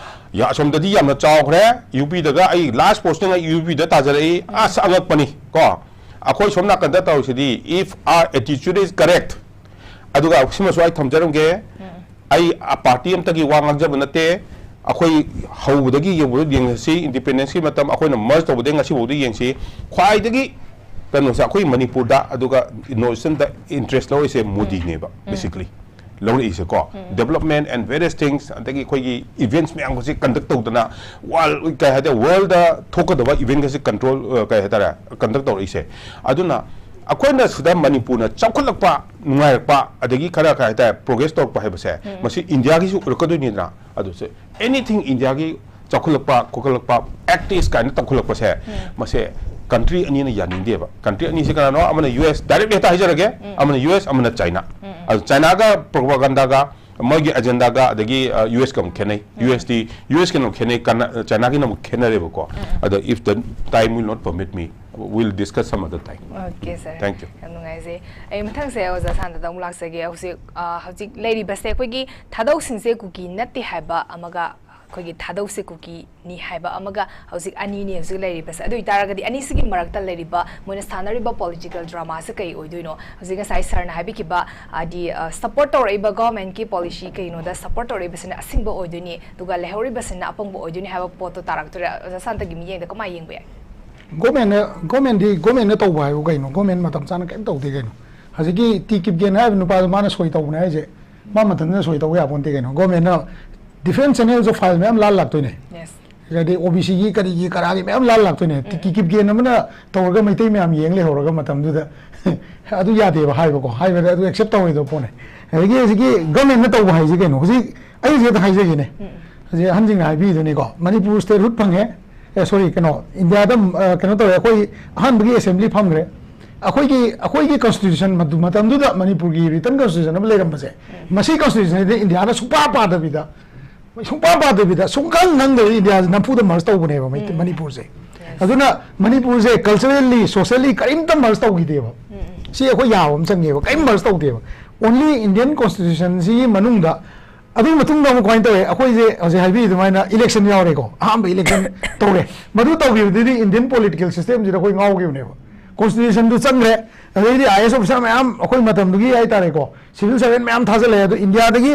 ꯌꯥ-, ꯑꯁꯣꯝꯗꯗꯤ ꯌꯥꯝꯅ ꯆꯥꯎꯈ꯭ꯔꯦ, ꯌꯨ ꯄꯤꯗꯒ, ꯑꯩ ꯂꯥꯁ ꯄꯣꯁꯇꯤꯡ ꯑꯩ ꯌꯨ ꯄꯤꯗ ꯇꯥꯖꯔꯛꯏ, ꯑꯁ, ꯑꯉꯛꯄꯅꯤ ꯀꯣ. ꯑꯩꯈꯣꯏ ꯁꯣꯝ ꯅꯥꯀꯟꯗ ꯇꯧꯔꯤꯁꯤꯗꯤ, if our attitude is correct, ꯑꯗꯨꯒ ꯁꯤꯃꯁꯨ ꯑꯩ ꯊꯝꯖꯔꯝꯒꯦ, ꯑꯩ ꯄꯥꯔꯇꯤ ꯑꯝꯇꯒꯤ ꯋꯥ ꯉꯥꯡꯖꯕ ꯅꯠꯇꯦ. ꯑꯩꯈꯣꯏ ꯍꯧꯕꯗꯒꯤ ꯌꯧꯕꯗ ꯌꯦꯡꯉꯁꯤ, ꯏꯟꯗꯤꯄꯦꯟꯗꯦꯟꯁꯀꯤ ꯃꯇꯝ ꯑꯩꯈꯣꯏꯅ ꯃꯔꯖ ꯇꯧꯕꯗꯒꯤ ꯉꯁꯤꯐꯥꯎꯗ ꯌꯦꯡꯁꯤ, ꯈ꯭ꯋꯥꯏꯗꯒꯤ ꯀꯩꯅꯣꯁꯦ ꯑꯩꯈꯣꯏ ꯃꯅꯤꯄꯨꯔꯗ, ꯑꯗꯨꯒ ꯅꯣꯔꯠ ꯏꯁꯇꯔꯟꯗ ꯏꯟꯇꯔꯦꯁ ꯂꯧꯔꯤꯁꯦ ꯃꯣꯗꯤꯅꯦꯕ, basically. ꯂꯧꯔꯛꯏꯁꯦꯀꯣ, development and various things, ꯑꯗꯒꯤ ꯑꯩꯈꯣꯏꯒꯤ ꯏꯚꯦꯟꯠꯁ ꯃꯌꯥꯝꯒꯁꯦ ꯀꯟꯗꯛ ꯇꯧꯗꯅ, ꯋꯥꯔꯜ, ꯀꯩ ꯍꯥꯏꯇꯥꯔꯦ, ꯋꯥꯔꯜꯗ ꯊꯣꯛꯀꯗꯕ ꯏꯚꯦꯟꯠꯒꯁꯦ ꯀꯟꯇ꯭ꯔꯣꯜ, ꯑ, ꯀꯩ ꯍꯥꯏꯇꯥꯔꯦ, ꯀꯟꯗꯛ ꯇꯧꯔꯛꯏꯁꯦ. ꯑꯗꯨꯅ ꯑꯩꯈꯣꯏꯅ ꯁꯤꯗ ꯃꯅꯤꯄꯨꯔꯅ ꯆꯥꯎꯈꯠꯂꯛꯄ, ꯅꯨꯡꯉꯥꯏꯔꯛꯄ, ꯑꯗꯒꯤ ꯈꯔ, ꯀꯩ ꯍꯥꯏꯇꯥꯔꯦ, ꯄ꯭ꯔꯣꯒ꯭ꯔꯦꯁ ꯇꯧꯔꯛꯄ ꯍꯥꯏꯕꯁꯦ, ꯃꯁꯤ ꯏꯟꯗꯤꯌꯥꯒꯤꯁꯨ ꯑꯣꯏꯔꯛꯀꯗꯣꯏꯅꯤꯗꯅ. ꯑꯗꯨꯁꯦ, anything ꯏꯟꯗꯤꯌꯥꯒꯤ ꯆꯥꯎꯈꯠꯂꯛꯄ, ꯈꯣꯀꯠꯂꯛꯄ, ꯑꯦꯛꯇꯤꯁ ꯀꯥꯏꯅ ꯇꯧꯈꯠꯂꯛꯄꯁꯦ, ꯃꯁꯦ ꯀꯟꯇ꯭ꯔꯤ ꯑꯅꯤꯅ ꯌꯥꯅꯤꯡꯗꯦꯕ. ꯀꯟꯇ꯭ꯔꯤ ꯑꯅꯤꯁꯦ ꯀꯅꯥꯅꯣ? ꯑꯃꯅ ꯌꯨ ꯑꯦꯁ, ꯗꯥꯏꯔꯦꯛ ꯍꯦꯛꯇ ꯍꯥꯏꯖꯔꯒꯦ, ꯑꯃꯅ ꯌꯨ ꯑꯦꯁ, ꯑꯃꯅ ꯆꯥꯏꯅꯥ. ꯑꯗꯨ ꯆꯥꯏꯅꯥꯒ ꯄ꯭ꯔꯣꯄꯥꯒꯟꯗꯥꯒ, ꯃꯣꯏꯒꯤ ꯑꯦꯖꯦꯟꯗꯥꯒ, ꯑꯗꯒꯤ, ꯑ, ꯌꯨ ꯑꯦꯁꯀ ꯑꯃꯨꯛ ꯈꯦꯠꯅꯩ. ꯌꯨ ꯑꯦꯁꯇꯤ, ꯌꯨ ꯑꯦꯁꯀꯤꯅ ꯑꯃꯨꯛ ꯈꯦꯠꯅꯩ, ꯀꯅꯥ-, ꯆꯥꯏꯅꯥꯒꯤꯅ ꯑꯃꯨꯛ ꯈꯦꯠꯅꯔꯦꯕꯀꯣ. ꯑꯗꯣ if the time will not permit me, we'll discuss some other time. Okay, sir. Thank you. ꯌꯥꯝ ꯅꯨꯡꯉꯥꯏꯖꯩ꯫ ꯑꯩ ꯃꯊꯪꯁꯦ ꯑꯣꯖꯥ ꯁꯥꯟꯇꯗ ꯑꯃꯨꯛ ꯂꯥꯛꯆꯒꯦ꯫ ꯍꯧꯖꯤꯛ, ꯑ, ꯍꯧꯖꯤꯛ ꯂꯩꯔꯤꯕꯁꯦ ꯑꯩꯈꯣꯏꯒꯤ ꯊꯥꯗꯧ ꯁꯤꯟꯖꯦ ꯀꯨꯀꯤ ꯅꯠꯇꯦ ꯍꯥꯏꯕ ꯑꯃꯒ ꯑꯩꯈꯣꯏꯒꯤ ꯊꯥꯗꯧꯁꯦ ꯀꯨꯀꯤꯅꯤ ꯍꯥꯏꯕ ꯑꯃꯒ ꯍꯧꯖꯤꯛ ꯑꯅꯤꯅꯤ ꯍꯧꯖꯤꯛ ꯂꯩꯔꯤꯕꯁꯦ꯫ ꯑꯗꯨ ꯑꯣꯏꯇꯥꯔꯒꯗꯤ ꯑꯅꯤꯁꯤꯒꯤ ꯃꯔꯛꯇ ꯂꯩꯔꯤꯕ ꯃꯣꯏꯅ ꯁꯥꯟꯅꯔꯤꯕ ꯄꯣꯂꯤꯇꯤꯀꯦꯜ ꯗ꯭ꯔꯃꯥꯁꯦ ꯀꯩ ꯑꯣꯏꯗꯣꯏꯅꯣ? ꯍꯧꯖꯤꯛ ꯉꯁꯥꯏ ꯁꯥꯔꯅ ꯍꯥꯏꯕꯤꯈꯤꯕ, ꯍꯥꯏꯗꯤ, ꯁꯄꯣꯔꯠ ꯇꯧꯔꯛꯏꯕ ꯒꯣꯔꯃꯦꯟꯠꯀꯤ ꯄꯣꯂꯤꯁꯤ ꯀꯩꯅꯣꯗ ꯁꯄꯣꯔꯠ ꯇꯧꯔꯛꯏꯕꯁꯤꯅ ꯑꯁꯤꯡꯕ ꯑꯣꯏꯗꯣꯏꯅꯤ, ꯑꯗꯨꯒ ꯂꯩꯍꯧꯔꯤꯕꯁꯤꯅ ꯑꯄꯪꯕ ꯑꯣꯏꯗꯣꯏꯅꯤ ꯍꯥꯏꯕ ꯄꯣꯠꯇꯣ ꯇꯥꯔꯛꯇꯣꯏꯔꯥ? ꯑꯣꯖꯥ ꯁꯥꯟꯇꯒꯤ ꯃꯤꯠꯌꯦꯡꯗ ꯀꯃꯥꯏꯅ ꯌꯦꯡꯕ ꯌꯥꯏ? ꯒꯣꯔꯃꯦꯟꯅ ꯒꯣꯔꯃꯦꯟꯗꯤ ꯒꯣꯔꯃꯦꯟꯅ ꯇꯧꯕ ꯍꯥꯏꯕꯨ ꯀꯩꯅꯣ? ꯒꯣꯔꯃꯦꯟ ꯃꯇꯝ ꯆꯥꯅ ꯀꯔꯤꯝ ꯇꯧꯗꯦ ꯀꯩꯅꯣ꯫ ꯍꯧꯖꯤꯛꯀꯤ ꯇꯤ ꯀꯤꯞꯒꯦꯟ ꯍꯥꯏꯔꯤꯕ ꯅꯨꯄꯥꯗꯣ ꯃꯥꯅ ꯁꯣꯏ ꯇꯧꯕꯅꯦ ꯍꯥꯏꯁꯦ, ꯃꯥ ꯃꯊꯟꯇꯅ ꯁꯣꯏ ꯇꯧꯕ ꯌꯥꯄꯣꯟꯇꯦ ꯀꯩꯅꯣ꯫ ꯒꯣꯔꯃꯦꯟꯅ different channels of file ꯃꯌꯥꯝ ꯂꯥꯜ ꯂꯥꯛꯇꯣꯏꯅꯦ꯫ Yes. ꯑꯗꯩ ꯑꯣ ꯕꯤ ꯁꯤꯒꯤ ꯀꯔꯤꯒꯤ ꯀꯔꯥꯒꯤ ꯃꯌꯥꯝ ꯂꯥꯜ ꯂꯥꯛꯇꯣꯏꯅꯦ꯫ ꯇꯤ ꯀꯤꯞꯒꯦꯟ ꯑꯃꯅ ꯇꯧꯔꯒ ꯃꯩꯇꯩ ꯃꯌꯥꯝ ꯌꯦꯡ ꯂꯩꯍꯧꯔꯒ ꯃꯇꯝꯗꯨꯗ ꯑꯗꯨ ꯌꯥꯗꯦꯕ ꯍꯥꯏꯕꯀꯣ, ꯍꯥꯏꯕꯗ ꯑꯗꯨ ꯑꯦꯛꯁꯦꯞ ꯇꯧꯔꯣꯏꯗꯕ ꯄꯣꯠꯅꯦ꯫ ꯑꯗꯒꯤ ꯍꯧꯖꯤꯛꯀꯤ ꯒꯣꯔꯃꯦꯟꯅ ꯇꯧꯕ ꯍꯥꯏꯁꯦ ꯀꯩꯅꯣ? ꯍꯧꯖꯤꯛ ꯑꯩ ꯍꯧꯖꯤꯛ ꯍꯥꯏꯖꯒꯦꯅꯦ, ꯍꯧꯖꯤꯛ ꯑꯍꯟꯁꯤꯡꯅ ꯍꯥꯏꯕꯤꯗꯨꯅꯤꯀꯣ, ꯃꯅꯤꯄꯨꯔ statehood ꯐꯪꯉꯦ, ꯑꯦ ꯁꯣꯔꯤ, ꯀꯩꯅꯣ, ꯏꯟꯗꯤꯌꯥꯗ ꯑ, ꯀꯩꯅꯣ ꯇꯧꯔꯦ, ꯑꯩꯈꯣꯏ ꯑꯍꯥꯟꯕꯒꯤ ꯑꯦꯁꯦꯝꯕ꯭ꯂꯤ ꯐꯝꯈ꯭ꯔꯦ꯫ ꯑꯩꯈꯣꯏꯒꯤ ꯑꯩꯈꯣꯏꯒꯤ ꯀꯟꯁꯇꯤꯇ꯭ꯌꯨꯁꯟ ꯃꯇꯝꯗꯨꯗ ꯃꯅꯤꯄꯨꯔꯒꯤ ꯔꯤꯇꯟ ꯀꯟꯁꯇꯤꯇ꯭ꯌꯨꯁꯟ ꯑꯃ ꯂꯩꯔꯝꯕꯁꯦ, ꯃꯁꯤ ꯀꯟꯁꯇꯤꯇ꯭ꯌꯨꯁꯟꯁꯤꯗ ꯏꯟꯗꯤꯌꯥꯅ ꯁꯨꯡꯄꯥ ꯄꯥꯗꯕꯤꯗ, ꯁꯨꯡꯄꯥ ꯄꯥꯗꯕꯤꯗ, ꯁꯨꯡꯈꯪ ꯈꯪꯗꯕꯤꯗ ꯏꯟꯗꯤꯌꯥꯁꯦ ꯅꯝꯐꯨꯗ ꯃꯔꯁ ꯇꯧꯕꯅꯦꯕ ꯃꯩꯇꯩ- ꯃꯅꯤꯄꯨꯔꯁꯦ꯫ ꯑꯗꯨꯅ ꯃꯅꯤꯄꯨꯔꯁꯦ culturally, socially ꯀꯔꯤꯝꯇ ꯃꯔꯁ ꯇꯧꯈꯤꯗꯦꯕ꯫ ꯁꯤ ꯑꯩꯈꯣꯏ ꯌꯥꯕ ꯑꯃ ꯆꯪꯉꯦꯕ, ꯀꯔꯤꯝ ꯃꯔꯁ ꯇꯧꯗꯦꯕ꯫ Only Indian constitution ꯁꯤꯒꯤ ꯃꯅꯨꯡꯗ, ꯑꯗꯨꯒꯤ ꯃꯇꯨꯡꯗ ꯑꯃꯨꯛ ꯀꯃꯥꯏꯅ ꯇꯧꯋꯦ? ꯑꯩꯈꯣꯏꯁꯦ ꯍꯧꯖꯤꯛ ꯍꯥꯏꯕꯤꯔꯤ ꯑꯗꯨꯃꯥꯏꯅ ꯏꯂꯦꯛꯁꯟ ꯌꯥꯎꯔꯦꯀꯣ, ꯑꯍꯥꯟꯕ ꯏꯂꯦꯛꯁꯟ ꯇꯧꯔꯦ꯫ ꯃꯗꯨ ꯇꯧꯈꯤꯕꯗꯨꯗꯤ ꯏꯟꯗꯤꯌꯟ ꯄꯣꯂꯤꯇꯤꯀꯦꯜ ꯁꯤꯁꯇꯦꯝꯁꯤꯗ ꯑꯩꯈꯣꯏ ꯉꯥꯎꯈꯤꯕꯅꯦꯕ꯫ ꯀꯣꯟꯁꯇꯤꯇ꯭ꯌꯨꯁꯟꯗꯨ ꯆꯪꯈ꯭ꯔꯦ, ꯑꯗꯩꯗꯤ ꯑꯥꯏ ꯑꯦꯁ ꯑꯣꯐꯤꯁꯥꯔ ꯃꯌꯥꯝ ꯑꯩꯈꯣꯏ ꯃꯇꯝꯗꯨꯒꯤ ꯍꯥꯏꯇꯥꯔꯦꯀꯣ, ꯁꯤꯚꯤꯜ ꯁꯔꯚꯦꯟ ꯃꯌꯥꯝ ꯊꯥꯖꯤꯜꯂꯛꯑꯦ꯫ ꯑꯗꯣ ꯏꯟꯗꯤꯌꯥꯗꯒꯤ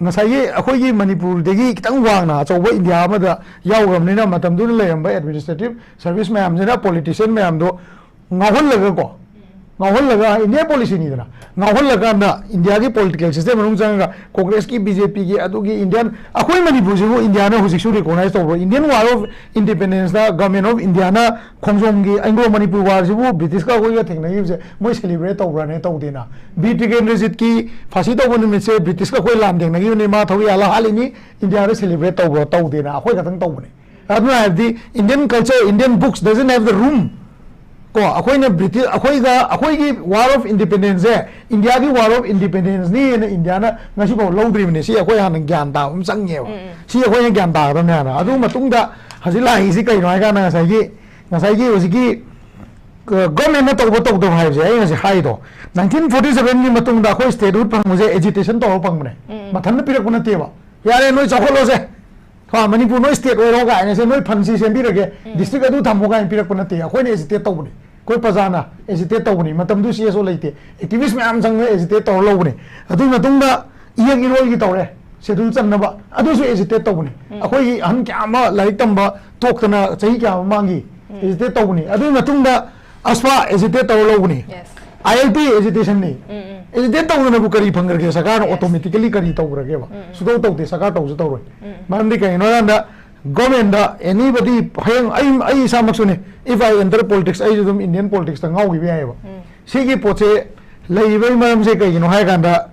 ꯉꯁꯥꯏꯒꯤ ꯑꯩꯈꯣꯏꯒꯤ ꯃꯅꯤꯄꯨꯔꯗꯒꯤ ꯈꯤꯇꯪ ꯋꯥꯡꯅ ꯑꯆꯧꯕ ꯏꯟꯗꯤꯌꯥ ꯑꯃꯗ ꯌꯥꯎꯈ꯭ꯔꯕꯅꯤꯅ ꯃꯇꯝꯗꯨꯗ ꯂꯩꯔꯝꯕ ꯑꯦꯗꯃꯤꯅꯤꯁꯇ꯭ꯔꯦꯇꯤꯞ ꯁꯔꯚꯤꯁ ꯃꯌꯥꯝꯁꯤꯅ ꯄꯣꯂꯤꯇꯤꯁꯤꯌꯟ ꯃꯌꯥꯝꯗꯣ ꯉꯥꯎꯍꯜꯂꯒꯀꯣ, ꯉꯥꯎꯍꯜꯂꯒ ꯏꯟꯗꯤꯌꯥ ꯄꯣꯂꯤꯁꯤꯅꯤꯗꯅ, ꯉꯥꯎꯍꯜꯂꯀꯥꯟꯗ ꯏꯟꯗꯤꯌꯥꯒꯤ ꯄꯣꯂꯤꯇꯤꯀꯦꯜ ꯁꯤꯁꯇꯦꯝ ꯃꯅꯨꯡ ꯆꯪꯉꯒ ꯀꯣꯡꯒ꯭ꯔꯦꯁꯀꯤ, ꯕꯤ ꯖꯦ ꯄꯤꯒꯤ, ꯑꯗꯨꯒꯤ ꯏꯟꯗꯤꯌꯟ, ꯑꯩꯈꯣꯏ ꯃꯅꯤꯄꯨꯔꯁꯤꯕꯨ ꯏꯟꯗꯤꯌꯥꯅ ꯍꯧꯖꯤꯛꯁꯨ ꯔꯤꯀꯣꯛꯅꯥꯏꯖ ꯇꯧꯕ꯭ꯔꯣ? ꯏꯟꯗꯤꯌꯟ ꯋꯥꯔ ꯑꯣꯐ ꯏꯟꯗꯤꯄꯦꯟꯗꯦꯟꯁꯇ ꯒꯚꯔꯟꯃꯦꯟ ꯑꯣꯐ ꯏꯟꯗꯤꯌꯥꯅ ꯈꯣꯡꯖꯣꯝꯒꯤ ꯑꯦꯡꯒ꯭ꯂꯣ ꯃꯅꯤꯄꯨꯔ ꯋꯥꯔꯁꯤꯕꯨ ꯕ꯭ꯔꯤꯇꯤꯁꯀ ꯑꯩꯈꯣꯏꯒ ꯊꯦꯡꯅꯈꯤꯕꯁꯦ ꯃꯣꯏ ꯁꯦꯂꯤꯕ꯭ꯔꯦꯠ ꯇꯧꯕ꯭ꯔꯥꯅꯦ? ꯇꯧꯗꯦꯅ꯫ ꯕꯤꯔ ꯇꯤꯀꯦꯟꯗ꯭ꯔꯖꯤꯠꯀꯤ ꯐꯥꯁꯤ ꯇꯧꯕ ꯅꯨꯃꯤꯠꯁꯦ ꯕ꯭ꯔꯤꯇꯤꯁꯀ ꯑꯩꯈꯣꯏ ꯂꯥꯟ ꯊꯦꯡꯅꯈꯤꯕꯅꯤ, ꯃꯥ ꯊꯧꯔꯤ ꯌꯥꯜꯂ ꯍꯥꯠꯂꯤꯅꯤ, ꯏꯟꯗꯤꯌꯥꯗ ꯁꯦꯂꯤꯕ꯭ꯔꯦꯠ ꯇꯧꯕ꯭ꯔꯣ? ꯇꯧꯗꯦꯅ, ꯑꯩꯈꯣꯏ ꯈꯛꯇꯪ ꯇꯧꯕꯅꯦ꯫ ꯑꯗꯨꯅ ꯍꯥꯏꯕꯗꯤ Indian culture, Indian books doesn't have the room꯫ ꯀꯣ, ꯑꯩꯈꯣꯏꯅ ꯕ꯭ꯔꯤꯇꯤꯁ, ꯑꯩꯈꯣꯏꯒ, ꯑꯩꯈꯣꯏꯒꯤ ꯋꯥꯔ ꯑꯣꯐ ꯏꯟꯗꯤꯄꯦꯟꯗꯦꯟꯁꯁꯦ ꯏꯟꯗꯤꯌꯥꯒꯤ ꯋꯥꯔ ꯑꯣꯐ ꯏꯟꯗꯤꯄꯦꯟꯗꯦꯟꯁꯅꯤꯅ ꯏꯟꯗꯤꯌꯥꯅ ꯉꯁꯤꯐꯥꯎ ꯂꯧꯗ꯭ꯔꯤꯕꯅꯤ꯫ ꯁꯤ ꯑꯩꯈꯣꯏ ꯍꯥꯟꯅ ꯒ꯭ꯌꯥꯟ ꯇꯥꯕ ꯑꯃ ꯆꯪꯉꯦꯕ꯫ ꯁꯤ ꯑꯩꯈꯣꯏꯅ ꯒ꯭ꯌꯥꯟ ꯇꯥꯒꯗꯕꯅꯦ ꯍꯥꯟꯅ꯫ ꯑꯗꯨ ꯃꯇꯨꯡꯗ ꯍꯧꯖꯤꯛ ꯂꯥꯛꯏꯁꯤ ꯀꯩꯅꯣ ꯍꯥꯏ ꯀꯥꯟꯗ ꯉꯁꯥꯏꯒꯤ, ꯉꯁꯥꯏꯒꯤ ꯍꯧꯖꯤꯛꯀꯤ ꯒ-, ꯒꯣꯔꯃꯦꯟꯅ ꯇꯧꯕ ꯇꯧꯗꯕ ꯍꯥꯏꯕꯁꯦ ꯑꯩ ꯉꯁꯥꯏ ꯍꯥꯏꯗꯣ, ꯅꯥꯏꯟꯇꯤꯟ ꯐꯣꯔꯇꯤ ꯁꯚꯦꯟꯒꯤ ꯃꯇꯨꯡꯗ ꯑꯩꯈꯣꯏ ꯁ꯭ꯇꯦꯠꯍꯨꯗ ꯐꯪꯕꯁꯦ ꯑꯦꯖꯤꯇꯦꯁꯟ ꯇꯧꯔꯒ ꯐꯪꯕꯅꯦ꯫ ꯃꯊꯟꯇ ꯄꯤꯔꯛꯄ ꯅꯠꯇꯦꯕ꯫ "ꯌꯥꯔꯦ, ꯅꯣꯏ ꯆꯥꯎꯈꯠꯂꯣꯁꯦ, ꯑꯥ, ꯃꯅꯤꯄꯨꯔ ꯅꯣꯏ state ꯑꯣꯏꯔꯣ ꯀꯥꯏꯅ ꯁꯦ, ꯅꯣꯏ fund ꯁꯤ ꯁꯦꯝꯕꯤꯔꯒꯦ, district ꯑꯗꯨ ꯊꯝꯃꯣ ꯀꯥꯏꯅ ꯄꯤꯔꯛꯄ ꯅꯠꯇꯦ꯫ ꯑꯩꯈꯣꯏꯅ agitate ꯇꯧꯕꯅꯤ, ꯑꯩꯈꯣꯏ ꯄ꯭ꯔꯖꯥꯅ agitate ꯇꯧꯕꯅꯤ꯫ ꯃꯇꯝꯗꯨ C S O ꯂꯩꯇꯦ, activist ꯃꯌꯥꯝ ꯆꯪꯉꯒ agitate ꯇꯧꯔ ꯂꯧꯕꯅꯤ꯫ ꯑꯗꯨꯒꯤ ꯃꯇꯨꯡꯗ ꯏꯌꯦꯛ ꯏꯔꯣꯜꯒꯤ ꯇꯧꯔꯦ, schedule ꯆꯟꯅꯕ, ꯑꯗꯨꯁꯨ agitate ꯇꯧꯕꯅꯤ꯫ ꯑꯩꯈꯣꯏꯒꯤ ꯑꯍꯟ ꯀꯌꯥ ꯑꯃ ꯂꯥꯏꯔꯤꯛ ꯇꯝꯕ ꯇꯣꯛꯇꯅ ꯆꯍꯤ ꯀꯌꯥ ꯑꯃ ꯃꯥꯡꯈꯤ, agitate ꯇꯧꯕꯅꯤ꯫ ꯑꯗꯨꯒꯤ ꯃꯇꯨꯡꯗ AFSPA agitate ꯇꯧꯔ ꯂꯧꯕꯅꯤ꯫ Yes. I L P agitationꯅꯤ꯫ Um, um. Agitate ꯇꯧꯗꯅꯕꯨ ꯀꯔꯤ ꯐꯪꯈ꯭ꯔꯒꯦ? ꯁꯔꯀꯥꯔꯅ Yes. automatically ꯀꯔꯤ ꯇꯧꯈ꯭ꯔꯒꯦꯕ? ꯎꯝ, ꯎꯝ. ꯁꯨꯇꯧ ꯇꯧꯗꯦ, ꯁꯔꯀꯥꯔ ꯇꯧꯁꯨ ꯇꯧꯔꯣꯏ꯫ ꯎꯝ, ꯎꯝ. ꯃꯔꯝꯗꯤ ꯀꯩꯒꯤꯅꯣ ꯍꯥꯏꯀꯥꯟꯗ, governmentꯇ anybody, ꯍꯌꯦꯡ ꯑꯩ, ꯑꯩ ꯏꯁꯥꯃꯛꯁꯨꯅꯦ, if I enter politics, ꯑꯩꯁꯨ ꯑꯗꯨꯝ Indian politicsꯇ ꯉꯥꯎꯈꯤꯕ ꯌꯥꯏꯑꯕ꯫ ꯎꯝ. ꯁꯤꯒꯤ ꯄꯣꯠꯁꯦ ꯂꯩꯔꯤꯕꯒꯤ ꯃꯔꯝꯁꯦ ꯀꯩꯒꯤꯅꯣ ꯍꯥꯏꯀꯥꯟꯗ,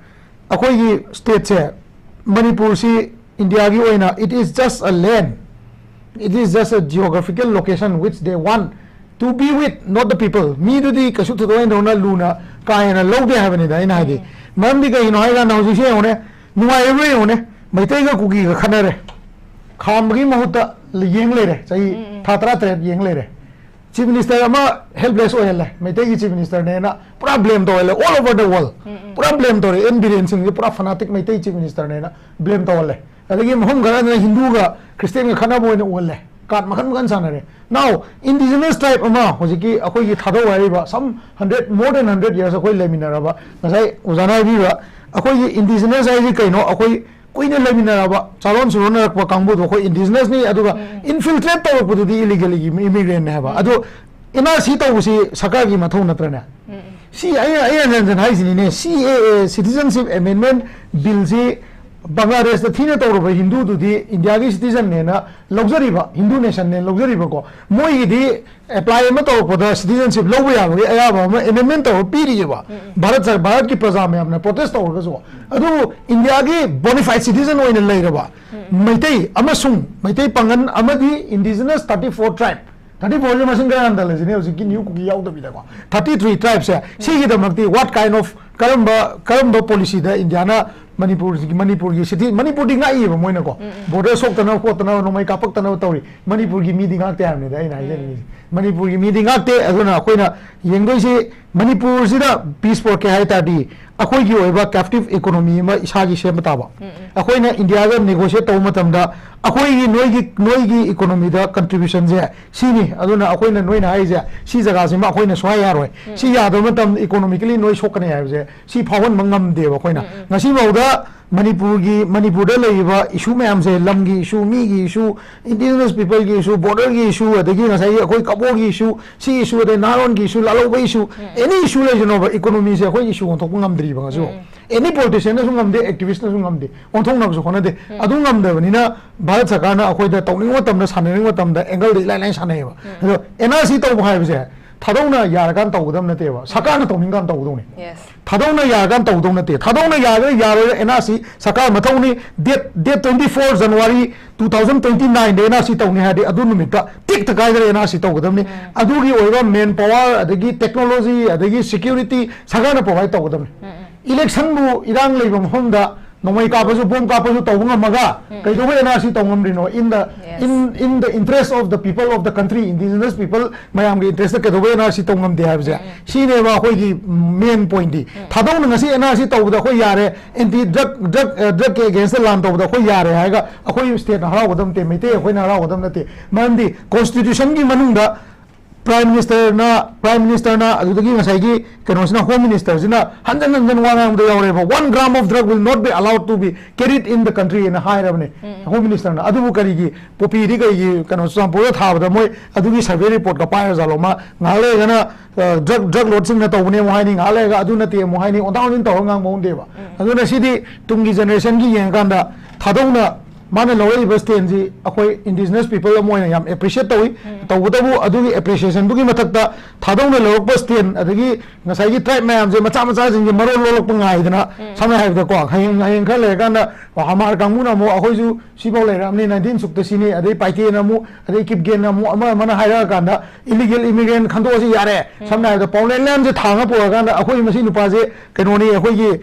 ꯑꯩꯈꯣꯏꯒꯤ stateꯁꯦ, ꯃꯅꯤꯄꯨꯔꯁꯤ Indiaꯒꯤ ꯑꯣꯏꯅ, it is just a land, it is just a geographical location which they want to be with, not the people. ꯃꯤꯗꯨꯗꯤ ꯀꯩꯁꯨ ꯊꯣꯏꯗꯣꯛ ꯍꯦꯟꯗꯣꯛꯅ ꯂꯨꯅ ꯀꯥ ꯍꯦꯟꯅ ꯂꯧꯗꯦ ꯍꯥꯏꯕꯅꯤꯗ ꯑꯩꯅ ꯍꯥꯏꯗꯤ꯫ ꯃꯔꯝꯗꯤ ꯀꯩꯒꯤꯅꯣ ꯍꯥꯏꯀꯥꯟꯗ, ꯍꯧꯖꯤꯛꯁꯦ ꯌꯦꯡꯉꯨꯅꯦ, ꯅꯨꯡꯉꯥꯏꯔꯤꯕ꯭ꯔꯥ ꯌꯦꯡꯉꯨꯅꯦ, ꯃꯩꯇꯩꯒ ꯀꯨꯀꯤꯒ ꯈꯠꯅꯔꯦ, ꯈꯥꯝꯕꯒꯤ ꯃꯍꯨꯠꯇ ꯌꯦꯡ ꯂꯩꯔꯦ, ꯆꯍꯤ ꯊꯥ ꯇꯔꯥꯇꯔꯦꯠ ꯌꯦꯡ ꯂꯩꯔꯦ꯫ Chief Minister ꯑꯃ helpless ꯑꯣꯏꯍꯜꯂꯦ, ꯃꯩꯇꯩꯒꯤ Chief Ministerꯅꯦꯅ ꯄꯨꯔꯥ blame ꯇꯧꯍꯜꯂꯦ, all over the world꯫ ꯄꯨꯔꯥ blame ꯇꯧꯔꯦ꯫ N Biren Singhꯁꯦ ꯄꯨꯔꯥ fanatic ꯃꯩꯇꯩ Chief Ministerꯅꯦꯅ blame ꯇꯧꯍꯜꯂꯦ꯫ ꯑꯗꯒꯤ ꯃꯐꯝ ꯈꯔꯗꯅ ꯍꯤꯟꯗꯨꯒ ꯈ꯭ꯔꯤꯁꯇꯦꯟꯒ ꯈꯠꯅꯕ ꯑꯣꯏꯅ ꯎꯍꯜꯂꯦ꯫ Card ꯃꯈꯟ ꯃꯈꯟ ꯁꯥꯟꯅꯔꯦ꯫ Now, indigenous tribe ꯑꯃ, ꯍꯧꯖꯤꯛꯀꯤ ꯑꯩꯈꯣꯏꯒꯤ ꯊꯥꯗꯧ ꯍꯥꯏꯔꯤꯕ, some hundred, more than hundred years ꯑꯩꯈꯣꯏ ꯂꯩꯃꯤꯟꯅꯔꯕ, ꯉꯁꯥꯏ ꯑꯣꯖꯥꯅ ꯍꯥꯏꯕꯤꯕ, ꯑꯩꯈꯣꯏꯒꯤ indigenous ꯍꯥꯏꯁꯤ ꯀꯩꯅꯣ? ꯑꯩꯈꯣꯏ ꯀꯨꯏꯅ ꯂꯩꯃꯤꯟꯅꯔꯕ, ꯆꯥꯔꯣꯟ ꯁꯨꯔꯣꯟꯅꯔꯛꯄ ꯀꯥꯡꯕꯨꯗꯣ ꯑꯩꯈꯣꯏ indigenousꯅꯤ, ꯑꯗꯨꯒ infiltrate ꯇꯧꯔꯛꯄꯗꯨꯗꯤ illegally immigrantꯅꯦ ꯍꯥꯏꯕ꯫ ꯑꯗꯣ N R C ꯇꯧꯕꯁꯤ ꯁꯔꯀꯥꯔꯒꯤ ꯃꯊꯧ ꯅꯠꯇ꯭ꯔꯅꯦ? ꯁꯤ ꯑꯩꯅ, ꯑꯩꯅ ꯍꯟꯖꯟ ꯍꯟꯖꯟ ꯍꯥꯏꯁꯤꯅꯤꯅꯦ, C A A, Citizenship Amendment Billꯁꯤ ꯕꯪꯒ꯭ꯂꯥꯗꯦꯁꯇ ꯊꯤꯅ ꯇꯧꯔꯕ ꯍꯤꯟꯗꯨꯗꯨꯗꯤ ꯏꯟꯗꯤꯌꯥꯒꯤ citizenꯅꯦꯅ ꯂꯧꯖꯔꯤꯕ, ꯍꯤꯟꯗꯨ nationꯅꯦꯅ ꯂꯧꯖꯔꯤꯕꯀꯣ, ꯃꯣꯏꯒꯤꯗꯤ apply ꯑꯃ ꯇꯧꯔꯛꯄꯗ citizenship ꯂꯧꯕ ꯌꯥꯕꯒꯤ ꯑꯌꯥꯕ ꯑꯃ amendment ꯇꯧꯔ ꯄꯤꯔꯤꯑꯕ꯫ ꯚꯥꯔꯠ ꯁꯔ-, ꯚꯥꯔꯠꯀꯤ ꯄ꯭ꯔꯖꯥ ꯃꯌꯥꯝꯅ protest ꯇꯧꯔꯒꯁꯨ꯫ ꯑꯗꯨꯕꯨ ꯏꯟꯗꯤꯌꯥꯒꯤ bona fide citizen ꯑꯣꯏꯅ ꯂꯩꯔꯕ ꯃꯩꯇꯩ ꯑꯃꯁꯨꯡ ꯃꯩꯇꯩ ꯄꯥꯉꯟ ꯑꯃꯗꯤ indigenous thirty four tribe, thirty fourꯁꯦ ꯃꯁꯤꯡ ꯈꯔ ꯍꯟꯊꯍꯜꯂꯁꯤꯅꯦ, ꯍꯧꯖꯤꯛꯀꯤ new Kuki ꯌꯥꯎꯗꯕꯤꯗꯀꯣ, thirty three tribeꯁꯦ, ꯁꯤꯒꯤꯗꯃꯛꯇꯤ what kind of ꯀꯔꯝꯕ ꯀꯔꯝꯕ ꯄꯣꯂꯤꯁꯤꯗ ꯏꯟꯗꯤꯌꯥꯅ ꯃꯅꯤꯄꯨꯔꯒꯤ ꯃꯅꯤꯄꯨꯔꯒꯤ ꯁꯤꯇꯤ ꯃꯅꯤꯄꯨꯔꯗꯤ ꯉꯥꯛꯏꯕ ꯃꯣꯏꯅꯀꯣ, ꯕꯣꯔꯗꯔ ꯁꯣꯛꯇꯅꯕ ꯈꯣꯠꯇꯅꯕ ꯅꯣꯡꯃꯩ ꯀꯥꯞꯄꯛꯇꯅꯕ ꯇꯧꯔꯤ꯫ ꯃꯅꯤꯄꯨꯔꯒꯤ ꯃꯤꯗꯤ ꯉꯥꯛꯇꯦ ꯍꯥꯏꯕꯅꯤꯗ ꯑꯩꯅ ꯍꯥꯏꯖꯅꯤꯡꯉꯤꯁꯦ꯫ ꯃꯅꯤꯄꯨꯔꯒꯤ ꯃꯤꯗꯤ ꯉꯥꯛꯇꯦ꯫ ꯑꯗꯨꯅ ꯑꯩꯈꯣꯏꯅ ꯌꯦꯡꯗꯣꯏꯁꯤ ꯃꯅꯤꯄꯨꯔꯁꯤꯗ ꯄꯤꯁ ꯄꯣꯔꯛꯀꯦ ꯍꯥꯏ ꯇꯥꯔꯗꯤ ꯑꯩꯈꯣꯏꯒꯤ ꯑꯣꯏꯕ ꯀꯦꯞꯇꯤꯞ ꯏꯀꯣꯅꯣꯃꯤ ꯑꯃ ꯏꯁꯥꯒꯤ ꯁꯦꯝꯕ ꯇꯥꯕ꯫ ꯑꯩꯈꯣꯏꯅ ꯏꯟꯗꯤꯌꯥꯒ ꯅꯦꯒꯣꯁꯤꯌꯦꯠ ꯇꯧꯕ ꯃꯇꯝꯗ ꯑꯩꯈꯣꯏꯒꯤ ꯅꯣꯏꯒꯤ ꯅꯣꯏꯒꯤ ꯏꯀꯣꯅꯣꯃꯤꯗ ꯀꯟꯇ꯭ꯔꯤꯕ꯭ꯌꯨꯁꯟꯁꯦ ꯁꯤꯅꯤ꯫ ꯑꯗꯨꯅ ꯑꯩꯈꯣꯏꯅ ꯅꯣꯏꯅ ꯍꯥꯏꯔꯤꯁꯦ ꯁꯤ ꯖꯒꯥꯁꯤꯃ ꯑꯩꯈꯣꯏꯅ ꯁꯨꯡꯌꯥ ꯌꯥꯔꯣꯏ, ꯁꯤ ꯌꯥꯗꯕ ꯃꯇꯝꯗ ꯏꯀꯣꯅꯣꯃꯤꯀꯦꯂꯤ ꯅꯣꯏ ꯁꯣꯛꯀꯅꯤ ꯍꯥꯏꯕꯁꯦ ꯁꯤ ꯐꯥꯎꯍꯟꯕ ꯉꯝꯗꯦꯕ ꯑꯩꯈꯣꯏꯅ꯫ ꯉꯁꯤꯐꯥꯎꯗ ꯃꯅꯤꯄꯨꯔꯒꯤ ꯃꯅꯤꯄꯨꯔꯗ ꯂꯩꯔꯤꯕ ꯏꯁꯨ ꯃꯌꯥꯝꯁꯦ, ꯂꯝꯒꯤ ꯏꯁꯨ, ꯃꯤꯒꯤ ꯏꯁꯨ, ꯏꯟꯗꯤꯖꯤꯅꯁ ꯄꯤꯄꯜꯒꯤ ꯏꯁꯨ, ꯕꯣꯔꯗꯔꯒꯤ ꯏꯁꯨ, ꯑꯗꯒꯤ ꯉꯁꯥꯏꯒꯤ ꯑꯩꯈꯣꯏ ꯀꯕꯣꯛꯀꯤ ꯏꯁꯨ, ꯁꯤ ꯏꯁꯨ, ꯑꯗꯩ ꯅꯍꯥꯔꯣꯟꯒꯤ ꯏꯁꯨ, ꯂꯥꯜꯍꯧꯕ ꯏꯁꯨ, ꯑꯦꯅꯤ ꯏꯁꯨ ꯂꯩꯁꯅꯣꯕ, ꯏꯀꯣꯅꯣꯃꯤꯁꯦ ꯑꯩꯈꯣꯏ ꯏꯁꯨ ꯑꯣꯟꯊꯣꯛꯄ ꯉꯝꯗ꯭ꯔꯤꯕ ꯉꯁꯤꯐꯥꯎ꯫ ꯑꯦꯅꯤ ꯄꯣꯂꯤꯇꯤꯁꯤꯌꯟꯅꯁꯨ ꯉꯝꯗꯦ, ꯑꯦꯛꯇꯤꯚꯤꯁꯅꯁꯨ ꯉꯝꯗꯦ, ꯑꯣꯟꯊꯣꯛꯅꯕꯁꯨ ꯍꯣꯠꯅꯗꯦ꯫ ꯑꯗꯨ ꯉꯝꯗꯕꯅꯤꯅ ꯚꯥꯔꯠ ꯁꯔꯀꯥꯔꯅ ꯑꯩꯈꯣꯏꯗ ꯇꯧꯅꯤꯡꯕ ꯃꯇꯝꯗ, ꯁꯥꯟꯅꯅꯤꯡꯕ ꯃꯇꯝꯗ ꯑꯦꯡꯒꯜꯗ ꯏꯂꯥꯏ ꯂꯥꯏꯅ ꯁꯥꯟꯅꯩꯌꯦꯕ꯫ ꯑꯗꯣ ꯑꯦꯟ ꯑꯥꯔ ꯁꯤ ꯇꯧꯕ ꯍꯥꯏꯕꯁꯦ ꯊꯥꯗꯧꯅ ꯌꯥꯔꯀꯥꯟꯗ ꯇꯧꯒꯗꯕ ꯅꯠꯇꯦꯕ, ꯁꯔꯀꯥꯔꯅ ꯇꯧꯅꯤꯡꯀꯥꯟꯗ ꯇꯧꯒꯗꯧꯅꯦ꯫ Yes. ꯊꯥꯗꯧꯅ ꯌꯥꯔꯀꯥꯟꯗ ꯇꯧꯗꯧ ꯅꯠꯇꯦ꯫ ꯊꯥꯗꯧꯅ ꯌꯥꯔꯒ ꯌꯥꯔꯣꯏ, ꯑꯦꯟ ꯑꯥꯔ ꯁꯤ ꯁꯔꯀꯥꯔ ꯃꯊꯧꯅꯤ꯫ Date date twenty four January two thousand twenty nine the N R C ꯇꯧꯅꯤ ꯍꯥꯏꯔꯗꯤ ꯑꯗꯨ ꯅꯨꯃꯤꯠꯇ ꯇꯤꯛꯇ ꯀꯥꯏꯗꯅ ꯑꯦꯟ ꯑꯥꯔ ꯁꯤ ꯇꯧꯒꯗꯕꯅꯤ꯫ ꯑꯗꯨꯒꯤ ꯑꯣꯏꯕ ꯃꯦꯟ ꯄꯋꯥꯔ, ꯑꯗꯒꯤ ꯇꯦꯛꯅꯣꯂꯣꯖꯤ, ꯑꯗꯒꯤ ꯁꯦꯀ꯭ꯌꯨꯔꯤꯇꯤ ꯁꯔꯀꯥꯔꯅ ꯄ꯭ꯔꯣꯚꯥꯏꯗ ꯇꯧꯒꯗꯕꯅꯤ꯫ ꯏꯂꯦꯛꯁꯟꯕꯨ ꯏꯔꯥꯡ ꯂꯩꯕ ꯃꯐꯝꯗ ꯅꯣꯡꯃꯩ ꯀꯥꯞꯄꯁꯨ, ꯕꯣꯝ ꯀꯥꯞꯄꯁꯨ ꯇꯧꯕ ꯉꯝꯃꯒ ꯀꯩꯗꯧꯕꯩ ꯑꯦꯟ ꯑꯥꯔ ꯁꯤ ꯇꯧ ꯉꯝꯗ꯭ꯔꯤꯅꯣ? In the Yes. in in the interest of the people of the country, indigenous people ꯃꯌꯥꯝꯒꯤ ꯏꯟꯇꯔꯦꯁꯇ ꯀꯩꯗꯧꯕꯩ ꯑꯦꯟ ꯑꯥꯔ ꯁꯤ ꯇꯧ ꯉꯝꯗꯦ ꯍꯥꯏꯕꯁꯦ ꯁꯤꯅꯦꯕ ꯑꯩꯈꯣꯏꯒꯤ ꯃꯦꯟ ꯄꯣꯏꯟꯗꯤ꯫ ꯊꯥꯗꯧꯅ ꯉꯁꯤ ꯑꯦꯟ ꯑꯥꯔ ꯁꯤ ꯇꯧꯕꯗ ꯑꯩꯈꯣꯏ ꯌꯥꯔꯦ, ꯑꯦꯟꯇꯤ ꯗ꯭ꯔꯒ ꯗ꯭ꯔꯒ ꯗ꯭ꯔꯒꯀꯤ ꯑꯦꯒꯦꯟꯁꯇ ꯂꯥꯟ ꯇꯧꯕꯗ ꯑꯩꯈꯣꯏ ꯌꯥꯔꯦ ꯍꯥꯏꯔꯒ ꯑꯩꯈꯣꯏ ꯁ꯭ꯇꯦꯠꯅ ꯍꯔꯥꯎꯒꯗꯕ ꯅꯠꯇꯦ, ꯃꯩꯇꯩ ꯑꯩꯈꯣꯏꯅ ꯍꯔꯥꯎꯒꯗꯕ ꯅꯠꯇꯦ꯫ ꯃꯔꯝꯗꯤ ꯀꯣꯟꯁꯇꯤꯇ꯭ꯌꯨꯁꯟꯒꯤ ꯃꯅꯨꯡꯗ ꯄ꯭ꯔꯥꯏꯝ ꯃꯤꯅꯤꯁꯇꯔꯅ ꯄ꯭ꯔꯥꯏꯝ ꯃꯤꯅꯤꯁꯇꯔꯅ ꯑꯗꯨꯗꯒꯤ ꯉꯁꯥꯏꯒꯤ ꯀꯩꯅꯣꯁꯤꯅ, ꯍꯣꯝ ꯃꯤꯅꯤꯁꯇꯔꯁꯤꯅ ꯍꯟꯖꯟ ꯍꯟꯖꯟ ꯋꯥ ꯉꯥꯡꯕꯗ ꯌꯥꯎꯔꯦꯕ, "One gram of drug will not be allowed to be carried in the country" ꯍꯥꯏꯅ ꯍꯥꯏꯔꯕꯅꯦ ꯍꯣꯝ ꯃꯤꯅꯤꯁꯇꯔꯅ꯫ ꯑꯗꯨꯕꯨ ꯀꯔꯤꯒꯤ ꯄꯣꯄꯤꯗꯤ ꯀꯩꯒꯤ ꯀꯩꯅꯣ ꯆꯨꯔꯆꯥꯟꯄꯨꯔꯗ ꯊꯥꯕꯗ ꯃꯣꯏ ꯑꯗꯨꯒꯤ ꯁꯔꯚꯦ ꯔꯤꯄꯣꯔꯠꯀ ꯄꯥꯏꯔꯖꯥꯠꯂꯣ? ꯃꯥ ꯉꯥꯏꯍꯥꯛ ꯂꯩꯔꯒꯅ ꯗ꯭ꯔꯒ ꯗ꯭ꯔꯒ ꯂꯣꯔꯗꯁꯤꯡꯅ ꯇꯧꯕꯅꯦ ꯑꯃꯨꯛ ꯍꯥꯏꯅꯤ, ꯉꯥꯏꯍꯥꯛ ꯂꯩꯔꯒ ꯑꯗꯨ ꯅꯠꯇꯦ ꯑꯃꯨꯛ ꯍꯥꯏꯅꯤ, ꯑꯣꯟꯊꯥ ꯑꯣꯟꯁꯤꯟ ꯇꯧꯔꯒ ꯉꯥꯡꯕ ꯍꯧꯅꯗꯦꯕ꯫ ꯑꯗꯨꯅ ꯁꯤꯗꯤ ꯇꯨꯡꯒꯤ ꯖꯦꯅꯦꯔꯦꯁꯟꯒꯤ ꯌꯦꯡꯉꯀꯥꯟꯗ ꯊꯥꯗꯧꯅ ꯃꯥꯅ ꯂꯧꯔꯛꯏꯕ ꯁ꯭ꯇꯦꯟꯁꯤ ꯑꯩꯈꯣꯏ ꯏꯟꯗꯤꯖꯤꯅꯁ ꯄꯤꯄꯜ ꯑꯃ ꯑꯣꯏꯅ ꯌꯥꯝ ꯑꯦꯄ꯭ꯔꯤꯁꯤꯌꯦꯠ ꯇꯧꯏ꯫ ꯇꯧꯕꯇꯕꯨ ꯑꯗꯨꯒꯤ ꯑꯦꯄ꯭ꯔꯤꯁꯤꯌꯦꯁꯟꯗꯨꯒꯤ ꯃꯊꯛꯇ ꯊꯥꯗꯧꯅ ꯂꯧꯔꯛꯄ ꯁ꯭ꯇꯦꯟ, ꯑꯗꯒꯤ ꯉꯁꯥꯏꯒꯤ ꯇ꯭ꯔꯥꯏꯕ ꯃꯌꯥꯝꯁꯦ ꯃꯆꯥ ꯃꯆꯥꯁꯤꯡꯁꯦ ꯃꯔꯣꯟ ꯂꯣꯜꯂꯛꯄ ꯉꯥꯏꯗꯅ, ꯁꯝꯅ ꯍꯥꯏꯔꯕꯗꯀꯣ, ꯍꯌꯦꯡ ꯍꯌꯦꯡ ꯈꯔ ꯂꯩꯔꯀꯥꯟꯗ ꯍꯃꯥꯔ ꯀꯥꯡꯕꯨꯅ ꯑꯃꯨꯛ ꯑꯩꯈꯣꯏꯁꯨ ꯁꯤꯐꯥꯎ ꯂꯩꯔꯛꯑꯕꯅꯤ, ꯅꯥꯏꯟꯇꯤꯟ ꯁꯨꯛꯇ ꯁꯤꯅꯤ, ꯑꯗꯩ ꯄꯥꯏꯇꯦꯅ ꯑꯃꯨꯛ, ꯑꯗꯩ ꯀꯤꯞꯒꯦꯟꯅ ꯑꯃꯨꯛ, ꯑꯃ ꯑꯃꯅ ꯍꯥꯏꯔꯛꯑꯀꯥꯟꯗ illegal immigrant ꯈꯟꯗꯣꯛꯑꯁꯤ ꯌꯥꯔꯦ꯫ ꯁꯝꯅ ꯍꯥꯏꯔꯕꯗ ꯄꯥꯎꯂꯦꯟ ꯂꯦꯟꯁꯦ ꯊꯥꯡꯉ ꯄꯨꯔꯀꯥꯟꯗ ꯑꯩꯈꯣꯏ ꯃꯁꯤ ꯅꯨꯄꯥꯁꯦ ꯀꯩꯅꯣꯅꯤ, ꯑꯩꯈꯣꯏꯒꯤ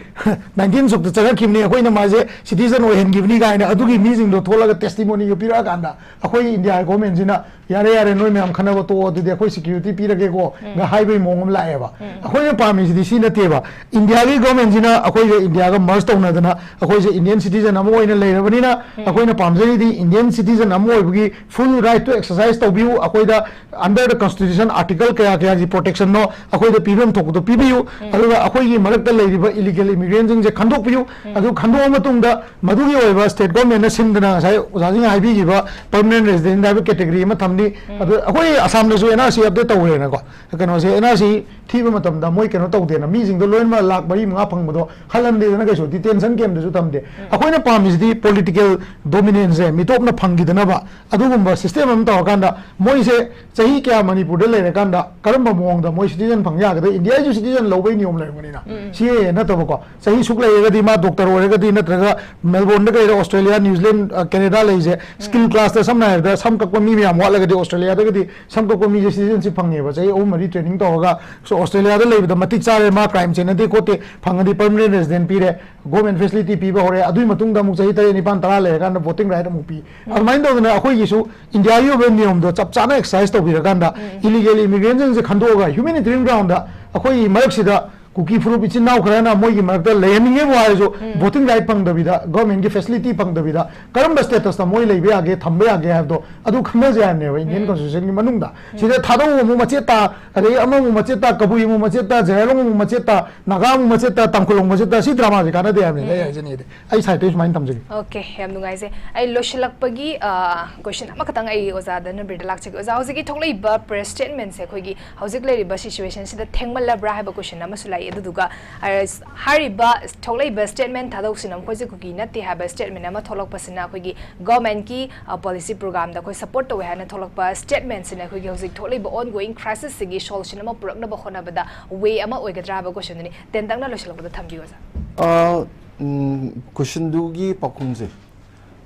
ꯅꯥꯏꯟꯇꯤꯟ ꯁꯨꯛꯇ ꯆꯪꯉꯛꯈꯤꯕꯅꯤ, ꯑꯩꯈꯣꯏꯅ ꯃꯥꯁꯦ citizen ꯑꯣꯏꯍꯟꯈꯤꯕꯅꯤꯒ ꯍꯥꯏꯅ ꯑꯗꯨꯒꯤ ꯃꯤꯁꯤꯡꯗꯣ ꯊꯣꯛꯂꯒ testimony ꯒ ꯄꯤꯔꯛꯑꯀꯥꯟꯗ ꯑꯩꯈꯣꯏ ꯏꯟꯗꯤꯌꯥ ꯒꯣꯔꯃꯦꯟꯁꯤꯅ ꯌꯥꯔꯦ, ꯌꯥꯔꯦ, ꯅꯣꯏ ꯃꯌꯥꯝ ꯈꯟꯅꯕ ꯇꯣꯛꯑꯣ, ꯑꯗꯨꯗꯤ ꯑꯩꯈꯣꯏ security ꯄꯤꯔꯒꯦꯀꯣ ꯒ ꯍꯥꯏꯕꯒꯤ ꯃꯑꯣꯡ ꯑꯃ ꯂꯥꯛꯑꯦꯕ꯫ ꯑꯩꯈꯣꯏꯅ ꯄꯥꯝꯃꯤꯁꯤꯗꯤ ꯁꯤ ꯅꯠꯇꯦꯕ꯫ ꯏꯟꯗꯤꯌꯥꯒꯤ ꯒꯣꯔꯃꯦꯟꯁꯤꯅ ꯑꯩꯈꯣꯏꯒ ꯏꯟꯗꯤꯌꯥꯒ merge ꯇꯧꯅꯗꯅ ꯑꯩꯈꯣꯏꯁꯦ Indian citizen ꯑꯃ ꯑꯣꯏꯅ ꯂꯩꯔꯕꯅꯤꯅ ꯑꯩꯈꯣꯏꯅ ꯄꯥꯝꯖꯔꯤꯗꯤ Indian citizen ꯑꯃ ꯑꯣꯏꯕꯒꯤ full right to exercise ꯇꯧꯕꯤꯌꯨ꯫ ꯑꯩꯈꯣꯏꯗ under the constitution article ꯀꯌꯥ ꯀꯌꯥꯒꯤ protection ꯅꯣ ꯑꯩꯈꯣꯏꯗ ꯄꯤꯐꯝ ꯊꯣꯛꯄꯗꯣ ꯄꯤꯕꯤꯌꯨ꯫ ꯑꯗꯨꯒ ꯑꯩꯈꯣꯏꯒꯤ ꯃꯔꯛꯇ ꯂꯩꯔꯤꯕ illegal immigrant ꯁꯤꯡꯁꯦ ꯈꯟꯗꯣꯛꯄꯤꯌꯨ꯫ ꯑꯗꯨ ꯈꯟꯗꯣꯛꯑ ꯃꯇꯨꯡꯗ ꯃꯗꯨꯒꯤ ꯑꯣꯏꯕ state government ꯅ ꯁꯤꯟꯗꯅ ꯉꯁꯥꯏ ꯑꯣꯖꯥꯁꯤꯡꯅ ꯍꯥꯏꯕꯤꯈꯤꯕ permanent resident ꯍꯥꯏꯕ category ꯑꯃ ꯊꯝꯅꯤ꯫ ꯑꯗꯨ ꯑꯩꯈꯣꯏ ꯑꯁꯥꯝꯗꯁꯨ N R C update ꯇꯧꯈ꯭ꯔꯦꯅꯀꯣ, ꯀꯩꯅꯣꯁꯦ N R C ꯊꯤꯕ ꯃꯇꯝꯗ ꯃꯣꯏ ꯀꯩꯅꯣ ꯇꯧꯗꯦꯅ, ꯃꯤꯁꯤꯡꯗꯣ ꯂꯣꯏꯅꯃꯛ ꯂꯥꯛ ꯃꯔꯤ ꯃꯉꯥ ꯐꯪꯕꯗꯣ ꯍꯜꯍꯟꯗꯦꯗꯅ, ꯀꯩꯁꯨ detention camp ꯇꯁꯨ ꯊꯝꯗꯦ꯫ ꯑꯩꯈꯣꯏꯅ ꯄꯥꯝꯃꯤꯁꯤꯗꯤ political dominance ꯁꯦ ꯃꯤꯇꯣꯞꯅ ꯐꯪꯈꯤꯗꯅꯕ ꯑꯗꯨꯒꯨꯝꯕ system ꯑꯃ ꯇꯧꯔꯀꯥꯟꯗ ꯃꯣꯏꯁꯦ ꯆꯍꯤ ꯀꯌꯥ ꯃꯅꯤꯄꯨꯔꯗ ꯂꯩꯔꯀꯥꯟꯗ ꯀꯔꯝꯕ ꯃꯑꯣꯡꯗ ꯃꯣꯏ citizen ꯐꯪ ꯌꯥꯒꯗ꯭ꯔꯥ? ꯏꯟꯗꯤꯌꯥꯒꯤꯁꯨ citizen ꯂꯧꯕꯒꯤ ꯅꯤꯌꯣꯝ ꯂꯩꯔꯕꯅꯤꯅ, C A A ꯅꯠꯇꯕꯀꯣ, ꯆꯍꯤ ꯁꯨꯛ ꯂꯩꯔꯒꯗꯤ ꯃꯥ doctor ꯑꯣꯏꯔꯒꯗꯤ ꯅꯠꯇ꯭ꯔꯒ Melbourne ꯗ ꯀꯩꯗ Australia, New Zealand, ꯑ, Canada ꯂꯩꯁꯦ skill class ꯇ ꯁꯝꯅ ꯍꯥꯏꯔꯕꯗ ꯁꯝ ꯀꯛꯄ ꯃꯤ ꯃꯌꯥꯝ ꯋꯥꯠꯂꯒꯗꯤ Australia ꯗꯒꯗꯤ ꯁꯝ ꯀꯛꯄ ꯃꯤꯁꯦ citizenship ꯐꯪꯉꯦꯕ꯫ ꯆꯍꯤ ꯑꯍꯨꯝ ꯃꯔꯤ training ꯇꯧꯔꯒ, so Australia ꯗ ꯂꯩꯕꯗ ꯃꯇꯤꯛ ꯆꯥꯔꯦ, ꯃꯥ crime ꯆꯦꯟꯅꯗꯦ ꯈꯣꯠꯇꯦ, ꯐꯪꯉꯗꯤ permanent resident ꯄꯤꯔꯦ, government facility ꯄꯤꯕ ꯍꯧꯔꯦ꯫ ꯑꯗꯨꯒꯤ ꯃꯇꯨꯡꯗ ꯑꯃꯨꯛ ꯆꯍꯤ ꯇꯔꯦꯠ, ꯅꯤꯄꯥꯟ, ꯇꯔꯥ ꯂꯩꯔꯀꯥꯟꯗ voting right ꯑꯃꯨꯛ ꯄꯤ꯫ ꯑꯗꯨꯃꯥꯏꯅ ꯇꯧꯗꯅ ꯑꯩꯈꯣꯏꯒꯤꯁꯨ ꯏꯟꯗꯤꯌꯥꯒꯤ ꯑꯣꯏꯕ ꯅꯤꯌꯣꯝꯗꯣ ꯆꯞ ꯆꯥꯅ exercise ꯇꯧꯕꯤꯔꯀꯥꯟꯗ illegal immigrant ꯁꯤꯡꯁꯦ ꯈꯟꯗꯣꯛꯑꯒ humanitarian ground ꯗ ꯑꯩꯈꯣꯏꯒꯤ ꯃꯔꯛꯁꯤꯗ ꯀꯨꯀꯤ ꯐꯨꯔꯨꯞ ꯏꯆꯤꯟ ꯏꯅꯥꯎ ꯈꯔꯅ ꯃꯣꯏꯒꯤ ꯃꯔꯛꯇ ꯂꯩꯍꯟꯅꯤꯡꯉꯦꯕꯨ ꯍꯥꯏꯔꯁꯨ voting right ꯐꯪꯗꯕꯤꯗ, government ꯀꯤ facility ꯐꯪꯗꯕꯤꯗ ꯀꯔꯝꯕ status ꯇ ꯃꯣꯏ ꯂꯩꯕ ꯌꯥꯒꯦ, ꯊꯝꯕ ꯌꯥꯒꯦ ꯍꯥꯏꯕꯗꯣ ꯑꯗꯨ ꯈꯟꯅꯁꯦ ꯍꯥꯏꯕꯅꯦꯕ Indian constitution ꯒꯤ ꯃꯅꯨꯡꯗ꯫ ꯁꯤꯗ ꯊꯥꯗꯧ ꯑꯃꯨꯛ ꯃꯆꯦꯠ ꯇꯥ, ꯑꯗꯒꯤ ꯑꯃꯃꯨꯛ ꯃꯆꯦꯠ ꯇꯥ, ꯀꯕꯨꯏ ꯑꯃꯨꯛ ꯃꯆꯦꯠ ꯇꯥ, ꯖꯦꯔꯥꯏꯔꯣꯡ ꯑꯃꯨꯛ ꯃꯆꯦꯠ ꯇꯥ, ꯅꯥꯒꯥ ꯑꯃꯨꯛ ꯃꯆꯦꯠ ꯇꯥ, ꯇꯥꯡꯈꯨꯜ ꯑꯃꯨꯛ ꯃꯆꯦꯠ ꯇꯥ, ꯁꯤ ꯗ꯭ꯔꯃꯥꯁꯦ ꯀꯥꯟꯅꯗꯦ ꯍꯥꯏꯕꯅꯤꯗ ꯑꯩ ꯍꯥꯏꯖꯅꯤꯡꯉꯤꯗꯤ꯫ ꯑꯩ side ꯇꯩ ꯁꯨꯃꯥꯏꯅ ꯊꯝꯖꯒꯦ꯫ Okay, ꯌꯥꯝ ꯅꯨꯡꯉꯥꯏꯖꯩ꯫ ꯑꯩ ꯂꯣꯏꯁꯤꯜꯂꯛꯄꯒꯤ, ꯑ, question ꯑꯃꯈꯛꯇꯪ ꯑꯩ ꯑꯣꯖꯥꯗ ꯅꯝꯕꯔꯗ ꯂꯥꯛꯆꯒꯦ꯫ ꯑꯣꯖꯥ, ꯍꯧꯖꯤꯛꯀꯤ ꯊꯣꯛꯂꯛꯏꯕ press statement ꯁꯦ ꯑꯩꯈꯣꯏꯒꯤ ꯍꯧꯖꯤꯛ ꯂꯩꯔꯤꯕ situation ꯁꯤꯗ ꯊꯦꯡꯃꯜꯂꯕ꯭ꯔꯥ ꯍꯥꯏꯕ question ꯑꯃꯁꯨ ꯂꯥꯛꯏ꯫ ꯑꯗꯨꯗꯨꯒ, ꯑ, ꯍꯥꯏꯔꯤꯕ ꯊꯣꯛꯂꯛꯏꯕ statement ꯊꯥꯗꯣꯛꯁꯤꯅ ꯃꯈꯣꯏꯁꯦ ꯀꯨꯀꯤ ꯅꯠꯇꯦ ꯍꯥꯏꯕ statement ꯑꯃ ꯊꯣꯛꯂꯛꯄꯁꯤꯅ ꯑꯩꯈꯣꯏꯒꯤ government ꯀꯤ, ꯑ, policy program ꯗ ꯑꯩꯈꯣꯏ support ꯇꯧꯋꯦ ꯍꯥꯏꯅ ꯊꯣꯛꯂꯛꯄ statement ꯁꯤꯅ ꯑꯩꯈꯣꯏꯒꯤ ꯍꯧꯖꯤꯛ ꯊꯣꯛꯂꯛꯏꯕ ongoing crisis ꯁꯤꯒꯤ solution ꯑꯃ ꯄꯨꯔꯛꯅꯕ ꯍꯣꯠꯅꯕꯗ way ꯑꯃ ꯑꯣꯏꯒꯗ꯭ꯔꯥ ꯍꯥꯏꯕ question ꯗꯨꯅꯤ꯫ ꯇꯦꯟꯇꯛꯅ ꯂꯣꯏꯁꯤꯜꯂꯛꯄꯗ ꯊꯝꯕꯤꯌꯨ, ꯑꯣꯖꯥ꯫ ꯑ, ꯎꯝ, question ꯗꯨꯒꯤ ꯄꯥꯎꯈꯨꯝꯁꯦ,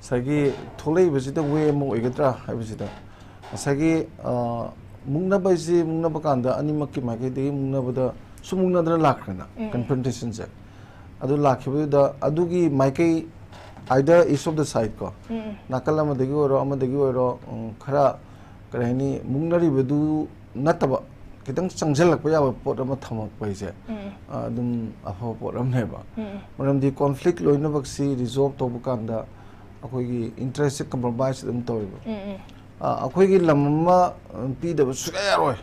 ꯉꯁꯥꯏꯒꯤ ꯊꯣꯛꯂꯛꯏꯕꯁꯤꯗ ꯋꯦ ꯑꯃ ꯑꯣꯏꯒꯗ꯭ꯔꯥ ꯍꯥꯏꯕꯁꯤꯗ, ꯉꯁꯥꯏꯒꯤ ꯑ, ꯃꯨꯛꯅꯕ ꯍꯥꯏꯁꯤ ꯃꯨꯛꯅꯕ ꯀꯥꯟꯗ ꯑꯅꯤꯃꯛꯀꯤ ꯃꯥꯏꯀꯩꯗꯒꯤ ꯃꯨꯛꯅꯕꯗ ꯁꯨꯝ ꯃꯨꯛꯅꯗꯅ ꯂꯥꯛꯈ꯭ꯔꯦꯅ, ꯎꯝ. ꯀꯟꯐ꯭ꯔꯟꯇꯦꯁꯟꯁꯦ꯫ ꯑꯗꯨ ꯂꯥꯛꯈꯤꯕꯗꯨꯗ ꯑꯗꯨꯒꯤ ꯃꯥꯏꯀꯩ, either each of the side ꯀꯣ, ꯎꯝ. ꯅꯥꯀꯜ ꯑꯃꯗꯒꯤ ꯑꯣꯏꯔꯣ ꯑꯃꯗꯒꯤ ꯑꯣꯏꯔꯣ, ꯎꯝ, ꯈꯔ ꯀꯔꯤ ꯍꯥꯏꯅꯤ, ꯃꯨꯛꯅꯔꯤꯕꯗꯨ ꯅꯠꯇꯕ ꯈꯤꯇꯪ ꯆꯪꯁꯤꯜꯂꯛꯄ ꯌꯥꯕ ꯄꯣꯠ ꯑꯃ ꯊꯝꯃꯛꯄ ꯍꯥꯏꯁꯦ, ꯎꯝ. ꯑ, ꯑꯗꯨꯝ ꯑꯐꯕ ꯄꯣꯠ ꯑꯃꯅꯦꯕ꯫ ꯎꯝ. ꯃꯔꯝꯗꯤ ꯀꯣꯟꯐ꯭ꯂꯤꯛ ꯂꯣꯏꯅꯃꯛꯁꯤ ꯔꯤꯖꯣꯜꯕ ꯇꯧꯕ ꯀꯥꯟꯗ ꯑꯩꯈꯣꯏꯒꯤ ꯏꯟꯇꯔꯦꯁꯁꯦ ꯀꯝꯄ꯭ꯔꯣꯃꯥꯏꯁ ꯑꯗꯨꯝ ꯇꯧꯋꯦꯕ꯫ ꯎꯝ, ꯎꯝ. ꯑ, ꯑꯩꯈꯣꯏꯒꯤ ꯂꯝ ꯑꯃ, ꯑ, ꯄꯤꯗꯕ ꯁꯨꯡꯌꯥ ꯌꯥꯔꯣꯏ,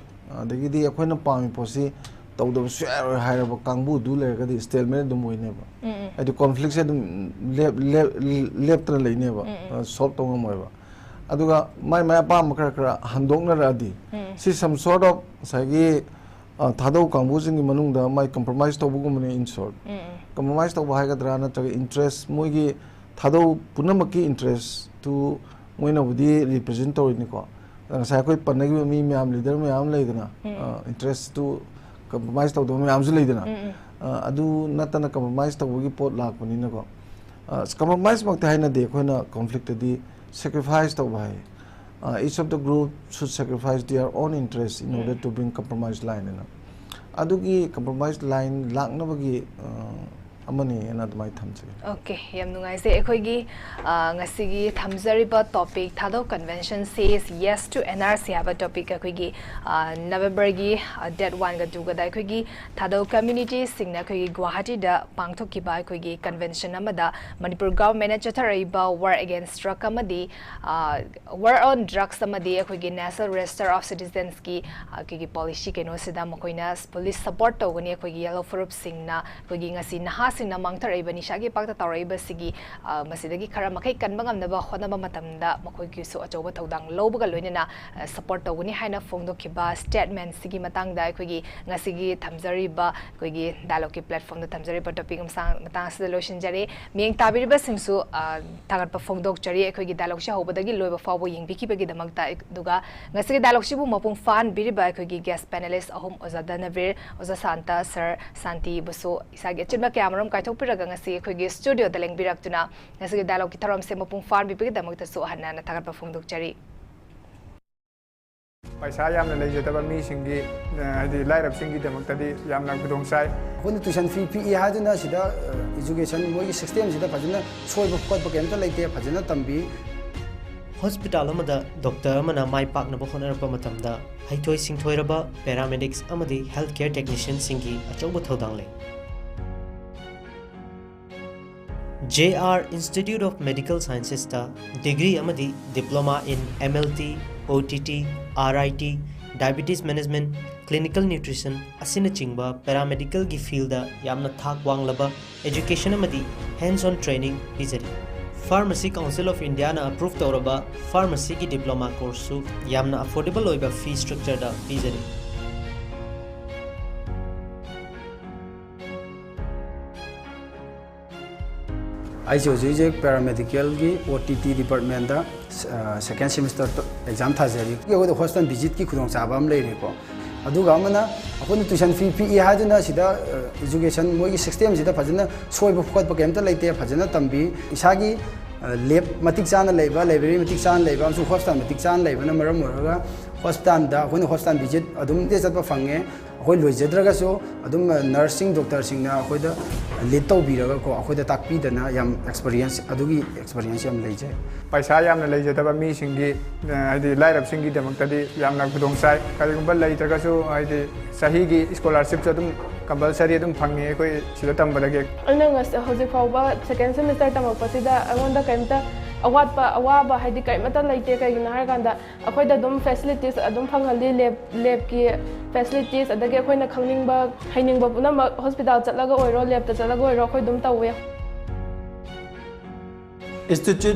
ꯑꯗꯒꯤꯗꯤ ꯑꯩꯈꯣꯏꯅ ꯄꯥꯝꯃꯤ ꯄꯣꯠꯁꯤ ꯇꯧꯗꯕ ꯁꯨꯡꯌꯥ ꯌꯥꯔꯣꯏ ꯍꯥꯏꯔꯕ ꯀꯥꯡꯕꯨꯗꯨ ꯂꯩꯔꯒꯗꯤ ꯁ꯭ꯇꯦꯜꯃꯦꯠ ꯑꯗꯨꯝ ꯑꯣꯏꯅꯦꯕ꯫ ꯎꯝ, ꯎꯝ. ꯍꯥꯏꯗꯤ ꯀꯣꯟꯐ꯭ꯂꯤꯛꯁꯦ ꯑꯗꯨꯝ ꯂꯦꯞ-, ꯂꯦꯞ-, ꯂꯦꯞꯇꯅ ꯂꯩꯅꯦꯕ, ꯎꯝ, ꯎꯝ. ꯑ, ꯁꯣꯜꯕ ꯇꯧ ꯉꯝꯃꯣꯏꯕ꯫ ꯑꯗꯨꯒ ꯃꯥꯏ ꯃꯥꯏ ꯑꯄꯥꯝꯕ ꯈꯔ ꯈꯔ ꯍꯟꯗꯣꯛꯅꯔꯛꯑꯗꯤ, ꯎꯝ, ꯎꯝ. ꯁꯤ some sort of ꯉꯁꯥꯏꯒꯤ, ꯑ, ꯊꯥꯗꯧ ꯀꯥꯡꯕꯨꯁꯤꯡꯒꯤ ꯃꯅꯨꯡꯗ ꯃꯥꯏ ꯀꯝꯄ꯭ꯔꯣꯃꯥꯏꯁ ꯇꯧꯕꯒꯨꯝꯕꯅꯤ, in short꯫ Um, um. Compromise ꯇꯧꯕ ꯍꯥꯏꯒꯗ꯭ꯔꯥ, ꯅꯠꯇ꯭ꯔꯒ ꯏꯟꯇꯔꯦꯁ, ꯃꯣꯏꯒꯤ ꯊꯥꯗꯧ ꯄꯨꯝꯅꯃꯛꯀꯤ ꯏꯟꯇꯔꯦꯁꯇꯨ ꯃꯣꯏꯅꯕꯨꯗꯤ ꯔꯤꯄ꯭ꯔꯖꯦꯟ ꯇꯧꯔꯤꯅꯤꯀꯣ꯫ ꯉꯁꯥꯏ ꯑꯩꯈꯣꯏ ꯄꯟꯅꯈꯤꯕ ꯃꯤ ꯃꯌꯥꯝ, ꯂꯤꯗꯔ ꯃꯌꯥꯝ ꯂꯩꯗꯅ, ꯎꯝ. ꯑ, ꯏꯟꯇꯔꯦꯁꯇꯨ ꯀꯝꯄ꯭ꯔꯣꯃꯥꯏꯁ ꯇꯧꯗꯕ ꯃꯌꯥꯝꯁꯨ ꯂꯩꯗꯅ꯫ ꯎꯝ, ꯎꯝ. ꯑ, ꯑꯗꯨ ꯅꯠꯇꯅ ꯀꯝꯄ꯭ꯔꯣꯃꯥꯏꯁ ꯇꯧꯕꯒꯤ ꯄꯣꯠ ꯂꯥꯛꯄꯅꯤꯅꯀꯣ꯫ ꯑ, ꯀꯝꯄ꯭ꯔꯣꯃꯥꯏꯁꯃꯛꯇꯤ ꯍꯥꯏꯅꯗꯦ ꯑꯩꯈꯣꯏꯅ ꯀꯣꯟꯐ꯭ꯂꯤꯛꯇꯗꯤ, ꯁꯦꯀ꯭ꯔꯤꯐꯥꯏꯁ ꯇꯧꯕ ꯍꯥꯏ꯫ ꯑ, each of the group should sacrifice their own interest in order um. to bring compromise line ꯍꯥꯏꯅ꯫ ꯑꯗꯨꯒꯤ ꯀꯝꯄ꯭ꯔꯣꯃꯥꯏꯁ ꯂꯥꯏꯟ ꯂꯥꯛꯅꯕꯒꯤ, ꯑ, ꯑꯃꯅꯤ ꯍꯥꯏꯅ ꯑꯗꯨꯃꯥꯏꯅ ꯊꯝꯖꯒꯦ꯫ ꯑꯣꯀꯦ, ꯌꯥꯝ ꯅꯨꯡꯉꯥꯏꯖꯩ꯫ ꯑꯩꯈꯣꯏꯒꯤ, ꯑ, ꯉꯁꯤꯒꯤ ꯊꯝꯖꯔꯤꯕ ꯇꯣꯄꯤꯛ, ꯊꯥꯗꯧ convention says yes to N R C ꯍꯥꯏꯕ ꯇꯣꯄꯤꯛ ꯑꯩꯈꯣꯏꯒꯤ, ꯑ, ꯅꯕꯦꯝꯕꯔꯒꯤ, ꯑ, ꯗꯦꯠ ꯋꯥꯟꯒ ꯇꯨꯒꯗ ꯑꯩꯈꯣꯏꯒꯤ ꯊꯥꯗꯧ ꯀꯝꯃ꯭ꯌꯨꯅꯤꯇꯤꯁꯤꯡꯅ ꯑꯩꯈꯣꯏꯒꯤ ꯒꯨꯋꯥꯍꯥꯇꯤꯗ ꯄꯥꯡꯊꯣꯛꯈꯤꯕ ꯑꯩꯈꯣꯏꯒꯤ ꯀꯟꯚꯦꯟꯁꯟ ꯑꯃꯗ ꯃꯅꯤꯄꯨꯔ ꯒꯚꯔꯟꯃꯦꯟꯅ ꯆꯠꯊꯔꯛꯏꯕ war against drug ꯑꯃꯗꯤ, ꯑ, war on drugs ꯑꯃꯗꯤ ꯑꯩꯈꯣꯏꯒꯤ National Register of Citizensꯀꯤ, ꯑ, ꯑꯩꯈꯣꯏꯒꯤ ꯄꯣꯂꯤꯁꯤ ꯀꯩꯅꯣꯁꯤꯗ ꯃꯈꯣꯏꯅ ꯐꯨꯜꯂꯤ ꯁꯄꯣꯔꯠ ꯇꯧꯒꯅꯤ꯫ ꯑꯩꯈꯣꯏꯒꯤ ꯌꯦꯜꯂꯣ ꯐꯨꯔꯨꯞꯁꯤꯡꯅ ꯑꯩꯈꯣꯏꯒꯤ ꯉꯁꯤ ꯅꯍꯥꯁꯤꯡꯅ ꯃꯥꯡꯊꯔꯛꯏꯕ ꯅꯤꯁꯥꯒꯤ ꯏꯄꯥꯛꯇ ꯇꯥꯎꯔꯛꯏꯕꯁꯤꯒꯤ, ꯑ, ꯃꯁꯤꯗꯒꯤ ꯈꯔ ꯃꯈꯩ ꯀꯟꯕ ꯉꯝꯅꯕ ꯍꯣꯠꯅꯕ ꯃꯇꯝꯗ ꯃꯈꯣꯏꯒꯤꯁꯨ ꯑꯆꯧꯕ ꯊꯧꯗꯥꯡ ꯂꯧꯕꯒ ꯂꯣꯏꯅꯅ, ꯑ, ꯁꯄꯣꯔꯠ ꯇꯧꯒꯅꯤ ꯍꯥꯏꯅ ꯐꯣꯡꯗꯣꯛꯈꯤꯕ ꯁ꯭ꯇꯦꯠꯃꯦꯟꯁꯤꯒꯤ ꯃꯇꯥꯡꯗ ꯑꯩꯈꯣꯏꯒꯤ ꯉꯁꯤꯒꯤ ꯊꯝꯖꯔꯤꯕ ꯑꯩꯈꯣꯏꯒꯤ ꯗꯥꯏꯂꯣꯒꯀꯤ ꯄ꯭ꯂꯦꯠꯐꯣꯝꯗ ꯊꯝꯖꯔꯤꯕ ꯇꯣꯄꯤꯛ ꯃꯁꯥꯡ-, ꯃꯇꯥꯡ ꯑꯁꯤꯗ ꯂꯣꯏꯁꯤꯟꯖꯔꯦ꯫ ꯃꯤꯠꯌꯦꯡ ꯇꯥꯕꯤꯔꯤꯕꯁꯤꯡꯁꯨ, ꯑ, ꯊꯥꯒꯠꯄ ꯐꯣꯡꯗꯣꯛꯆꯔꯤ ꯑꯩꯈꯣꯏꯒꯤ ꯗꯥꯏꯂꯣꯒꯁꯤ ꯍꯧꯕꯗꯒꯤ ꯂꯣꯏꯕ ꯐꯥꯎꯕ ꯌꯦꯡꯕꯤꯈꯤꯕꯒꯤꯗꯃꯛꯇ꯫ ꯑꯗꯨꯒ ꯉꯁꯤꯒꯤ ꯗꯥꯏꯂꯣꯒꯁꯤꯕꯨ ꯃꯄꯨꯡ ꯐꯥꯍꯟꯕꯤꯔꯤꯕ ꯑꯩꯈꯣꯏꯒꯤ ꯒꯦꯁ ꯄꯦꯅꯦꯂꯤꯁ ꯑꯍꯨꯝ, ꯑꯣꯖꯥ ꯙꯅꯕꯤꯔ, ꯑꯣꯖꯥ ꯁꯥꯟꯇ, ꯁꯔ ꯁꯥꯟꯇꯤꯕꯨꯁꯨ ꯏꯁꯥꯒꯤ ꯑꯆꯤꯟꯕ ꯀꯌꯥ ꯊꯧꯔꯝ ꯀꯥꯏꯊꯣꯛꯄꯤꯔꯒ ꯉꯁꯤ ꯑꯩꯈꯣꯏꯒꯤ ꯁ꯭ꯇꯨꯗꯤꯑꯣꯗ ꯂꯦꯡꯕꯤꯔꯛꯇꯨꯅ ꯉꯁꯤꯒꯤ ꯗꯥꯏꯂꯣꯒꯀꯤ ꯊꯧꯔꯝꯁꯦ ꯃꯄꯨꯡ ꯐꯥꯍꯟꯕꯤꯕꯒꯤꯗꯃꯛꯇꯁꯨ ꯍꯟꯅ ꯍꯟꯅ ꯊꯥꯒꯠꯄ ꯐꯣꯡꯗꯣꯛꯆꯔꯤ꯫ ꯄꯩꯁꯥ ꯌꯥꯝꯅ ꯂꯩꯖꯗꯕ ꯃꯤꯁꯤꯡꯒꯤ, ꯑ, ꯍꯥꯏꯗꯤ ꯂꯥꯏꯔꯕꯁꯤꯡꯒꯤꯗꯃꯛꯇꯗꯤ ꯌꯥꯝꯅ ꯈꯨꯗꯣꯡ ꯆꯥꯏ꯫ ꯑꯩꯈꯣꯏꯅ tuition fee ꯄꯤꯛꯏ ꯍꯥꯏꯗꯨꯅ ꯁꯤꯗ, ꯑ, education ꯃꯣꯏꯒꯤ systemꯁꯤꯗ ꯐꯖꯅ ꯁꯣꯏꯕ ꯈꯣꯠꯄ ꯀꯩꯝꯇ ꯂꯩꯇꯦ, ꯐꯖꯅ ꯇꯝꯕꯤ꯫ ꯍꯣꯁꯄꯤꯇꯥꯜ ꯑꯃꯗ ꯗꯣꯛꯇꯔ ꯑꯃꯅ ꯃꯥꯏ ꯄꯥꯛꯅꯕ ꯍꯣꯠꯅꯔꯛꯄ ꯃꯇꯝꯗ ꯍꯩꯊꯣꯏ ꯁꯤꯡꯊꯣꯏꯔꯕ paramedics ꯑꯃꯗꯤ health care technicianꯁꯤꯡꯒꯤ ꯑꯆꯧꯕ ꯊꯧꯗꯥꯡ ꯂꯩ꯫ J R Institute of Medical Sciences ꯇ degree ꯑꯃꯗꯤ diploma in M L T, O T T, R I T, diabetes management, clinical nutrition ꯑꯁꯤꯅꯆꯤꯡꯕ paramedicalꯒꯤ fieldꯗ ꯌꯥꯝꯅ ꯊꯥꯛ ꯋꯥꯡꯂꯕ education ꯑꯃꯗꯤ hands-on training ꯄꯤꯖꯔꯤ꯫ Pharmacy Council of Indiaꯅ approve ꯇꯧꯔꯕ pharmacyꯒꯤ diploma courseꯁꯨ ꯌꯥꯝꯅ affordable ꯑꯣꯏꯕ fee structureꯗ ꯄꯤꯖꯔꯤ꯫ ꯑꯩꯁꯦ ꯍꯧꯖꯤꯛ ꯍꯧꯖꯤꯛ paramedicalꯒꯤ O T T departmentꯇ, ꯑ, second semester exam ꯊꯥꯖꯔꯤ꯫ ꯑꯩꯈꯣꯏꯗ hospital visitꯀꯤ ꯈꯨꯗꯣꯡꯆꯥꯕ ꯑꯃ ꯂꯩꯔꯦꯀꯣ꯫ ꯑꯗꯨꯒ ꯑꯃꯅ, ꯑꯩꯈꯣꯏꯅ tuition fee ꯄꯤꯛꯏ ꯍꯥꯏꯗꯨꯅ ꯁꯤꯗ, ꯑ, education ꯃꯣꯏꯒꯤ systemꯁꯤꯗ ꯐꯖꯅ ꯁꯣꯏꯕ ꯈꯣꯠꯄ ꯀꯩꯝꯇ ꯂꯩꯇꯦ, ꯐꯖꯅ ꯇꯝꯕꯤ꯫ ꯏꯁꯥꯒꯤ, ꯑ, lab ꯃꯇꯤꯛ ꯆꯥꯅ ꯂꯩꯕ, library ꯃꯇꯤꯛ ꯆꯥꯅ ꯂꯩꯕ, ꯑꯃꯁꯨꯡ hospital ꯃꯇꯤꯛ ꯆꯥꯅ ꯂꯩꯕꯅ ꯃꯔꯝ ꯑꯣꯏꯔꯒ hospitalꯗ ꯑꯩꯈꯣꯏꯅ hospital visit ꯑꯗꯨꯝ ꯆꯠꯄ ꯐꯪꯉꯦ꯫ ꯑꯩꯈꯣꯏ ꯂꯣꯏꯖꯗ꯭ꯔꯒꯁꯨ ꯑꯗꯨꯝ, ꯑ, nursing doctorꯁꯤꯡꯅ ꯑꯩꯈꯣꯏꯗ lead ꯇꯧꯕꯤꯔꯒꯀꯣ, ꯑꯩꯈꯣꯏꯗ ꯇꯥꯛꯄꯤꯗꯅ ꯌꯥꯝ experience, ꯑꯗꯨꯒꯤ experience ꯌꯥꯝ ꯂꯩꯖꯩ꯫ ꯄꯩꯁꯥ ꯌꯥꯝꯅ ꯂꯩꯖꯗꯕ ꯃꯤꯁꯤꯡꯒꯤ, ꯑ, ꯍꯥꯏꯗꯤ ꯂꯥꯏꯔꯕꯁꯤꯡꯒꯤꯗꯃꯛꯇꯗꯤ ꯌꯥꯝꯅ ꯈꯨꯗꯣꯡ ꯆꯥꯏ꯫ ꯀꯔꯤꯒꯨꯝꯕ ꯂꯩꯇ꯭ꯔꯒꯁꯨ ꯍꯥꯏꯗꯤ ꯆꯍꯤꯒꯤ scholarshipꯁꯨ ꯑꯗꯨꯝ compulsory ꯑꯗꯨꯝ ꯐꯪꯉꯤ ꯑꯩꯈꯣꯏ ꯁꯤꯗ ꯇꯝꯕꯗꯒꯤ꯫ ꯑꯩꯅ ꯉꯁ-, ꯍꯧꯖꯤꯛ ꯐꯥꯎꯕ second semester ꯇꯝꯃꯛꯄꯁꯤꯗ ꯑꯩꯉꯣꯟꯗ ꯀꯔꯤꯝꯇ ꯑꯋꯥꯠꯄ, ꯑꯋꯥꯕ ꯍꯥꯏꯗꯤ ꯀꯔꯤꯃꯠꯇ ꯂꯩꯇꯦ꯫ ꯀꯩꯒꯤꯅꯣ ꯍꯥꯏꯔꯀꯥꯟꯗ ꯑꯩꯈꯣꯏꯗ ꯑꯗꯨꯝ facilities ꯑꯗꯨꯝ ꯐꯪꯍꯜꯂꯤ, lab, labꯀꯤ facilities, ꯑꯗꯒꯤ ꯑꯩꯈꯣꯏꯅ ꯈꯪꯅꯤꯡꯕ, ꯍꯩꯅꯤꯡꯕ ꯄꯨꯝꯅꯃꯛ hospital ꯆꯠꯂꯒ ꯑꯣꯏꯔꯣ, labꯇ ꯆꯠꯂꯒ ꯑꯣꯏꯔꯣ, ꯑꯩꯈꯣꯏ ꯑꯗꯨꯝ ꯇꯧꯋꯦ꯫ Institute